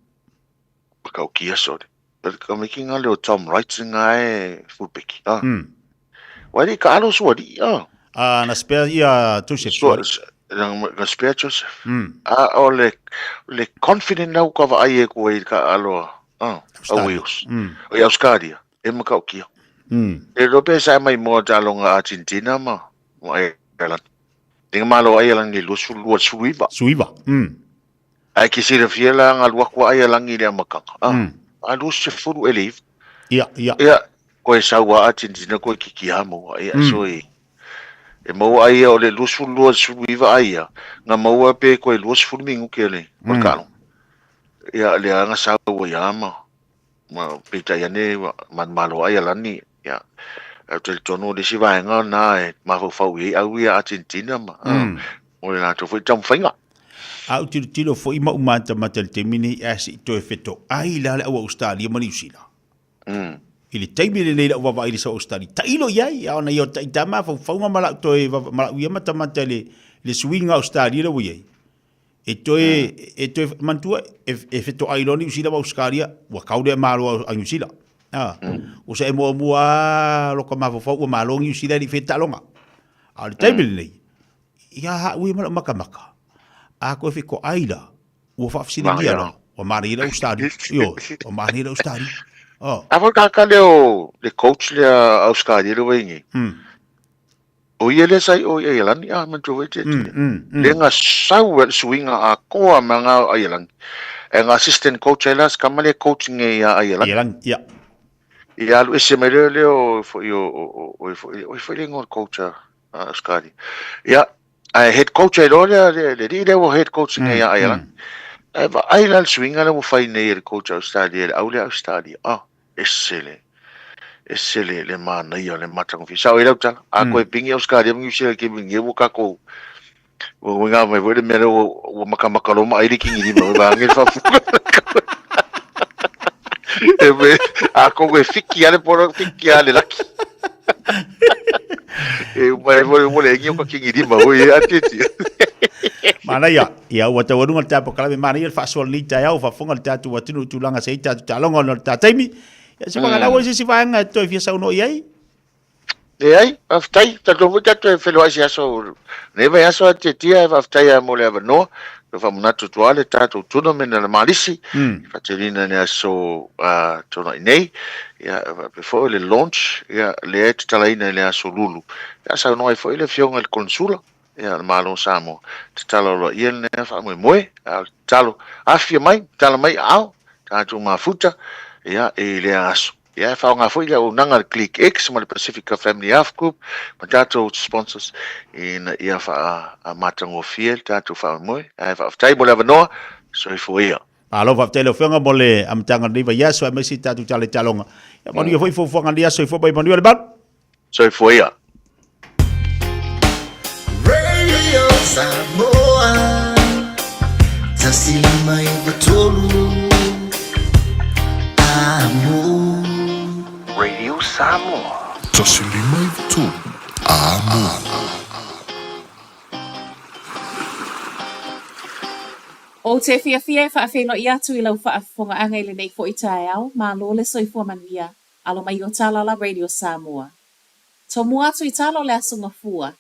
Matautia, sorry. Ka making leo Tom Wright nga e fullback. Ah. Wai le ka alo suali, ah. Ah, na spare ia Joseph. Sua, na spare Joseph. Ah, o le, le confident lau ka vaai e koe i ka alo ah, a Wales. O i Australia, e matautia. E rope sa mai moa talonga Argentina ma, ma Ireland. Tinga malo ai Ireland i 22 19. Suiva. Ae ke silafia la nga alu atu a Aialagi i le amataga, a, a 20 e le iva. Ia, ia. Ia, Koe sau a Argentina koe kiki a maua ia so e e maua ai ia o le 22 19 ai ia nga maua pe koe 20 minute le o le kalo ia le anga sau ia ma ma peitai ane manumalo ai alani ia e talitonu le isi vaega na e mafaufau i ai au ia Argentina ma o le latou foi taumafaiga. A ou tilotilo foi ma ou matamata i le taimi lenei ae se i toe fetoai la le au Ausetalia ma Niu Sila. I le taimi lenei lau vaavaai i le sau Ausetalia, tailo i ai, a ona ia o taita mafaufauga ma lau toe ma lau ia matamata i le suiga o Ausetalia lea ua i ai. E toe, e toe, manatua, e fetoai loa Niu Sila ma Ausetalia, ua kau lea malo a Niu Sila. A, ua sa e muamua lava lota mafaufau ua malo Niu Sila e le i faia le taaloga. A o le taimi lenei, ia au ia ma lau makamaka, a toe fetoai la, ua faafesiligia loa, ua manaia le Ausetalia. Ioe, ua manaia le Ausetalia. Oh. A foi kaka lea o le coach lea Ausetalia lea ua i nei. O ia lea sa i o i Aialani, a manatua foi te tia. Lea nga sau e le suiga atoa ma nga o Aialani. E nga assistant coach ai la se kama lea coach nei a Aialani. Aialani, ia. Ia alu ese mai lea lea o foi o o o foi o foi le ingoa o le coach a Australia. Ia, ae head coach ai loa lea le le alii lea ua head coach nei a Aialani. Ae vaai la le suiga lea ua fai nei e le coach a Australia le au lea Australia. Ah, ese le ese le le manaia o le matagofie. Sao ai lau tala, a koe pingi Australia ma New Zealand ke mingi ua kākou ua uiga mai foi le mea lea ua ua makamaka loa ma ai le kingi lima ua ange le faafuga. E me, a kou e fiki ale polo fiki ale laki. E uma e mo mo le ngi o ka kingi lima o e atiti. Manaia, ia ua taualuga le tatou polokalame, manaia le faasoa lenei taeao, faafofoga le tatou atunuu i tulaga sa i ai tatou taaloga ona o le ta taimi. Ia se whakalau ai se isi vaega e toe fia saunoa i ai. Leai, faafetai. Talitonu foi tatou e feiloai se aso, lenei vaiaso a Tietia, e faafetai lava mo le avanoa. Toe faamanatu atu lava le tatou tournament a le Malisi, e faatinoina i le aso Toonai nei. Ia, e faapea foi o le launch, ia, lea e tatalaina i le aso Lulu. Ia, saunoa ai foi le Afioga i le Konesula, ia, o le Malo o Samoa. Tatalo aloaia lenei faamoemoe, a o le tatalo, afifio mai, tatala mai aao, tatou mafuta, ia, i lea aso. Ia, e faaaoga foi le auaunaga a le Click X ma le Pacifica Family Health Group ma tatou sponsors ina ia faamatagofie le tatou faamoemoe. Ae faafetai mo le avanoa, soifua ia. Malo faafetai lau Afioga mo le amataga o lenei vaiaso aemaise i tatou tala i taaloga. Ia manuia foi fuafuaga o lenei aso. Soifua mai manuia le malu. Soifua ia. Radio Samoa 153 Amo. Radio Samoa. 153 Amo. Ou te fiafia e faafeiloai atu i lau faafofogaaga i lenei foi taeao, malo le soifua manuia, alo mai o Talala Radio Samoa. Tomua atu i tala o le Aso Gafua.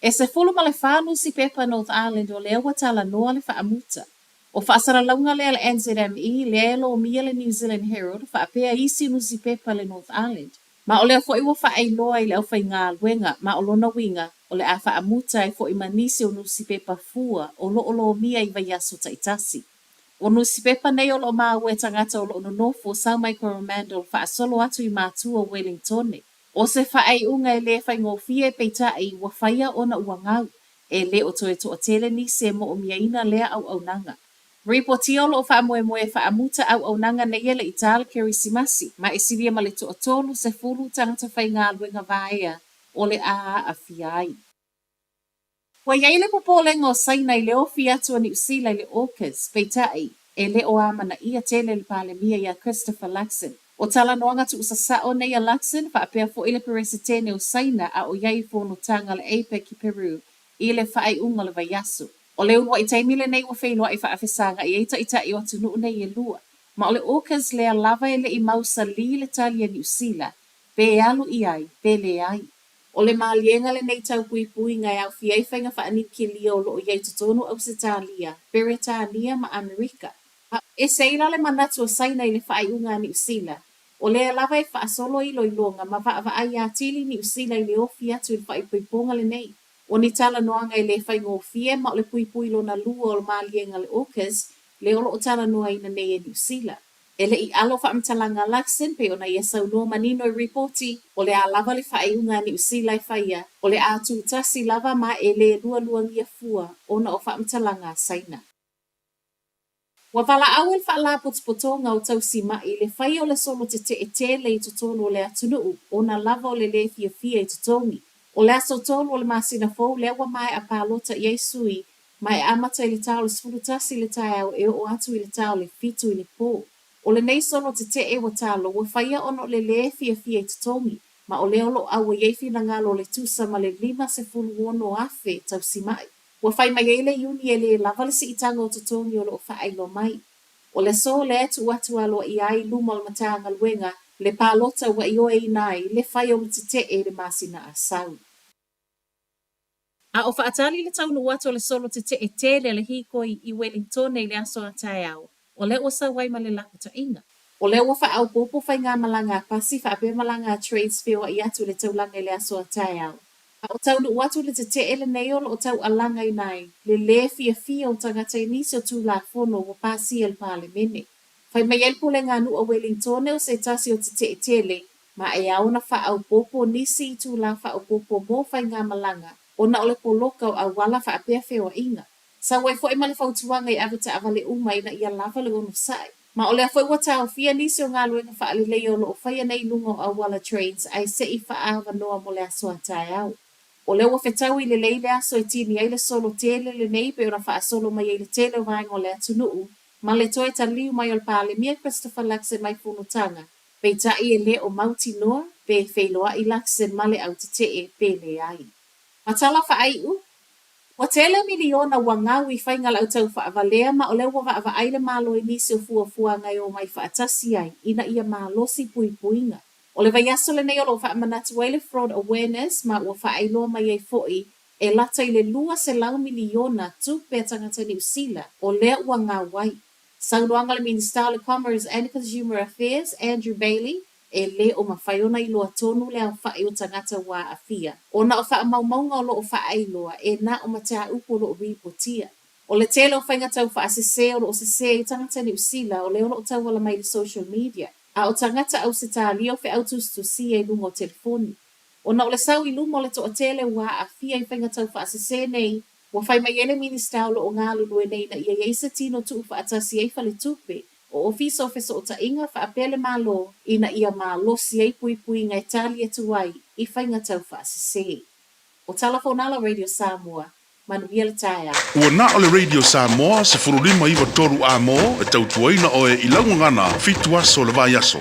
E 14 nusipepa North Island o lea ua talanoa le faamuta. O faasalalauga lea le NZME, lea e lomia le New Zealand Herald faapea isi nusipepa le North Island. Ma o lea foi ua faailoa i le aufaigaluega ma o lona uiga o le a faamuta ai foi ma nisi o nusipepa fua o lo o lomia i vaiaso taitasi. O nusipepa nei o lo o maua e tagata o lo o nonofo o sau mai Coromandel faasolo atu i Matua o Wellingtone. O se faaiuga e le faigofie peitai ua faia ona ua gau, e le o toe toatele nisi e moʻomiaina lea auaunaga. Ripotia o lo o faamoemoe e faamuta auaunaga nei e le i tā le Kerisimasi, ma e silia ma le toatolu sefulu tagata faigaluega vaea o le a aafia ai. Ua i ai le popolega o Saina i le ofi atu a Niu Sila i le AUKUS, peitai, e le o amanaia tele le Palemia iā Christopher Luxon. O talanoaga tuusasao nei a Luxon faapea foi le Peresetene o Saina a o i ai i fonotaga a le APEC i Peru i le faaiuga o le vaiaso. O le uluai taimi lenei ua feiloai faafesagai ai taitai o atunuu nei e lua. Ma o le AUKUS lea lava e le i mausali le tali a Niu Sila pe alu i ai pe leai. O le maliega lenei tau puipuiga e aofia ai faiga faaniukilia o lo o i ai totonu o Ausetalia, Peretania ma Amerika. A ese ai la le manatu o Saina i le faaiuga a Niu Sila, o lea lava e faasolo iloiloga ma vaavaai atili Niu Sila i le ofi atu i le faaipoipoga lenei. O ni talanoaga e le faigofie ma o le puipui lona lua o le maliega a le AUKUS lea o lo o talanoaina nei e Niu Sila. E le i alo faamatalaga a Luxon pei ona ia saunoa manino i ripoti, o le a lava le faaiuga a Niu Sila e faia, o le a tutasi lava ma e le lualuagia fua ona o faamatalaga a Saina. Ua valaau e le Faalapotopotoga o Tausima'i le faia o le solo tete'e tele i totonu o le atunuu ona lava o le lē fiafia i totogi. O le aso 3 o le masina fou lea ua maea palota i ai sui ma e amata i le ta o le 11 i le taeao e oo atu i le ta o le 7 i le pō. O lenei solo tete'e ua talo ua faia ona o le lē fiafia i totogi ma o lea o lo'o auai ai finagalo o le tusa ma le 56,000 tausima'i. Ua fai mai ai le iuni e lē lava le siitaga o totogi o lo o faailoa mai. O le aso lea e tuu atu aloaia ai i luma o le Matagaluega le palota ua ioeina ai le fai o le tete'e i le masina Asau. A o faatali le taunuu atu o le solo tete'e tele a le hīkoi i Welingtone i le aso a taeao, o lea ua sau ai ma le lapataiga. O lea ua faaopoopo faigamalaga a pasi faapea malaga a trains feoa'i atu i le taulaga i le aso a taeao. A o taunuu atu le tete'e lenei o lo o taualagaina ai le lē fiafia o tagata i nisi o Tulafono ua pasia e le Palemene. Fai mai ai le Pulega a Nuu a Welingtone o se tasi o tete'e tele ma e ao ona faaopoopo nisi itulā faaopoopo mo faigamalaga ona o le poloka o auala faapea feoa'iga. Sau ai foi ma le fautuaga i avetaavale uma ina ia lava le onosai. Ma o lea foi ua taofia nisi o galuega faaleleia o lo o faia nei i luga o auala trains ae se i faaavanoa mo le aso a taeao. O lea ua fetaui lelei le aso e tini ai le solo tele lenei pei ona faasolo mai ai le tele o vaega o le atunuu ma le toe taliu mai o le Palemia Christopher Luxon mai fonotaga, peitai e le o mautinoa pe feiloai Luxon ma le au tetee pe leai. Ma tala faaiu, Ua tele miliona ua gau i faiga lautau faavalea ma o lea ua vaavaai le Malo i nisi o fuafuaga e omai faatasi ai ina ia malosi puipuiga. O le vaiaso lenei o lo o faamanatu ai le Fraud Awareness ma ua faailoa mai ai foi e lata i le 200 miliona tupe a tagata Niu Sila o lea ua gau ai. Saunoaga a le Minisita o le Commerce and Consumer Affairs, Andrew Bayly, E le o mafai ona iloa tonu le aofa'i o tagata ua aafia, ona o faamaumauga o lo o faailoa e na o mataupu o lo o ripotia. O le tele o faiga taufaasese o lo o sese ai tagata Niu Sila o lea o lo o tauala mai i le social media, a o tagata Ausetalia o feau tusitusia i luga o telefoni. Ona o le sau i luma o le toatele ua aafia i faiga taufaasese nei, Ua fai mai ai le Minisita o lo o galulue nei ina ia i ai se tino tuufaatasi ai faletupe, o Ofisa o Fesootaiga faapea le Malo ina ia malosi ai puipuiga e tali atu ai i faiga taufaasese. O Tala Fonala Radio Samoa, manuia le taeao. Ua na o le Radio Samoa 15 9 3 A mo e tautuaina oe i lau gagana fitu aso o le vaiaso.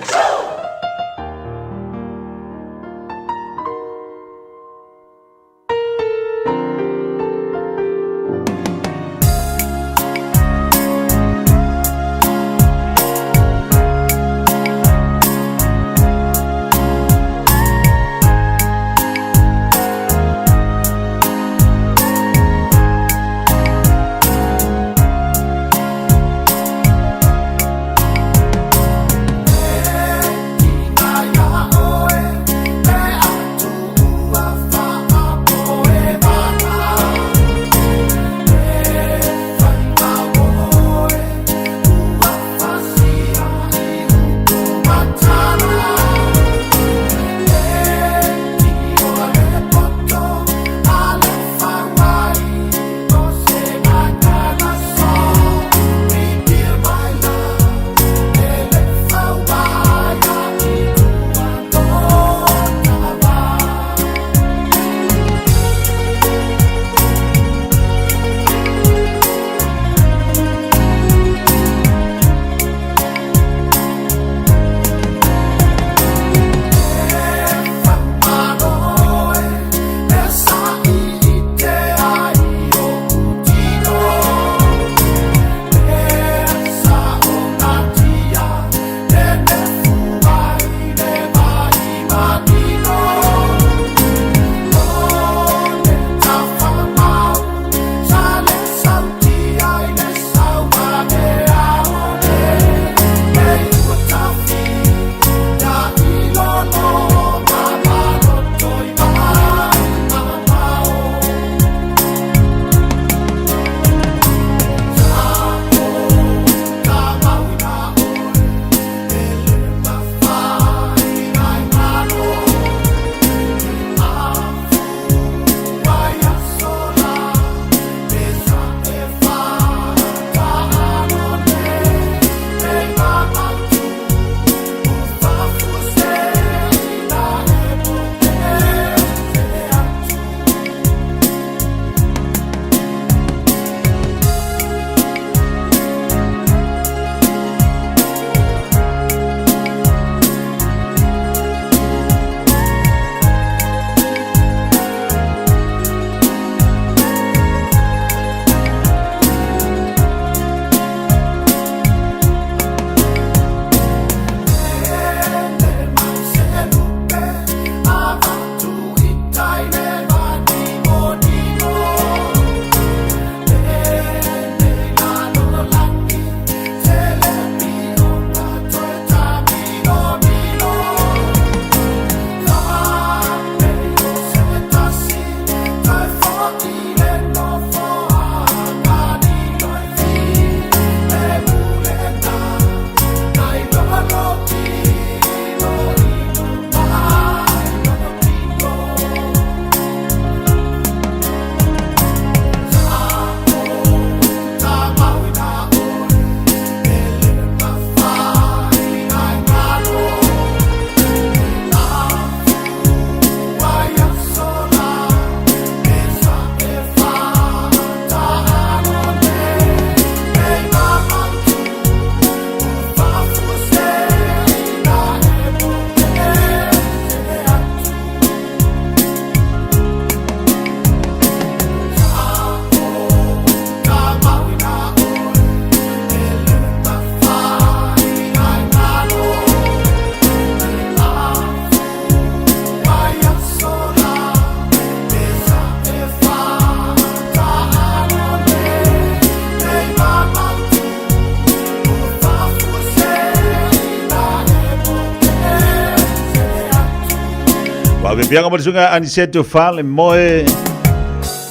Faafiafiaga ma le suiga Aniseto Falemoe.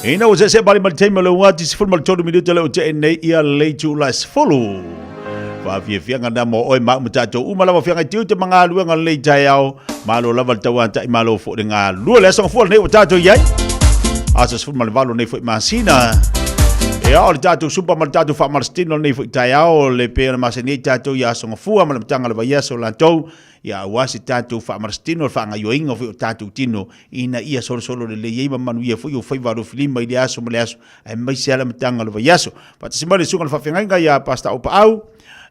Ina ua seesee pali ma le taimi o le uati 13 minuta le o tee nei ia le itula e 10. Faafiafiaga na mo oe ma au ma tatou uma lava feagai tiute ma galuega lenei taeao. Malo lava le tauatai malo foi le galue. Le aso gafua lenei ua tatou i ai. Aso 18 nei foi masina. Ia o le tatou supa ma le tatou faamalositino lenei foi taeao le pei ona masani ai tatou i aso gafua ma le amataga o le vaiaso latou. Ia aua se tatou faamalositino le faagaioiga foi o tatou tino ina ia solosolo lelei ai ma manuia foi ou faiva alofilima i le aso ma le aso aemaise lava le amataga o le vaiaso. Faatasi mai le susuga i le faafeagaiga ia Pastor Opaau,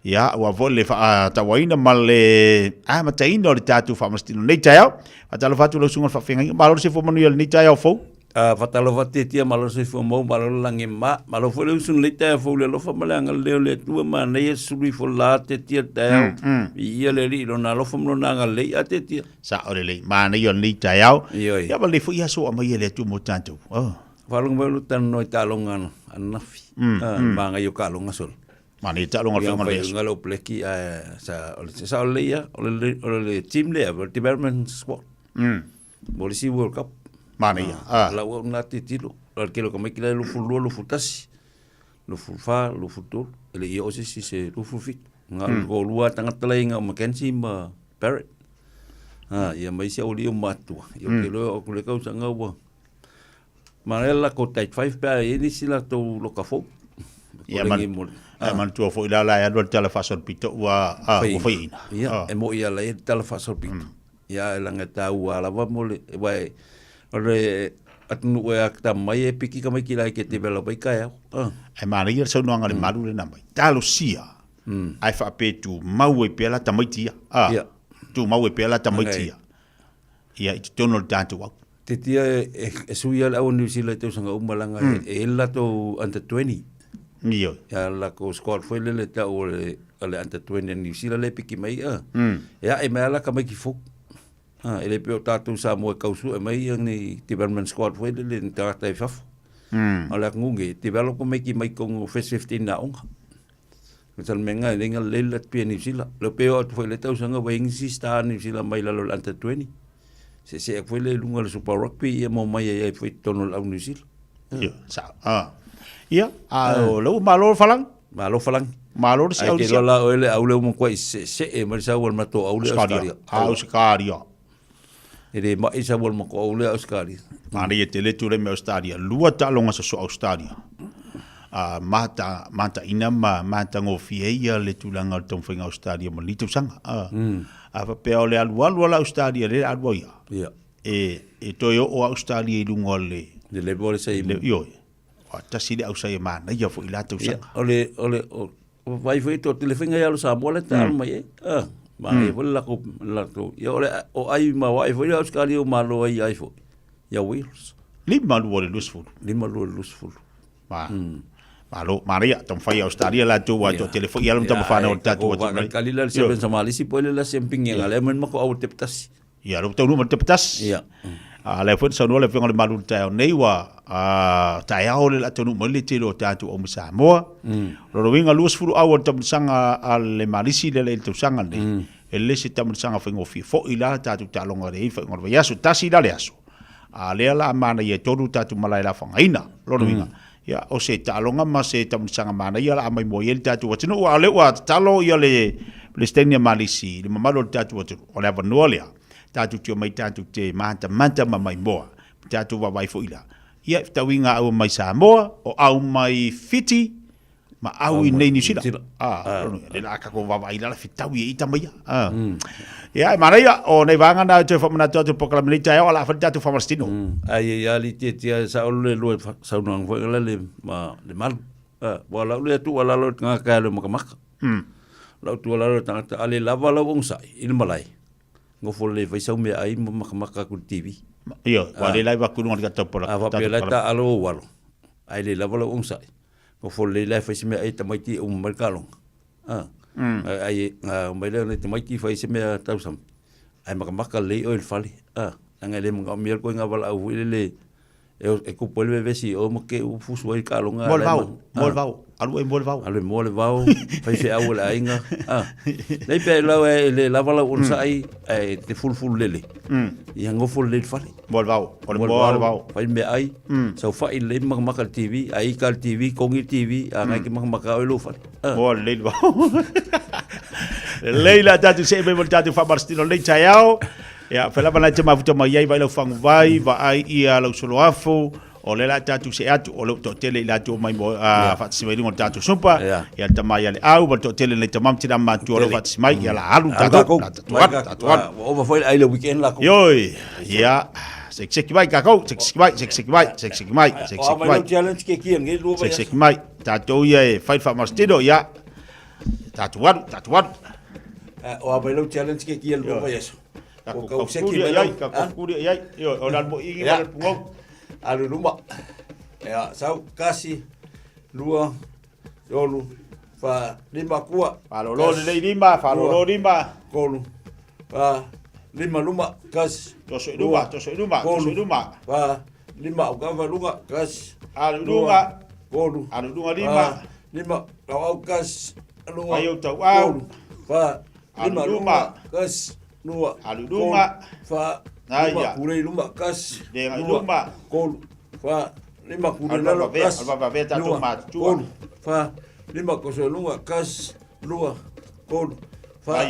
ia aua foi le faatauaina ma le amataina o le tatou faamalositino i lenei taeao. Faatalofa atu i lau susuga i le faafeagaiga, malo le soifua manuia i lenei taeao fou. A faatalofa atu Tietia, malo le soifua maua, malo le lagi e mama, malo foi le usu i lenei taeao fou i le alofa ma le agalelei o le Atua, manaia sulu ifo la Tietia le taeao, viia le Alii i Lona alofa ma Lona agalelei, a Tietia. Sao lelei, manaia o lenei taeao, Ioe. ia ma lenei foi aso ua aumaia e le Atua mo tatou. Oh. Faalogo mai o talanoa i taaloga ananafi, manaia o taaloga solo. Manaia taaloga o le Faiga o le Vaiaso. Ia, Blackie, ae sa, o le sao lelei lava, o le team lea, o le development squad. Mo le isi World Cup. Manaia. Ah. Lau au na tilotilo, o le tele o tamaiti la e 22, 21, 24, 23, e le i oo se isi se 27. Na o le toalua lava tagata la e i ina o McKenzie ma Barrett. Ah, ia ma isi aualii o matutua. Ia ou te iloa e oo atu i lea tausaga ua manaia le latou tight five pe a i ai nisi latou loka fou. Ia, ae manatua foi la la e alu le tala faasolopito ua faiaina. Ia, e moni lava la e i ai le tala faasolopito. Ia, e leaga e taua lava mo le, aua e, o le atunuu e akata mai e piki tamaiti laiti e develop ai taeao. Ae manaia le saunoaga a le malu lena mai, talosia ae faapea e tumau ai pea la tamaiti ia. Ia. Tumau ai pea la tamaiti ia. Ia i totonu o le tatou au. Titia e sui lava le au o New Zealand i tausaga uma leaga e i ai le latou under 20. Ioe. Ia latou squad foi lele e tau o le under 20 a New Zealand lea e piki mai a. E ae mai lava la tamaiti fou. E le pei o tatou Samoa e tau sue mai ni development squad foi lele ni tagata i fafo. A o le atunuu nei, e develop tamaiti mai totonu o first 15 aoga. O le mea lena e le galulei le rugby a Niu Sila. Le pei oo atu foi i lea tausaga ua i ai nisi star a Niu Sila mai lalo o le under 20. Seesee atu foi lea i luga o le Super Rugby ia ma omai ai ai foi i totonu o le au Niu Sila. Ia, sao. Ah. Ia, a o lea ua malo le falagi. Malo falagi. Malo le Ai te iloa la oe le au lea ua matuai seesee mai le sau a le matou au lea Australia. A Australia. E le mai sau a le matou au lea Australia. Manaia tele tulai mai Australia. Lua taaloga soso Australia. A mata, mataina ma matagofie ai ia le tulaga o le taumafaiga Australia mo lenei tausaga. A, a faapea o le alualu a la Australia lea alu ai ia. Ia. E toe oo a Australia i luga o le Le level o le same. Ioe. Ua tasi le ausai e manaia foi i la tausaga. Ia, o le, o le, o, vai foi to tele faiga ia lo Samoa le taalo mai ai. Ah, manaia foi le latou, le latou. Ia o le, o ai ma o ai foi le Australia o malo ai ai foi. Ia Wales. 5 le 20. 5 le 20. Ma, malo, manaia, taumafai Australia latou ua toatele foi ia le tama whanau o le tatou atunuu. Kali la le seven sa malisi po le la semping ia le men mako au te patasi. Ia, lea ua taunuu ma le tepatasi. Ia. A lea foi na saunoa le Afioga i le Malu i le taeao nei, ua taeao le la taunuu mai le tele o tatou au ma Samoa. O lona uiga, 20 au o le taamilosaga a le Malisi lea la i le tausaga lenei, e le se taamilosaga faigofie foi la tatou taaloga lea i le faaiuga o le vaiaso. Tasi la le aso, a lea la a manaia e tolu tatou malae lafagaina. O lona uiga, ia, o se taaloga ma se taamilosaga manaia la a maimoa ai le tatou atunuu. A o lea ua tatalo ia le Peresetene a Malisi i le mamalu o le tatou atunuu, o le avanoa lea, tatou te omai tatou te matamata ma maimoa, ma tatou vaavaai foi la, ia, fetauiga au mai Samoa, o au mai Fiti, ma au i nei Niu Sila. Ah, le la tatou vaavaai la la fetaui e ita mai ia. Ah. Ia, e manaia, o nei vaega na e toe faamanatu atu i le polokalame nei taeao, o le a fai le tatou faamalositino. Ai e ia li tia tia sa o le lua saunoaga foi la le ma le malu. Ah, ua lau le atu alalo i le tagata e alu e makamaka. Lau tuualalo i le tagata, a le lava lau onosai i le malae, nofo lelei e fai sau meaai ma makamaka atu i le TV. Ioe, ua le laiva atu i luga o le tatou A faapea la e taaalo ou alo, ae le lava lau onosai, nofo lelei la e fai se meaai a tamaiti e uma mai le taaloga. Ai, omai lea o nai tamaiti fai se mea tausami, ae makamaka lelei oe i le fale, leaga e le manaomia le ituaiga valaau foi lele. E kupu ai le vevesi i o ma ke u fusu ai kaloga. Mo le vao, mo le vao. Alu e mo le vao. Alu e mo le vao, fai feau e le aiga. Ah. Nei pe lau e le lava lau onosai, ae te fulufulu lele. Ia gofo lelei i le fale. Mo le vao, o le moa o le vao. Fai meaai, saofai lelei ma makamaka i le TV, a ika le TV, kogi le TV, a ngai ke makamaka oe lou fale. Moa lelei le vao. Lelei la tatou see mai mo le tatou faamalositino lenei taeao. Ia, fai lava nai te mafuta mai ai, vai lau faguvai, vaai ia lau soloafu, o lea la tatou see atu, o lea ua toatele i latou mai mo, a, faatasi mai i luga o le tatou supa, ia le tama ia le au, ma le toatele nei tama ma tina ma matua o lea ua faatasi mai, ia la alu tatou, la tatou alu, tatou alu. Ua ova foi le ai le weekend lakou. Ioi, ia, sekiseki mai kakou, sekiseki mai, sekiseki mai, sekiseki mai, sekiseki mai. challenge ke kia nge lua Sekiseki mai, tatou ia e fai le faamalositino, ia, tatou alu, tatou alu. O a mai lau challenge ke kia lua vaiaso. Ka kau seki mai lau. Ka kau i ai, io, o le mo ingi ma le pungou. Alu luma. Ia, sau, kasi, lua, tolu, fa, lima, kua. Faalolo lelei lima, faalolo lima. Tolu, fa, lima, luma, kasi. Toso i luma, toso i luma, toso i luma. Fa, lima, au kava, luga, kasi. Alu luga. Tolu. Alu luga lima. Lima, au au, kasi. Lua. Ai au tau au. Tolu, fa, lima, luma, kasi. Lua, Alu luma. Fa, lima, kulei luma, kasi. Lenga luma. Tolu, fa, lima, kulei lalo, kasi. Lua, tolu, fa, lima, koso lunga, kasi. Lua, tolu, fa,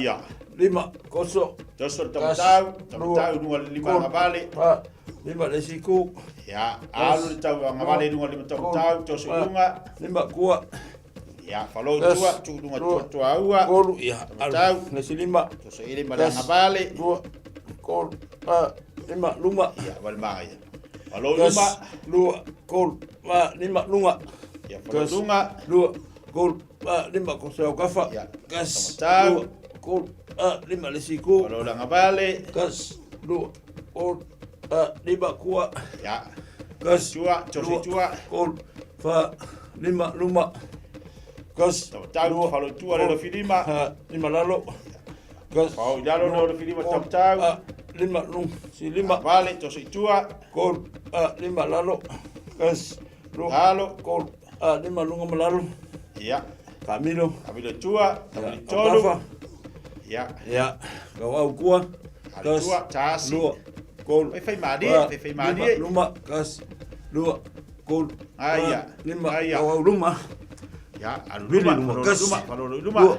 lima, koso. Toso le tamatau, tamatau lunga lima agavale. Fa, lima le siku. Ia, alu le tau agavale lunga lima tamatau, toso lunga. Lima, kua. Ia, falo i tua, tu lunga tua tua aua. Kolu, ia, Tamatau. le si lima. Toso i lima le agavale. Lua, kolu, fa, lima, luma. Ia, wale maga ia. Falo i luma. Lua, kolu, fa, lima, lunga. Ia, falo i lunga. Lua, kolu, fa, lima, koso au kafa. Ia, Kas, tamatau. lua, kolu, fa, lima, le siku. Falo le agavale. Kas, lua, kolu, fa, lima, kua. Ia. Kas, Tua, toso i tua. Kolu, fa, lima, luma. Kas, Tamatau, falo i tua le lofilima. fa, lima, lalo. Kas, Falo i lalo le lofilima tamatau. fa, lima, lung, si lima. Vale, toso i tua. Kolu, fa, lima, lalo. Kas, lua, Lalo. kolu, fa, lima, lunga ma lalo. Ia. Kamilo. Kamilo i tua, kamilo i tolu. Kafa. Ia. Ia. Kau au kua. Alu tua, tasi. Lua, kolu. Fai fai malie, fa, fai fai malie. Lima, luma, kas, lua, kolu. fa, Aia, Lima, aia. kau au luma. Ia, alu Vili luma, luma, falo kas. luma, falo luma. Lua,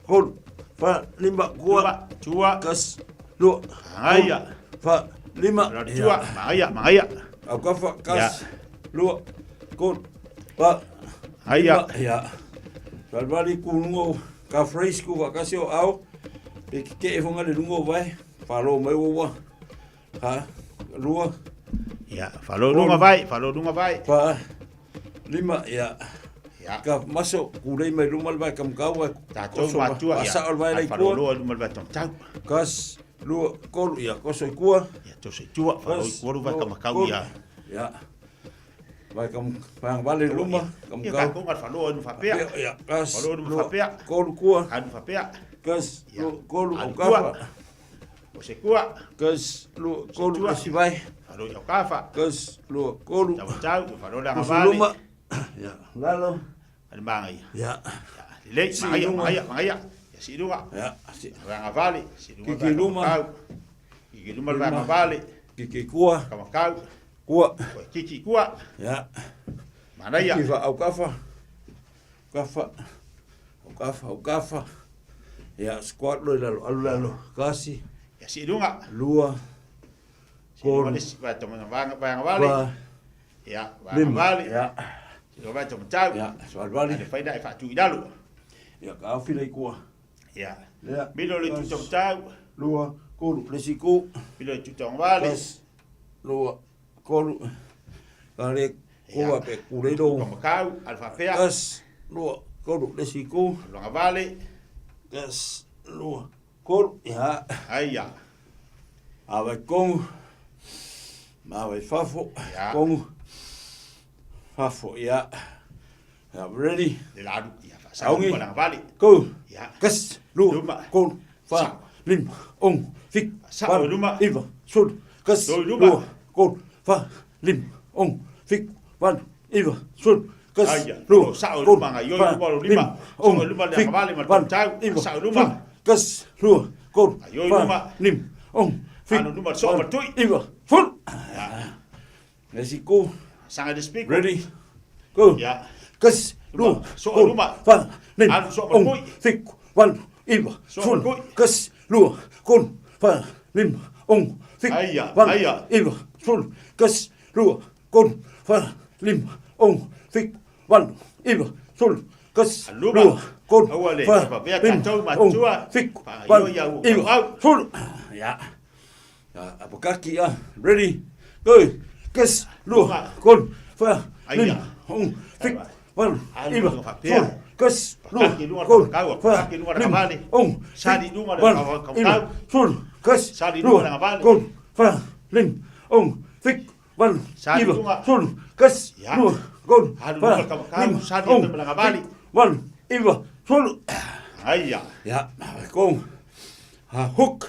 kolu, fa, lima, kua. Luma, tua. Kas, lua, Aia. kolu, fa, lima. Falo tua, magaia, magaia. Au kafa, kas, lua, kolu, fa, Aia. lima. Ia. Valvali ku lunga o ka phrase ku whakasi o ao, pe ki ke e whanga le lunga o vai, whalo mai o wa, ha, lua. Ia, falo lunga vai, falo lunga vai. Fa, lima, ia. Ia. Ka maso, ku rei mai luma le vai, ka mkau ai. Tatou matua, ia. Asa o le vai Ai, lei falo kua. loa luma le vai tamatau. Kas, lua, kolu, ia, koso i kua. Ia, toso i tua, falo i Kas, kua vai lua, ka makau kolu. ia. Ia. Vai ka whanga vale luma, ka Ia, mkau. ka konga falo nu fapea. Ia, kas, Falo nu lua, fapea. kolu kua. Anu fapea. Kas, Ia. lua, kolu, Alu au kua. kafa. O se kua. Kas, lua, kolu, tua. esi vai. Falo i au kafa. Kas, lua, kolu. Tamatau, falo le Koso agavale. luma. Ia, lalo. Ale maga ia. Ia. Lelei, Si magaia, luma. magaia, magaia. Ia, si lunga. Ia, si. Agavale, si lunga. Kiki luma. Kiki luma le agavale. Kiki kua. Kamakau. Kua. Koe kiki kua. Ia. Manaia. Kiki fa au kafa. Kafa. Au kafa, au kafa. Ia, squat lo i lalo, alu lalo. Kasi. Ia, si lunga. Lua. Si lunga Kolu. le si vai tomana vanga vanga vale. Fa. Ia, vanga Lima. vale. Ia. Si lunga vai tomatau. Ia, swalvali. Ale faida e faatu i lalo. Ia, ka au fila i kua. Ia. Ia. Milo le tu Kas. tomatau. Lua, kolu, le siku. Milo le tu tongavale. Kas. Lua, kolu. Ka le kua pe kureiro. Kamakau, alfapea. Kas. Lua, kolu, le siku. Lunga vale. Kas. Lua, kolu. Ia. Aia. A vai kongu. Ma vai fafo. Ia. Kongu. Fafo, ia. Ia, ready. Le lalu. Ia, fa Aungi. sa vale. Go. Ia. Kas. Lua. Luma. Kolu. Fa. Lima. Ong. Fik. Sa- Valu. luma. Iva. Sulu. Kas. Toi luma. Lua. Kolu. Fa. Lima. ono, fitu, valu, iva, sefulu, tasi, lua, tolu, fa, lima, ono, fitu, valu, iva, sefulu, tasi, lua, tolu, fa, lima, ono, fitu, valu, iva, sefulu. Let's go. Ready? Go. Tasi, lua, tolu, fa, lima, ono, fitu, valu, iva, sefulu, tasi, lua, tolu, fa, lima, ono, fitu, valu, iva, sefulu, tasi, lua, tolu, fa, lima, ono, fitu, valu, iva, sefulu, tasi, lua, tolu, fa, lima, ono, fitu, valu, iva, sefulu. Ia. Apakaki a. Ready? Go. Tasi, lua, tolu, fa, lima, ono, fitu, valu, iva, sefulu, tasi, lua, tolu, fa, lima, ono, fitu, valu, iva, sefulu, tasi, lua, tolu, fa, lima, ono, fitu, valu, iva, sefulu, tasi, lua, tolu, fa, lima, ono, fitu, valu, iva, sefulu. Ia, go. Hook.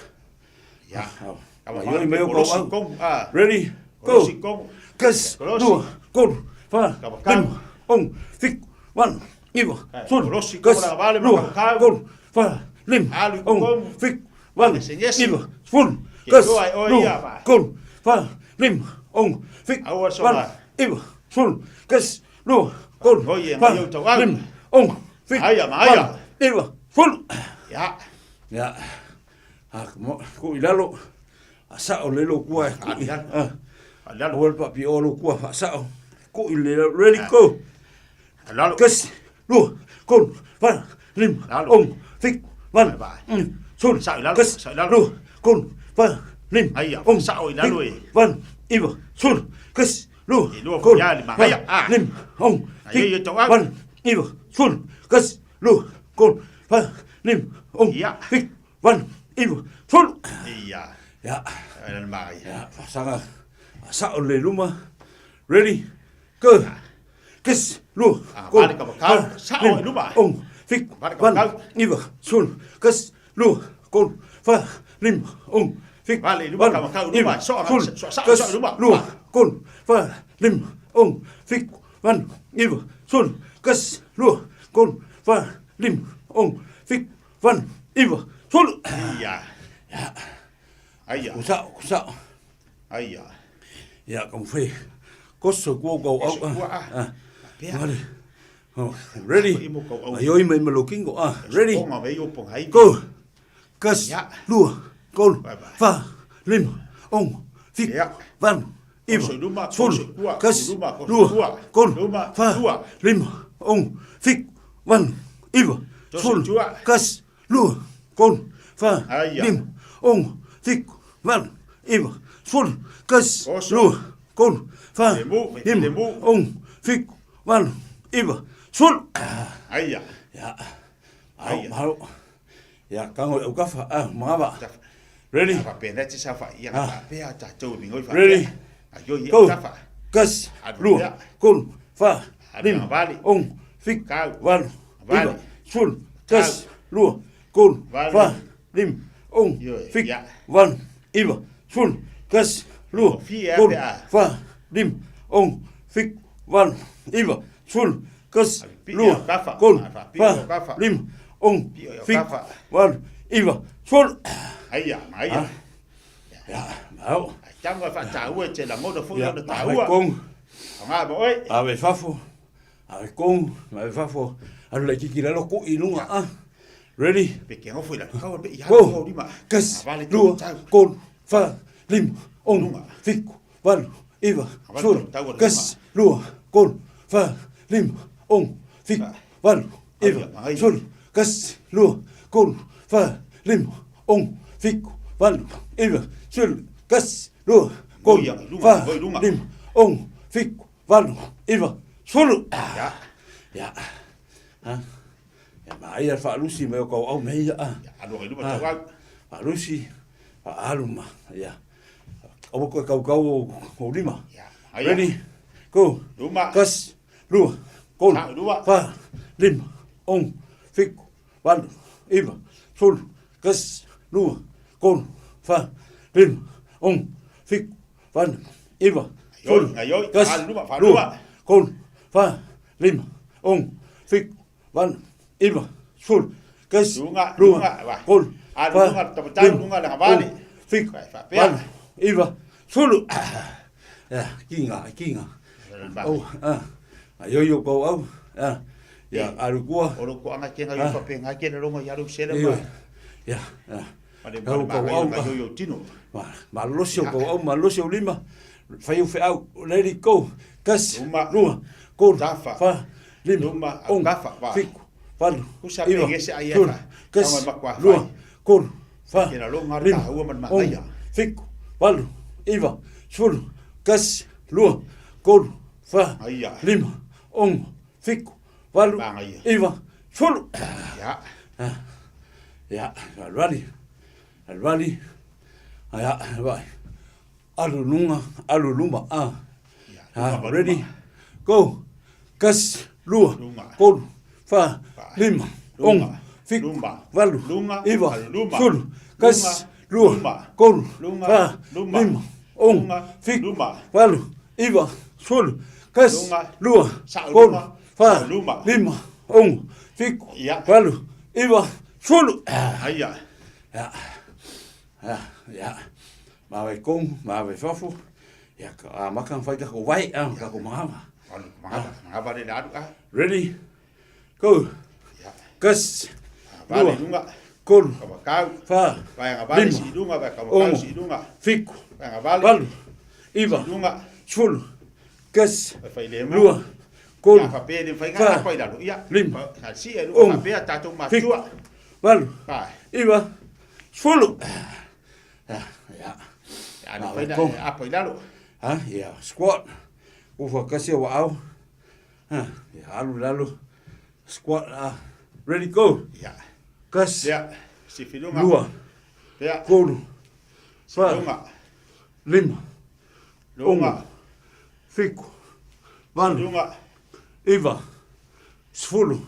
Ready? Go. Tasi, lua, tolu, fa, lima, ono, fitu, valu, iva, sefulu, tasi, lua, tolu, fa, lima, ono, fitu, valu, iva, sefulu, tasi, lua, tolu, fa, lima, ono, fitu, valu, iva, sefulu, tasi, lua, tolu, fa, lima, ono, fitu, valu, iva, sefulu. Ia. A ku i lalo, a sao le lo kua e ku i. A lalo. Aua le paapioa lo kua faasao. Ku i le ready go. Lalo. Tasi, lua, tolu, fa, lima, ono, fitu, valu, sefulu, tasi, lua, tolu, fa, lima, ono, fitu, valu, iva, sefulu, tasi, lua, tolu, fa, lima, ono, fitu, valu, iva, sefulu, tasi, lua, tolu, fa, lima, ono, fitu, valu, iva, sefulu. Ia. Ia. Ai mai. Ia, fasaga. Sao le luma. Ready? Go. Tasi, lua, tolu, fa, lima, ono, fitu, valu, iva, sefulu, tasi, lua, tolu, fa, lima, ono, fitu, valu, iva, sefulu, tasi, lua, tolu, fa, lima, ono, fitu, valu, iva, sefulu, tasi, lua, tolu, fa, lima, ono, fitu, valu, iva, sefulu. Ia. Ia. Aia. Kusao, kusao. Aia. Ia, ka mwhai. Koso kua kau au. Koso kua a. Pea. Oh, ready? Ai oi mai malo kingo. Ah, ready? Go. Kas, lua, tolu, fa, lima, ono, fitu, valu, iva, sefulu, tasi, lua, tolu, fa, lima, ono, fitu, valu, iva, sefulu, tasi, lua, tolu, fa, lima, ono, fitu, valu, iva, sefulu, tasi, lua, tolu, fa, lima, ono, fitu, valu, iva, sefulu. Aia. Ia. Malo, malo. Ia, kago i aukafa, ah, magava. Ready? Faapena te saofai ah. Faapea tatou migoi faapea. Ready? Go. Tasi, lua, tolu, fa, lima, ono, fitu, valu, iva, sefulu, tasi, lua, tolu, fa, lima, ono, fitu, valu, iva, sefulu, tasi, lua, tolu, fa, lima, ono, fitu, valu, iva, sefulu, tasi, lua, tolu, fa, lima, ono, fitu, valu, iva, sefulu. Aia, aia. Ia, mau. Ai tanga e whaataua te langona foi ona taua. Kong. Ngā mo oe. Ave fafo. Ave kong, ave fafo. Alu lai kiki lalo ku i lunga. Ah. Ready? Pe ke ngofo i la kaua me i Go. halu lima. Tasi, lua, tolu, fa, lima, ono, fitu, valu, iva, sefulu, tasi, lua, tolu, fa, lima, ono, fitu, valu, iva, sefulu, tasi, lua, tolu, fa, lima, ono, fitu, valu, iva, sefulu, tasi, lua, tolu, fa, lima, ono, fitu, valu, iva, sefulu. Ia. Ia. Ha? Ia, ma ia faalusi mai o kau au mea ia. Ia, alu ai luma tau au. Faalusi, faalu ma, ia. Aua koe kaukau o, o lima. Ia, aia. Ready, go. Luma. Tasi, lua, tolu, Sa, lua. fa, lima, ono, fitu, valu, iva, sefulu, tasi, lua, tolu, fa, lima, ono, fitu, valu, iva, Fulu, tasi, lua, tolu, fa, lima, ono, fitu, valu, iva, sefulu, tasi, lua, tolu, fa, lima, ono, fitu, valu, iva, sefulu. Ia, kinga, kinga. Oh, ah. Ai oi o kau au. Ah. Ia, alu kua. O lo ko anga kenga i fa pe ngai kena longa i alu sele ma. Ia, ia. Kau kau au ka. Ma, malosi o kau au, malosi o lima. Fai o feau, ready, go. Tasi, lua, tolu, fa, lima, ono, fitu, valu, iva, sefulu, tasi, lua, tolu, fa, lima, ono, fitu, valu, iva, sefulu, tasi, lua, tolu, fa, lima, ono, fitu, valu, iva, sefulu. Ia, alu ali, alu ali, ia, vai. Alu luga, alu luma, a. A, ready, go. Kasi, lua, tolu, fa, lima, ono, fitu, valu, iva, sefulu, kasi, lua, tolu, fa, lima, ono, fitu, valu, iva, sefulu, kasi, lua, tolu, fa, lima, ono, fitu, valu, iva, sefulu. Ia. Ia, ia. Mave kong, mave fafo. Ia, ka amaka na whai kako vai, a kako mahava. Mahava, mahava re aru a. Ready? Go. Kas. Lua. Kolu. Fa. Lima. Ono. Fiku. Valu. Iva. Sefulu. Kasi. Lua. Kolu. Fa. Lima. Ono. Fiku. Valu. Iva. Sefulu. Ia. Apo i lalo. Ha, ia, squat. Ufa kasi o au. Ha, ia, alu lalo. Squat, ah. Ready, go. Ia. Kasi. Ia. Sifilunga. Lua. Ia. Tolu. Fa. Lunga. Lima. Lunga. Ono. Fitu. Valu. Lunga. Iva. Sefulu.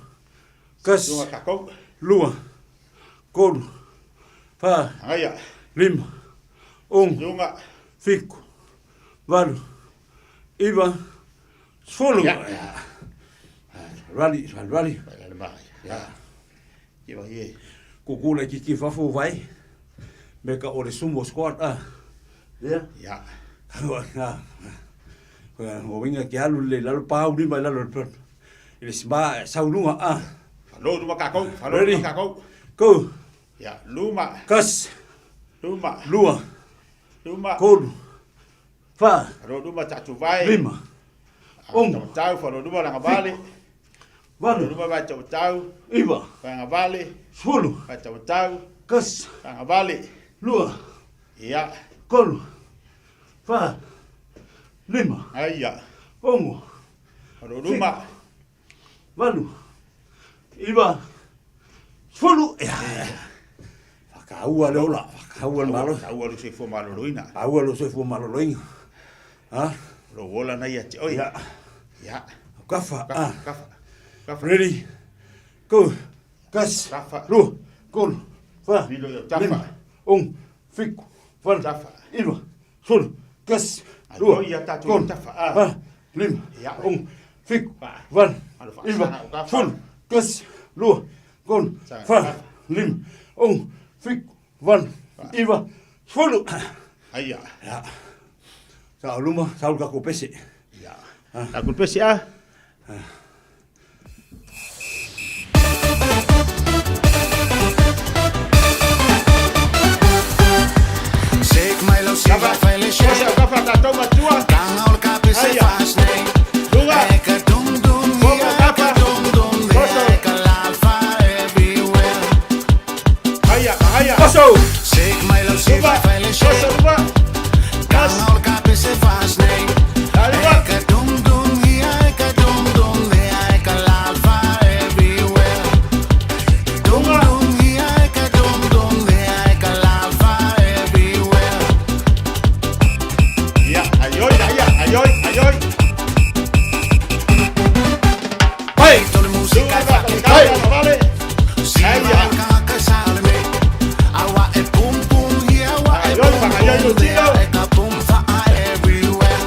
Kasi. Lunga kakou. Lua. Tolu. Fa. Aia. Lima. Ono. Lunga. Fitu. Valu. Iva. Sefulu. Ia. Rali, rali. Ia. Iva ie. Kuku le kiki fafo vai. Me ka o le sumo squat a. Ia. Ia. O winga ke alu le lalo pau lima i lalo i le sima sau luga a. Falo luma kakou, falo Ready? luma kakou. Go. Ia, luma. Kasi. Luma. Lua. Luma. Tolu. Fa. Falo luma tatu vai. Lima. Ono. Tau, falo luma langa vale. Valu. Luma vai tau tau. Iva. Langa vale. Sefulu. Vai tau tau. Kasi. Langa vale. Lua. Ia. Tolu. Fa. Lima. Aia. Ono. Falo luma. Valu. Iva. Sefulu. Ia. Whakaua le ola, whakaua le malo. Whakaua lo soifua maloloina. Whakaua lo soifua maloloina. Ha? Lo ola nei a te oi. Ia. Ia. Kafa. Kafa, kafa. Kafa. Ready. Go. Kasi. Kafa. Lua. Tolu. Fa. Lilo ia tafa. Lima. Ono. Fitu. Valu. Tafa. Iva. Sefulu. Kasi. Lua. Ai, ia tātou Tolu. tafa, ah. Fa. Lima. Ia. Ono. Fitu. Fa. Valu. Alo, fa. Iva. Sanga, o kafa. Sefulu. Kasi. Lua. Tolu. Sanga, Fa. kafa. Lima. Ono. Fitu. Valu. Iva. Sefulu. Aia. Ia. Sa luma, sa lu kako pese. Ia. Kako pese a. Shake my love, she va fai le shake. Kafa tātou matua. Tanga ol kapi se Aia. fas nei. Lunga. Eka dum dum, Fogo, ia kafa. eka dum dum, Foso. ia eka lalfa everywhere. Aia, aia. Paso. Shake my love, she va Luva. fai le Foso shake. luva. Tanga ol kapi se fas nei. Aluva. Eka dum dum, ia eka dum dum, ia eka lalfa everywhere. Dum dum, ia eka dum dum, ia eka lalfa everywhere. Ia, aioi, aia, aioi, aioi. Pai. Tole musika e fa che Kafa, vale. Aia. Awa e pum pum, ia wa e Aioi, pum aioi, pum, tino. ia e ka pum fa everywhere.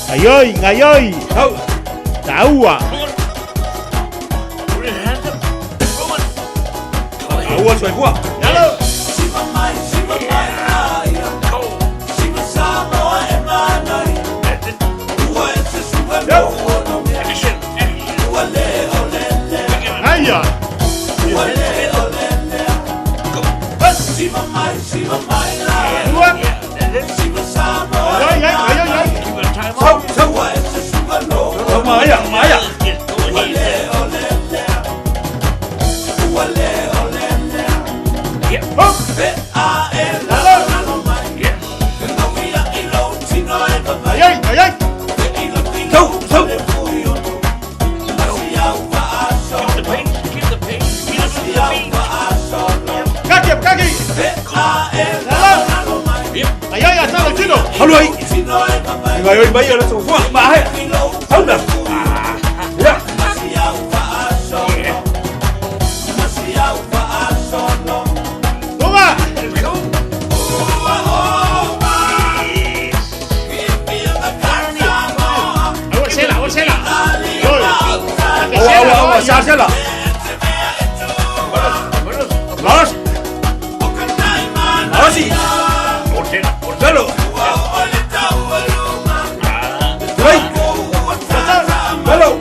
Gaioi, gaioi. Taua. Taua soifua. Aia. Ai, ai, ai, ai, ai. Sau, sau. Maia, maia. Ai, ai, ai, ai. Sau, sau. Kaki, kaki. Ai, ai, ai, talo, tino. Halu ai. Gaioi mai o le soifua. Maia. Sau na. Ya. Toma. Aua, sela, aua, sela. Aua, aua, aua, sa sela. Vamos. Vamos. Portero, portero. Vai. Hello.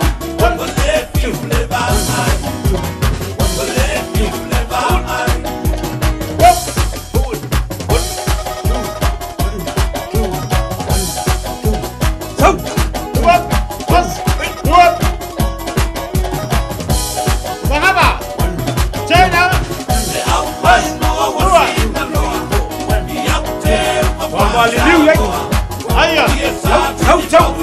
Sau. Up, up, up. Mahaba. Chena. Wa liliu ai. Aia. Sau, sau.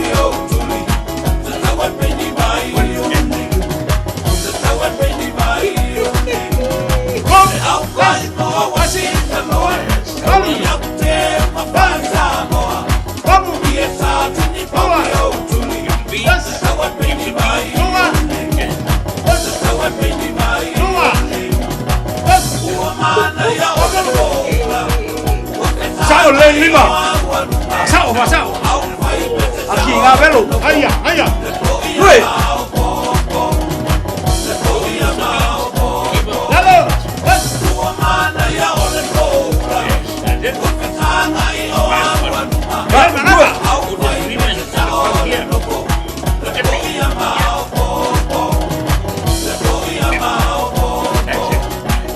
Pasao. Aki ngā velo. Aia, aia. Ui. Lalo. Yes. Lua.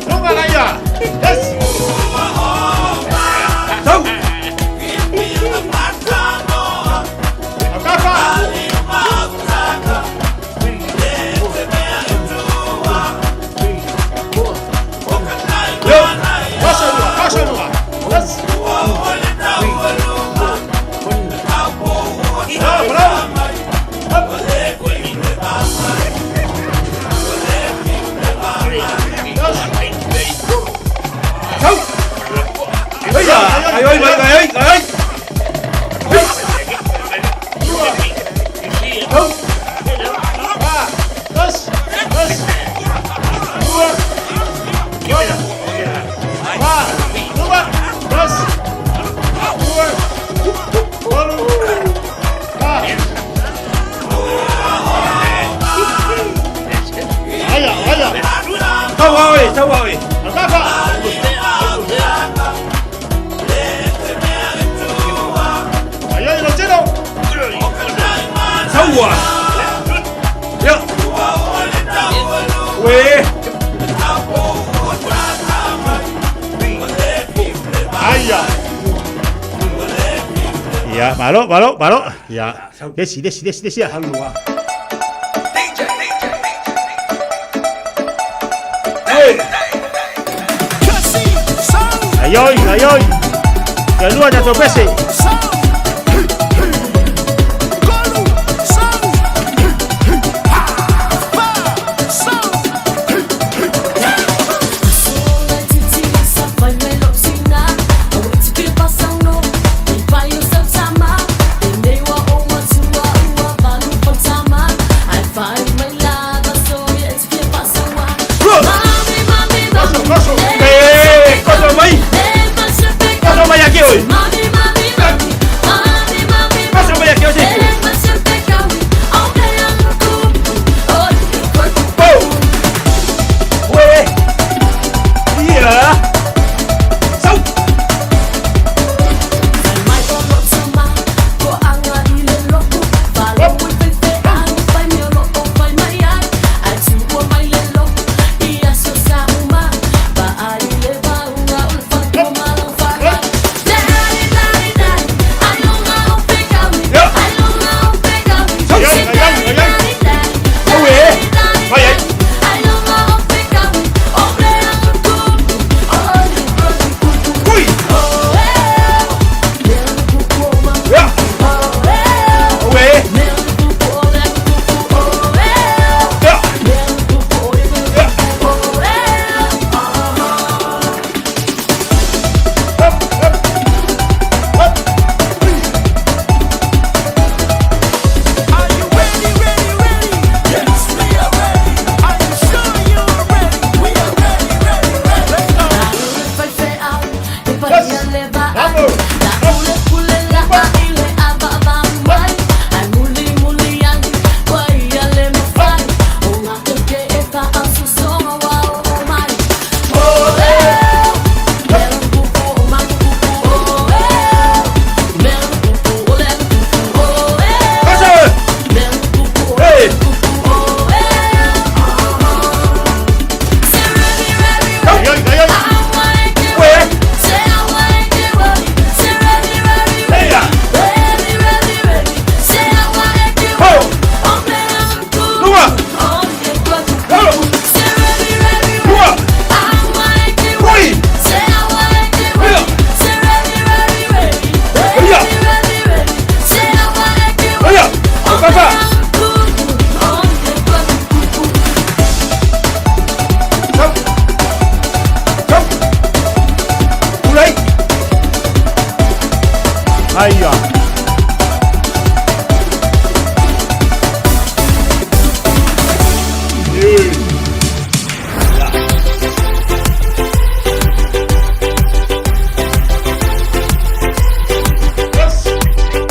Lunga laia. Yes. Tau. Akafa. Yo. Pasa lua, pasa lua. Yes. Bravo, bravo. Up. Yes. Tau. Ai, ai, ai, ai, ai, ai. Tau. Yes. Yes. Lua. Lua. Fa. Lua. Yes. Lua. Tolu. Fa. Aia, aia. Tau ai, tau ai. Akafa. Ai, ai, Lotino. Taua. Ya. Ué. Aia. Ia, malo, malo, malo. Ia. Desi, desi, desi, desi. Halua. Hey. Ai, oi, ai, oi. Ke lua tatou pese. Eh, koto mai. Koto mai aki oi. Koto mai aki oi. Pou. Ué. Ia. Sau. Ué. Ai, ai. Ui. Ya. Ué. Ya. Ya. Up, up. Up. Vamos. Koso. Hey. Ai, ai, ai, ai. Ué. Eia. Pou. Lua. Lalo. Lua. Ui. Ia. Ia. Ia. Papa. Sau. Sau. Ulai. Aia. Yes.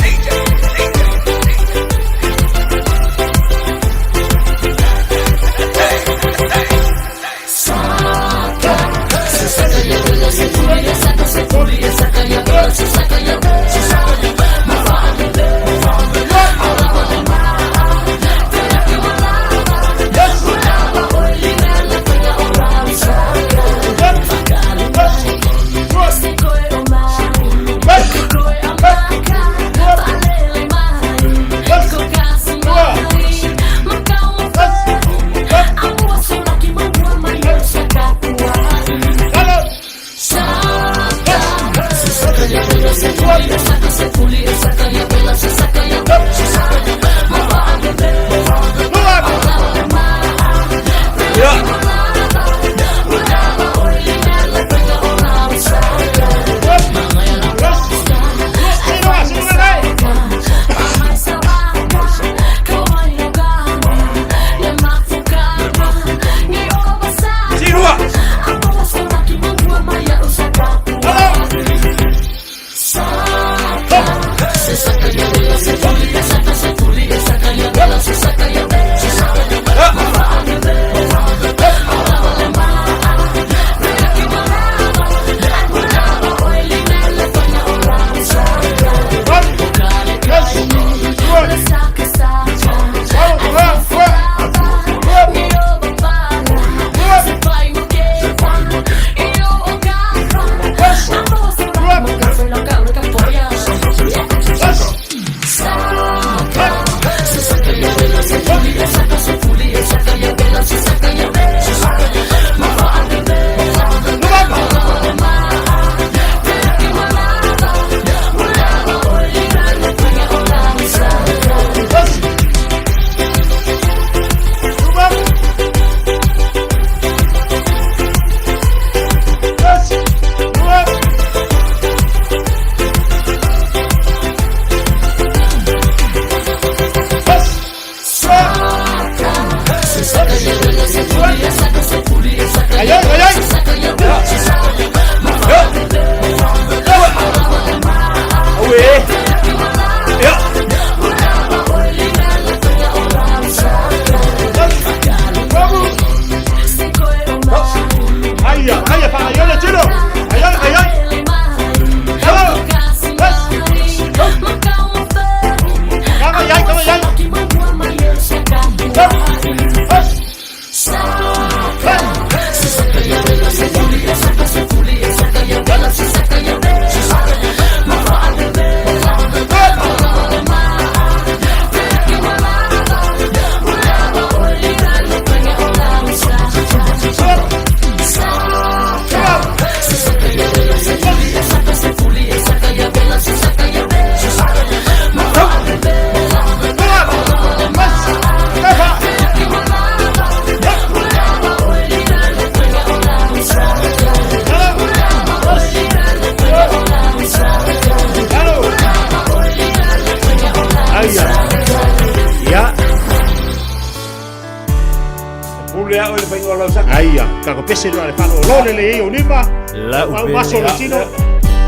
Aia, kako pese loa le falo lo le le o lima. Lau Au maso le tino.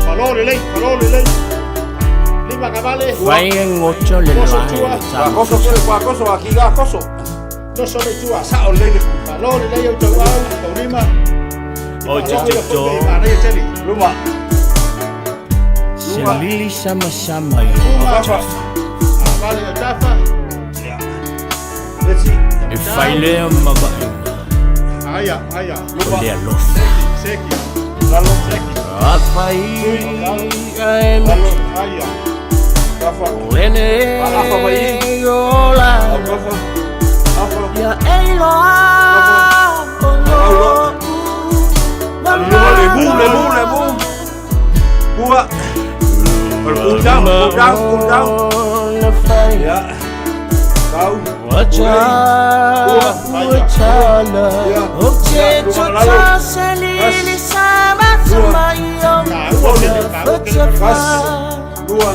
Falo le le, falo le le. Lima kavale. Fai ngocho le Koso loa tua. le tama. Koso kele kwa koso a ki ga koso. Koso le tua. Sa o le le. Falo le le o tau au, tau lima. O te te to. Luma. Selili sama sama i Luma. Vale o tafa. E fai lea ma vaaiga Aia, aia. o le alofa. Seki. Lalo seki. Afai ae Lalo, aia. O lene ola. Ia e loa o lo'u Luma le mu le mu le mu. Kua. Cool down, cool down, cool down. Ya. Kau. Wacha wachala Oche tota selili sama sama iyo Wacha Dua.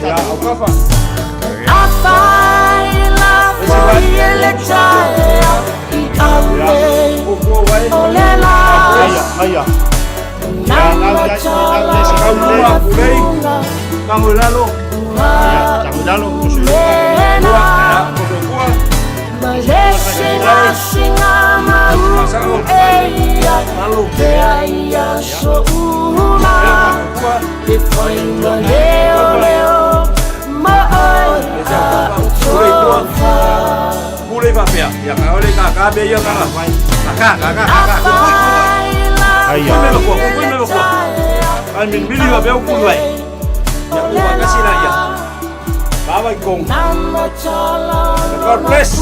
Ya, kafa. Afai la foi ele taea i ame Olela Aia, aia. Nama chala Tango lalo. Tango lalo. Lena Malese masinga mau eia Te aia so uma Te whainga leo leo Ma oi a utofa Kule fa pea. Ya ka ole ka ka be ya ka. Ka ka ka ka ka. Aia. Kule me ko, kule me ko. Ai min mili wa be ku lai. Ya ku wa ka sila ya. Bye bye kong. God bless.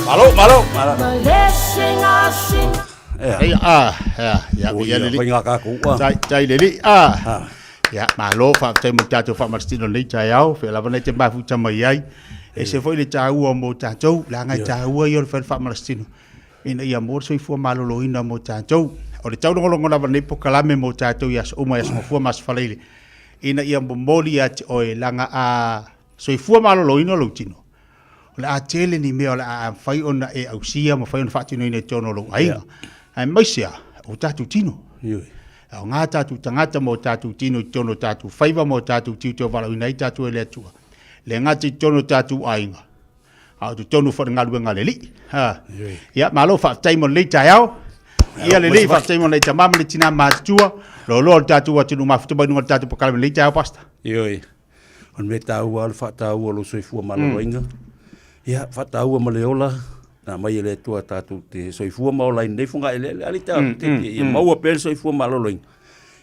Malo, malo, malo. Ai a, ya, ya, Oi, ya le. fai ngā kākou, ah. Tai, tai le li, a. Ya, malo fa te mo tātou fa marstino nei tai au, fe lava nei te mafu ta mai ai. E se foi le tāua mo tātou, la ngai tāua i o le fa fa marstino. Ina ia mo soifua maloloina mo tātou. O le taulogologo lava nei pokalame mo tātou i aso uma i aso mafua ma aso faleile. Ina ia momoli ia te oe laga a soifua maloloina lou tino. O le a tele ni mea o le a mafai ona e ausia ma mafai ona faatinoina i totonu o lou aiga. Aemaise a o tatou tino. E aoga tatou tagata ma o tatou tino i totonu o tatou faiva ma o tatou tiute o valaauina ai tatou e le Atua. E le gata i totonu o tatou aiga, a o totonu foi o le galuega a le Alii. Ha. Ia, malo faafetai mo lenei taeao. Ia le Alii, faafetai mo lenei tamā ma le tinā matutua. Loaloa o le tatou atunuu mafuta mai luga o le tatou pokalame i lenei taeao, Pastor. Ioe. O le mea taua o le faataua o lou soifua maloloina. Ia, faataua ma le ola, na aumai e le Atua tatou te soifua ma ola ai i lenei fogaeleele. A le tau, te, ia maua pea le soifua maloloina.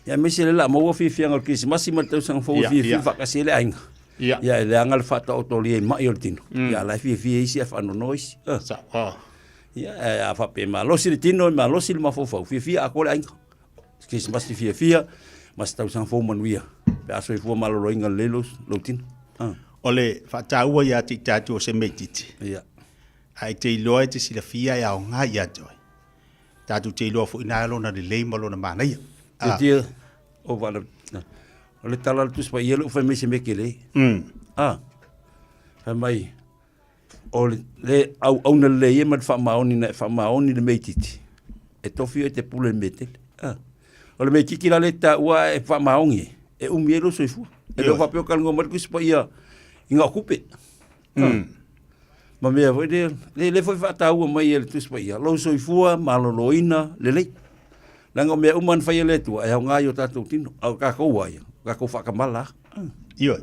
Ia, aemaise lea o le a maua fiafiaga o le Kerisimasi ma le tausaga fou e fiafia faatasi ai le aiga. Ia. Ia, e leaga le faataotolia i mai o le tino. Ia, a la e fiafia isi ae faanoanoa isi. Sao. Oh. Ia, ae a faapea e malosi le tino, e malosi le mafaufau, fiafia atoa le aiga. Kerisimasi fiafia ma se tausaga fou manuia pe a soifua maloloina lelei lou, lou tino. Ah. O le faataua ia te i tatou o se meititi. Ia. Ae te iloa e te silafia e aoga ia te oe. Tatou te iloa foi na lona lelei ma lona manaia. Ah. Tia, o wala, o le tala le tusi paia le u whai mai se meke le. Ah. Whai mai, o le, le au au na le ia ma le whaamaoni na e whaamaoni le meititi. E tofi e te pule le metele. Ah. O le meititi la le ta ua e whaamaongi e. E umi e lo soifua. E le whapeo kalingo mai le tusi paia i ngā kupe. Ah. Ma mea foi lea, le, le foi faataua mai e le Tusi Paia, lou soifua maloloina lelei. Leaga o mea uma na fai e le Atua, e aoga i o tatou tino, a o tatou a ia, o tatou faatamala a. Ioe.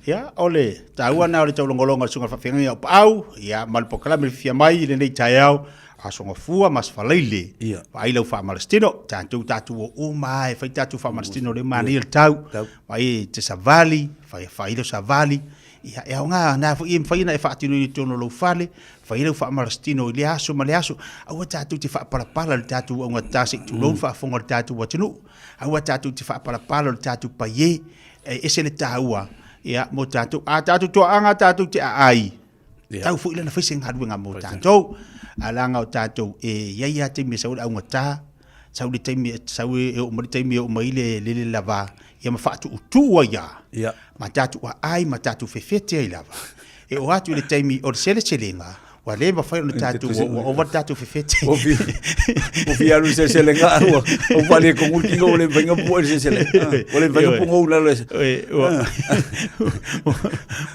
Ia, o le taua lena o le taulogologa o le Susuga i le Faafeagaiga o Paau, ia, ma le polokalame le fia mai i lenei taeao, Aso Gafua ma Aso Faraile. Ia. Vaai lau faamalositino, tatou tatou o uma lava e fai tatou faamalositino lea e manaia le tau, vaai e te savali, fai fai lau savali, Ia, e aoga na foi e mafai ona e faatinoina i totonu o lou fale, fai ai lau faamalositino i lea aso ma lea aso. Aua tatou te faapalapala i le tatou augatata se i tulou le faafofoga o le tatou atunuu. Aua tatou te faapalapala o le tatou paie, e ese le taua, ia, mo tatou. A tatou toaaga tatou te aai, tau foi lea ona fai se galuega mo tatou. Ae leaga o tatou e i ai lava taimi e sau ai le augata, sau le taimi sau e oo mai le taimi e oo mai le le lava ia ma faatuutuu ai lava. Ia. Ma tatou aai ma tatou fefete ai lava. E oo atu i le taimi o le seleselega, ua le mafai ona tatou, ua ova le tatou fefete. Ua fia alu i le seleselega ae ua faaletonu le tino ua le mafai ona pue le seleselega. Ua le mafai ona pugou i lalo e...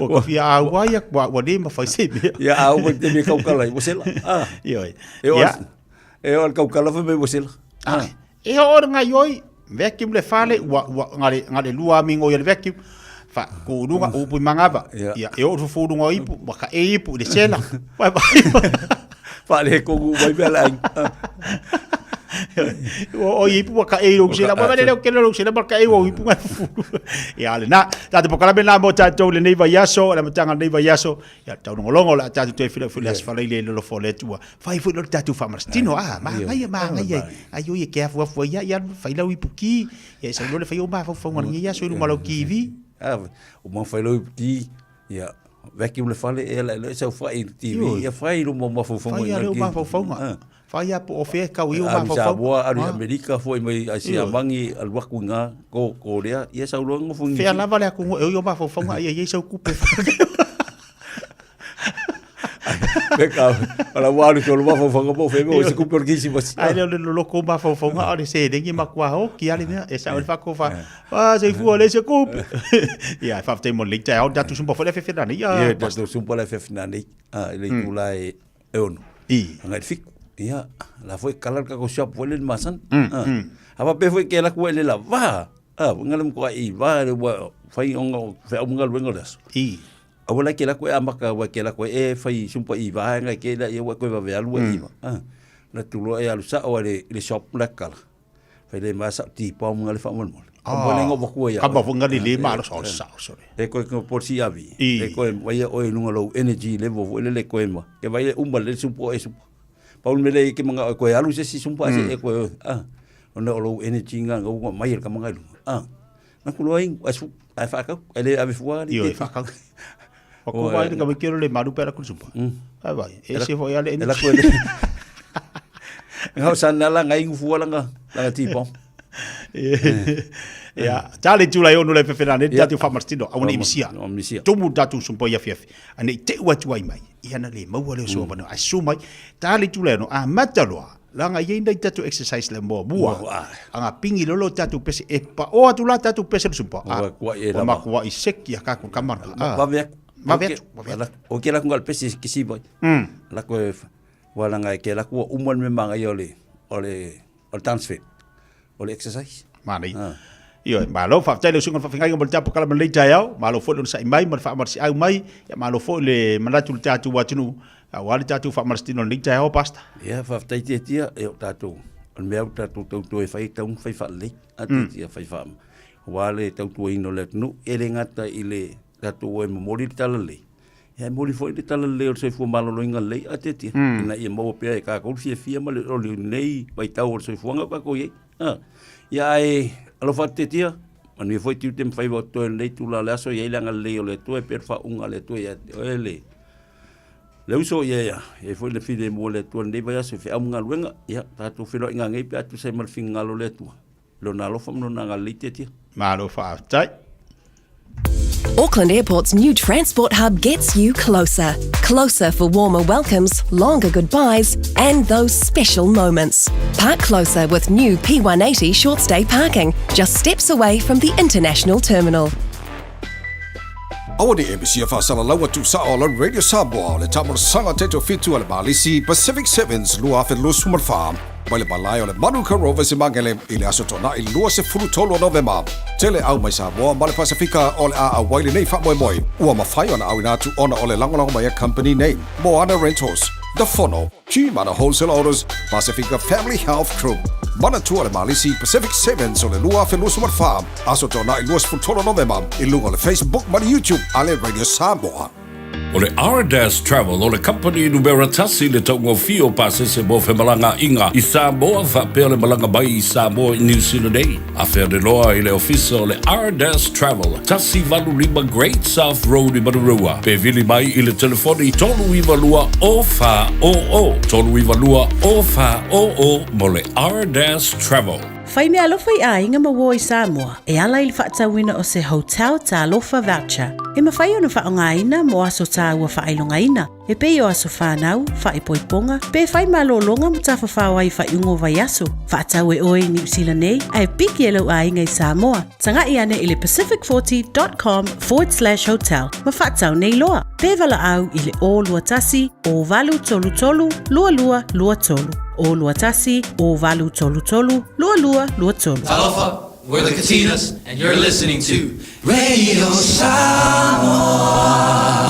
Ua ka fia auai atu, ua le mafai se mea. Ia, a oo mai i le taimi e tautala ai, ua sela. Ioe. E oo lava i le tautala fai mai ua sela. E oo le gaioi, vacuum le fale, ua, ua, na le, na le lua amingo ia le vacuum, fa, kuuluga, upu i mangava, ia, e oo le fufuluga o ipu, ua ka e ipu i le sela, vai vai. Faaletonu mai mea le aiga. Ua o ipu ua ka e i lou sela, ua vale leo kele lou sela, ma ka e ua ipu ngai fufulu. Ia, le na, tatou pokalame na mo tatou lenei vaiaso, le amataga o lenei vaiaso, Ia, taulogologo o le a tatou toe feiloai foi i le Aso Faraile i le alofa o le Atua. Fai foi loa le tatou faamalositino, a, manaia, manaia, ai oi e ke afuafu ai ia, fai lau ipu ki, ia e sau loa le fai o mafaufauga o lenei aso i luma o lau TV. A, o mau fai lau ipu ki, ia, vacuum le fale, ia la e saofai i le TV, ia fai i luma o mafaufauga. Fai lea o mafaufauga. Fai a po o fea e kau i o mafaufauga. Alu i Samoa, alu i Amerika, foi mai i Siamagi, alu atu i ina, Korea, ia sau loa nofo i Fea lava le atunuu e oi o mafaufauga ai e i ai sau kupe. Peka, ala ua alu tolu mafaufauga po o fea mea o se kupe o le kerisimasi. Ai lea o le loloko o mafaufauga a o le seleni e matua oki lava le mea. E sao ai le faatofa, ah, soifua leai se kupe. Ia, faafetai mo lenei taeao, tatou sumpa foi le afeafe nanei. Ia, tatou sumpa le afeafe nanei, i le itula e e ono. I. Agai le fiku. Ia, la foi kala le kako shop foi le masana. A faapea foi ke laku le la va. A, ngale mo i va le wa fai onga fe au galuega o le aso. I. A wala ke laku e amaka wa ke laku e fai sumpa i va ngai ke la ia wa koe vave alu i va. A. La tu lo e alu sa o le le shop la kala. Fai le ma sa ti pa mo ngale fa mo mo. Ka mo ngo wa ia. Ka mo ngale le ma lo sa sa so. E koe ko polisi avi. E koe vai o e lunga lou energy level foi lele koe ma. Ke vai e uma le supo e supo. Paul mele ke manga o koe alu se si sumpa se e koe ah. Ona o lou energy nga nga uma mai ka manga lunga. Ah. Na ku loi ai su ai fa ka ele ave fua li. Io fa ka. O ko vai ka me le maru pera ku sumpa. Ai vai. E se foi ale energy. Ela koe le. Ngau san la ngai ngu fua la nga la tipo. Ia, ta le tula e ono le fefena nei tatou faamalositino, aua ne i misia. Tumu tatou sumpa i afiafi. A nei te ua atu ai mai, ia na le maua leo soa vanoa. Ae susu mai, ta le tula e ono, amata loa, leaga e i ai nai tatou exercise le muamua. Aga pingi loa lo tatou pese, e pao atu la tatou pese le sumpa. Ua makuai seki a kakou kamana. Vave atu. Vave atu. Vave atu. O ke laku ngal pese kisi vai. Laku e walanga e ke laku ua uma le mea magaia o le o le o le dance fit. O le exercise. Manaia. Ah. Ioe, malo, faafetai le usuga o le faafeagaiga mo le tapu kala ma lenei taeao, malo foi le onosai mai ma le faamalosiau mai, ia malo foi le manatu i le tatou atunuu, aua le tatou faamalositino i lenei taeao, Pastor. Ia, faafetai Tiatia, e o tatou, o le mea ua tatou tautua e fai, e tatau ona fai faalelei, a Tiatia, fai faa, aua le tautuaina o le atunuu, e le gata i le tatou e momoli le talalelei, Ia e momoli foi le tala lelei o le soifua maloloina lelei a Tiatia, ina ia maua pea e tatou le fiafia ma le o lenei vaitau o le soifuaga o tatou i ai. A, ia ae alofa atu Tiatia, manuia foi tiute ma faiva o totoe o lenei itula o le aso, i ai le agalelei o le Atua e pei o le faauuga a le Atua ia te oe le le uso, ia ia i ai foi le filemu o le Atua i lenei vaiaso i feau ma galuega, ia tatou feiloaiga nei pe a tusa ai ma le finagalo o le Atua. Lona alofa ma lona agalelei Tiatia. Malo faafetai. Auckland Airport's new transport hub gets you closer. Closer for warmer welcomes, longer goodbyes, and those special moments. Park closer with new P180 short stay parking, just steps away from the international terminal. Aua ne i e misia faasalalaua tuusao o lau Radio Samoa o le taamolosaga taitofitu a le Malisi Pacific Sevens 2024 mai le malae o le Manuka Rovers i Magele i le Aso Toonai 23 o Novema. Tele au mai Samoa ma le Pasifika o le a auai lenei faamoemoe ua mafai ona auina atu ona o le lagolago mai a company nei, Moana Rentals, The Fono, Gmana Wholesale Autos, Pasifika Family Health Group. Manatua le Malisi Pacific Sevens o le 2024, Aso Toonai 23 Novema i luga o le Facebook ma le YouTube a le Radio Samoa. O le Ardas Travel o le kamupani numera tasi i le taugofie o pasese mo femalagaaiga i Samoa faapea le malaga mai i Samoa i Niu Sila nei. Afea loa i le ofisa o le Ardas Travel, 185 Great South Road i Manurewa, pe vili mai i le telefoni 392 0400, 392 0400 mo le Ardas Travel. Fai meaalofa i aiga ma uo i Samoa e ala i le faatauina o se Hotel Talofa Voucher e mafai ona faaaogaina mo aso tāua faailogaina e pei o aso whānau, whaipoiponga, pe whai malōlōga ma tafafao ai i faaiuga o vaiaso. Faatau e oe i Niu Sila nei, ae piki e lou aiga i Samoa. Taga'i ane i le pacific40.com forward slash hotel ma faatau nei loa. Pe valaau i le 021 0833 2223. 021 0833 2223. Talofa, we're the Katinas, and you're listening to Radio Samoa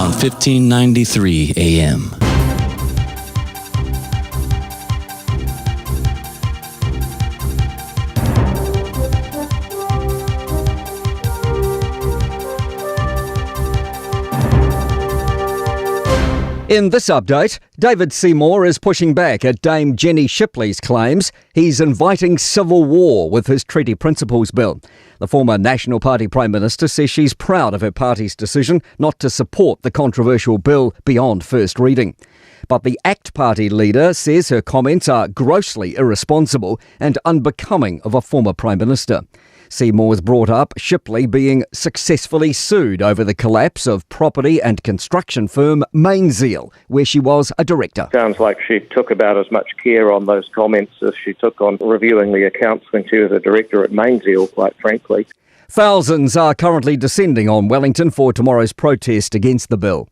on 1593 AM. In this update, David Seymour is pushing back at Dame Jenny Shipley's claims he's inviting civil war with his Treaty Principles Bill. The former National Party Prime Minister says she's proud of her party's decision not to support the controversial bill beyond first reading. But the ACT Party leader says her comments are grossly irresponsible and unbecoming of a former Prime Minister. Seymour's brought up Shipley being successfully sued over the collapse of property and construction firm Mainzeal, where she was a director. Sounds like she took about as much care on those comments as she took on reviewing the accounts when she was a director at Mainzeal, quite frankly. Thousands are currently descending on Wellington for tomorrow's protest against the bill.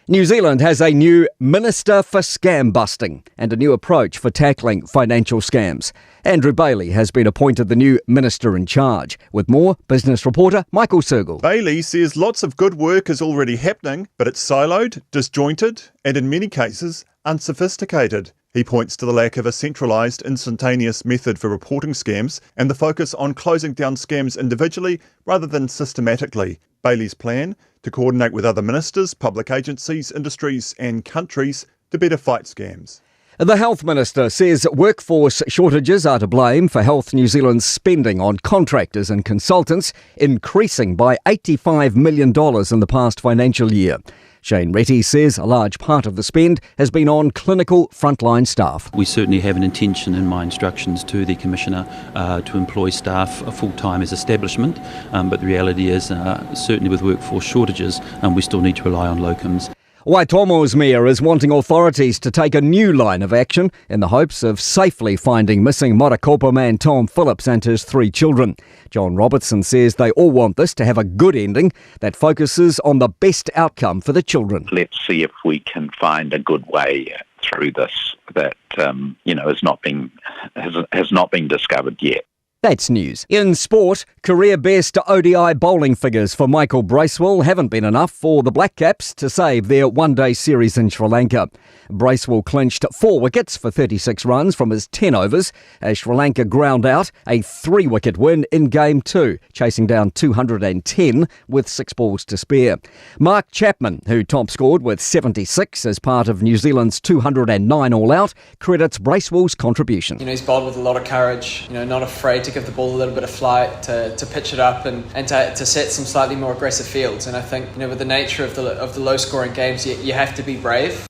New Zealand has a new Minister for Scam Busting and a new approach for tackling financial scams. Andrew Bayly has been appointed the new minister in charge. With more, business reporter Michael Sergel. Bayly says lots of good work is already happening, but it's siloed, disjointed, and in many cases, unsophisticated. He points to the lack of a centralised, instantaneous method for reporting scams and the focus on closing down scams individually rather than systematically. Bayly's plan to coordinate with other ministers, public agencies, industries, and countries to better fight scams. The Health Minister says workforce shortages are to blame for Health New Zealand's spending on contractors and consultants, increasing by $85 million in the past financial year. Shane Reti says a large part of the spend has been on clinical frontline staff. We certainly have an intention in my instructions to the Commissioner to employ staff full-time as establishment, but the reality is, certainly with workforce shortages, we still need to rely on locums. Waitomo's mayor is wanting authorities to take a new line of action in the hopes of safely finding missing Marokopa man Tom Phillips and his 3 children. John Robertson says they all want this to have a good ending that focuses on the best outcome for the children. Let's see if we can find a good way through this that has not been discovered yet. That's news. In sport, career-best ODI bowling figures for Michael Bracewell haven't been enough for the Black Caps to save their one-day series in Sri Lanka. Bracewell clinched 4 wickets for 36 runs from his 10 overs as Sri Lanka ground out a 3-wicket win in Game 2, chasing down 210 with 6 balls to spare. Mark Chapman, who top scored with 76 as part of New Zealand's 209 all-out, credits Bracewell's contribution. He's bowled with a lot of courage, not afraid to give the ball a little bit of flight, to pitch it up and to set some slightly more aggressive fields. And I think, with the nature of the low-scoring games, you have to be brave.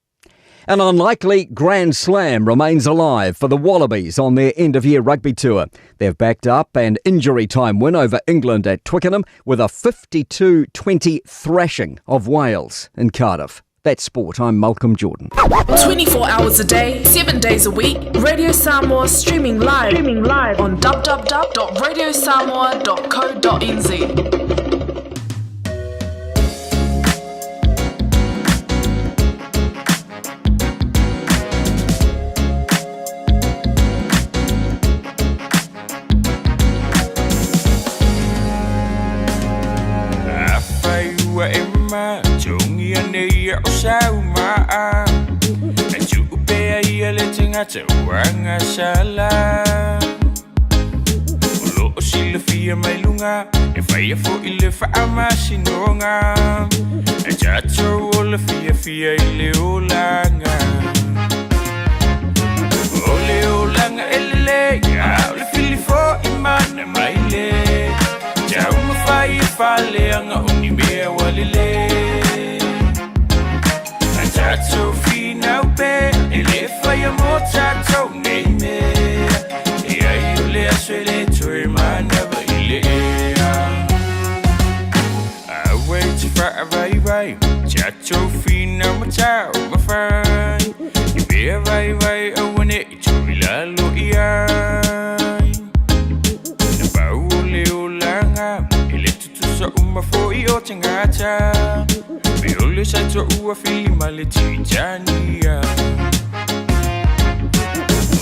An unlikely Grand Slam remains alive for the Wallabies on their end-of-year rugby tour. They've backed up an injury time win over England at Twickenham with a 52-20 thrashing of Wales in Cardiff. That's sport. I'm Malcolm Jordan. 24 hours a day, 7 days a week, Radio Samoa streaming live, streaming live on www.radiosamoa.co.nz. taumafai I mea vaivai aua ne i toe lalo i ai. Na pau o le olaga e le tutusa uma foi o tagata Me o le sa toua fili ma le Titania.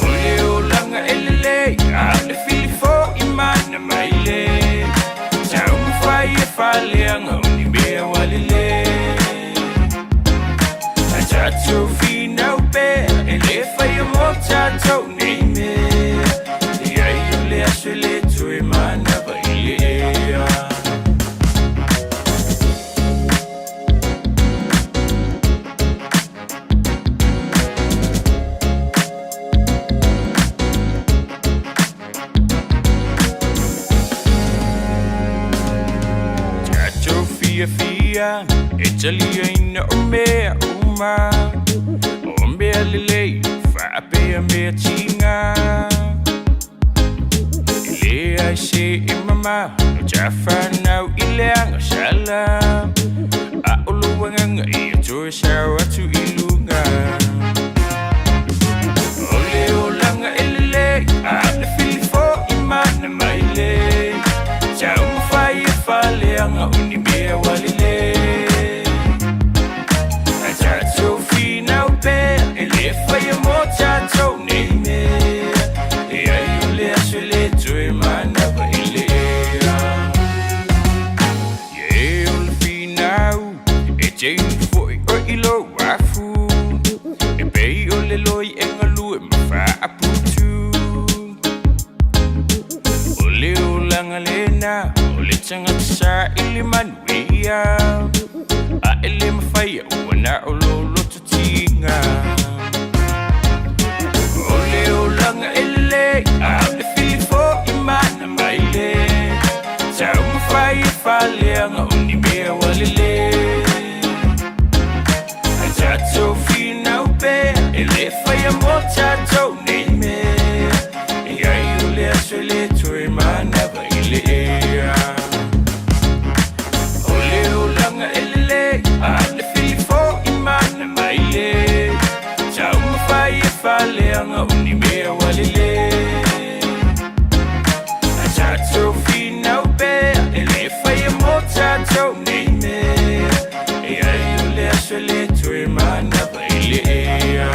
O le olaga e lelei a o le fili foi mana maile Taumafai e faaleaga o ni mea ua lelei A tatou finau pea e le faia mo tatou nei mea Leai o le aso e le toe manava i le ea. Tatou fiafia e taliaina o mea uma, O mea lelei faapea mea tiga. E leai se e mama no tafanau i le agasala, A o lou agaga ia toe sao atu i luga. O le olaga e lelei a o le fili foi mana maile Taumafai e faaleaga o ni mea ua lelei A tatou finau pea e le faia mo tatou nei mea Leai o le aso e le toe manava i le ea Ia e o le finau e te inu foi oe i lou afu E pei o le loi e galue ma faaputu O le olaga lena o le tagata saili manuia A e le mafaia ua na o lou loto tiga O le olaga e lelei a o le fili foi mana maile Taumafai e faaleaga o ni mea ua lelei A tatou finau pea e le faia mo tatou nei mea Leai o le aso e le toe manava i le ea O le olaga e lelei a o le fili foi mana maile Taumafai e faaleaga o ni mea ua lelei A tatou finau pea e le faia mo tatou nei mea Leai o le aso e le toe manava i le ea.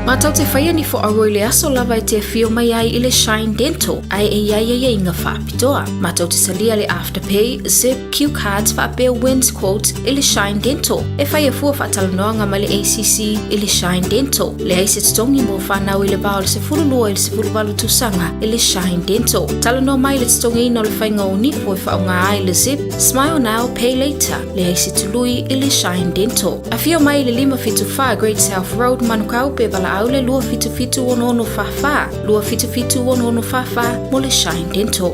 Matou te faia ni foaua i le aso lava e te afio mai ai i le Shine Dental ae e i ai aiaiga faapitoa. Matou te salia le Afterpay, Zip, Cue Cards faapea Wins Quotes i le Shine Dental. E faia fua faatalanoaga ma le ACC i le Shine Dental. Leai se totogi mo fanau i le va o le 12 i le 18 tausaga i le Shine Dental. Talanoa mai i le totogiina o le faiga o nifo e faaaoga ai le Zip, Smile Now, Pay Later. Leai se tului i le Shine Dental. Afio mai i le 574 Great South Road, Manukau, pe valaau le 277 6644, 277 6644 mo le Shine Dental.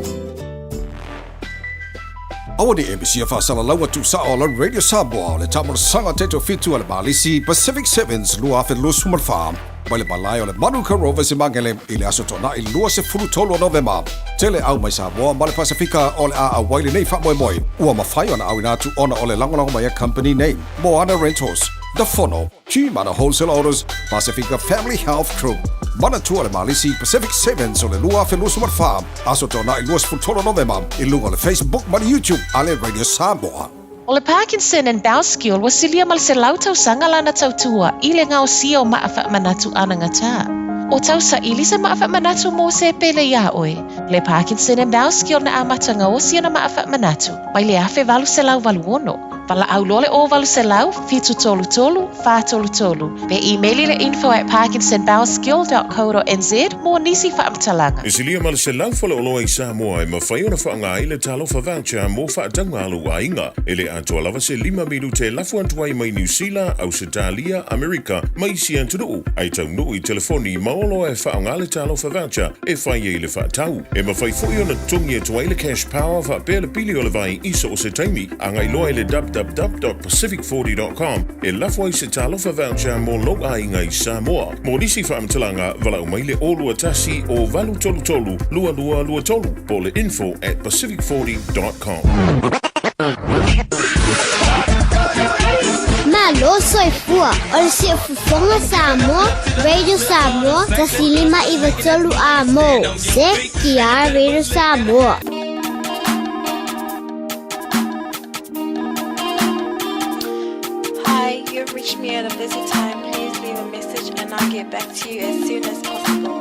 Aua ne i e misia faasalalaua tuusao o lau Radio Samoa o le taamolosaga taitofitu a le Malisi Pacific Sevens 2024 mai le malae o le Manuka Rovers i Magele i le aso Toonai 23 o Novema. Tele au mai Samoa ma le Pasefika o le a auai lenei faamoemoe ua mafai ona auina atu ona o le lagolago mai a company nei, Moana Rentals, The Fono, G-Mana Wholesale Autos, Pasifika Family Health Group. Manatua le Malisi Pacific Sevens o le 2024, aso Toonai 23 Novema i luga o le Facebook ma le YouTube a le Radio Samoa. O le Parkinson and Bowskill ua silia ma le 100 tausaga lana tautua i le gaosia o maa faamanatu anagata. O tausaili se maa faamanatu mo se pele iā oe. Le Parkinson and Bowskill na amata gaosi ona maa faamanatu mai le 1886. Valaau loa le 0800 733 433 pe imeli le info at parkinsonbowelskill.co.nz mo nisi faamatalaga. E silia ma le 100 faleoloa i Samoa e mafai ona faaaoga ai le Talofa Voucher mo faatauga a lou aiga. E le atoa lava se lima minute e lafo atu ai mai Niu Sila, Ausetalia, Amerika ma isi atunuu, ae taunuu i telefoni ma oloa e faaaoga le Talofa Voucher e fai ai le faatau. E mafai foi ona totogi atu ai le Cash Power faapea le pili o le vai i so o se taimi. Agai loa i le www. www.pacific40.com e lafo ai se Talofa Voucher mo lou aiga i Samoa. Mo nisi faamatalaga, valaau mai le 021 o 833 2223 po o le info at pacific40.com. Malo soifua, o le Siufofoga Samoa, Radio Samoa, 1593 A mo, CTR Radio Samoa. Hi, you've reached me at a busy time. Please leave a message and I'll get back to you as soon as possible.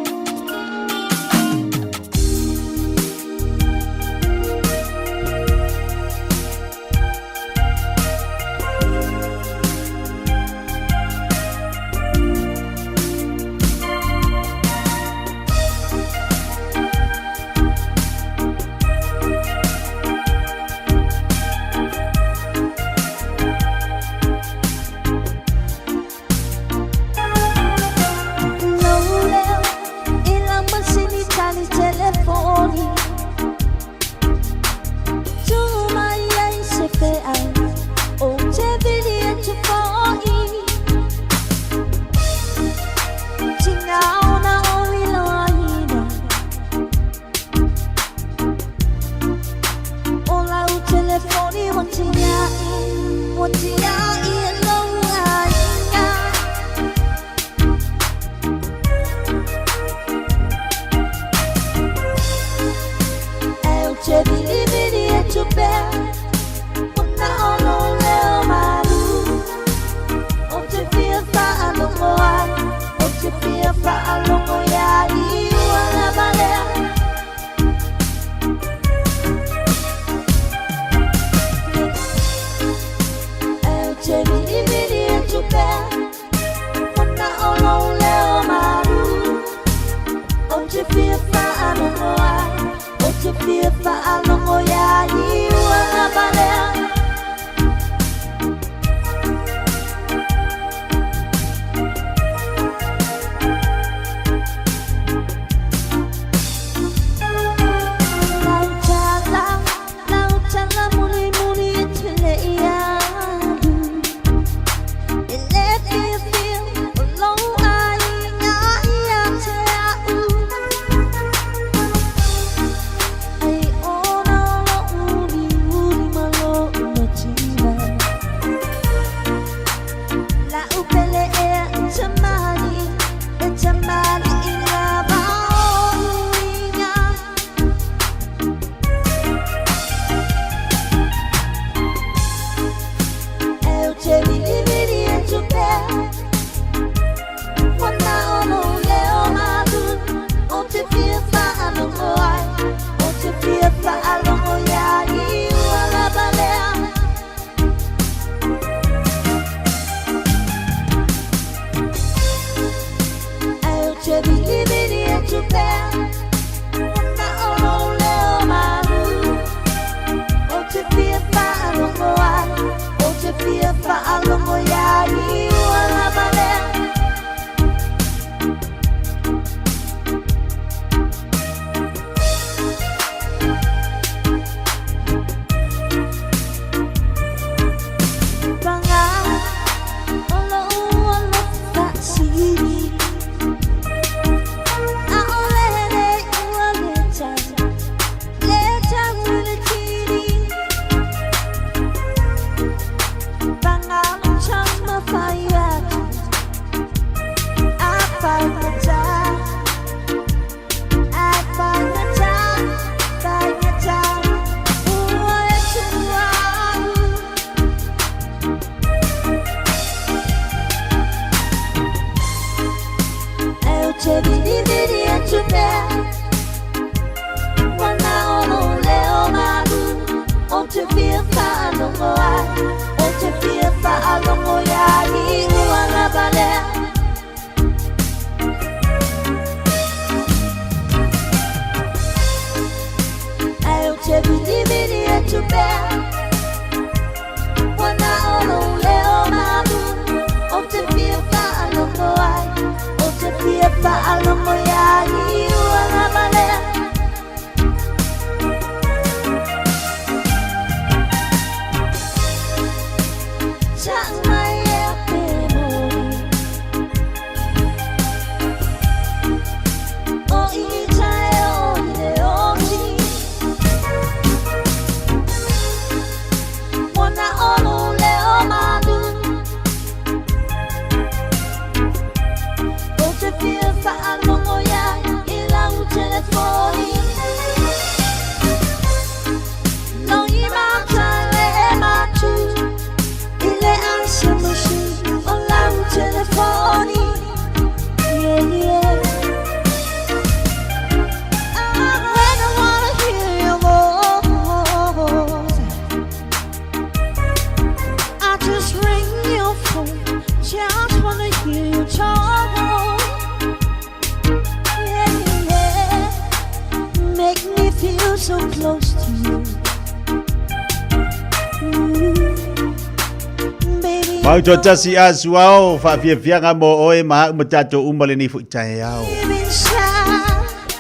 Mau toatasi a suao, faafiafiaga mo oe ma au ma tatou uma lenei foi taeao.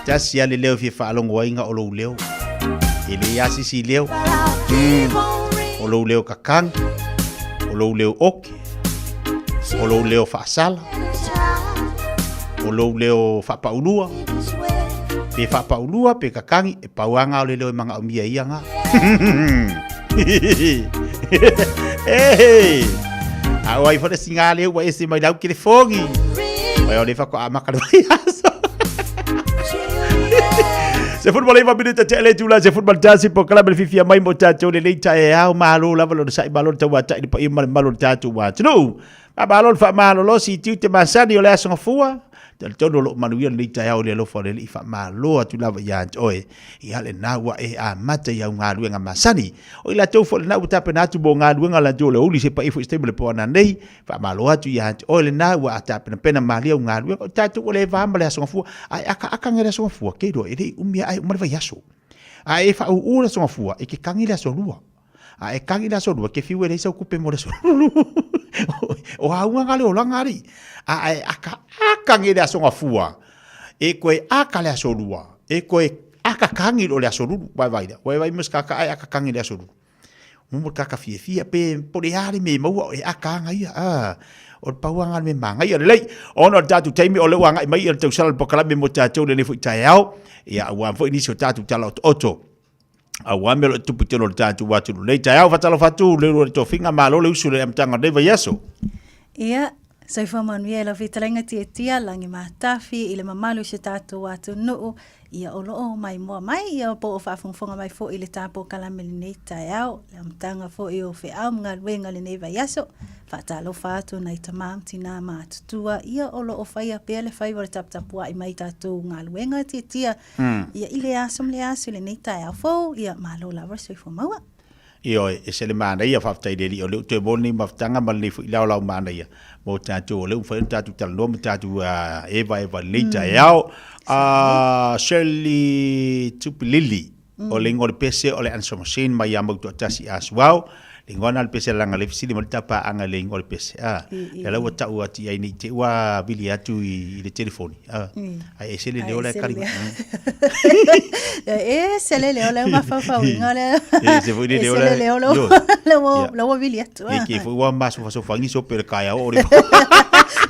Tasi a le leo fia faalogo ai ga o lou leo. E le asisi leo. O lou leo kakagi, o lou leo oke, o lou leo faasala, o lou leo faapaulua, pe faapaulua pe kakagi, e pau lava ga o le leo e magaomia ia ga. Hey! A o ai foi le siga leo ua ese mai lau telefoni. Oi o le faatoa amata le vaiaso. 19 minute te le tula se football tasi po kala le fifia mai mo tatou le leita e ao malo lava lo sai malo le tauatai le paia ma le malo le tatou atunuu. Faamalo le faamalolosi i tiute masani o le Aso Gafua. Talitonu o lo o manuia lenei taeao i le alofa o le Alii. Faamalo atu lava ia te oe. Ia lena ua e amata i au galuega masani. O i latou foi lena ua tapena atu mo galuega latou o le aoauli se paia foi se taimi o le po ananei. Faamalo atu ia te oe lena ua tapenapena malie au galuega. O tatou ua le va ma le Aso Gafua. Ae akaaka le Aso Gafua, ke iloa e le i umi ae uma le vaiaso. A e faauu le Aso Gafua, e te kagi le Aso Lua. A e kagi le aso lua, ke fiu e leai sau kupe mo le aso lua. O auga nga le olaga alii. A e akaaka nge le aso gafua, e koe aka le aso lua, e koe akakagi lo le aso lulu. Vai vai lea. Vai vai mas kaka ai akakagi le aso lulu. Mumu kaka fiafia pe po le a le me maua o e akaga ia. Ah, o le pauaga le me magaia lelei. Ona o le tatou taimi o lea ua agai mai ia le tausala le pokalame mo tatou lenei foi taeao. Ia aua foi nisi o tatou tala otooto. Aua mea o lo o tupu i totonu o le tatou atunuu nei. Taeao faatalofa atu le ulu o le tofiga, malo le usu i le amataga o lenei vaiaso. Ia, soifua manuia i lau fetalaiga tiatia, lagi matafi i le mamalu o si o tatou atunuu, ia o lo o maimoa mai, ia po o faafogafoga mai foi i le tapo kalame lenei taeao, le amataga foi o feau ma galuega lenei vaiaso. Faatalofa atu nai tama ma tina matutua, ia o lo o faia pea le faiva o le taputapuai mai i tatou galuega tiatia, Ia i le aso ma le aso i lenei taeao fou, ia malo lava le soifua maua. Ioe, e se le manaia, faafetai i le Alii o lea ua toe maua lenei mafutaga ma lenei foi laolao manaia mo tatou, o lea ua mafai ona tatou talanoa ma tatou evaeva i lenei taeao. Shirley Tupilili, o le igoa o le pese o le answer machine mai ia Mautoatasi Asuao. Le igoa lena o le pese leaga le fesili mai le tapaaga i le igoa o le pese. Lea la ua tau atu i ai nei te i ua vili atu i le telefoni. Ai ese le leo la e kali mai. E ese le leo la mafaufauina le. Ese foi le leo la. Ese le leo la ua vili atu. E ke foi ua masofasofa nisi o pele kaea o le.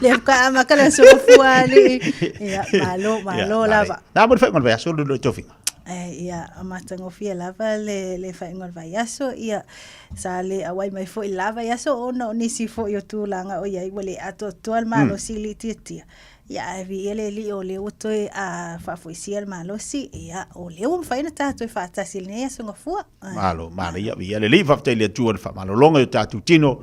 Le ka ma kala sofua li. Ia malo malo lava. Na mo le whainga o le vaiaso le tofiga. Ia, matagofie lava le, le faaiuga o le vaiaso, ia, sa le auai mai foi la vaiaso ona o nisi foi o tulaga o i ai ua le atoatoa le malosi i le itiatia. Ia, ae viia le Alii o lea ua toe a, faafoisia le malosi, ia, o lea ua mafai ona tatou faatasi i lenei aso gafua. Malo, manaia, viia le Alii, faafetai i le Atua i le faamalologa i o tatou tino,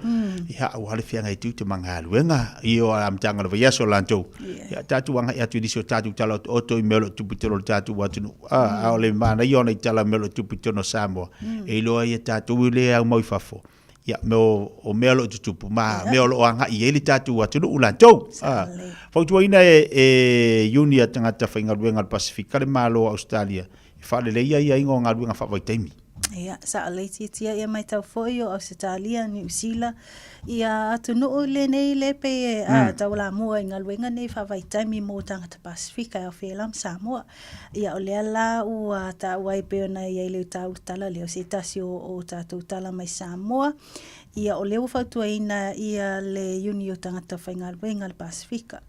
ia, aua le feagai tiute ma galuega i o amataga o le vaiaso latou. Ia, tatou agai atu i nisi o tatou tala otooto i mea o lo o tupu i totonu o le tatou atunuu. A, a o le manaia ona i tala mea o lo o tupu i totonu o Samoa, e iloa ai e tatou i le aumau i fafo, ia, mea o, o mea o lo o tutupu, ma mea o lo o agai i ai le tatou atunuu latou. A, fautuaina e, e Iuni a tagata faigaluega o le Pasefika le Malo o Ausetalia e faaleleia aiaiga o galuega faavaitaimi. Ia, sa o le itiitia ia maitau foi o Ausetalia, Niu Sila, ia atunuu lenei le pei e mm. taulamua i galuega nei faavaitaimi mo tagata Pasifika e aofia ai la ma Samoa. Ia o lea la ua taua ai pei ona i ai le taulu tala lea o se tasi o, o tatou tala mai Samoa. Ia o lea ua fautuaina ia le Iuni o Tagata Faigaluega le Pasifika,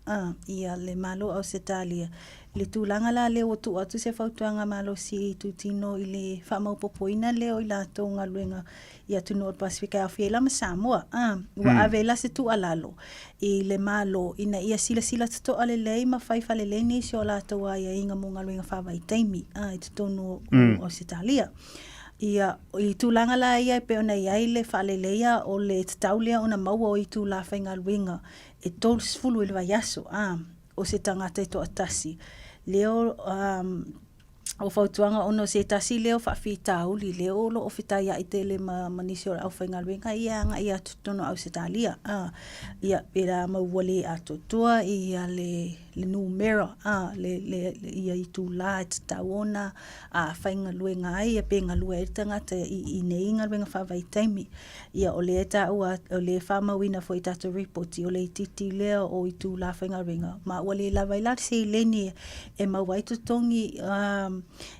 ia le Malo o Ausetalia I le tulaga la lea ua tuu atu se fautuaga malosi i itutino i le faamaopoopoina lea o i latou galuega i atunuu o le Pasefika e aofia ai la ma Samoa. A, ua ave ai la se tuualalo i le Malo ina ia silasila totoa lelei ma fai faalelei nisi o latou aiaiga mo galuega faavaitaimi a, i totonu o Ausetalia. Ia, i tulaga la ia e pei ona i ai le faaleleia o le tatau lea ona maua o itula faigaluega e 30 i le vaiaso, a, o se tagata e toatasi. Lea o, um, O fautuaga ona o se tasi lea o faafitauli lea o lo o fetaiai tele ma, ma nisi o le aufaigaluega ia e agai atu i totonu o Ausetalia. A, ia, pe la mau ua le atoatoa ia le, le numera, a, le, le, le, ia itulā e tatau ona a, faigaluega ai, ia pe galue ai le tagata i, i nei galuega faavaitaimi. Ia, o lea e taua, o lea e faamauina foi i tatou ripoti, o le itiiti lea o itulā faigaluega, ma ua le lava ai la le seleni e maua ai totogi,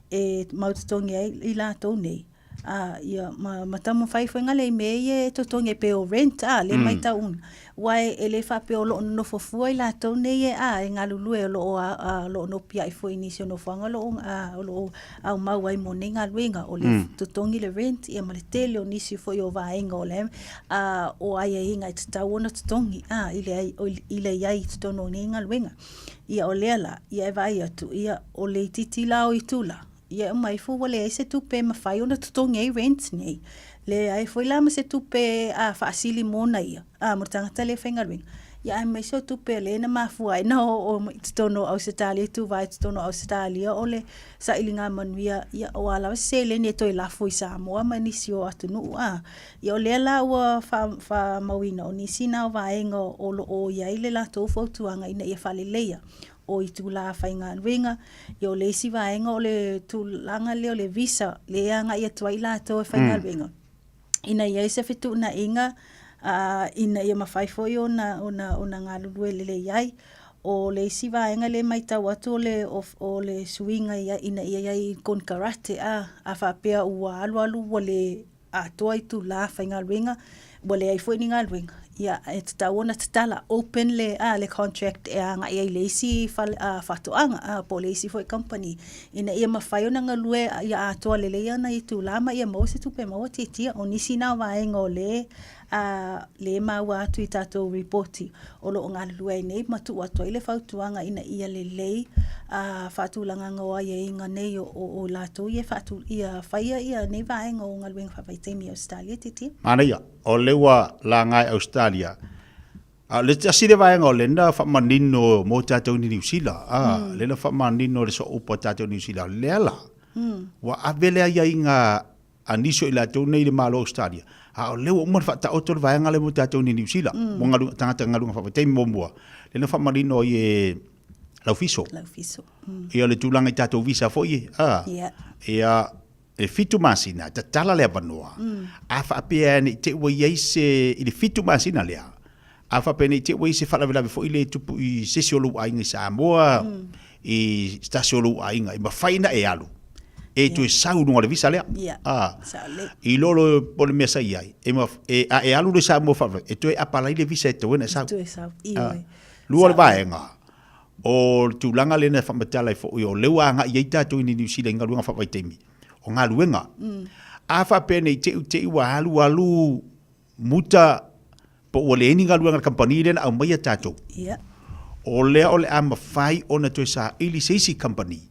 e mau totogi ai i latou nei, a, ia, ma, ma taumafai foi ngale i mea ia e totogi ai pei o rent, a, lea e matau una. Aua e le faapea o lo o nonofo fua i latou nei e, a, e galulue o lo o, a, o lo o nopiai foi i nisi o nofoaga o lo o, a, o lo o aumau ai mo nei galuega, o le totogi le rent ia ma le tele o nisi foi o vaega o le, a, o aiaiga e tatau ona totogi, a, i le, i le i ai i totonu o nei galuega. Ia o lea la, ia e vaai atu, ia o le itiiti la o itula, ia e uma ifo ua leai se tupe e mafai ona totogi ai rent nei. Leai foi la ma se tupe a faasili mona ia, a mo le tagata lea e faigaluega. Ia aemaise o tupe lea na mafua ai na oo mai i totonu o Ausetalia, i Tuvae i totonu o Ausetalia o le sailiga manuia, ia aua lava se seleni e toe lafo i Samoa ma nisi o atunuu a. Ia o lea la ua faamauina o nisi na o vaega o lo o i ai le latou fautuaga ina ia faaleleia o itulā faigaluega. Ia o le isi vaega o le tulaga lea o le visa lea e agai atu ai latou e faigaluega ina ia i ai se fetuunaiga ina ia mafai foi ona ona ona galulue lelei ai. O le isi vaega lea e matau atu o le o le suiga ina ia i ai konekarate a faapea ua alualu ua le atoa itulā faigaluega, ua leai foi ni galuega, ia e tatau ona tatala, open le, a, le contract e agai ai i le isi fale, a, faatoaga, a, po o le isi foi company, ina ia mafai ona galue ia atoa lelei ana itulā ma ia maua se tupe maua tiatia. O nisi na o vaega o lea a lea e maua atu i tatou ripoti o lo o galulue ai nei ma tuu atu ai le fautuaga ina ia lelei a faatulagaga o aiaiga nei o, o, o latou ia e faatu, ia faia ia nei vaega o galuega faavaitaimi i Ausetalia Tietie. Manaia, o lea ua laga e Ausetalia. A o le tasi lea vaega o lea na faamanino mo tatou i Niu Sila, a, lea na faamanino le sooupu a tatou i Niu Sila, o lea la, ua ave le aiaiga a nisi o i latou nei i le Malo o Ausetalia, a o lea ua uma ona faataoto le vaega lea mo tatou i Niu Sila, mo galuega, tagata galuega faavaitaimi muamua, lea na faamanino ai e Laufiso. Laufiso. Ia o le tulaga i tatou visa foi, a, yeah. ia, e fitu masina, tatala le avanoa, a faapea ne i te i ua i ai se, i le fitu masina lea, a faapea ne i te i ua i ai se faalavelave foi lea e tupu i se isi o lou aiga i Samoa, i se tasi o lou aiga, e mafai ona e alu, e toe sau i luga o le visa lea. Yeah, A, sao lelei. i lo lo po o le mea sa i ai, e, maf, e, a e alu loa i Samoa faalavelave, e toe apalai le visa e tatau ai ona e sau. Toe sau, A, ioe. lua o le Sao lelei. vaega, o le tulaga lea na faamatala ai foi, o lea ua agai ai tatou i Niu Sila i galuega faavaitaimi, o galuega. A faapea ne i te i te i ua alu alu muta po ua leai ni galuega a le kamupani lea na aumaia tatou. Yeah. O lea o le a mafai ona toe saili se isi kamupani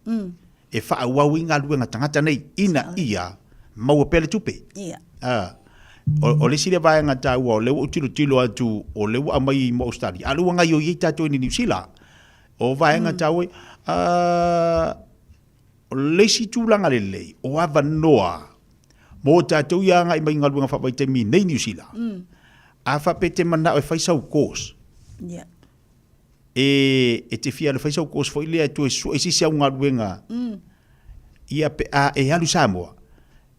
e faaauau ai galuega tagata nei ina ia maua pea le tupe. Yeah. Ah. O, o le isi lea vaega taua, o lea ua ou tilotilo atu, o lea ua aumai mo Australia, a o lea ua gaoioi ai tatou i Niu Sila. O vaega taua, uh, o le isi tulaga lelei, o avanoa mo tatou ia agai mai i galuega faavaitaimi nei Niu Sila. A faapea e te manao e fai sau course, Yeah. e, e te fia alu e fai sau course foi lea e toe sue se isi au galuega, ia pe a e alu i Samoa,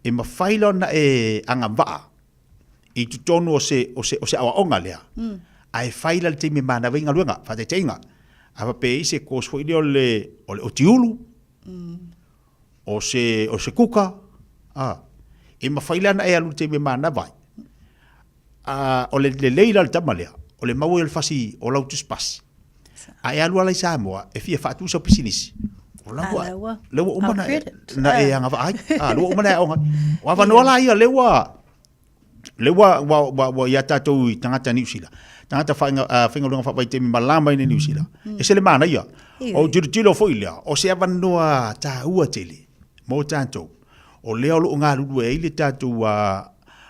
e mafai la ona e agavaa i totonu o se, o se, o se aoaoga lea, ae fai la i le taimi e manava ai galuega, faataitaiga, a faapea e i ai se course foi lea o le, o le otiulu, o se, o se kuka, a, e mafai la ona e alu i le taimi e manava ai. A, o le lelei la o le tama lea, o le maua ai o le fasi o lau tusipasi. A e alu ala i Samoa e fia faatu sau pisinisi, o la ua, lea ua uma na e, na e agavaa ai. A, lea ua uma na e aoga ai. O avanoa la ia, lea ua, lea ua, ua, ua, ua ia tatou i tagata Niu Sila, tagata faiga, uh, faigaluega faavaitaimi malama i Niu Sila. E se le manaia. O tilotilo foi lea, o se avanoa taua tele mo tatou. O lea o lo o galulue ai le tatou uh,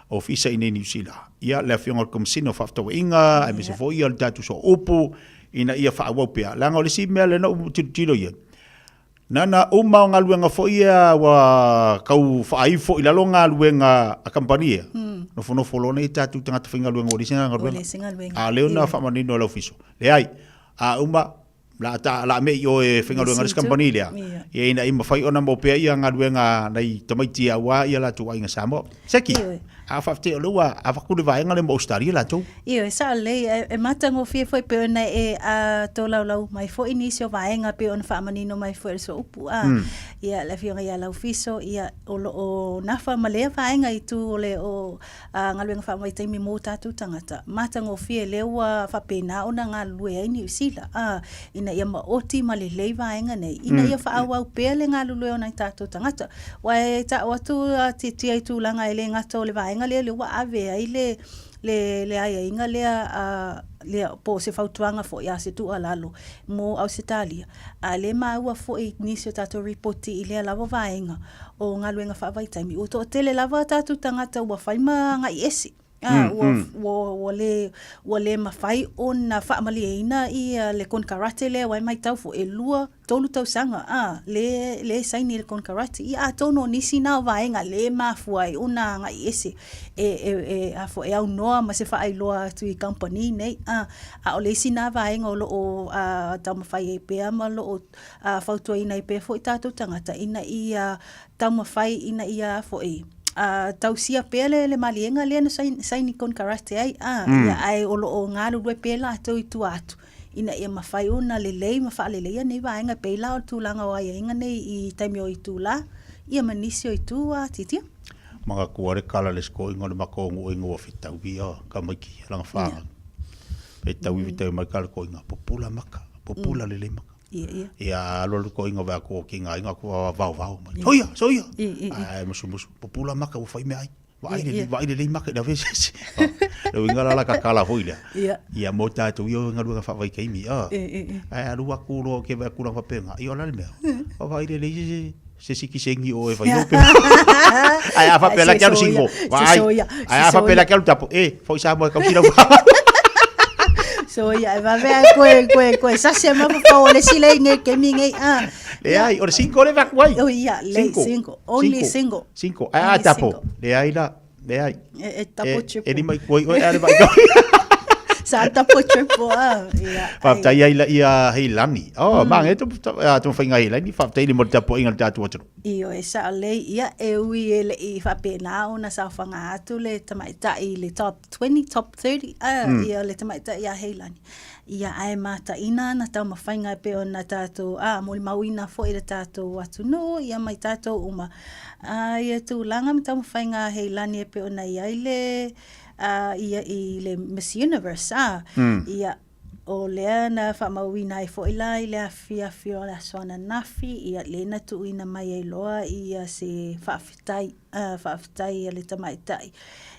ofisa i nei Niu Sila. Ia, le afioga i le Komesina o Faafetauaiga, aemaise foi ia le tatou sooupu, ina ia faaauau pea. Leaga o le isi mea lea na ou tilotilo i ai, Na na uma o galuega foi ia ua tau faaiu foi i lalo galuega a kamupani ia, nofonofo loa nei tatou tagata faigaluega ua leai se galuega. A o lea na faamanino e le Ofiso, leai, a uma la a ta, la a me'i oe e faigaluega i le isi kamupani lea, ia ina ia mafai ona maua pea ia galuega a nai tamaiti aua ia latou aiga Samoa. Seki, a faafetai o lea ua avatu le vaega lea mo Ausetalia latou. Ioe, sao lelei, e matagofie foi pei ona e tolaulau mai foi nisi o vaega pei ona faamanino mai foi e le sooupu a ia le afioga ia Laufiso, ia o lo o nafa ma lea vaega i itu o le o galuega faavaitaimi mo tatou tagata. Matagofie lea ua faapena ona galulue ai Niu Sila a ina ia maoti ma lelei vaega nei, ina ia faaauau pea le galulue o nai tatou tagata. Aua e tau atu a tiatia i tulaga e le gata o le vaega lea, lea ua ave ai le le le aiaiga lea a lea po o se fautuaga foi a se tuualalo mo Ausetalia. A lea e maua foi i nisi o tatou ripoti i lea lava vaega o galuega faavaitaimi, ua toatele lava a tatou tagata ua fai ma agai ese. A, ua, ua, ua le, ua le mafai ona faamalieina ia le konekarate lea, aua e matau foi e 2, 3 tausaga, a, le, le saini le konekarate. Ia atonu o nisi na o vaega le mafua ai ona agai ese e, e, e, a foi, e aunoa ma se faailoa atu i kamupani nei. A, a o le isi na vaega o lo o a, taumafai ai pea ma lo o a, fautuaina ai pea foi tatou tagata ina ia taumafai ina ia a foi, a, tausia pea le, le maliega lea na saini, saini konekarate ai, a, ia, ae o lo o galulue pea latou i tua atu ina ia mafai ona lelei ma faaleleia nei vaega e pei la o le tulaga o aiaiga nei i taimi o itulā, ia ma nisi o itu a titia. Manatua le kala le sikoiga o le matou nuu ina ua fetau ia tamaiti lana whanau. Fetau i fetau mai kala koiga, pupula maka, pupula lelei maka. Ia, ia. Ia alu alu koiga vai atu o ki ngā inga ku vao vao mai. Soia, soia. Ai musu musu, pupula maka ua whai mea ai. Vaai lelei, vaai lelei maka i le ave se isi. Le uiga la la ka kala foi lea. Ia. Ia mo tātou ia o galuega faavaitaimi. Ae alu atu loa ke vai atu la faapena. Ia o le a le mea? Vaai lelei se se isi kisengi o e fai ope. Ae a faapea la ke alu singo. Vaai. Ae a faapea la ke alu tapo. E, foi Samoa e kausi lau So ia, e vave ai koe, koe, koe sasi ma fafau o le isi lei nei kemi nei. Ah. Leai, o le single le vaku ai. Oh ia, lei single. Only single. Single. Ae a tapo. Leai la, leai. E, e tapo triple. E lima i koi oe a le vai Sa tapo triple a. Ia. Faafetai ai la ia Heilani. Oh, mm. mange tu tu whainga Heilani, faafetai le mo te tapo inga le tātou atunuu. Ioe, e sao lelei, ia, e ui e le i faapena ona saofaga atu le tamaitai i le top 20, top 30, a, mm. ia le tamaitai ia Heilani. Ia, ae mataina ana taumafaiga e pei ona tatou, a, molimauina foi le tatou atunuu, ia mai tatou uma. A, ia tulaga ma taumafaiga a Heilani e pei ona i ai le, a, ia i le Miss Universe, a, mm. ia, o lea na faamauina ai foi la i le afiafi o le aso ananafi, ia, lea na tuuina mai ai loa ia se faafetai, a, faafetai a le tamaitai,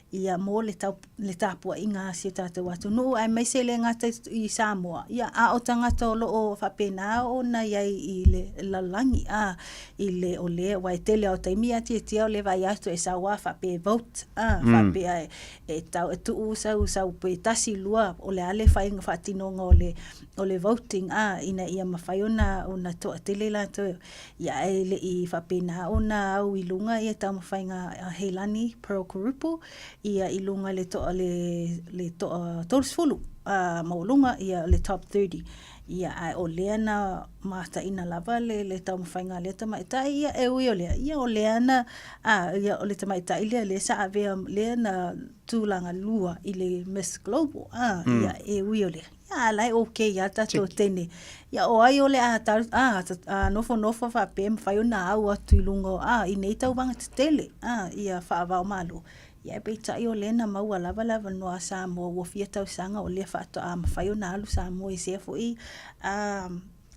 ia, mo le tau, le tapuaiga a si o tatou atunuu aemaise e le gata i Samoa, ia, a o tagata o lo o faapena ona i ai i le lalolagi, a, i le, o le, aua e tele lava o taimi a tiatia o le vaai atu e sau lava faapea e vote, a, faapea e, e tau, e tuu sau, sau pe tasi, lua, o le a le faiga faatinoga o le, o le voting, a, ina ia mafai ona, ona toatele latou. Ia, ae le i faapena ona au i luga ia taumafaiga a Heilani Pearl Kurupu, ia i luga le toa le le toa 30 a maualuga ia le top 30 ia ae o lea na mataina lava le le taumafaiga a lea tamaitai ia e ui o lea ia o lea na a ia o le tamaitai lea lea sa avea lea na tulaga lua i le Miss Global a mm. ia e ui o lea ia la e okay ia tatou tene ia o ai o le a ta a, a nofonofo faapea mafai ona au atu i luga o a i nei tauvaga tetele a ia faavao malo Ia peitai o lea na maua lava le avanoa a Samoa ua fia tausaga o lea faatoa mafai ona alu Samoa i sea foi a,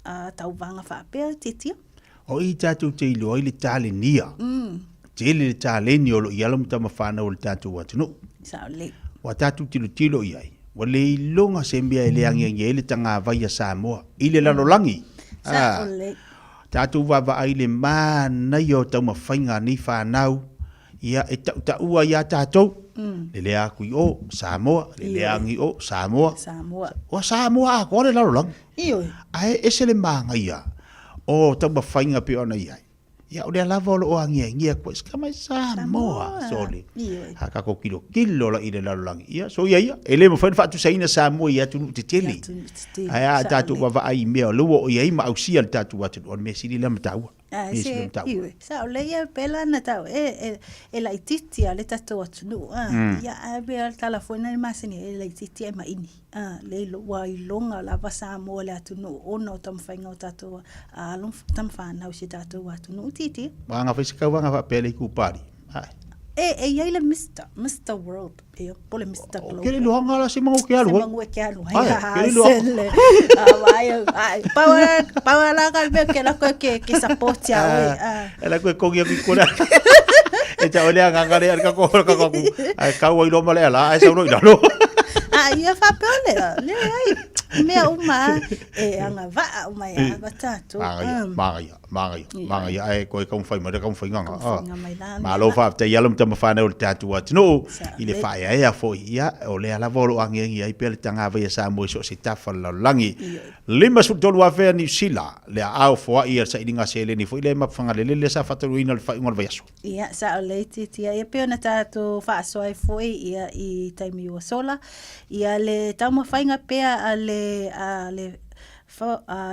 a tauvaga faapea tiatia. O i tatou te iloa ai le talenia. Mm. Tele le taleni o lo i alo ma tama whanau o le tatou atunuu. Sao lelei. Ua tatou tilotilo i ai, ua le iloga se mea e le agiagi ai le tagavai a Samoa i le lalolagi. Sao lelei. Tatou vaavaai i le manaia o taumafaiga a nei whanau, Ia, e tautaua ia tatou, lele atu i o, Samoa, lele atu i o, Samoa. Samoa. Ua Samoa atoa le lalolagi. Ioe. Ae ese le manaia. O taumafaiga pei ona i ai, ia o lea lava o lo o agiagi atu ai, se mai Samoa, sole. A tatou tilotilo la i le lalolagi, ia soia ia, e le mafai ona faatusaina Samoa i atunuu tetele. Ae a tatou vaavaai i mea o lea ua oo i ai ma ausia le tatou atunuu, o le mea sili lea ma taua. Ae se, ioe, sao lelei ia pela na tau e, e, e laitiiti a le tatou atunuu, a, ia, ae pei o le tala foi lena e masani ai, e laitiiti ae maini, a, le ilo, ua iloga lava Samoa i le atunuu ona o taumafaiga o tatou alo ma tama fanau i si o tatou atunuu itiiti. Maga fai se tauvaga faapea i le itupali. Ae. E, e i ai le Mister, Mister World. Ia, po le Mr. Global. Kele loanga la se mangu ke alu. Se mangu e ke alu. Ai, kele loanga. Ai, ai. Pawa, pawa la ka me ke la ko ke ke support ya oi. E la ko kongi aku kona. E ta ole anga ngare al ka ko ka ko. Ai kau ai lo male ala, ai sau lo ila lo. Ah, ia fa pe ole. Le ai. Mea uma e anga va uma ia va tatou. Magaia, magaia. Magaia, magaia, ae koe taumafai mai le taumafaiga ga. Malo faafetai alo ma tama fanau o le tatou atunuu i le faaeaea foi, ia, o lea lava o lo o agiagi ai pea le tagavai a Samoa i so o se tafa o le lalolagi. 53,000 a Niu Sila, le aao foai a le sailiga seleni foi lea e mapufagalele lea sa faataunuuina i le faaiuga o le vaiaso. Ia, sao lelei Titi. Ia pei ona tatou faasoa ai foi ia i taimi ua sola, ia le taumafaiga pea a le, a le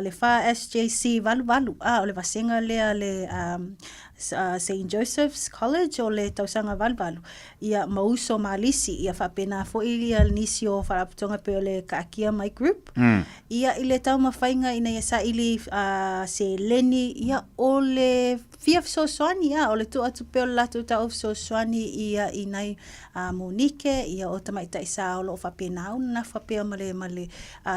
le 4SJC 88, a, o le vasega lea a le Saint Joseph's College o le tausaga 88, ia, ma uso ma alisi, ia faapena foi ia nisi o faalapotopotoga pei o le Kaakia Mai Group, ia, i le taumafaiga ina ia saili seleni, ia, o le fia fesoasoani, a, o le tuu atu pea o le latou tau fesoasoani ia i nai monike, ia o tamaitai sa o lo o faapena ona nafa pea ma le, ma le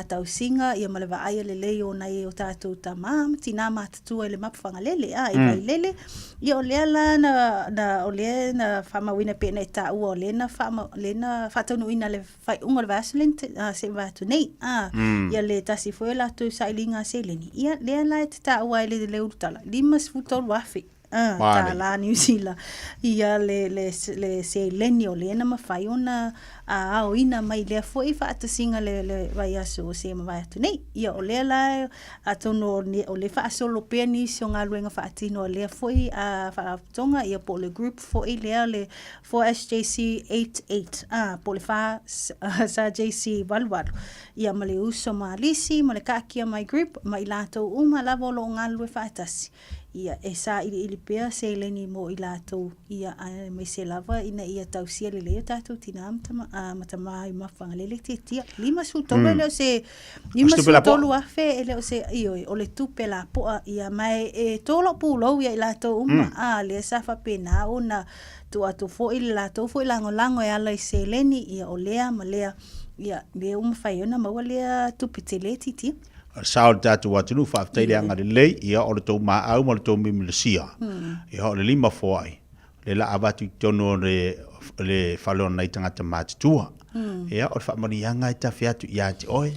tausiga, ia ma le vaaia lelei o nai o tatou tama ma tinā matutua i le mapu Fagalele, a, i Vailele. Ia o lea la na, na, o lea na faamauina pei ona e taua o lea na faamau, lea na faataunuuina le faaiuga o le vaiaso lea na se'i vae atu nei, a, ia le tasi foi o latou sailiga seleni, ia lea la e te taua ai le, le ulutala, 53,000 a, tālā Niu Sila, ia le, le, le seleni o lea na mafai ona a, aoina mai lea foi faatasiga le, le vaiaso o se mavae atu nei. Ia o lea la atonu o, o lea faasolo pea nisi o galuega faatino a lea foi a, faalapotopotoga, ia po o le group foi lea le 4SJC 88, ā, po o le 4SJC 88, ia ma le uso ma Alisi ma le Kaakia Mai Group ma i latou uma lava o lo o galulue faatasi, ia, e sailiili pea seleni mo i latou, ia, aemaise lava ina ia tausia lelei o tatou tinā ma tama, ā, ma tamā i Mafagalele tiatia. 53 e le o se, 53,000 e le o se, ioe, o le tupe lapoa, ia, ma e, e tō lou pulou ia i latou uma, ā, lea sa faapena ona Tuu atu foi le latou foi lagolago e ala i seleni, ia o lea ma lea, ia lea ua mafai ai ona maua lea tupe tele titia. O le sao o le tatou atunuu, faafetai le agalelei, ia o le tou maau ma le tou mimilosia, ia o le limafoai, lea la avatu i totonu o le, le fale o nai tagata matutua. Ia o le faamanuiaga e tafe atu ia te oe,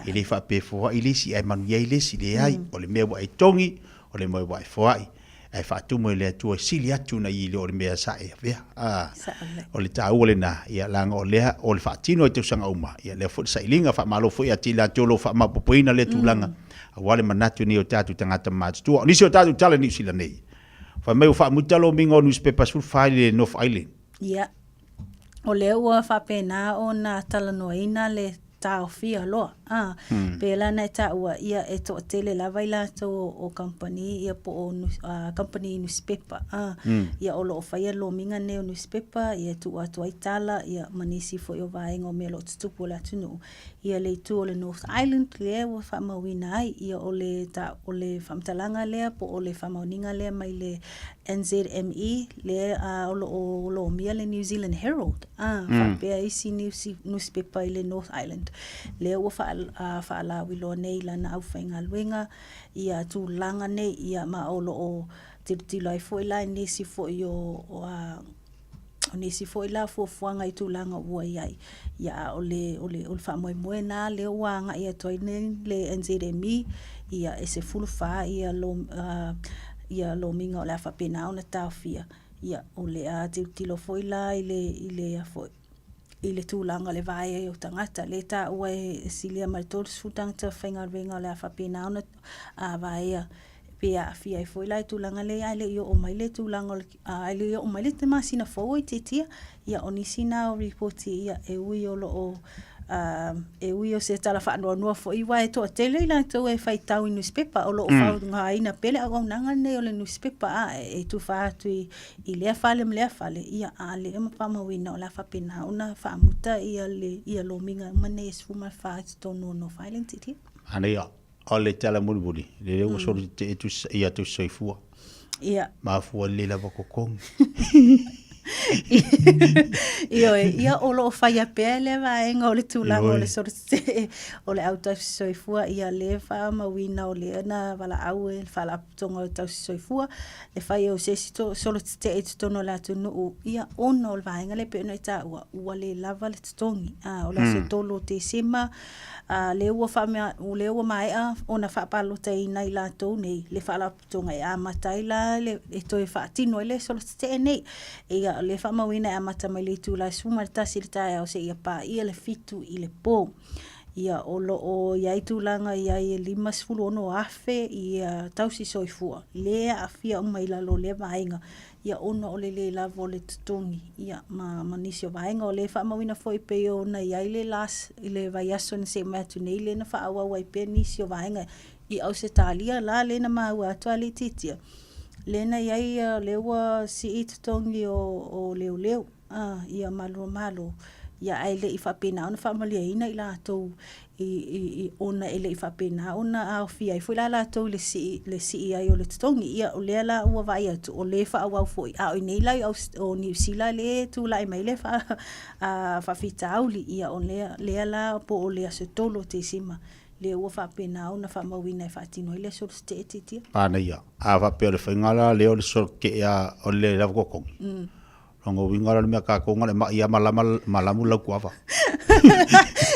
e le faapea e foai le isi ae manuia ai le isi, leai, o le mea ua e togi, o le mea ua e foai. ae faatumu e le Atua e sili atu na i lo le mea sa e avea. A, o le taua lena, ia leaga o lea o le faatino i tausaga uma, ia lea foi le sailiga, faamalo foi ia te i latou o lo o faamaopoopoina lea tulaga, aua le manatu nei o tatou tagata matutua. O nisi o tatou tala i Niu Sila nei, fai mai ua faamuta lomiga o nusipepa 14 i le North Island. Ia, o lea ua faapena ona talanoaina le taofia loa. A, pēlā na e taua, ia e toatele lava i latou o, o kamupani ia po o kamupani nusipepa. A, ia o lo o faia lomiga nei o nusipepa, ia e tuu atu ai tala, ia ma nisi foi o vaega o mea o lo o tutupu o le atunuu. Ia le itu o le North Island lea ua faamauina ai, ia o le ta, o le faamatalaga lea po o le faamaoniga lea mai le NZME lea a, o lo o lomia le New Zealand Herald, a, faapea isi niusi, nusipepa i le North Island. Lea ua faa, a, faalauiloa nei i lana aufaigaluega ia tulaga nei, ia ma o lo o tilotilo ai foi la i nisi foi o, o a, O nisi foi la fuafuaga i tulaga ua i ai, ia a o le, o le, o le faamoemoe na lea ua agai atu ai nei le NZME, ia e 14 ia lo, uh, ia lomiga o le a faapena ona taofia, ia o le a tilotilo foi la i le, i le, a foi, i le tulaga o le vae ai o tagata. Lea e taua e silia ma le 30 tagata faigaluega o le a faapena ona uh, vaea. Pe aafia ai foi la i tulaga lea ae le i oo mai le tulaga o le ae le i oo mai le masina fou o itiitia, ia o nisi na o ripoti ia e ui o lo o e ui o se tala faanoanoa foi aua e toatele i latou e faitau i nusipepa o lo o faaaogaina pea le auaunaga lenei o le nusipepa a e tufa atu i i lea fale ma lea fale, ia a le ma faamauina o le a faapena ona faamuta ia le ia lomiga uma nei e 14 i totonu o North Island titia. Manaia. O le tala mulimuli, lele ua solo tetee tusi, ia tusi soifua. Ia. Mafua le lava totogi. Ioe, ia o lo o faia pea lea vaega o le tulaga o le solo tetee o le au tausi soifua, ia le faamauina o lea na valaau e le Faalapotopotoga o Tausi Soifua e fai o se isi solo tetee i totonu o le atunuu, ia ona o le vaega lea e pei ona e taua, ua le lava le totogi. O le aso 3 o Tesema, A, lea ua faamea, lea ua maea ona faapalotaina i latou nei le faalapotopotoga e amata ai la le, e toe faatino ai le solo tetee nei. Ia, o lea e faamauina e amata mai le itula e 11 i le taeao seia paia le 7 i le po. Ia, o lo o i ai tulaga i ai e 56,000 ia tausi soifua lea e aafia uma i lalo o lea vaega. Ia ona o le le lava o le totogi, ia, ma, ma nisi o vaega. O lea e faamauina foi pei ona i ai le last, i le vaiaso na sei mai atu nei lea na faaauau ai pea nisi o vaega i Ausetalia la lea na maua atu a le itiitia, lea na i ai, lea ua sii totogi o, o leoleo. A, ia malu o Malo, ia ae le i faapena ona faamalieina i latou i, i, i, ona e le i faapena ona aofia ai foi la latou i le sii, le sii ai o le totogi. Ia, o lea la ua vaai atu, o lea e faaauau foi, a o i inei la i Aus, o Niu Sila lea e tulai mai le faa, a, faafitauli, ia o lea, lea la po o le aso 3 o Tesema, lea ua faapena ona faamauina e faatino ai le aso o le tetee titia. Manaia. A faapea o le faiga la lea o le solo tetee a o le lava totogi. Lona uiga la o le mea tatou na o le mai lava malama malamu lau tuava.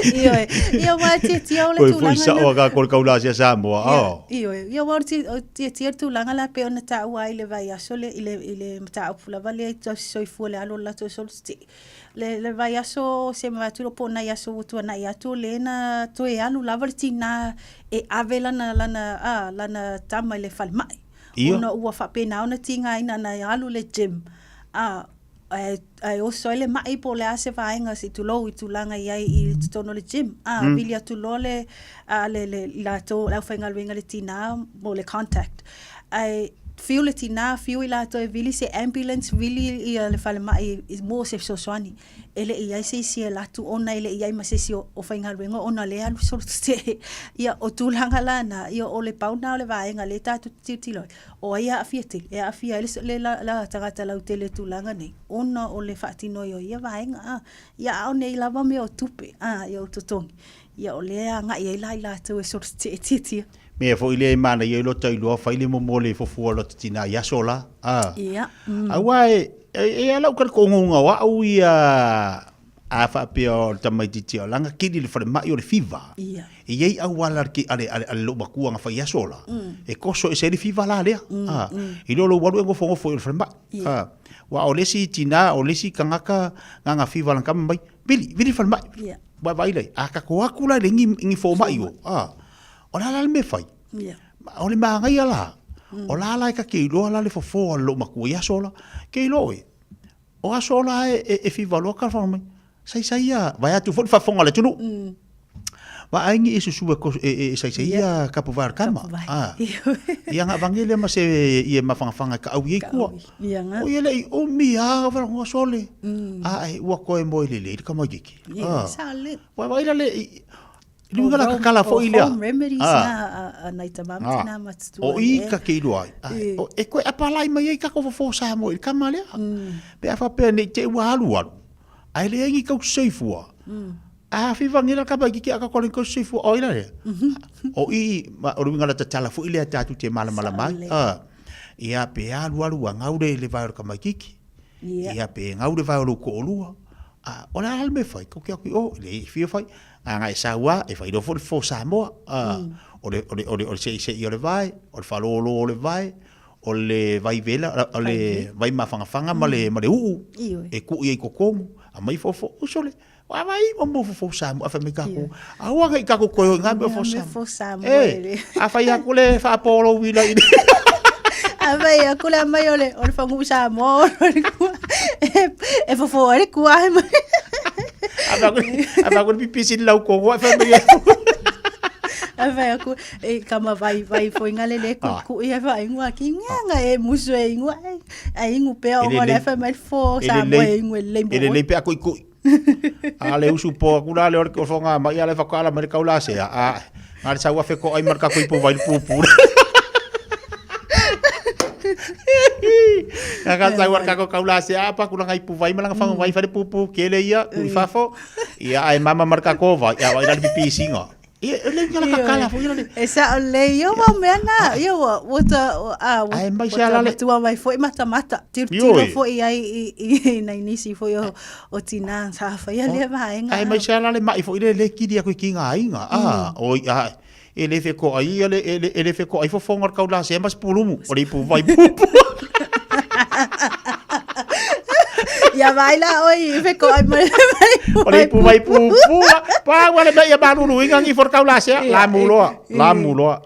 Ioe, ia aua e tiatia o le Foi tulaga foi sao a tatou le taula asia Samoa. Ia, Oh. ioe, ia aua o le tiatia le tulaga la pei ona taua ai i le vaiaso le, i le, i le mataupu lava lea i tausi soifua i le alu o le latou solositee. Le, le vaiaso se ma atu po o nai aso ua tuanai atu lea na toe alu lava le tinā e ave lana, lana, a, lana tama i le falemai. Ia. Ona ua faapena ona tigaina na alu le gym a ae, ae oso ai le ma'i po o le a se vaega se i tulou i tulaga i ai i totonu o le gym. A, vili atu loa le, a, le, le, i latou, le aufaigaluega le tinā mo le contact. Ae fiu le tinā, fiu i latou e vili se ambulance, vili ia le falemai mo se fesoasoani. E le i i ai se isi e alu atu ona e le i i ai ma se isi o, o faigaluega ona o lea e alu solo tetee. Ia, o tulaga la na, ia o le pau na o le vaega lea tatou te tilotilo ai, o ai e aafia tele? E aafia ai le, le, le, le tagata lautele i tulaga nei ona o le faatino ai o ia vaega. A, ia a o nei lava mea o tupe, a, ia o totogi, ia o lea e agai ai la i latou e solo tetee tiatia. Mea foi lea e manaia ai lota iloa fai le momo le fofo a lota tina i aso la. A. Ia. Aua e, e, e ala uka kongonga o au ia a faapea o le tamaitiiti o langa kili le falemai o le fiva. Ia. E iai auala ale, ale, ale, ale lou matua na fai aso la. E koso ese ai le fiva la lea. A. I lo lou alu e nofonofo i le falemai. Ia. A. Ua o le isi tina, o le isi tagata nganga fiva lana tama mai, vili, vili le falemai. Ia. Ua vaai lai, a tatou atu la i le ni fomai o. A. O le a la le mea e fai? Ia. O le manaia la, o la la e ta te iloa la le fofo a lou matua i aso la. Ke iloa oe, o aso la e, e, e fiva loa ka mai. Saisai ia, vae atu foi le faafofoga a le atunuu. Vaai ni e susu e, e, e, e saisai ia kapu vai o le kama. Ah. Ia nga vange lea ma se i e mafangafanga e kaʻau i ai kua. Ia nga. O ia le i umi a wala sole. A e ua koe moe lelei le kamaikiki. Ia, sa le. Wai wai la le i, I luga la kakala foi lea. Home remedies na a nai tama ma tina ma tutua. O i ka ke iloa ai. O e koe apalai mai ai kako fofo Samoa i le kama lea. Pe a faapea nei te ua alu alu. Ae leai ni tausi soifua. A fiva ngi la kama i kiki a kako le tausi soifua o ai la lea. O i o le uiga la tatala foi lea tatou te malamalama ai. Ia pe alu alu ua gau le le vae o le tamaititi. Ia pe gau le vae o lou toalua. A o le a la le mea e fai? Tou te atu i o, e leai e fia fai. A na e sau lava, e fai loa foi le fofo Samoa. O le, o le, o le, o le seisei o le vae, o le faalolo o le vae, o le vai vela, o le vai mafanafana ma le, ma le uu, e tuu i ai i totonu, aumai fofo, uso le, ua vai mo mo fofo Samoa, a fai mai tatou, aua ne i tatou toe o i na mea o fofo Samoa. E, a fai atu le faapolo uila i le. A fai aku le mai o le o le faguu Samoa o le kua. E, e fofo ai le kua ai mai. A fai aku le pipisi le lau kongo, e fai mai e. A fai aku e kama vai vai foi ngale le ku ku ia fa ingua ki nga e musu e ingua e ingu pea o le fai mai fo Samoa e ingu e le E lelei pe a kuikui. A le usu po aku la le o le ofonga mai a le whakaala mai le kaula sea. A, ngā le sau afe ko ai marka kui po vai le pūpū. Ngā ka sau ar kako kaula sea apa kula ngai pu vai malanga whanga vai whare pūpū kele ia kui fafo. Ia ai mama marka ko vai ia vai la le pipisinga. Ia e le ngala kakala fo ia le. E sa o le ia wa mea na ia wa wa ta a wa Ai mai sea la le. tua mai foi mata mata tiro tiro foi ai i i nei nisi foi o o tina sa fa ia le vaenga. Ai mai sea la le mai foi le le kiri aku ki ngā inga. A o ia e le fe ko ai ia le e le e le fe ko ai fofonga o le kaula sea mas pulumu o le ipu vai pupu. Ia vai la oi fe ko ai mai O le ipu vai pupu. Pa ua le mea ia malulu inga ngi for kaula sea la muloa la muloa.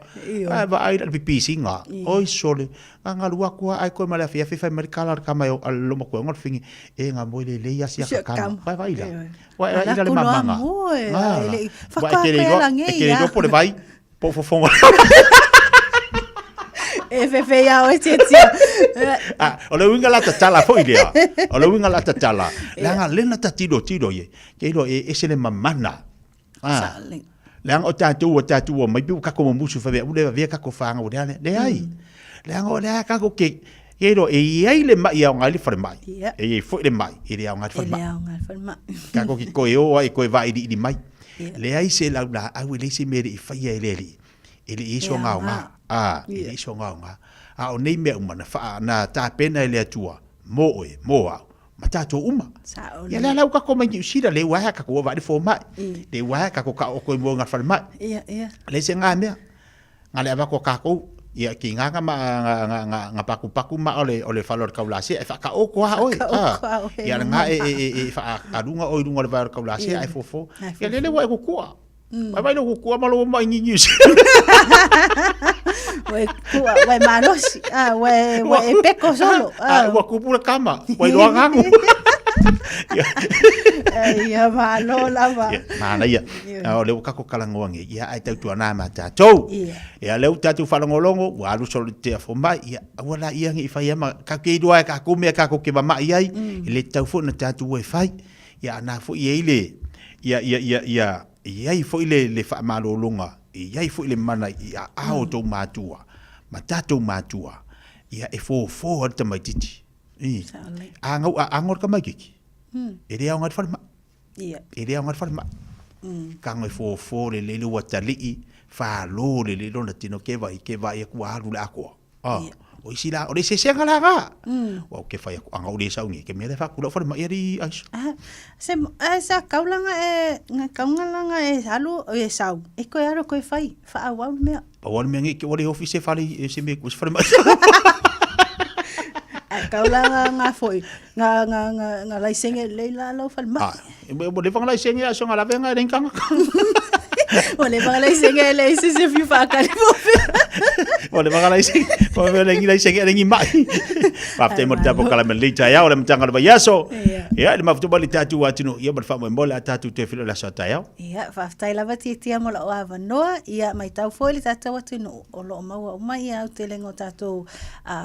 Ai va ai le pipisinga. Oi sole nga ngalu aku ai koe ma le afiafi fai mai kala kama o loma koe ngol fingi e nga moi le le ia sia kama. Vai vai la. Vai vai la le mamanga. Wa e kele iloa e kele iloa po le vai po fofonga. E fefe ia oe tiatia. Ah, o le uiga la tatala foi lea. O le uiga la tatala. Leaga lena ta tilo tilo ie. Ke iloa e ese le mamana. Ah. Leaga o tatou o tatou o mai pe ua kako mamusu fai mea ua le avea kako whanga ua lea leai. Leaga o lea kako ke ke iloa e iai le mai e aoga ai le falemai. E iai foi le mai e le aoga ai le falemai. E le aoga ai le falemai. Kako ki koe o ai koe vailiili mai. Leai se laulaau e leai se mea e le i faia e le alii. E le i iai so gaoga. A, e le i so gaoga. A o nei mea uma na wha, na tapena e le Atua, mō oe, mō au, ma tātou uma. Ia lea lau kako mai Niu Sira, le ua hea kako ua vaai le fōmai. Le ua hea kako ka o koe mua ngā whare mai. Le se ngā mea, ngā le awako kākou, ia ki ngā ngā ma, ngā, ngā, ngā, ngā paku paku ma o le, o le whalo o le kaulāsea, e whaka o koa oe. Ia le ngā e, e, e, e wha a runga o i runga o le vai o le kaulāsea, e fofo. Ia lele ua e kukua. Vai vai lo kukua ma lo mai ni Niu Sira. Ua e kua, ua e malosi, ah, ua e, ua e peko solo. Ah, ua kupu le kama, ua iloa ngagu. Ia malo lava. Ia, mana ia. Ah, o le ua kako kalangoa nge, ia ai tautua nā ma tātou. Ia le u tātou whalongolongo, ua alu solo te afo mai, ia ua la ia nge i whai ama, ka ke iloa e ka kumea ka ko ke mama'i ai, i le tau fo na tātou e whai. Ia ana foi e i le, ia, ia, ia, ia, e i ai foi le, le faamalologa, e i ai foi le mana i aao o tou matua, ma tatou matua, ia e fofo ai le tamaitiiti. I. A gau a ago le tamaitiiti, e le aoga i le falemai. E le aoga i le falemai. Kago e fofo lelei le uatalii, falo lelei lona tino ke vai, ke vaai atu ua alu le atoa. Ah, o isi la, o le eseesega la ga. Ua ou ke whai aku, anga o le sau nge, ke mea le whaku lau whare mai ari aiso. Ah, se, eh, sa kaulanga e, nga kaungalanga e alu, e sau. E koe aro koe whai, wha au au mea. Pa wale mea nge, ke wale office e whare, e se me, se whare mai. A kaulanga ngā foi, ngā, ngā, ngā, ngā laisenge lei la lau whare mai. Ah, e mo le whanga laisenge a songa lavenga e renkanga. O le whanga laisenge e lei se se fiu whakari mo O le whanga laisenge, o le lengi laisenge e lengi mai. Whafte mo te tapo kala me leita iau, le matanga le vai aso. Ia, le mafutu mali tātu atunu, ia ma le whamwe mo le a tātu te whilo le aso a taiao. Ia, whaftai lava tia tia mo lau awanoa, ia mai tau foi le tātou atunu o loo maua uma ia au te lenga o tātou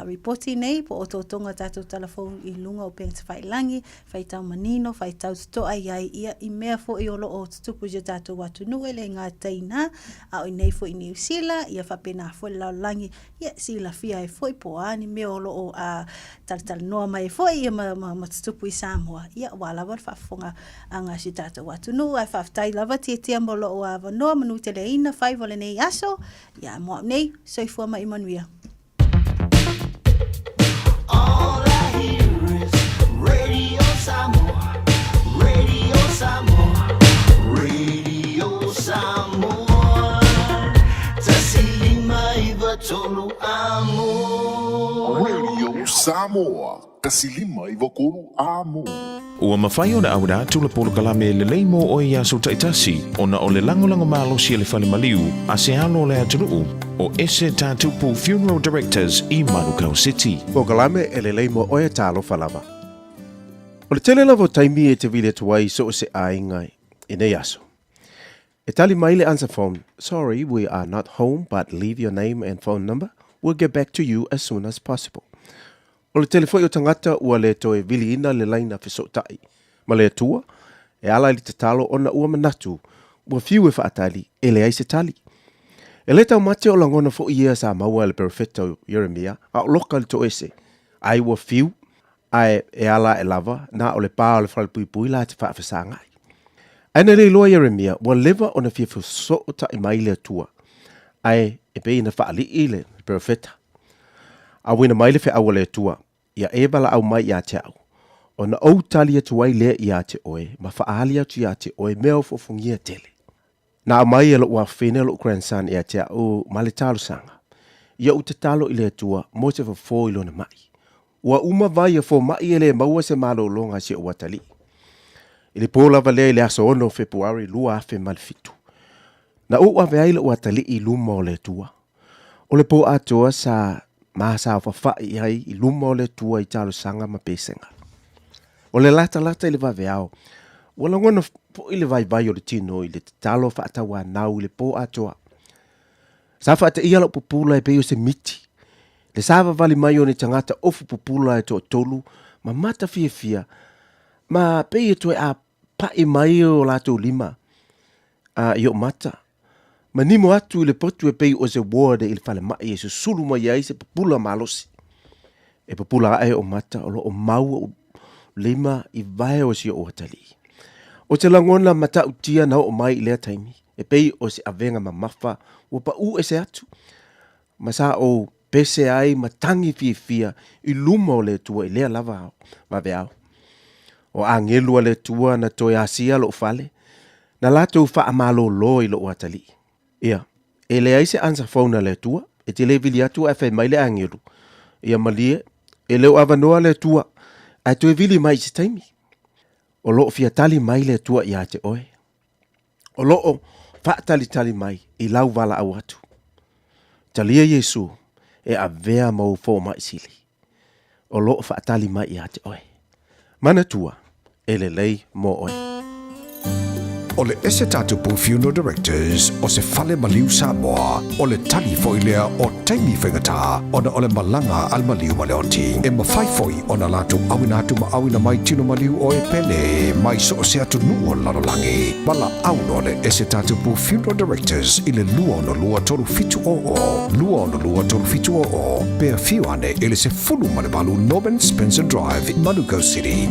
ripoti nei, po o tōtonga tātou talafou i lunga o Pengata Whailangi, Whaitau manino, whaitau totoa i ai ia i mea foʻi o loo tutupu i o tatou atunuu e le nga teina, a o inei foʻi i Niu Sila, ia faapena foʻi le lalolagi, ia silafia ai foʻi po o a ni mea o loo a talatalanoa mai ai foʻi ia ma, ma, ma tutupu i Samoa. Ia ua lava le faafofoga a si o tatou atunuu, ae faafetai lava Tiatia mo loo avanoa manu teleina faiva o lenei aso, ia mo au nei, soifua ma ia manuia. All I hear is Radio Samoa, Radio Samoa, Radio Samoa. Tasi lima iwa tolu amo. Radio Samoa. Samoa, 153 A mo. Ua mafai ona auina atu le polokalame lelei mo oe i aso taitasi ona o le lagolago malosi a le fale maliu a se alo o le atunuu o Ese Tatupu Funeral Directors i Manukau City. Polokalame e lelei mo oe talofa lava. O le tele lava o taimi e te vili atu ai i so o se aiga i nei aso. E tali mai le answer phone, Sorry, we are not home but leave your name and phone number, we'll get back to you as soon as possible. O le tele foi o tagata ua le toe viliina le laina fesootai ma le Atua e ala i le tatalo ona ua manatu ua fiu e faatali e leai se tali. E le taumate o lagona foi ia sa maua e le perofeta o Ieremia a o loka i le toese, ai ua fiu Ae e ala aʻe lava, na o le pā o le falepuipui la te faafesagai. Ae na le iloa Ieremia, ua leva ona fia fesootai mai le Atua, ae e pei na faalii le perofeta. Auina mai le feau a le Atua, Ia e valaau mai ia te au, ona ou tali atu ai lea ia te oe, ma faaali atu ia te oe mea o foofogia tele. Na aumai e loʻu afafine loʻu grandson ia te aʻu ma le talosaga. Ia ou tatalo i le Atua mo se fofo i lona maʻi. Ua uma vai a fomaʻi e le maua se malologa a si oʻu atalii. I le pō lava lea i le aso 6 o Fepuari 2007, na ou ave ai loʻu atalii i luma o le Atua. O le pō atoa sa ma saofafaʻi ai i luma o le Atua i talosaga ma pesega. O le latalata i le vaveao, ua lagona foi le vaivai o le tino i le tatalo faatauanau i le pō atoa. Sa faateia lau pupula e pei o se miti, le savavali mai o ni tagata ofu pupula e toatolu ma mata fiafia, ma pei e toe apaʻi mai o latou lima a i oʻu mata, ma nimo atu i le potu e pei o se ward i le falemai e susulu mai ai se pupula malosi. E pupula aʻe oʻu mata o loo mau oʻu lima i wae o si oʻu atalii. O te lagona matautia na oo mai i lea taimi, e pei o se avega mamafa ua paʻū ese atu, ma sa ou pese ai ma tagi fiafia i luma o le Atua i lea lava ao, vaveao. O agelu a le Atua na toe asia loʻu fale, na latou faamalōlō i loʻu atalii. Ia, e leai se answer phone a le Atua, e te le vili atu ae fai mai le agelu, Ia malie, e le o avanoa le Atua, ae toe vili mai i se taimi. O loo fia tali mai le Atua ia te oe. O loo faatalitali mai i lau valaau atu. Talia Iesu e avea ma ou fomai sili. O loo faatali mai ia te oe. Manatua, e lelei mo oe. O le Ese Tatupu Funeral Directors o se fale maliu Samoa, o le tali foi lea o taimi faigata ona o le malaga a le maliu ma le oti. E mafai foi ona latou auina atu ma auina mai tino maliu o e pele mai so o se atunuu o le lalolagi. Valaau loa le Ese Tatupu Funeral Directors i le 262 3700, 262 3700, pe afio ane i le 18 Norman Spencer Drive, Manukau City.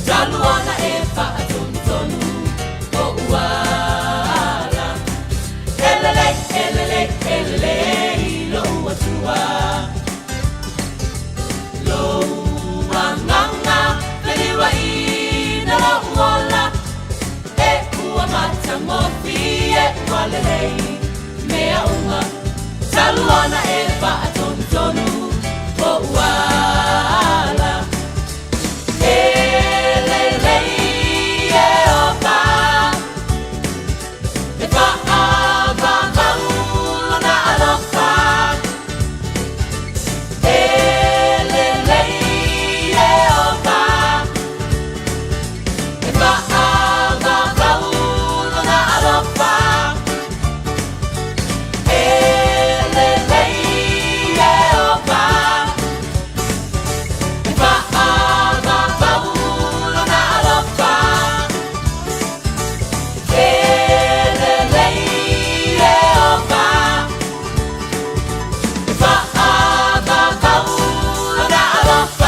Talu ona e whaatonutonu o uala. E lelei, e lelei, e lelei lo atua. Lo anganga, whenua i na lo uola. E ua matangofi, e ua lelei, mea uma. Talu ona e whaatonutonu o uala. E lelei e opa, e whaavavau lona alofa. E lelei e opa, e whaavavau lona alofa. E lelei e opa, e whaavavau lona alofa. E lelei e opa, e whaavavau lona alofa.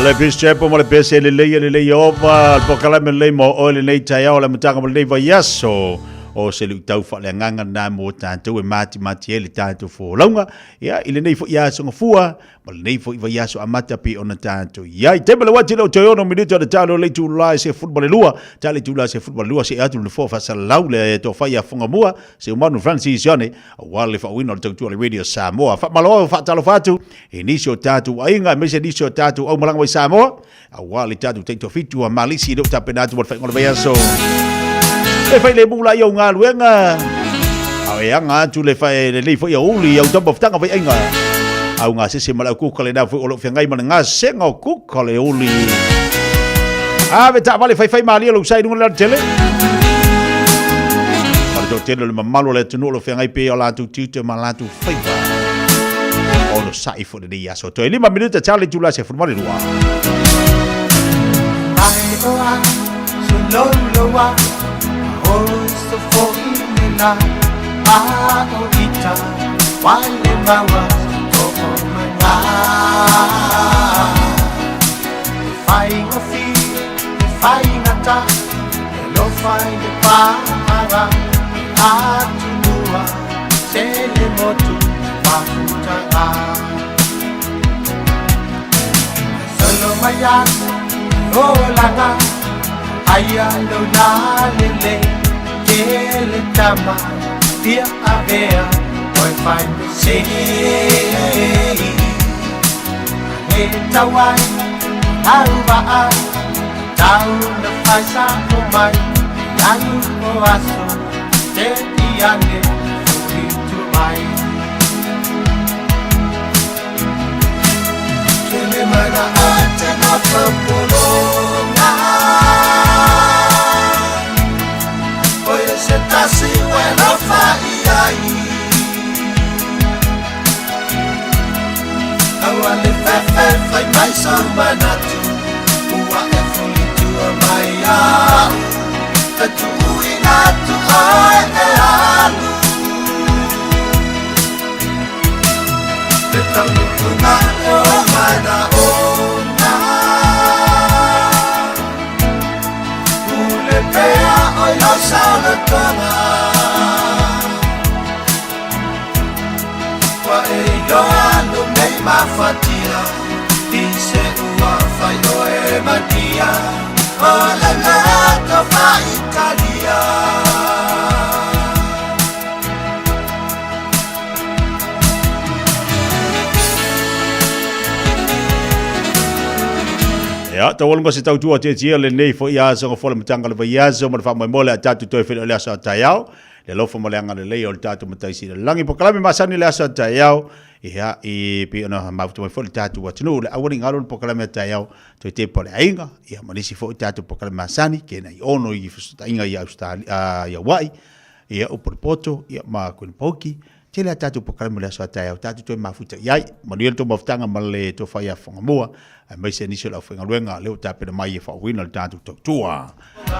Le Peace Chapel mo le pese lelei e lelei ova le pokalame lelei mo oe lenei taeao le amataga mo lenei vaiaso o se luitau faaleagaga lena mo tatou e matimati ai le tatou folauga ia i lenei foi aso gafua ma lenei foi vaiaso amata pei ona tatou i ai. Taimi o le uati leo toe ono minute o le talo le itula e 12, tala itula e 12 seia atu le nofoa faasalalau le tofa ia Fugamua Seumanu Francis Sione aua le faauuina o le tautua a le Radio Samoa. Faamalo faatalofa atu i nisi o tatou aiga aemaise nisi o tatou aumalaga mai Samoa aua le tatou taitoafitu a Malisi lea ua tapena atu mo le faaiuga o le vaiaso. E fai le mu la i au galuega a e aga atu le fai lenei foi aoauli au taumafataga fai aiga au gasese ma le au kuka lena foi o lo o feagai ma le gasega o kuka le uli. Ave taavale faifai malie lou sa i luga o le alatele. Ma le toatele o le mamalu o le atunuu o lo o feagai pea i o latou tiute ma latou faiva. Onosai foi lenei aso. Toe 5 minute tau le itula 12. Mai oa, so loloa, o so fo'inena, a o ita, wale maua, to o manga. E whainga fi, e whainga ta, e lofa i le pāra, atunua, se le motu, mafutaga. Solo mai aku olaga, aia lo la lele, ke le tama, fia avea, oi fai me sei. E tauai, au waa, tau na fai sa o mai, alu o aso, te iane, fui tu mai. Ke le mana ate na whapolonga, Oia se tasi wena whai ai. Aua le fefe whai mai sa manatu, Ua e fulitua mai au, Te tuuina atu oe e alu. Te taunukunga o manaonga, Pule pea oi lau saolotoga, Ua e iloa lo nei mafatia, I se ua fai oe matia, O le loto faitalia. Ia, taualuga se tautua tietie lenei foi aso nga fola matanga le vaiaso ma le faamoemoe le a tatou toe feiloai le aso a taeao. Le alofa ma le agalelei o le tatou Matai Sili o le Lagi. Pokalame masani le aso a taeao, ia, e pei ona mafuta mai foi le tatou atunuu le auali galo le pokalame a taeao, toe tepa o le aiga, ia ma nisi foi tatou pokalame masani, ke nai ono i fesootaiga i Australia, i Hawaii, ia upu o le poto, ia ma Queen Tele a tatou pokalame o le aso a taeao, tatou toe mafuta i ai. Manuia le tou mafutaga ma le tofa ia Fagamua, aemaise nisi o le aufaigaluega lea ua tapena mai e faaauauina le tatou tautua.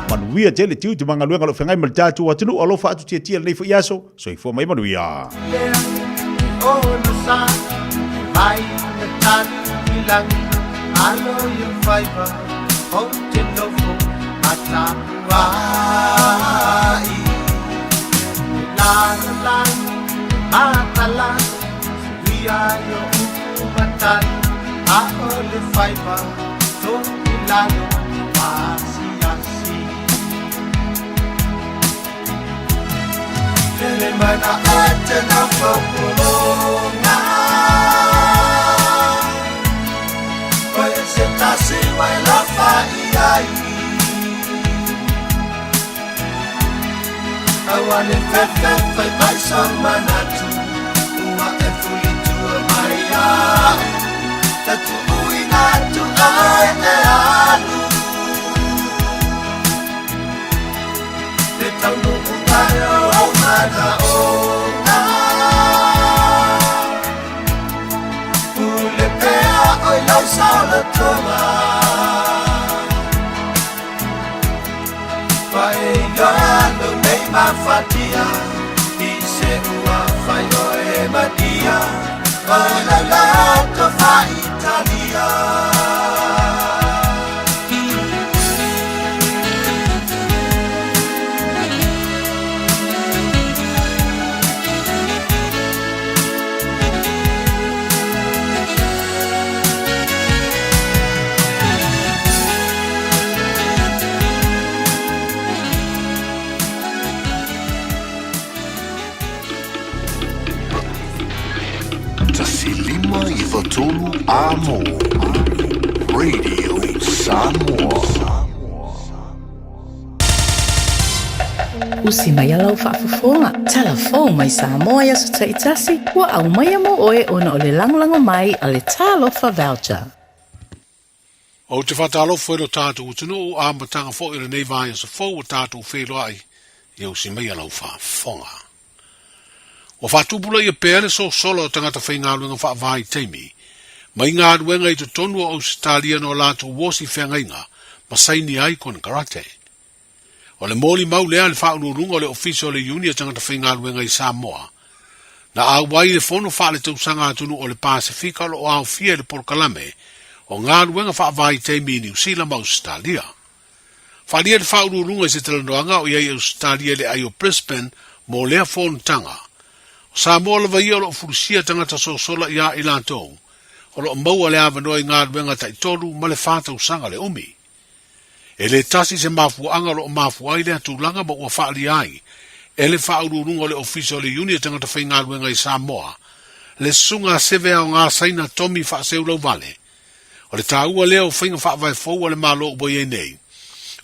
Manuia tele tiute ma galuega o lo o feagai ma le tatou atunuu. Alofa atu tiatia lenei foi aso. Soifua ma ia manuia. ona sa E mai na tali i langi Alo i o faiva O te nofo Matapuai La la langi Matala Suia i o upu matali A o le faiva To i lalo Pasiasi Tele mai na oe te nofo pulonga Oe se tasi wai lofa i ai Aua le fefe fai mai so manatu Ua e fulitua mai au Tatu uina atu ai e alu Le taunu ungai o mana ona Pule pea oi lau saola tonga Pae ioa lo nei mafatia I se ua fai oe matia O la lato fa Italia Tasi lima i vatolu a mo. Radio Samoa. Usi mai ala o faafofoga, talafou mai Samoa i aso taitasi, ua aumaia mo oe ona o le lagolago mai a le Talofa Voucher. Ou te faatalofa i lo tatou atunuu amataga foi o lenei vaiaso fou ua tatou feiloai ia usi mai a lau faafofoga. Ua faatupulaia pea le sosola o tagata faigaluega faavaitaimi mai galuega i totonu o Ausetalia no latou osi feagaiga ma saini ai konekarate. O le molimau lea a le faauluuluga o le Ofisa o le Iuni a Tagata Faigaluega i Samoa, na auai le fono faaletausaga atunuu o le Pasefika o lo o aofia i le polokalame o galuega faavaitaimi i Niu Sila ma Ausetalia. Faaalia le faauluuluga i se talanoaga o i ai Ausetalia i le ai o Brisbane mo lea fonotaga. O Samoa lava ia o lo o fulusia tagata sosola iā i latou o lo o maua le avanoa i galuega taitolu ma le fa tausaga le umi. E le tasi se mafuaaga o lo o mafua ai lea tulaga ma ua faaalia ai e le Faauluuluga o le Ofisa o le Iuni a Tagata Faigaluega i Samoa, le Susuga a Seve Aoga Saina Tommy Faaseulauvale. O le taua lea o faiga faavae fou a le Malo ua i ai nei,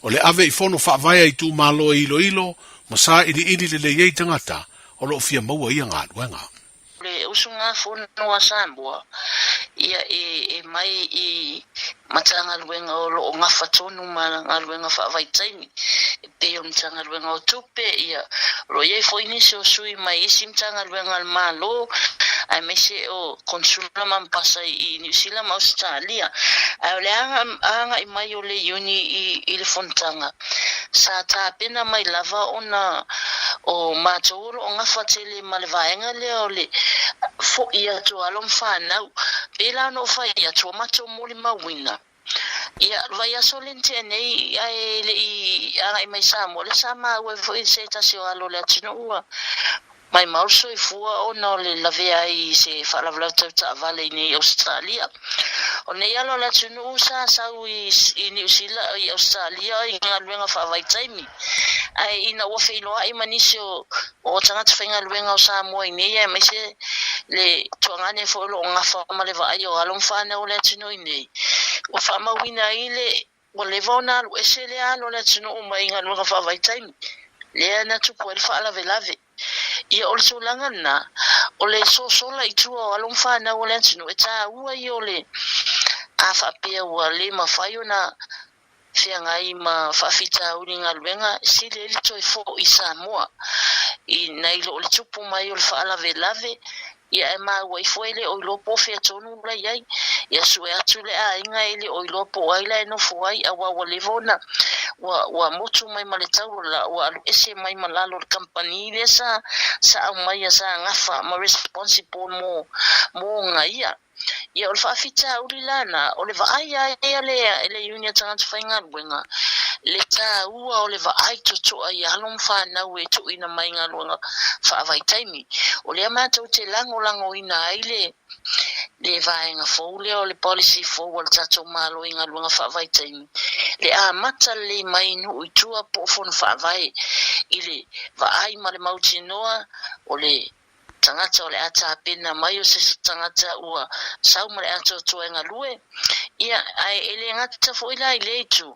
o le ave i fono faavae a itumalo e iloilo ma sailiili lelei ai tagata o lo o fia maua ia galuega. Le usugafono a Samoa, ia e mai i Matagaluega o lo o gafa tonu ma galuega faavaitaimi, e pei o le Matagaluega o Tupe, ia, o lo o i ai foi nisi o sui mai isi Matagaluega a le Malo, aemaise o Konsula ma Ambasa i Niu Sila ma Ausetalia. Ae o le agai mai o le Iuni i le fonotaga, sa tapena mai lava ona o matou o lo o gafa tele ma le vaega lea o le fo'i atu o alo ma fanau. Pei la ona ou fai atu, ua matou molimauina. Ia, le vaiaso lea na tea nei ae le i agai mai Samoa, lea sa maua ai foi se tasi o alo o le atunuu ua maimau le soifua ona o le lavea ai i se faalavelave tau taavale i nei Ausetalia. O nei alo o le atunuu sa sau i Niu Sila, i Ausetalia i galuega faavaitaimi. Ae ina ua feiloai ma nisi o o tagata faigaluega o Samoa i nei, aemaise le tuagane foi o lo o gafa ma le vaai o alo ma fanau o le atunuu i nei, ua faamauina ai le ua leva ona alu ese lea alo o le atunuu mai galuega faavaitaimi, lea na tupu ai le faalavelave. Ia, o le tulaga lena, o le sosola i tua o alo ma fanau o le atunuu, e taua ia o le a faapea ua le mafai ona feagai ma faafitauli galuega, sili ai le toe foi i Samoa i nai lo o le tupu mai o le faalavelave, ia ae maua ifo e le o iloa po o fea tonu la i ai. Ia sue atu le aiga e le o iloa po o ai la e nofo ai, aua ua leva ona Ua ua motu mai ma le taula ua alu ese mai ma lalo o le kamupani lea sa sa aumaia sa gafa ma responsible mo mo ona ia. Ia o le faafitauli la na, o le vaai a ia le le iuni a tagata faigaluega, le taua o le vaai totoa i alo ma fanau e tuuina mai i galuega faavaitaimi. O lea matou te lagolagoina ai le le vaega fou lea o le policy fou a le tatou Malo i galuega faavaitaimi, le amata lelei mai i nuu i tua po o fono faavae i le vaai ma le mautinoa o le tagata o le a tapena mai o se tagata ua sau ma le atoatoa e galue, ia, ae e le gata foi la i lea itu,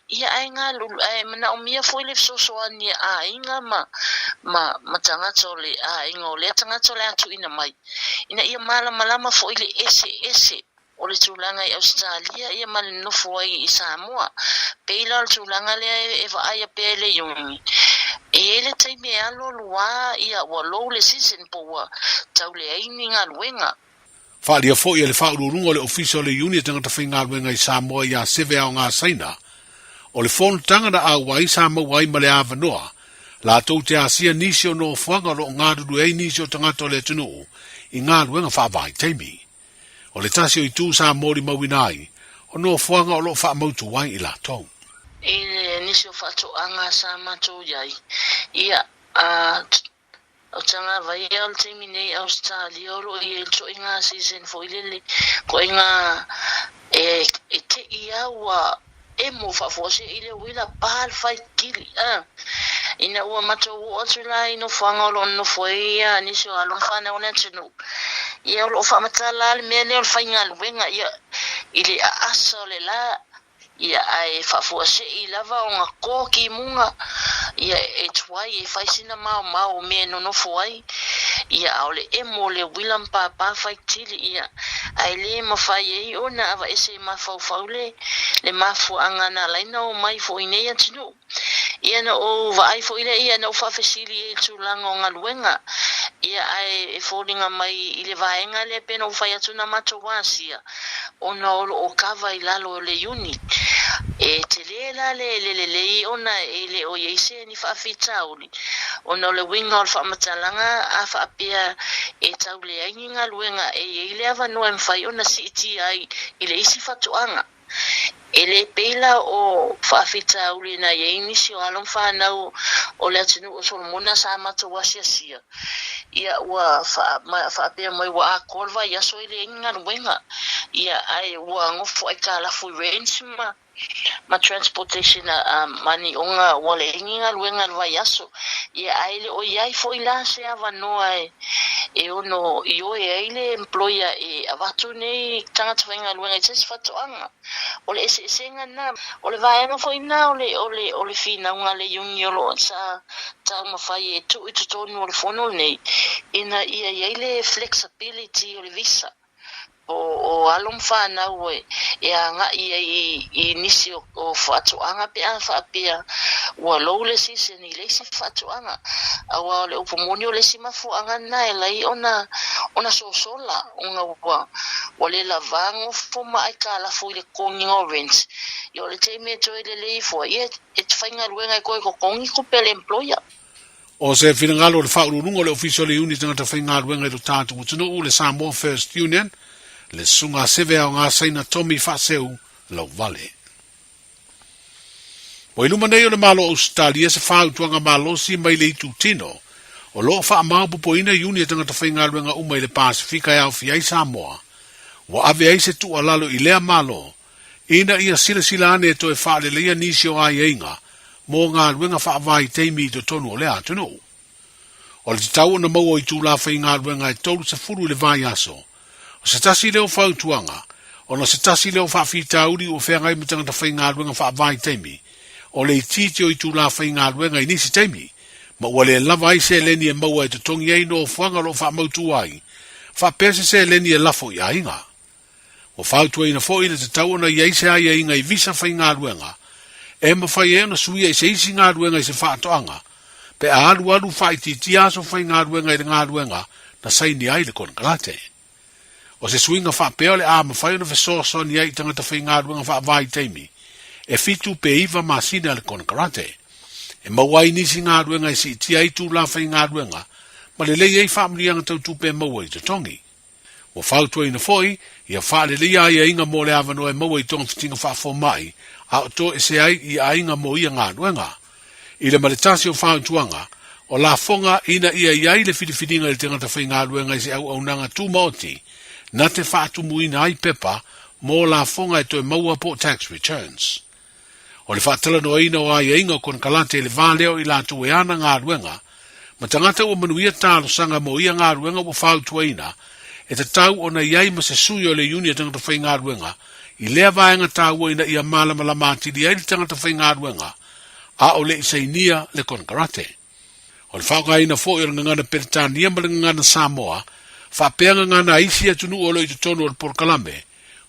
ia ae galulu, ae manaomia foi le fesoasoani a aiga ma, ma, ma tagata o le aiga o lea tagata o le a tuuina mai, ina ia malamalama foi le eseese o le tulaga i Ausetalia ia ma le nofo ai i Samoa. Pei la o le tulaga lea e vaaia pea e le Iuni, e i ai le taimi e alualu a ia ua low le season po ua tau leai ni galuega. Faaalia foi e le Faauluuluga o le Ofisa o le Iuni e Tagata Faigaluega i Samoa iā Seve Aoga Saina, o le fonotaga na auai sa maua ai ma le avanoa latou te asia nisi o nofoaga o lo o galulue ai nisi o tagata o le atunuu i galuega faavaitaimi. O le tasi o itu sa molimauina ai, o nofoaga o lo o faamautu ai i latou. I le nisi o faatoaga sa matou i ai, ia, a, o tagava ia o le taimi nei Ausetalia o lo o i ai le toaiga season foi lele, toaiga e, e te i a ua emo faafuasei le uila pa le faitili, a. Ina ua matou oo atu la i nofoaga o lo o nonofo ai ia nisi o alo ma fanau o le atunuu, ia o lo o faamatala lava le mea lea o le faigaluega, ia, i le aasa o le la, ia ae faafuasei lava ona to kimuga, ia e tuai e fai sina maomao o mea e nonofo ai, ia a o le emo o le uila ma pāpā faitili, ia, ae le mafai ai ona aveese e mafaufau le le mafuaaga na ala ai ona omai foi i nei atunuu. Ia na ou vaai foi lea ia na ou faafesili ai i le tulaga o galuega, ia ae e foliga mai i le vaega lea pei ona ou fai atu na matou asia ona o lo o kava i lalo o le Iuni. E tele la le le lelei ona e le o i ai se ni faafitauli ona o le uiga o le faamatalaga a faapea e tau leai ni galuega e i ai le avanoa e mafai ona siitia ai i le isi fatoaga. E le pei la o faafitauli na i ai nisi o alo ma fanau o le atunuu o Solomona sa matou asiasia, ia ua faapea mai ua atoa le vaiaso e leai ni galuega, ia ae ua nofo aikalafu i rents ma ma transportation ma ni ona ua leai ni galuega i le vaiaso, ia ae le o i ai foi la se avanoa e ono ioe ai le employer e avatu nei tagata faigaluega i se isi faatoaga. O le eseesega lena. O le vaega foi lena o le, o le, o le finauga a le iuni o lo o sa taumafai e tuu i totonu o le fono lenei, ina ia i ai le flexibility o le visa. O alo ma fanau e agai ai i nisi o faatoaga pe a faapea ua low le season i le isi faatoaga. Aua o le upu moni o le isi mafuaaga lena e ala ai ona sosola ona ua le lava gofo ma aitalafu i le totogiina o rent. Ia o le taimi e toe lelei ifo ai, ia e te faigaluega e toe totogi tupe a le employer. O se finagalo o le Faauluuluga o le Ofisa o le Iuni Tagata Faigaluega i lo tatou atunuu, le Samoa First Union, le Susuga a Seve Aoga Saina Tommy Faaseu Lauvale. Ua i luma nei o le Malo o Ausetalia se fautuaga malosi mai le itutino o lo o faamaopoopoina iuni a tagata faigaluega uma i le Pasefika e aofia ai Samoa. Ua ave ai se tuualalo i lea Malo ina ia silasila ane e toe faaleleia nisi o aiaiga mo galuega faavaitaimi i totonu o lea atunuu. O le tatau ona maua o itula faigaluega e 30 i le vaiaso, o se tasi lea o fautuaga, ona o se tasi lea o faafitauli ua feagai ma tagata faigaluega faavaitaimi, o le itiiti o itula faigaluega i nisi taimi, ma ua le lava ai seleni e maua e totogi ai nofoaga o lo o faamautu ai, faapea se seleni e lafo i aiga. Ua fautuaina foi le tatau ona i ai se aiaiga i visa faigaluega e mafai ai ona suia i se isi galuega i se faatoaga pe a alualu faaitiitia aso faigaluega i le galuega na saini ai le konekarate. O se suiga faapea o le a mafai ona fesoasoani ai i tagata faigaluega faavaitaimi. e fitu pe iva masina le konekarate. E maua ai nisi galuega e siitia ai itulā faigaluega ma lelei ai faamanuiaga tau tupe e maua i totogi. Ua fautuaina foi, ia faaleleia aiaiga mo le avanoa e maua i togafitiga faafomai a o toese ai i aiga mo ia galuega. I le ma le tasi o fautuaga, o lafoga ina ia i ai le filifiliga i le tagata faigaluega i se auaunaga tumaoti na te faatumuina ai pepa mo lafoga e toe maua po o tax returns. O le faatalanoaina o aiaiga o konekarate i le va lea o i latou e ana galuega, ma tagata ua manuia talosaga mo ia galuega ua fautuaina, e tatau ona i ai ma se sui o le iuni a tagata faigaluega i lea vaega taua ina ia malamalama atili ai le tagata faigaluega a o le i sainia le konekarate. O le faaaogaina foi o le gagana Peretania ma le gagana Samoa, faapea gagana a isi atunuu o lo o i totonu o le polokalame,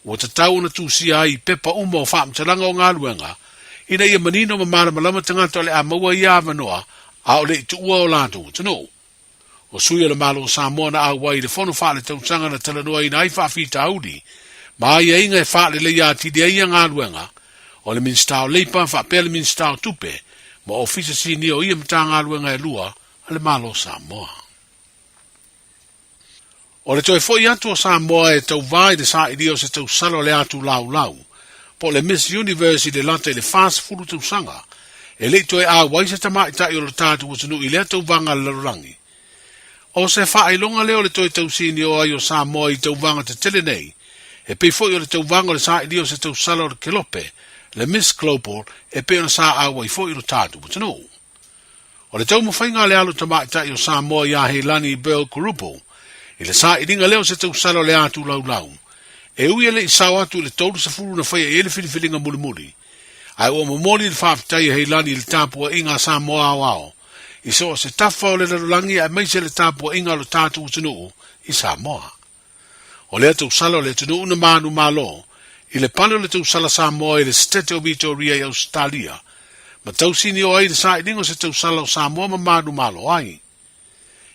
ua tatau ona tusia ai i pepa uma o faamatalaga o galuega, ina ia manino ma malamalama tagata o le a maua ia avanoa a o le i tuua o latou atunuu. O sui o le Malo o Samoa na auai i le fono faaletausaga na talanoaina ai faafitauli ma aiaiga e faaleleia atili ai ia galuega, o le Minisita o Leipa faapea le Minisita o Tupe ma Ofisa Sinia o ia Matagaluega e lua a le Malo o Samoa. O le toe foi atu o Samoa e tauvā i le sailia o se tausala o le atu laulau, po o le Miss Universe i le lata i le 40 tausaga, e le i toe auai se tamaitai o lo tatou atunuu i lea tauvaga a le lalolagi. O se faailoga lea o le toe tausinio ai o Samoa i tauvaga tetele nei, e pei foi o le tauvaga o le sailia o se tausala o le kelope, le Miss Global, e pei ona sa auai foi lo tatou atunuu. O le taumafaiga a le alo tamaitai o Samoa iā Heilani Burl Kurupu i le sailiga lea o se tausala o le atu laulau, e ui e le i sao atu i le 30 na faia i ai le filifiliga mulimuli, ae ua momoli le faafetai a Heilani i le tapuaiga a Samoa aoao i so o se tafa o le lalolagi aemaise le tapuaiga a lo tatou atunuu i Samoa. O lea tausala o le atunuu na manumalo i le pale o le tausala Samoa i le Setete o Vitoria i Ausetalia, ma tausinio ai le sailiga o se tausala o Samoa ma manumalo ai.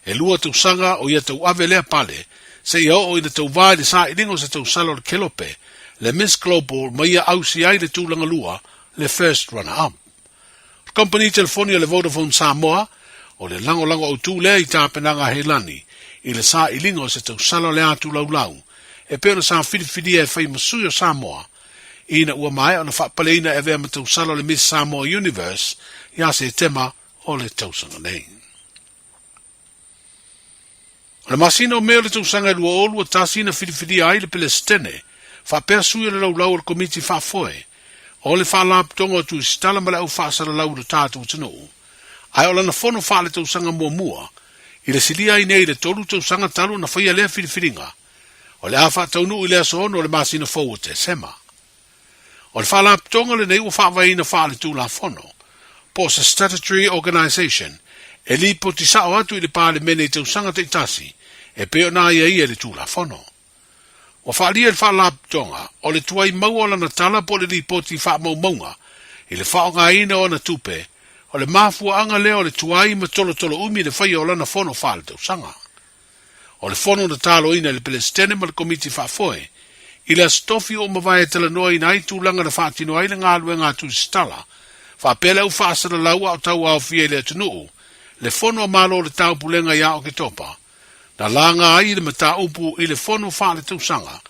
E lua tausaga o ia tauave lea pale seia oo ina tauvā i le sailiga o se tausala o le Kelope, le Miss Global ma ia ausi ai le tulaga lua, le First Runner Up. O le kamupani telefoni a le Vodafone Samoa, o le lagolago autū lea i tapenaga a Heilani i le sailiga o se tausala o le atu laulau e pei ona sa filifilia e fai ma sui o Samoa ina ua maea ona faapaleina e avea ma tausala o le Miss Samoa Universe ia Setema o le tausaga nei. O le masina o Me o le tausaga e 2021 na filifilia ai le Pelesitene faapea sui o le laulau o le Komiti Faafoe o le Faalapotopotoga o Tusitala ma le Au Faasalalau i lo tatou atunuu, ae o lana fono faaletausaga muamua i le silia ai nei i le tolu tausaga talu ona faia lea filifiliga, o le a faataunuu i le aso 6 o le masina fou o Tesema. O le Faalapotopotoga lenei ua faavaeina faaletulafono, po o se statutory organisation, e lipoti sao atu i le Palemene i tausaga taitasi e pei ona aiaia i le Tulafono. Ua faaalia e le Faalapotopotoga o le tuai maua o lana tala po o le lipoti faamaumauga i le faaaogaina o ana tupe, o le mafuaaga lea o le tuai ma tolotolo umi le faia o lana fono faaletausaga. O le fono na taloina e le Pelesitene ma le Komiti Faafoe i le Aso Tofi ua mavae e talanoaina ai tulaga na faatino ai le galuega a Tusitala, faapea le au faasalalau a o tauaofia i le atunuu, le Fono a Malo o le Taupulega ia Oketopa, na laga ai le mataupu i le fono faaletausaga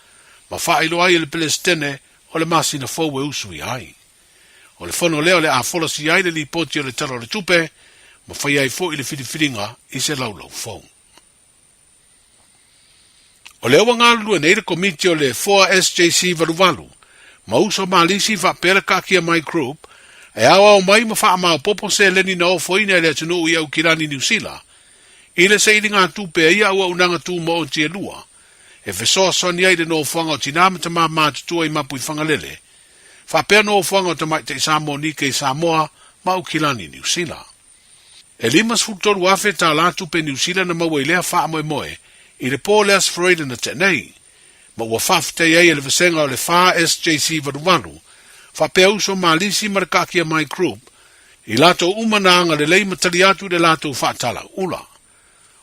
ma faailoa ai e le Pelesitene o le masina fou e usuia ai. O le fono lea o le a folasia ai le lipoti o le Tala o le Tupe ma faia ai foi le filifiliga i se laulau fou. O lea ua galulue nei le Komiti o le 4SJC 88 ma Uso Malisi faapea le Kaakia Mai Group e aoao mai ma faamaopoopo seleni na ofoina e le atunuu i Aukilani, Niu Sila i le sailigatupe a ia auaunaga tumaoti e lua e fesoasoani ai i le nofoaga o tinā ma tamā matutua i Mapuifagalele faapea nofoaga o tamaitai Samoa Nike i Samoa ma Aukilani, Niu Sila. E 53,000 tālā tupe Niu Sila na maua i lea faamoemoe i le pō le Aso Faraile na tea nei, ma ua faafetai ai e le vasega o le 4SJC 88, faapea Uso Malisi ma le Kaakia Mai Group, i latou uma na agalelei ma tali atu i le latou faatala ula.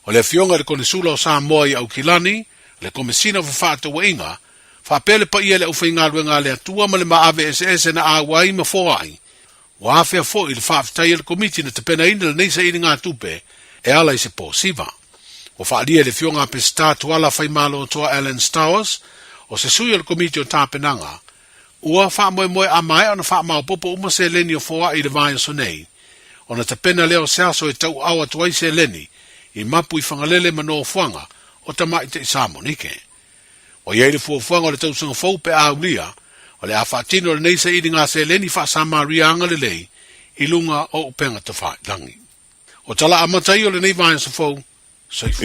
O le Afioga i le Konesula o Samoa i Aukilani, le Komesina o Fefaatauaiga, Faapea le paia i le aufaigaluega a le Atua ma le maave eseese na auai ma foai, ua afea foi le faafetai a le Komiti na tapenaina lenei sailigatupe e ala i se posiva. Ua faaalia e le Afioga a Peseta Tuala Faimalotoa Alan Stowers, o se sui o le Komiti o Tapenaga, ua faamoemoe a maea ona faamaopoopo uma seleni o foai i le vaiaso nei, ona tapena lea o se aso e tauaao atu ai seleni i mapu i Fagalele ma nofoaga o Tamaitai Samonike. Ua i ai le fuafuaga o le tausaga fou pe a aulia, o le a faatino lenei sailiga seleni faa-Samaria agalelei i luga o upega tafailagi. O tala amata ia o lenei vaiaso fou, soifua.